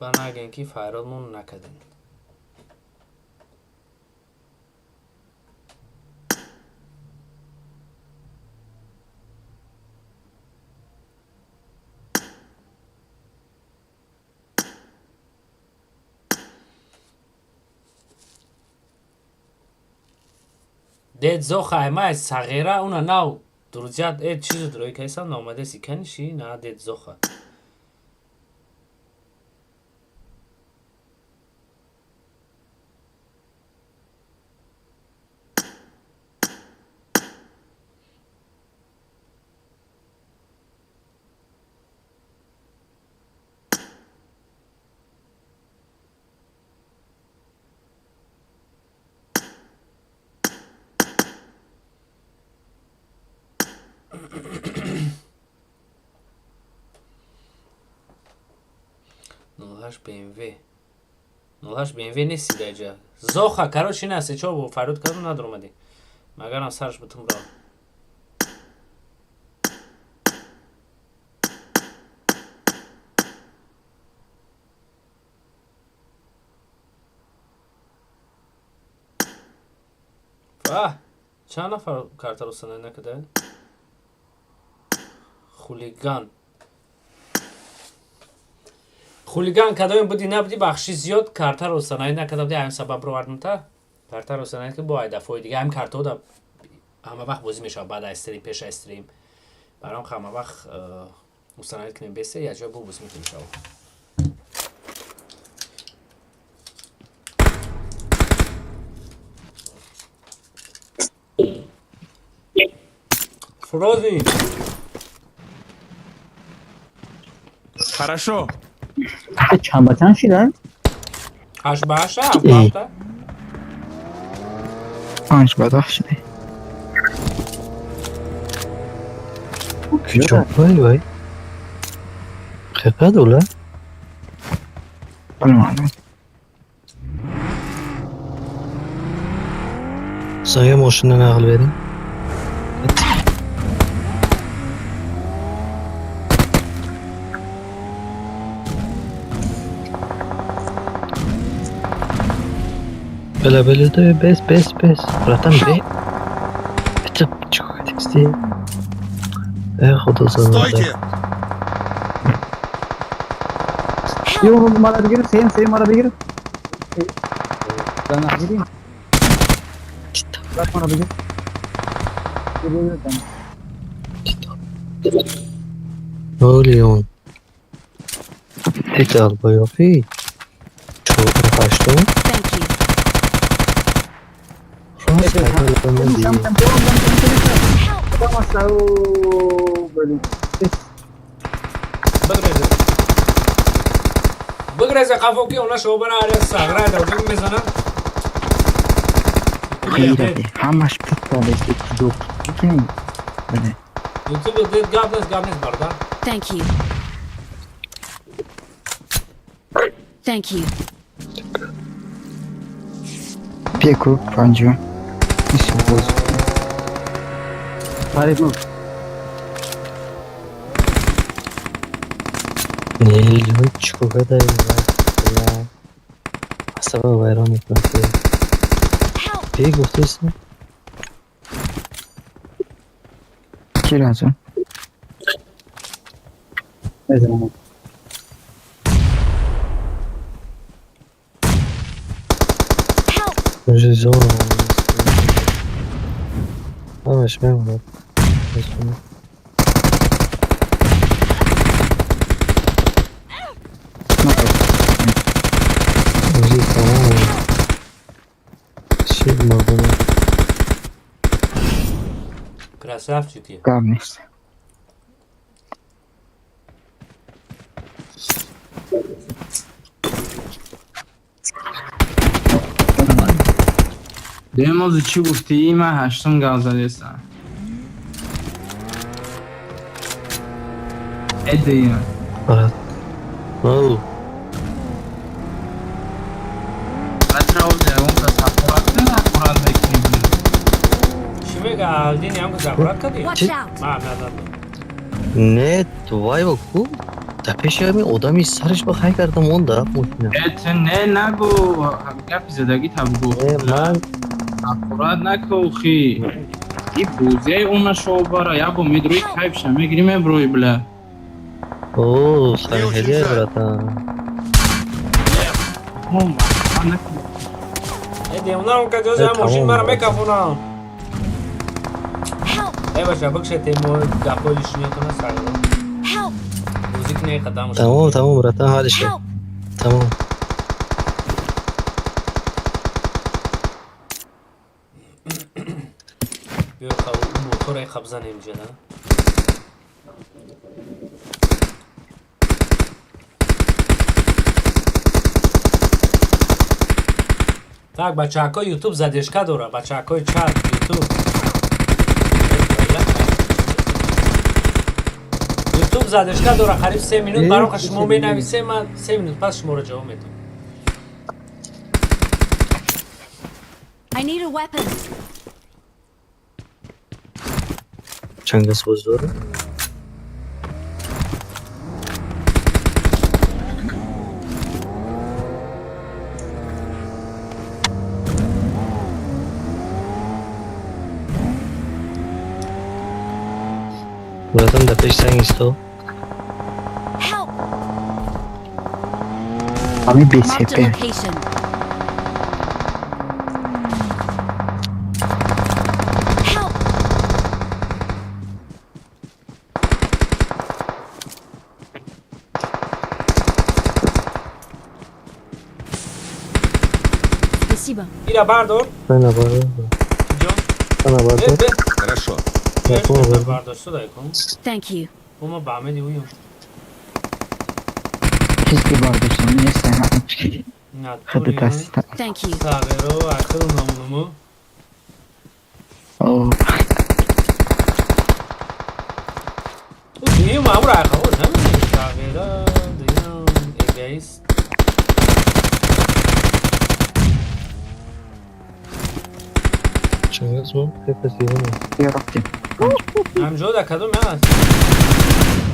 Ба нагем ки файродмон накардем. Дед Зоха аймай сағира уна нав друзья чизу дрои кайсам наомадеси каниши на Дед Зоха. Нолҳашт БМВ. 08 БМВ нести даҷа. Зоха, короче, на се чор бор фарёд кардам, надромадӣ. Магарам сарш бутун бирав. Ваҳ, чанд нафар картаро санай накарда? Хулиган. Хулиган кадоме буди набуди, бахши зиёд, картаро санай накарда буди, ҳамин сабаб бировардам та. Картаро санай ки бо дафъои дига ҳамин картаҳо да ҳама вақт бозӣ мешавад, баъд аз стрим, пеш аз стрим. Баром ҳама вақт установить кунем бесе, якҷоя бо бозӣ мекунем иншоалло. Фрози. Хорошо. Чанд ба чанд шида? 8 ба 8, 7 ба 7. 5 ба 10 шида. Вай вай. Ҳақиқат ула? Bilmadim. Sanga moshinani aql bering. Бела бела да бес бес бес. Братан бе. Bitta chiqib. Ey xudo Стойте! Yo'q, mara бигир, сем, сем мара бигир. Дана бигир. Брат мара бигир. Бигир, дана. Миллион. Тит албоёфи. Чор ҳаштум. Thank you. Рост Сем, сем, сем, сем, сем. Худо блин. Бигрезе. Бигрезе қафо ки она шобара аре сағра дар мезанад. Хейради. Ҳамаш путта бест ду. Кини. Бале. Ютуб дед гап нест, гап нест, бародар. Thank you. Thank you. Пеку панҷу. Ису боз. Фарид ну. Не, чикор кадай? Асаба вайрон мекунад. Help! Пе гуфтеси? Кира аз он? Мезанам. Help! Зона. Ҳамаш мемонад. Мезонад. Ози тамом. Чӣ мардума? Красавчики. Гап нест. Демози чӣ гуфтӣ? Ман ҳаштум гап задестам. Эдея. Брат. Оу. Бачао, ягон кас ҳақорат ҳақорат мекунӣ. Чӣ мега Алдин, ям захват кардӣ? Watch out! Ма нададам. Не, вай ку дар пеши ҳамин одами сараш ба хай карда монда мошина. Э, ту не нагу, гапи задагӣ та бугу. Не, ман Ҳақорат наку хи. И бозияи она шобара, як бо медрои кайфша мегирӣ меброи бля. О, сархеде, братан. О, ма наку. Э, девонарам ка ҷози Э, ҳам мошин тамом. мара мекафонам. Э, баша, бикшете мо гапҳои лишниятона сагро. Help! Бозӣ кунед қадам. Тамом, тамом, братан, ҳалиша. Help! Тамом. Биё мотора қабзанем ҷана. Так, бачаҳакои ютуб задержка дора, бачаҳакои чат ютуб. Ютуб задержка дора қариб 3 минут. Бароқа шумо менависем, ман 3 минут пас шуморо ҷавоб метавам. I need a weapon. Чанд кас боз дорад? Братан, дар пеши санг исто. Help! Ҳами Marked a бесепе. Location. Help! Спасибо. Ира бардор. Мана бардор. Ҷон. Мана бардор. Хорошо. Бардошт шуда кун. Thank you. Ма ба Аҳмеди уюм. Чиз ки бардоштам нест. Худо таста. Thank you. Сағиро ахиру намунуму. О. Дуюм амр ахаво намедонем, сағира дуюм эгоист. Чанд кас бо? Як кас дига. Биё, рафтем. Ҳамҷо да кадом аст?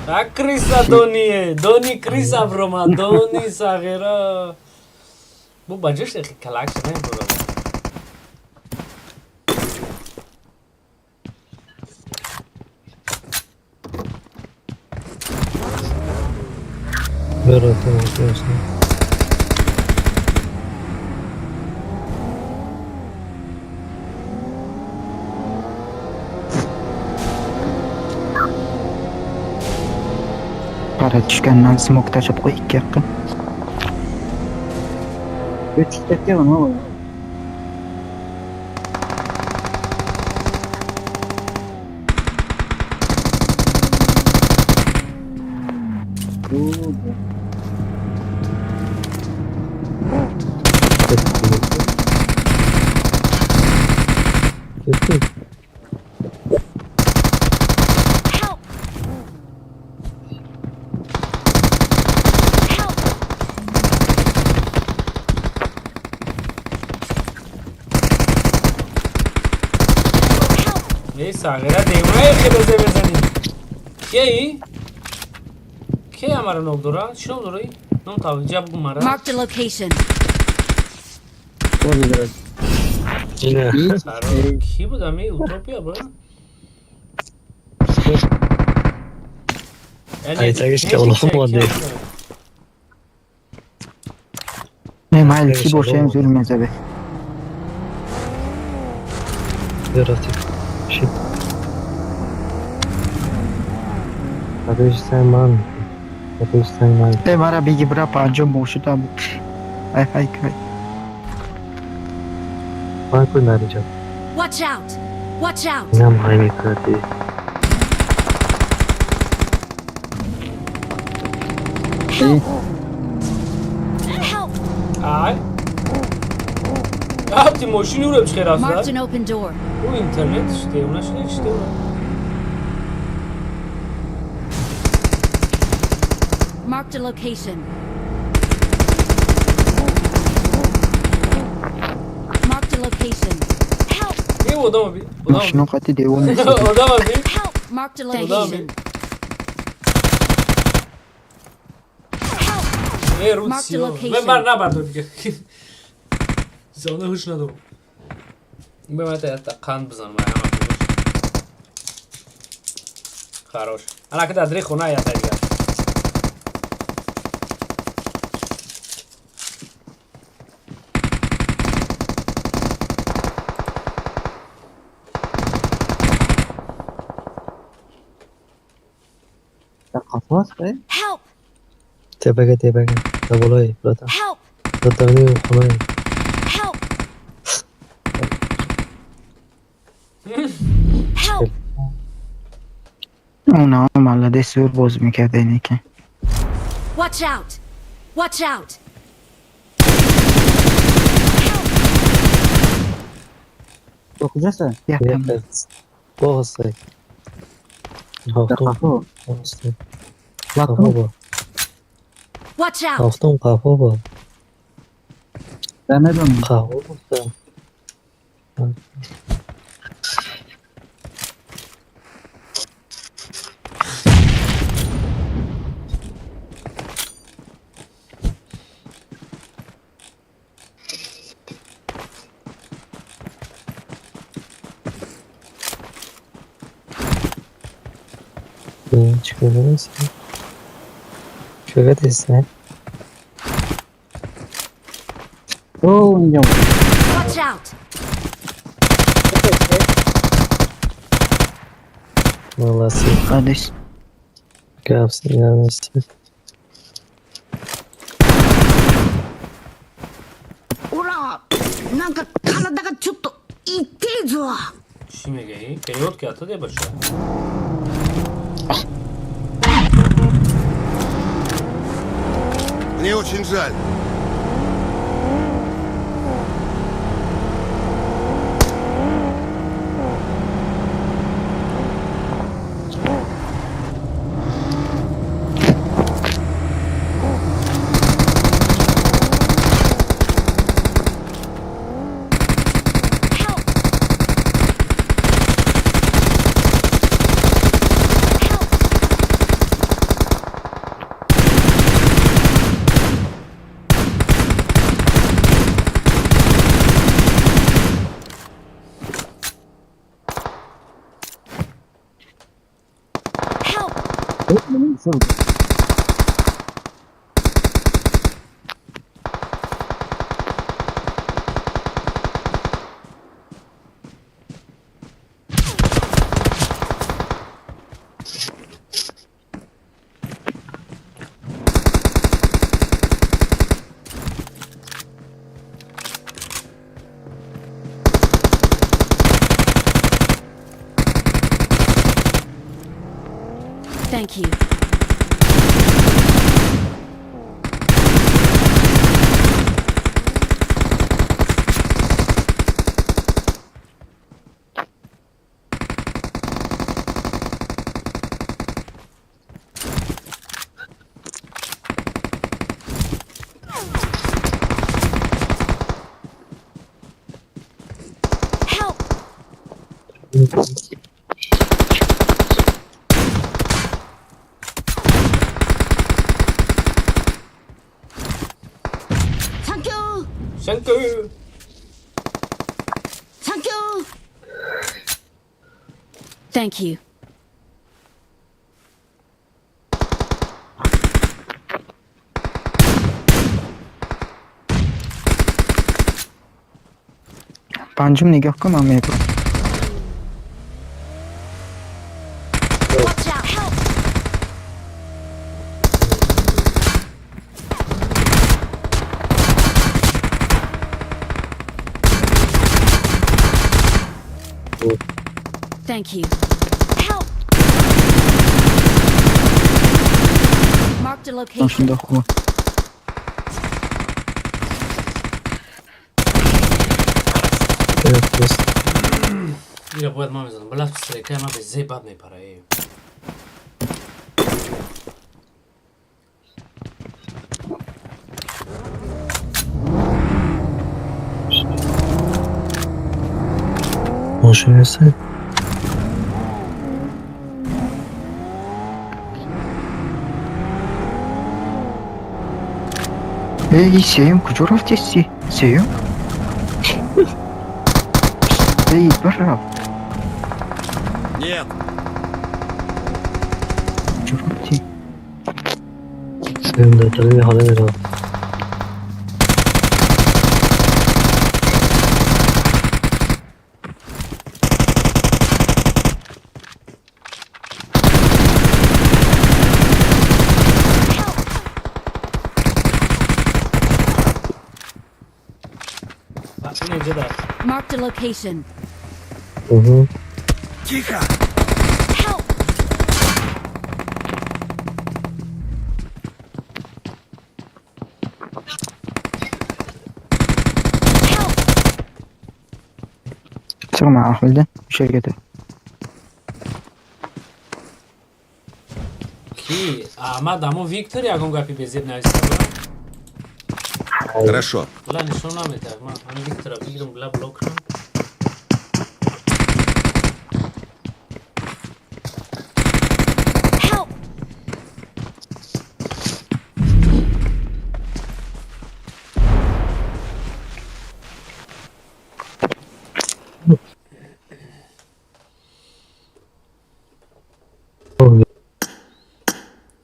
Так, криса доние, дони криса брома, дони сағира. Бу ба ҷош эхи калак шуда бро. Братан, мошина. Qara, tushgandan смок tashlab qo'y ikki yoqqa. O'tishda nima? Кетти. Help! Help! Help! Эй, сағира девона, эхи безе безани. Кеи? Ке амара ном дора? Чӣ ном дораи? Ном тавҷа бугу мара. Marked a location. Ина. Ки буд ами утопия бро? Айтагиш ки олам монде. Не, майли, ки бошем, зур мезабе. Рафтем. Ши. Дар пеши санг ман. Дар пеши санг ман. Э, мара биги, бра, панҷо мошида буд. Ай ай ай. Ман кун дар инҷа. Watch out! Watch out! Инам ҳай мекунад. Help! Help! Ай. Афти мошини уро чӣ хел Marked рафта? an open door. Ӯ интернет девона шуда, чӣ девона? Marked a location. Marked a location. Help! Е, одама би. Одама. Мошино қати девон нест. Одама би. Help! Marked a Одама location. би. Help! Е, Marked a Русио. location. Ман набардор дига. Зона ҳуш надорам. Бе ман та қанд бизанам ай ҳама фурӯш. Хорош. Ана ки дар дри хона ята дига. Help! Tepaga, tepaga. Болои, братан. Help! Дар даруни хонаи. Help! Help! Уна молодец, зур боз мекард ине ки. Watch out! Watch out! Ба куҷоста? Якам. Боғ ҳастай. Ҳафтум. Қафо. Ҳастай. Қафо бо. Watch out! Ҳафтум қафо бо. Намедонам. Қафо гуфтам. Чӣ кардааст? Чӣ кардааст? О, инҷо. Watch out! Молодцы. Молодец. Гап нест. おら、なんか体がちょっと痛えぞ。 Чӣ мегаӣ? Перевод ки ата дебаша. Мне очень жаль. Help! Help! Thank you. Help! サンキュー。 Thank you. サンキュー。 Thank you. Панҷум нигоҳ кун, ман мебурам. Watch out! Help! Thank you. Help! Marked a location. Нашунда хуб. Ира бояд ман мезанам. Бала стрекаи ман бе бад мепара. Э. Мошин нест? Эй, сеюм куҷо рафтести? Сеюм? Эй, бирав. Нет. Куҷо рафтӣ? Сеюм дар даруни хона меравад. Инҷода. Marked a location. Тихо! Help! Help! Чиқма ахмида o'sha yerga tur. Ки Аҳмад, амо Виктор ягон гапи безеб нависта. Хорошо. Бла, нишон наметавад. Ман ҳамин Виктора бигирам, бла, блок кунам. Help!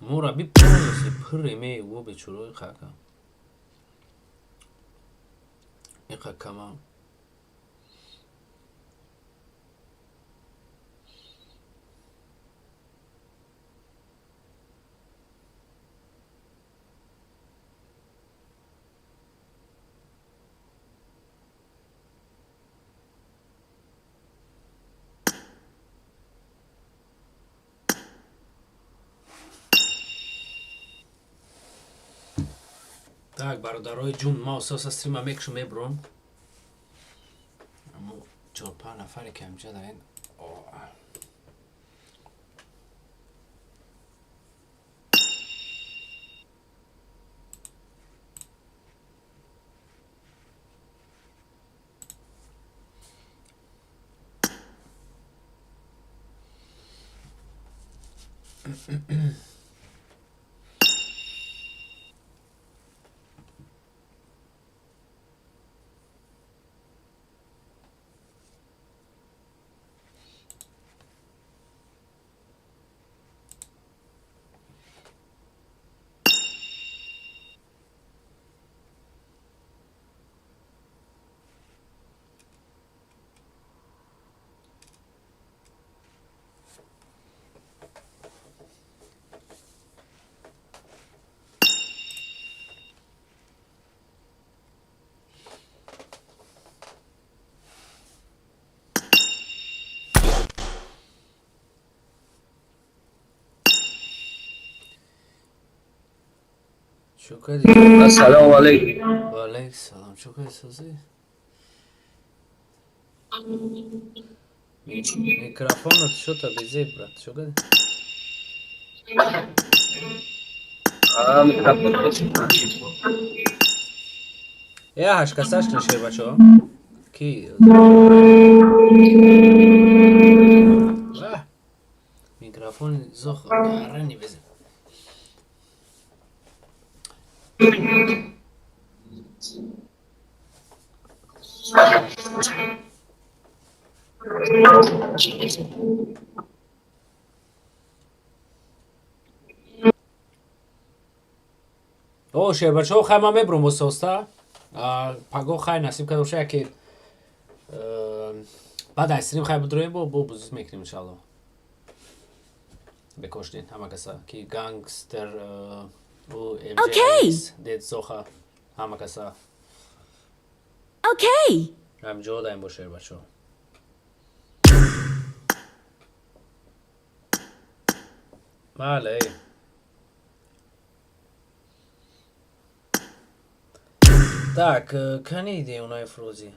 Мурабби полностью пур име во бечурои хака. Иқа кама. Так, бародарои ҷун, ма ососа стрима мекушум, мебурам. Аммо чор-панҷ нафаре ки ҳамҷа даен. Чӯ кардӣ? Ассалому алайкум. Ва алайкум салом. Чӯ кардӣ, созӣ? Микрофонат шута безеб, брат. Чӯ кардӣ? А, микрофон. Я ҳашкасаш кун, бачаҳо. Ки? Микрофони зох гарани безеб. О, шербачаҳо, хай, ман мебурам ососта. Паго, хай, насиб карда боша, яке баъд аз стрим, хай, бидроем, бо бузуз мекунем, иншалло. Бекоштин ҳама каса ки гангстер ӯ. Окей. Дед Зоха, ҳама каса. Окей. Ҳамҷо даем бо шербачаҳо. Бале. Так, кани девонаи фрӯзӣ?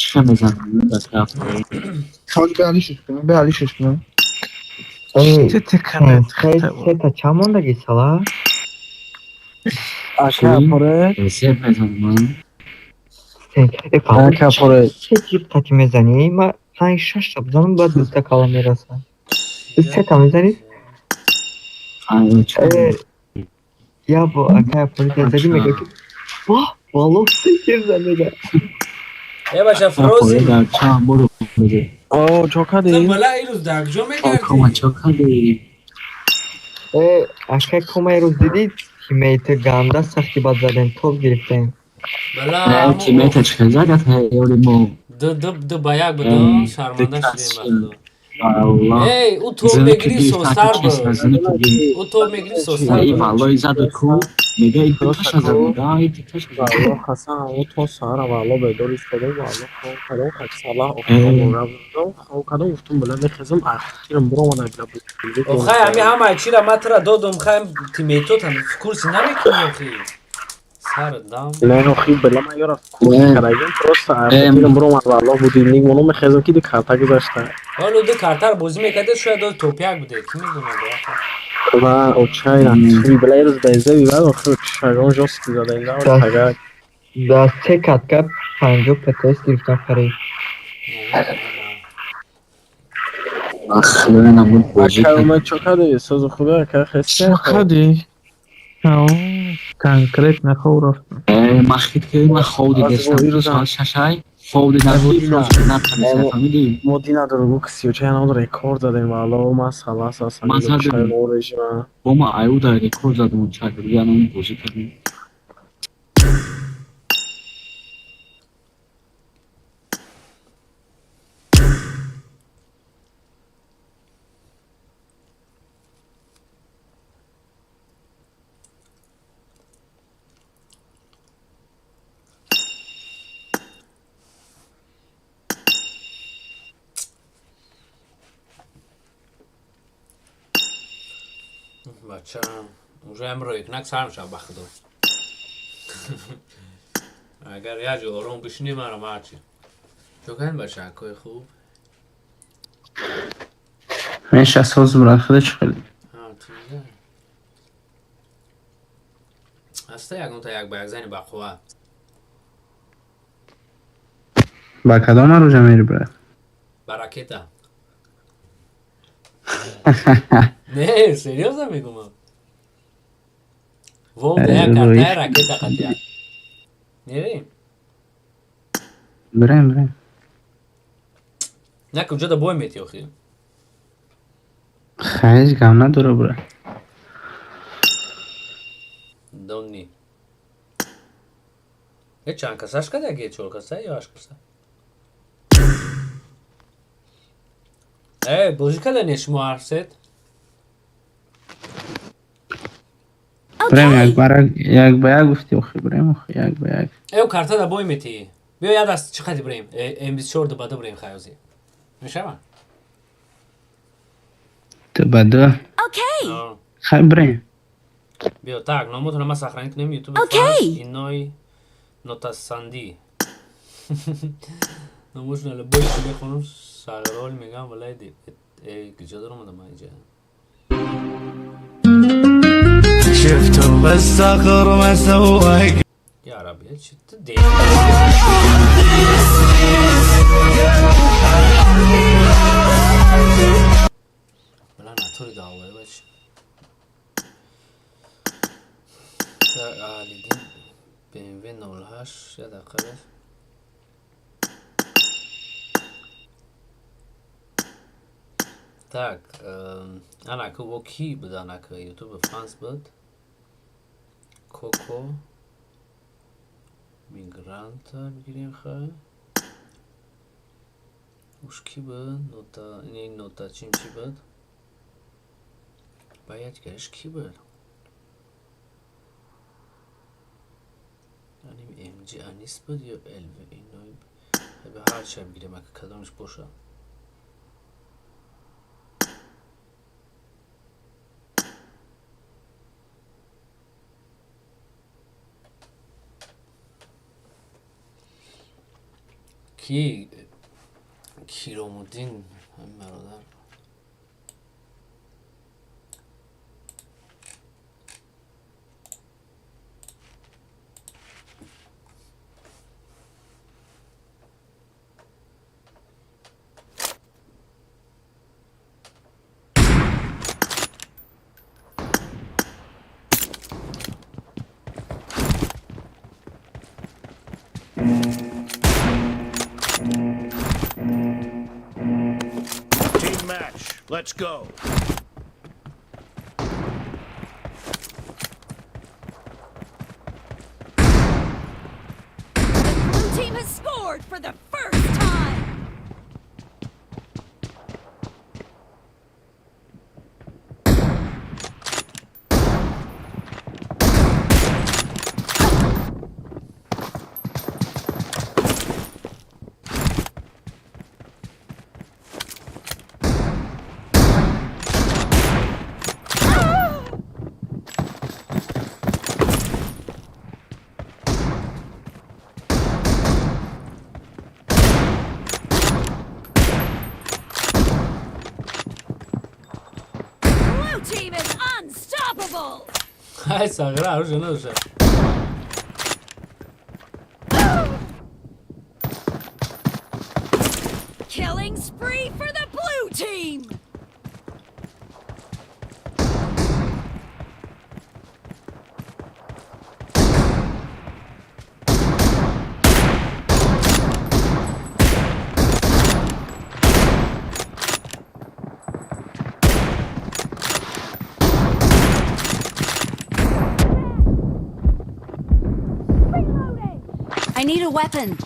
Чӣ мезанам? Сета чанд мондаги сала? Се тир қати мезанӣ? Ма панҷ шашта бизанам, баъд дута кала мерасам. Сета мезанӣ? Я бо акая пори задӣ, мега ки воҳ, валло се тир зад, мега. Э бача Фрози. О, чо кардӣ? Ту бала ирӯз дар куҷо мегардӣ? Э, акай кома ирӯз дидӣ, тиммейт ганда сахти бад задем, топ гирифтем. Бала Тиммейта чӣ хел зад ёри мо? Ду ба як будам, шарманда шудем ба худо. Эй, ӯ топ мегирифт, состар буд. Ӯ топ мегирифт, состар буд. Валлои заду ку мега и дуташа зад, мега и дуташа зад. Валло Ҳасан, ҳаво то саҳара валло бедор истода, валло хоб кардам, как салах охирон равдам, хоб кардам, гуфтум била мехезам, ахирам биромада била. Охай, ҳами ҳамаи чира ма тура додум, хай тиммейтотам в курсе намекунӣ охи. Сар дам. Не, охи била ман ёра в курсе кардагим, просто ахирам биромад, валло будильник моно мехезам ки ду карта гузашта. Ҳоло ду картаро бозӣ мекардед, шояд дод топ як буде, кӣ медонад. Ва очай рафтуи била ирӯз безеби баъд охир шагон жёсткий зада ин тагак. Дар се катка 50 птс гирифтам қариб. Ака омад, чо кардӣ? Созу худо ака хесте? Чо кардӣ? Конкретно хоб рафтам. Ман хит кардем, ман хоб дидестам соат шашай хоб дидам, натонистам, фаҳмидӣ? Мо дина дорогу ксиюча янам рекорд задем, валло ман салас асан. Ман задем. Бо ма аюда рекорд задем, чак янам бозӣ кардем. Бача, уже амроикнак сар мешавад ба худо. Агар як ҷо ором бишинӣ, маро марчи. Чо кардем, бачаакои хуб? Меша соз брат, худо чӣ хеле? Ҳаста ягонта як ба як зани бақувват. Ба кадом арӯҷа мери, брат? Ба ракета. Не, серьёзно мегумам. Вов да як картаи ракета қатия. Мерем? Бирем, бирем. На куҷо да бой мети охи? Хайз гам надора, брат. Донни. Э чанд касаш када ге чор каса ё ҳашт каса? Э, бозӣ када не шумо ҳарсет? Брем як ба як ба як гуфти охи, брем охи як ба як. Э, карта да бой мети. Биё як даст чӣ қади брем? М24 ду ба ду брем хаёзи. Мешава? Ду ба ду. Хай брем. Биё так, номотона ма сохранить кунем YouTube фанс иной нотасанди. Номошона любой ки мехонам сағирол мегам валай куҷо даромадам ман инҷа? شفته بالصخر ما سوى. Я раб, чӣ ту де? Бала натури давай бач. Так, Алидин BMW 08 я дақиқа бес. Так, анака во ки буд, анака YouTube фанс буд. Коко мигранта бигирем хай. Уш ки буд? Нота, не нота чим чи буд? Баяд гариш ки буд? Аним MG Анис буд ё LV иной. Ба ҳар ча бигирем, ака кадомаш боша. Ки Киромуддин бародар. Team match. Let's go. Blue team has scored for the first time. Blue team is unstoppable. Ай, сағира оружие надоша. Killing spree for the blue team. I need a weapon.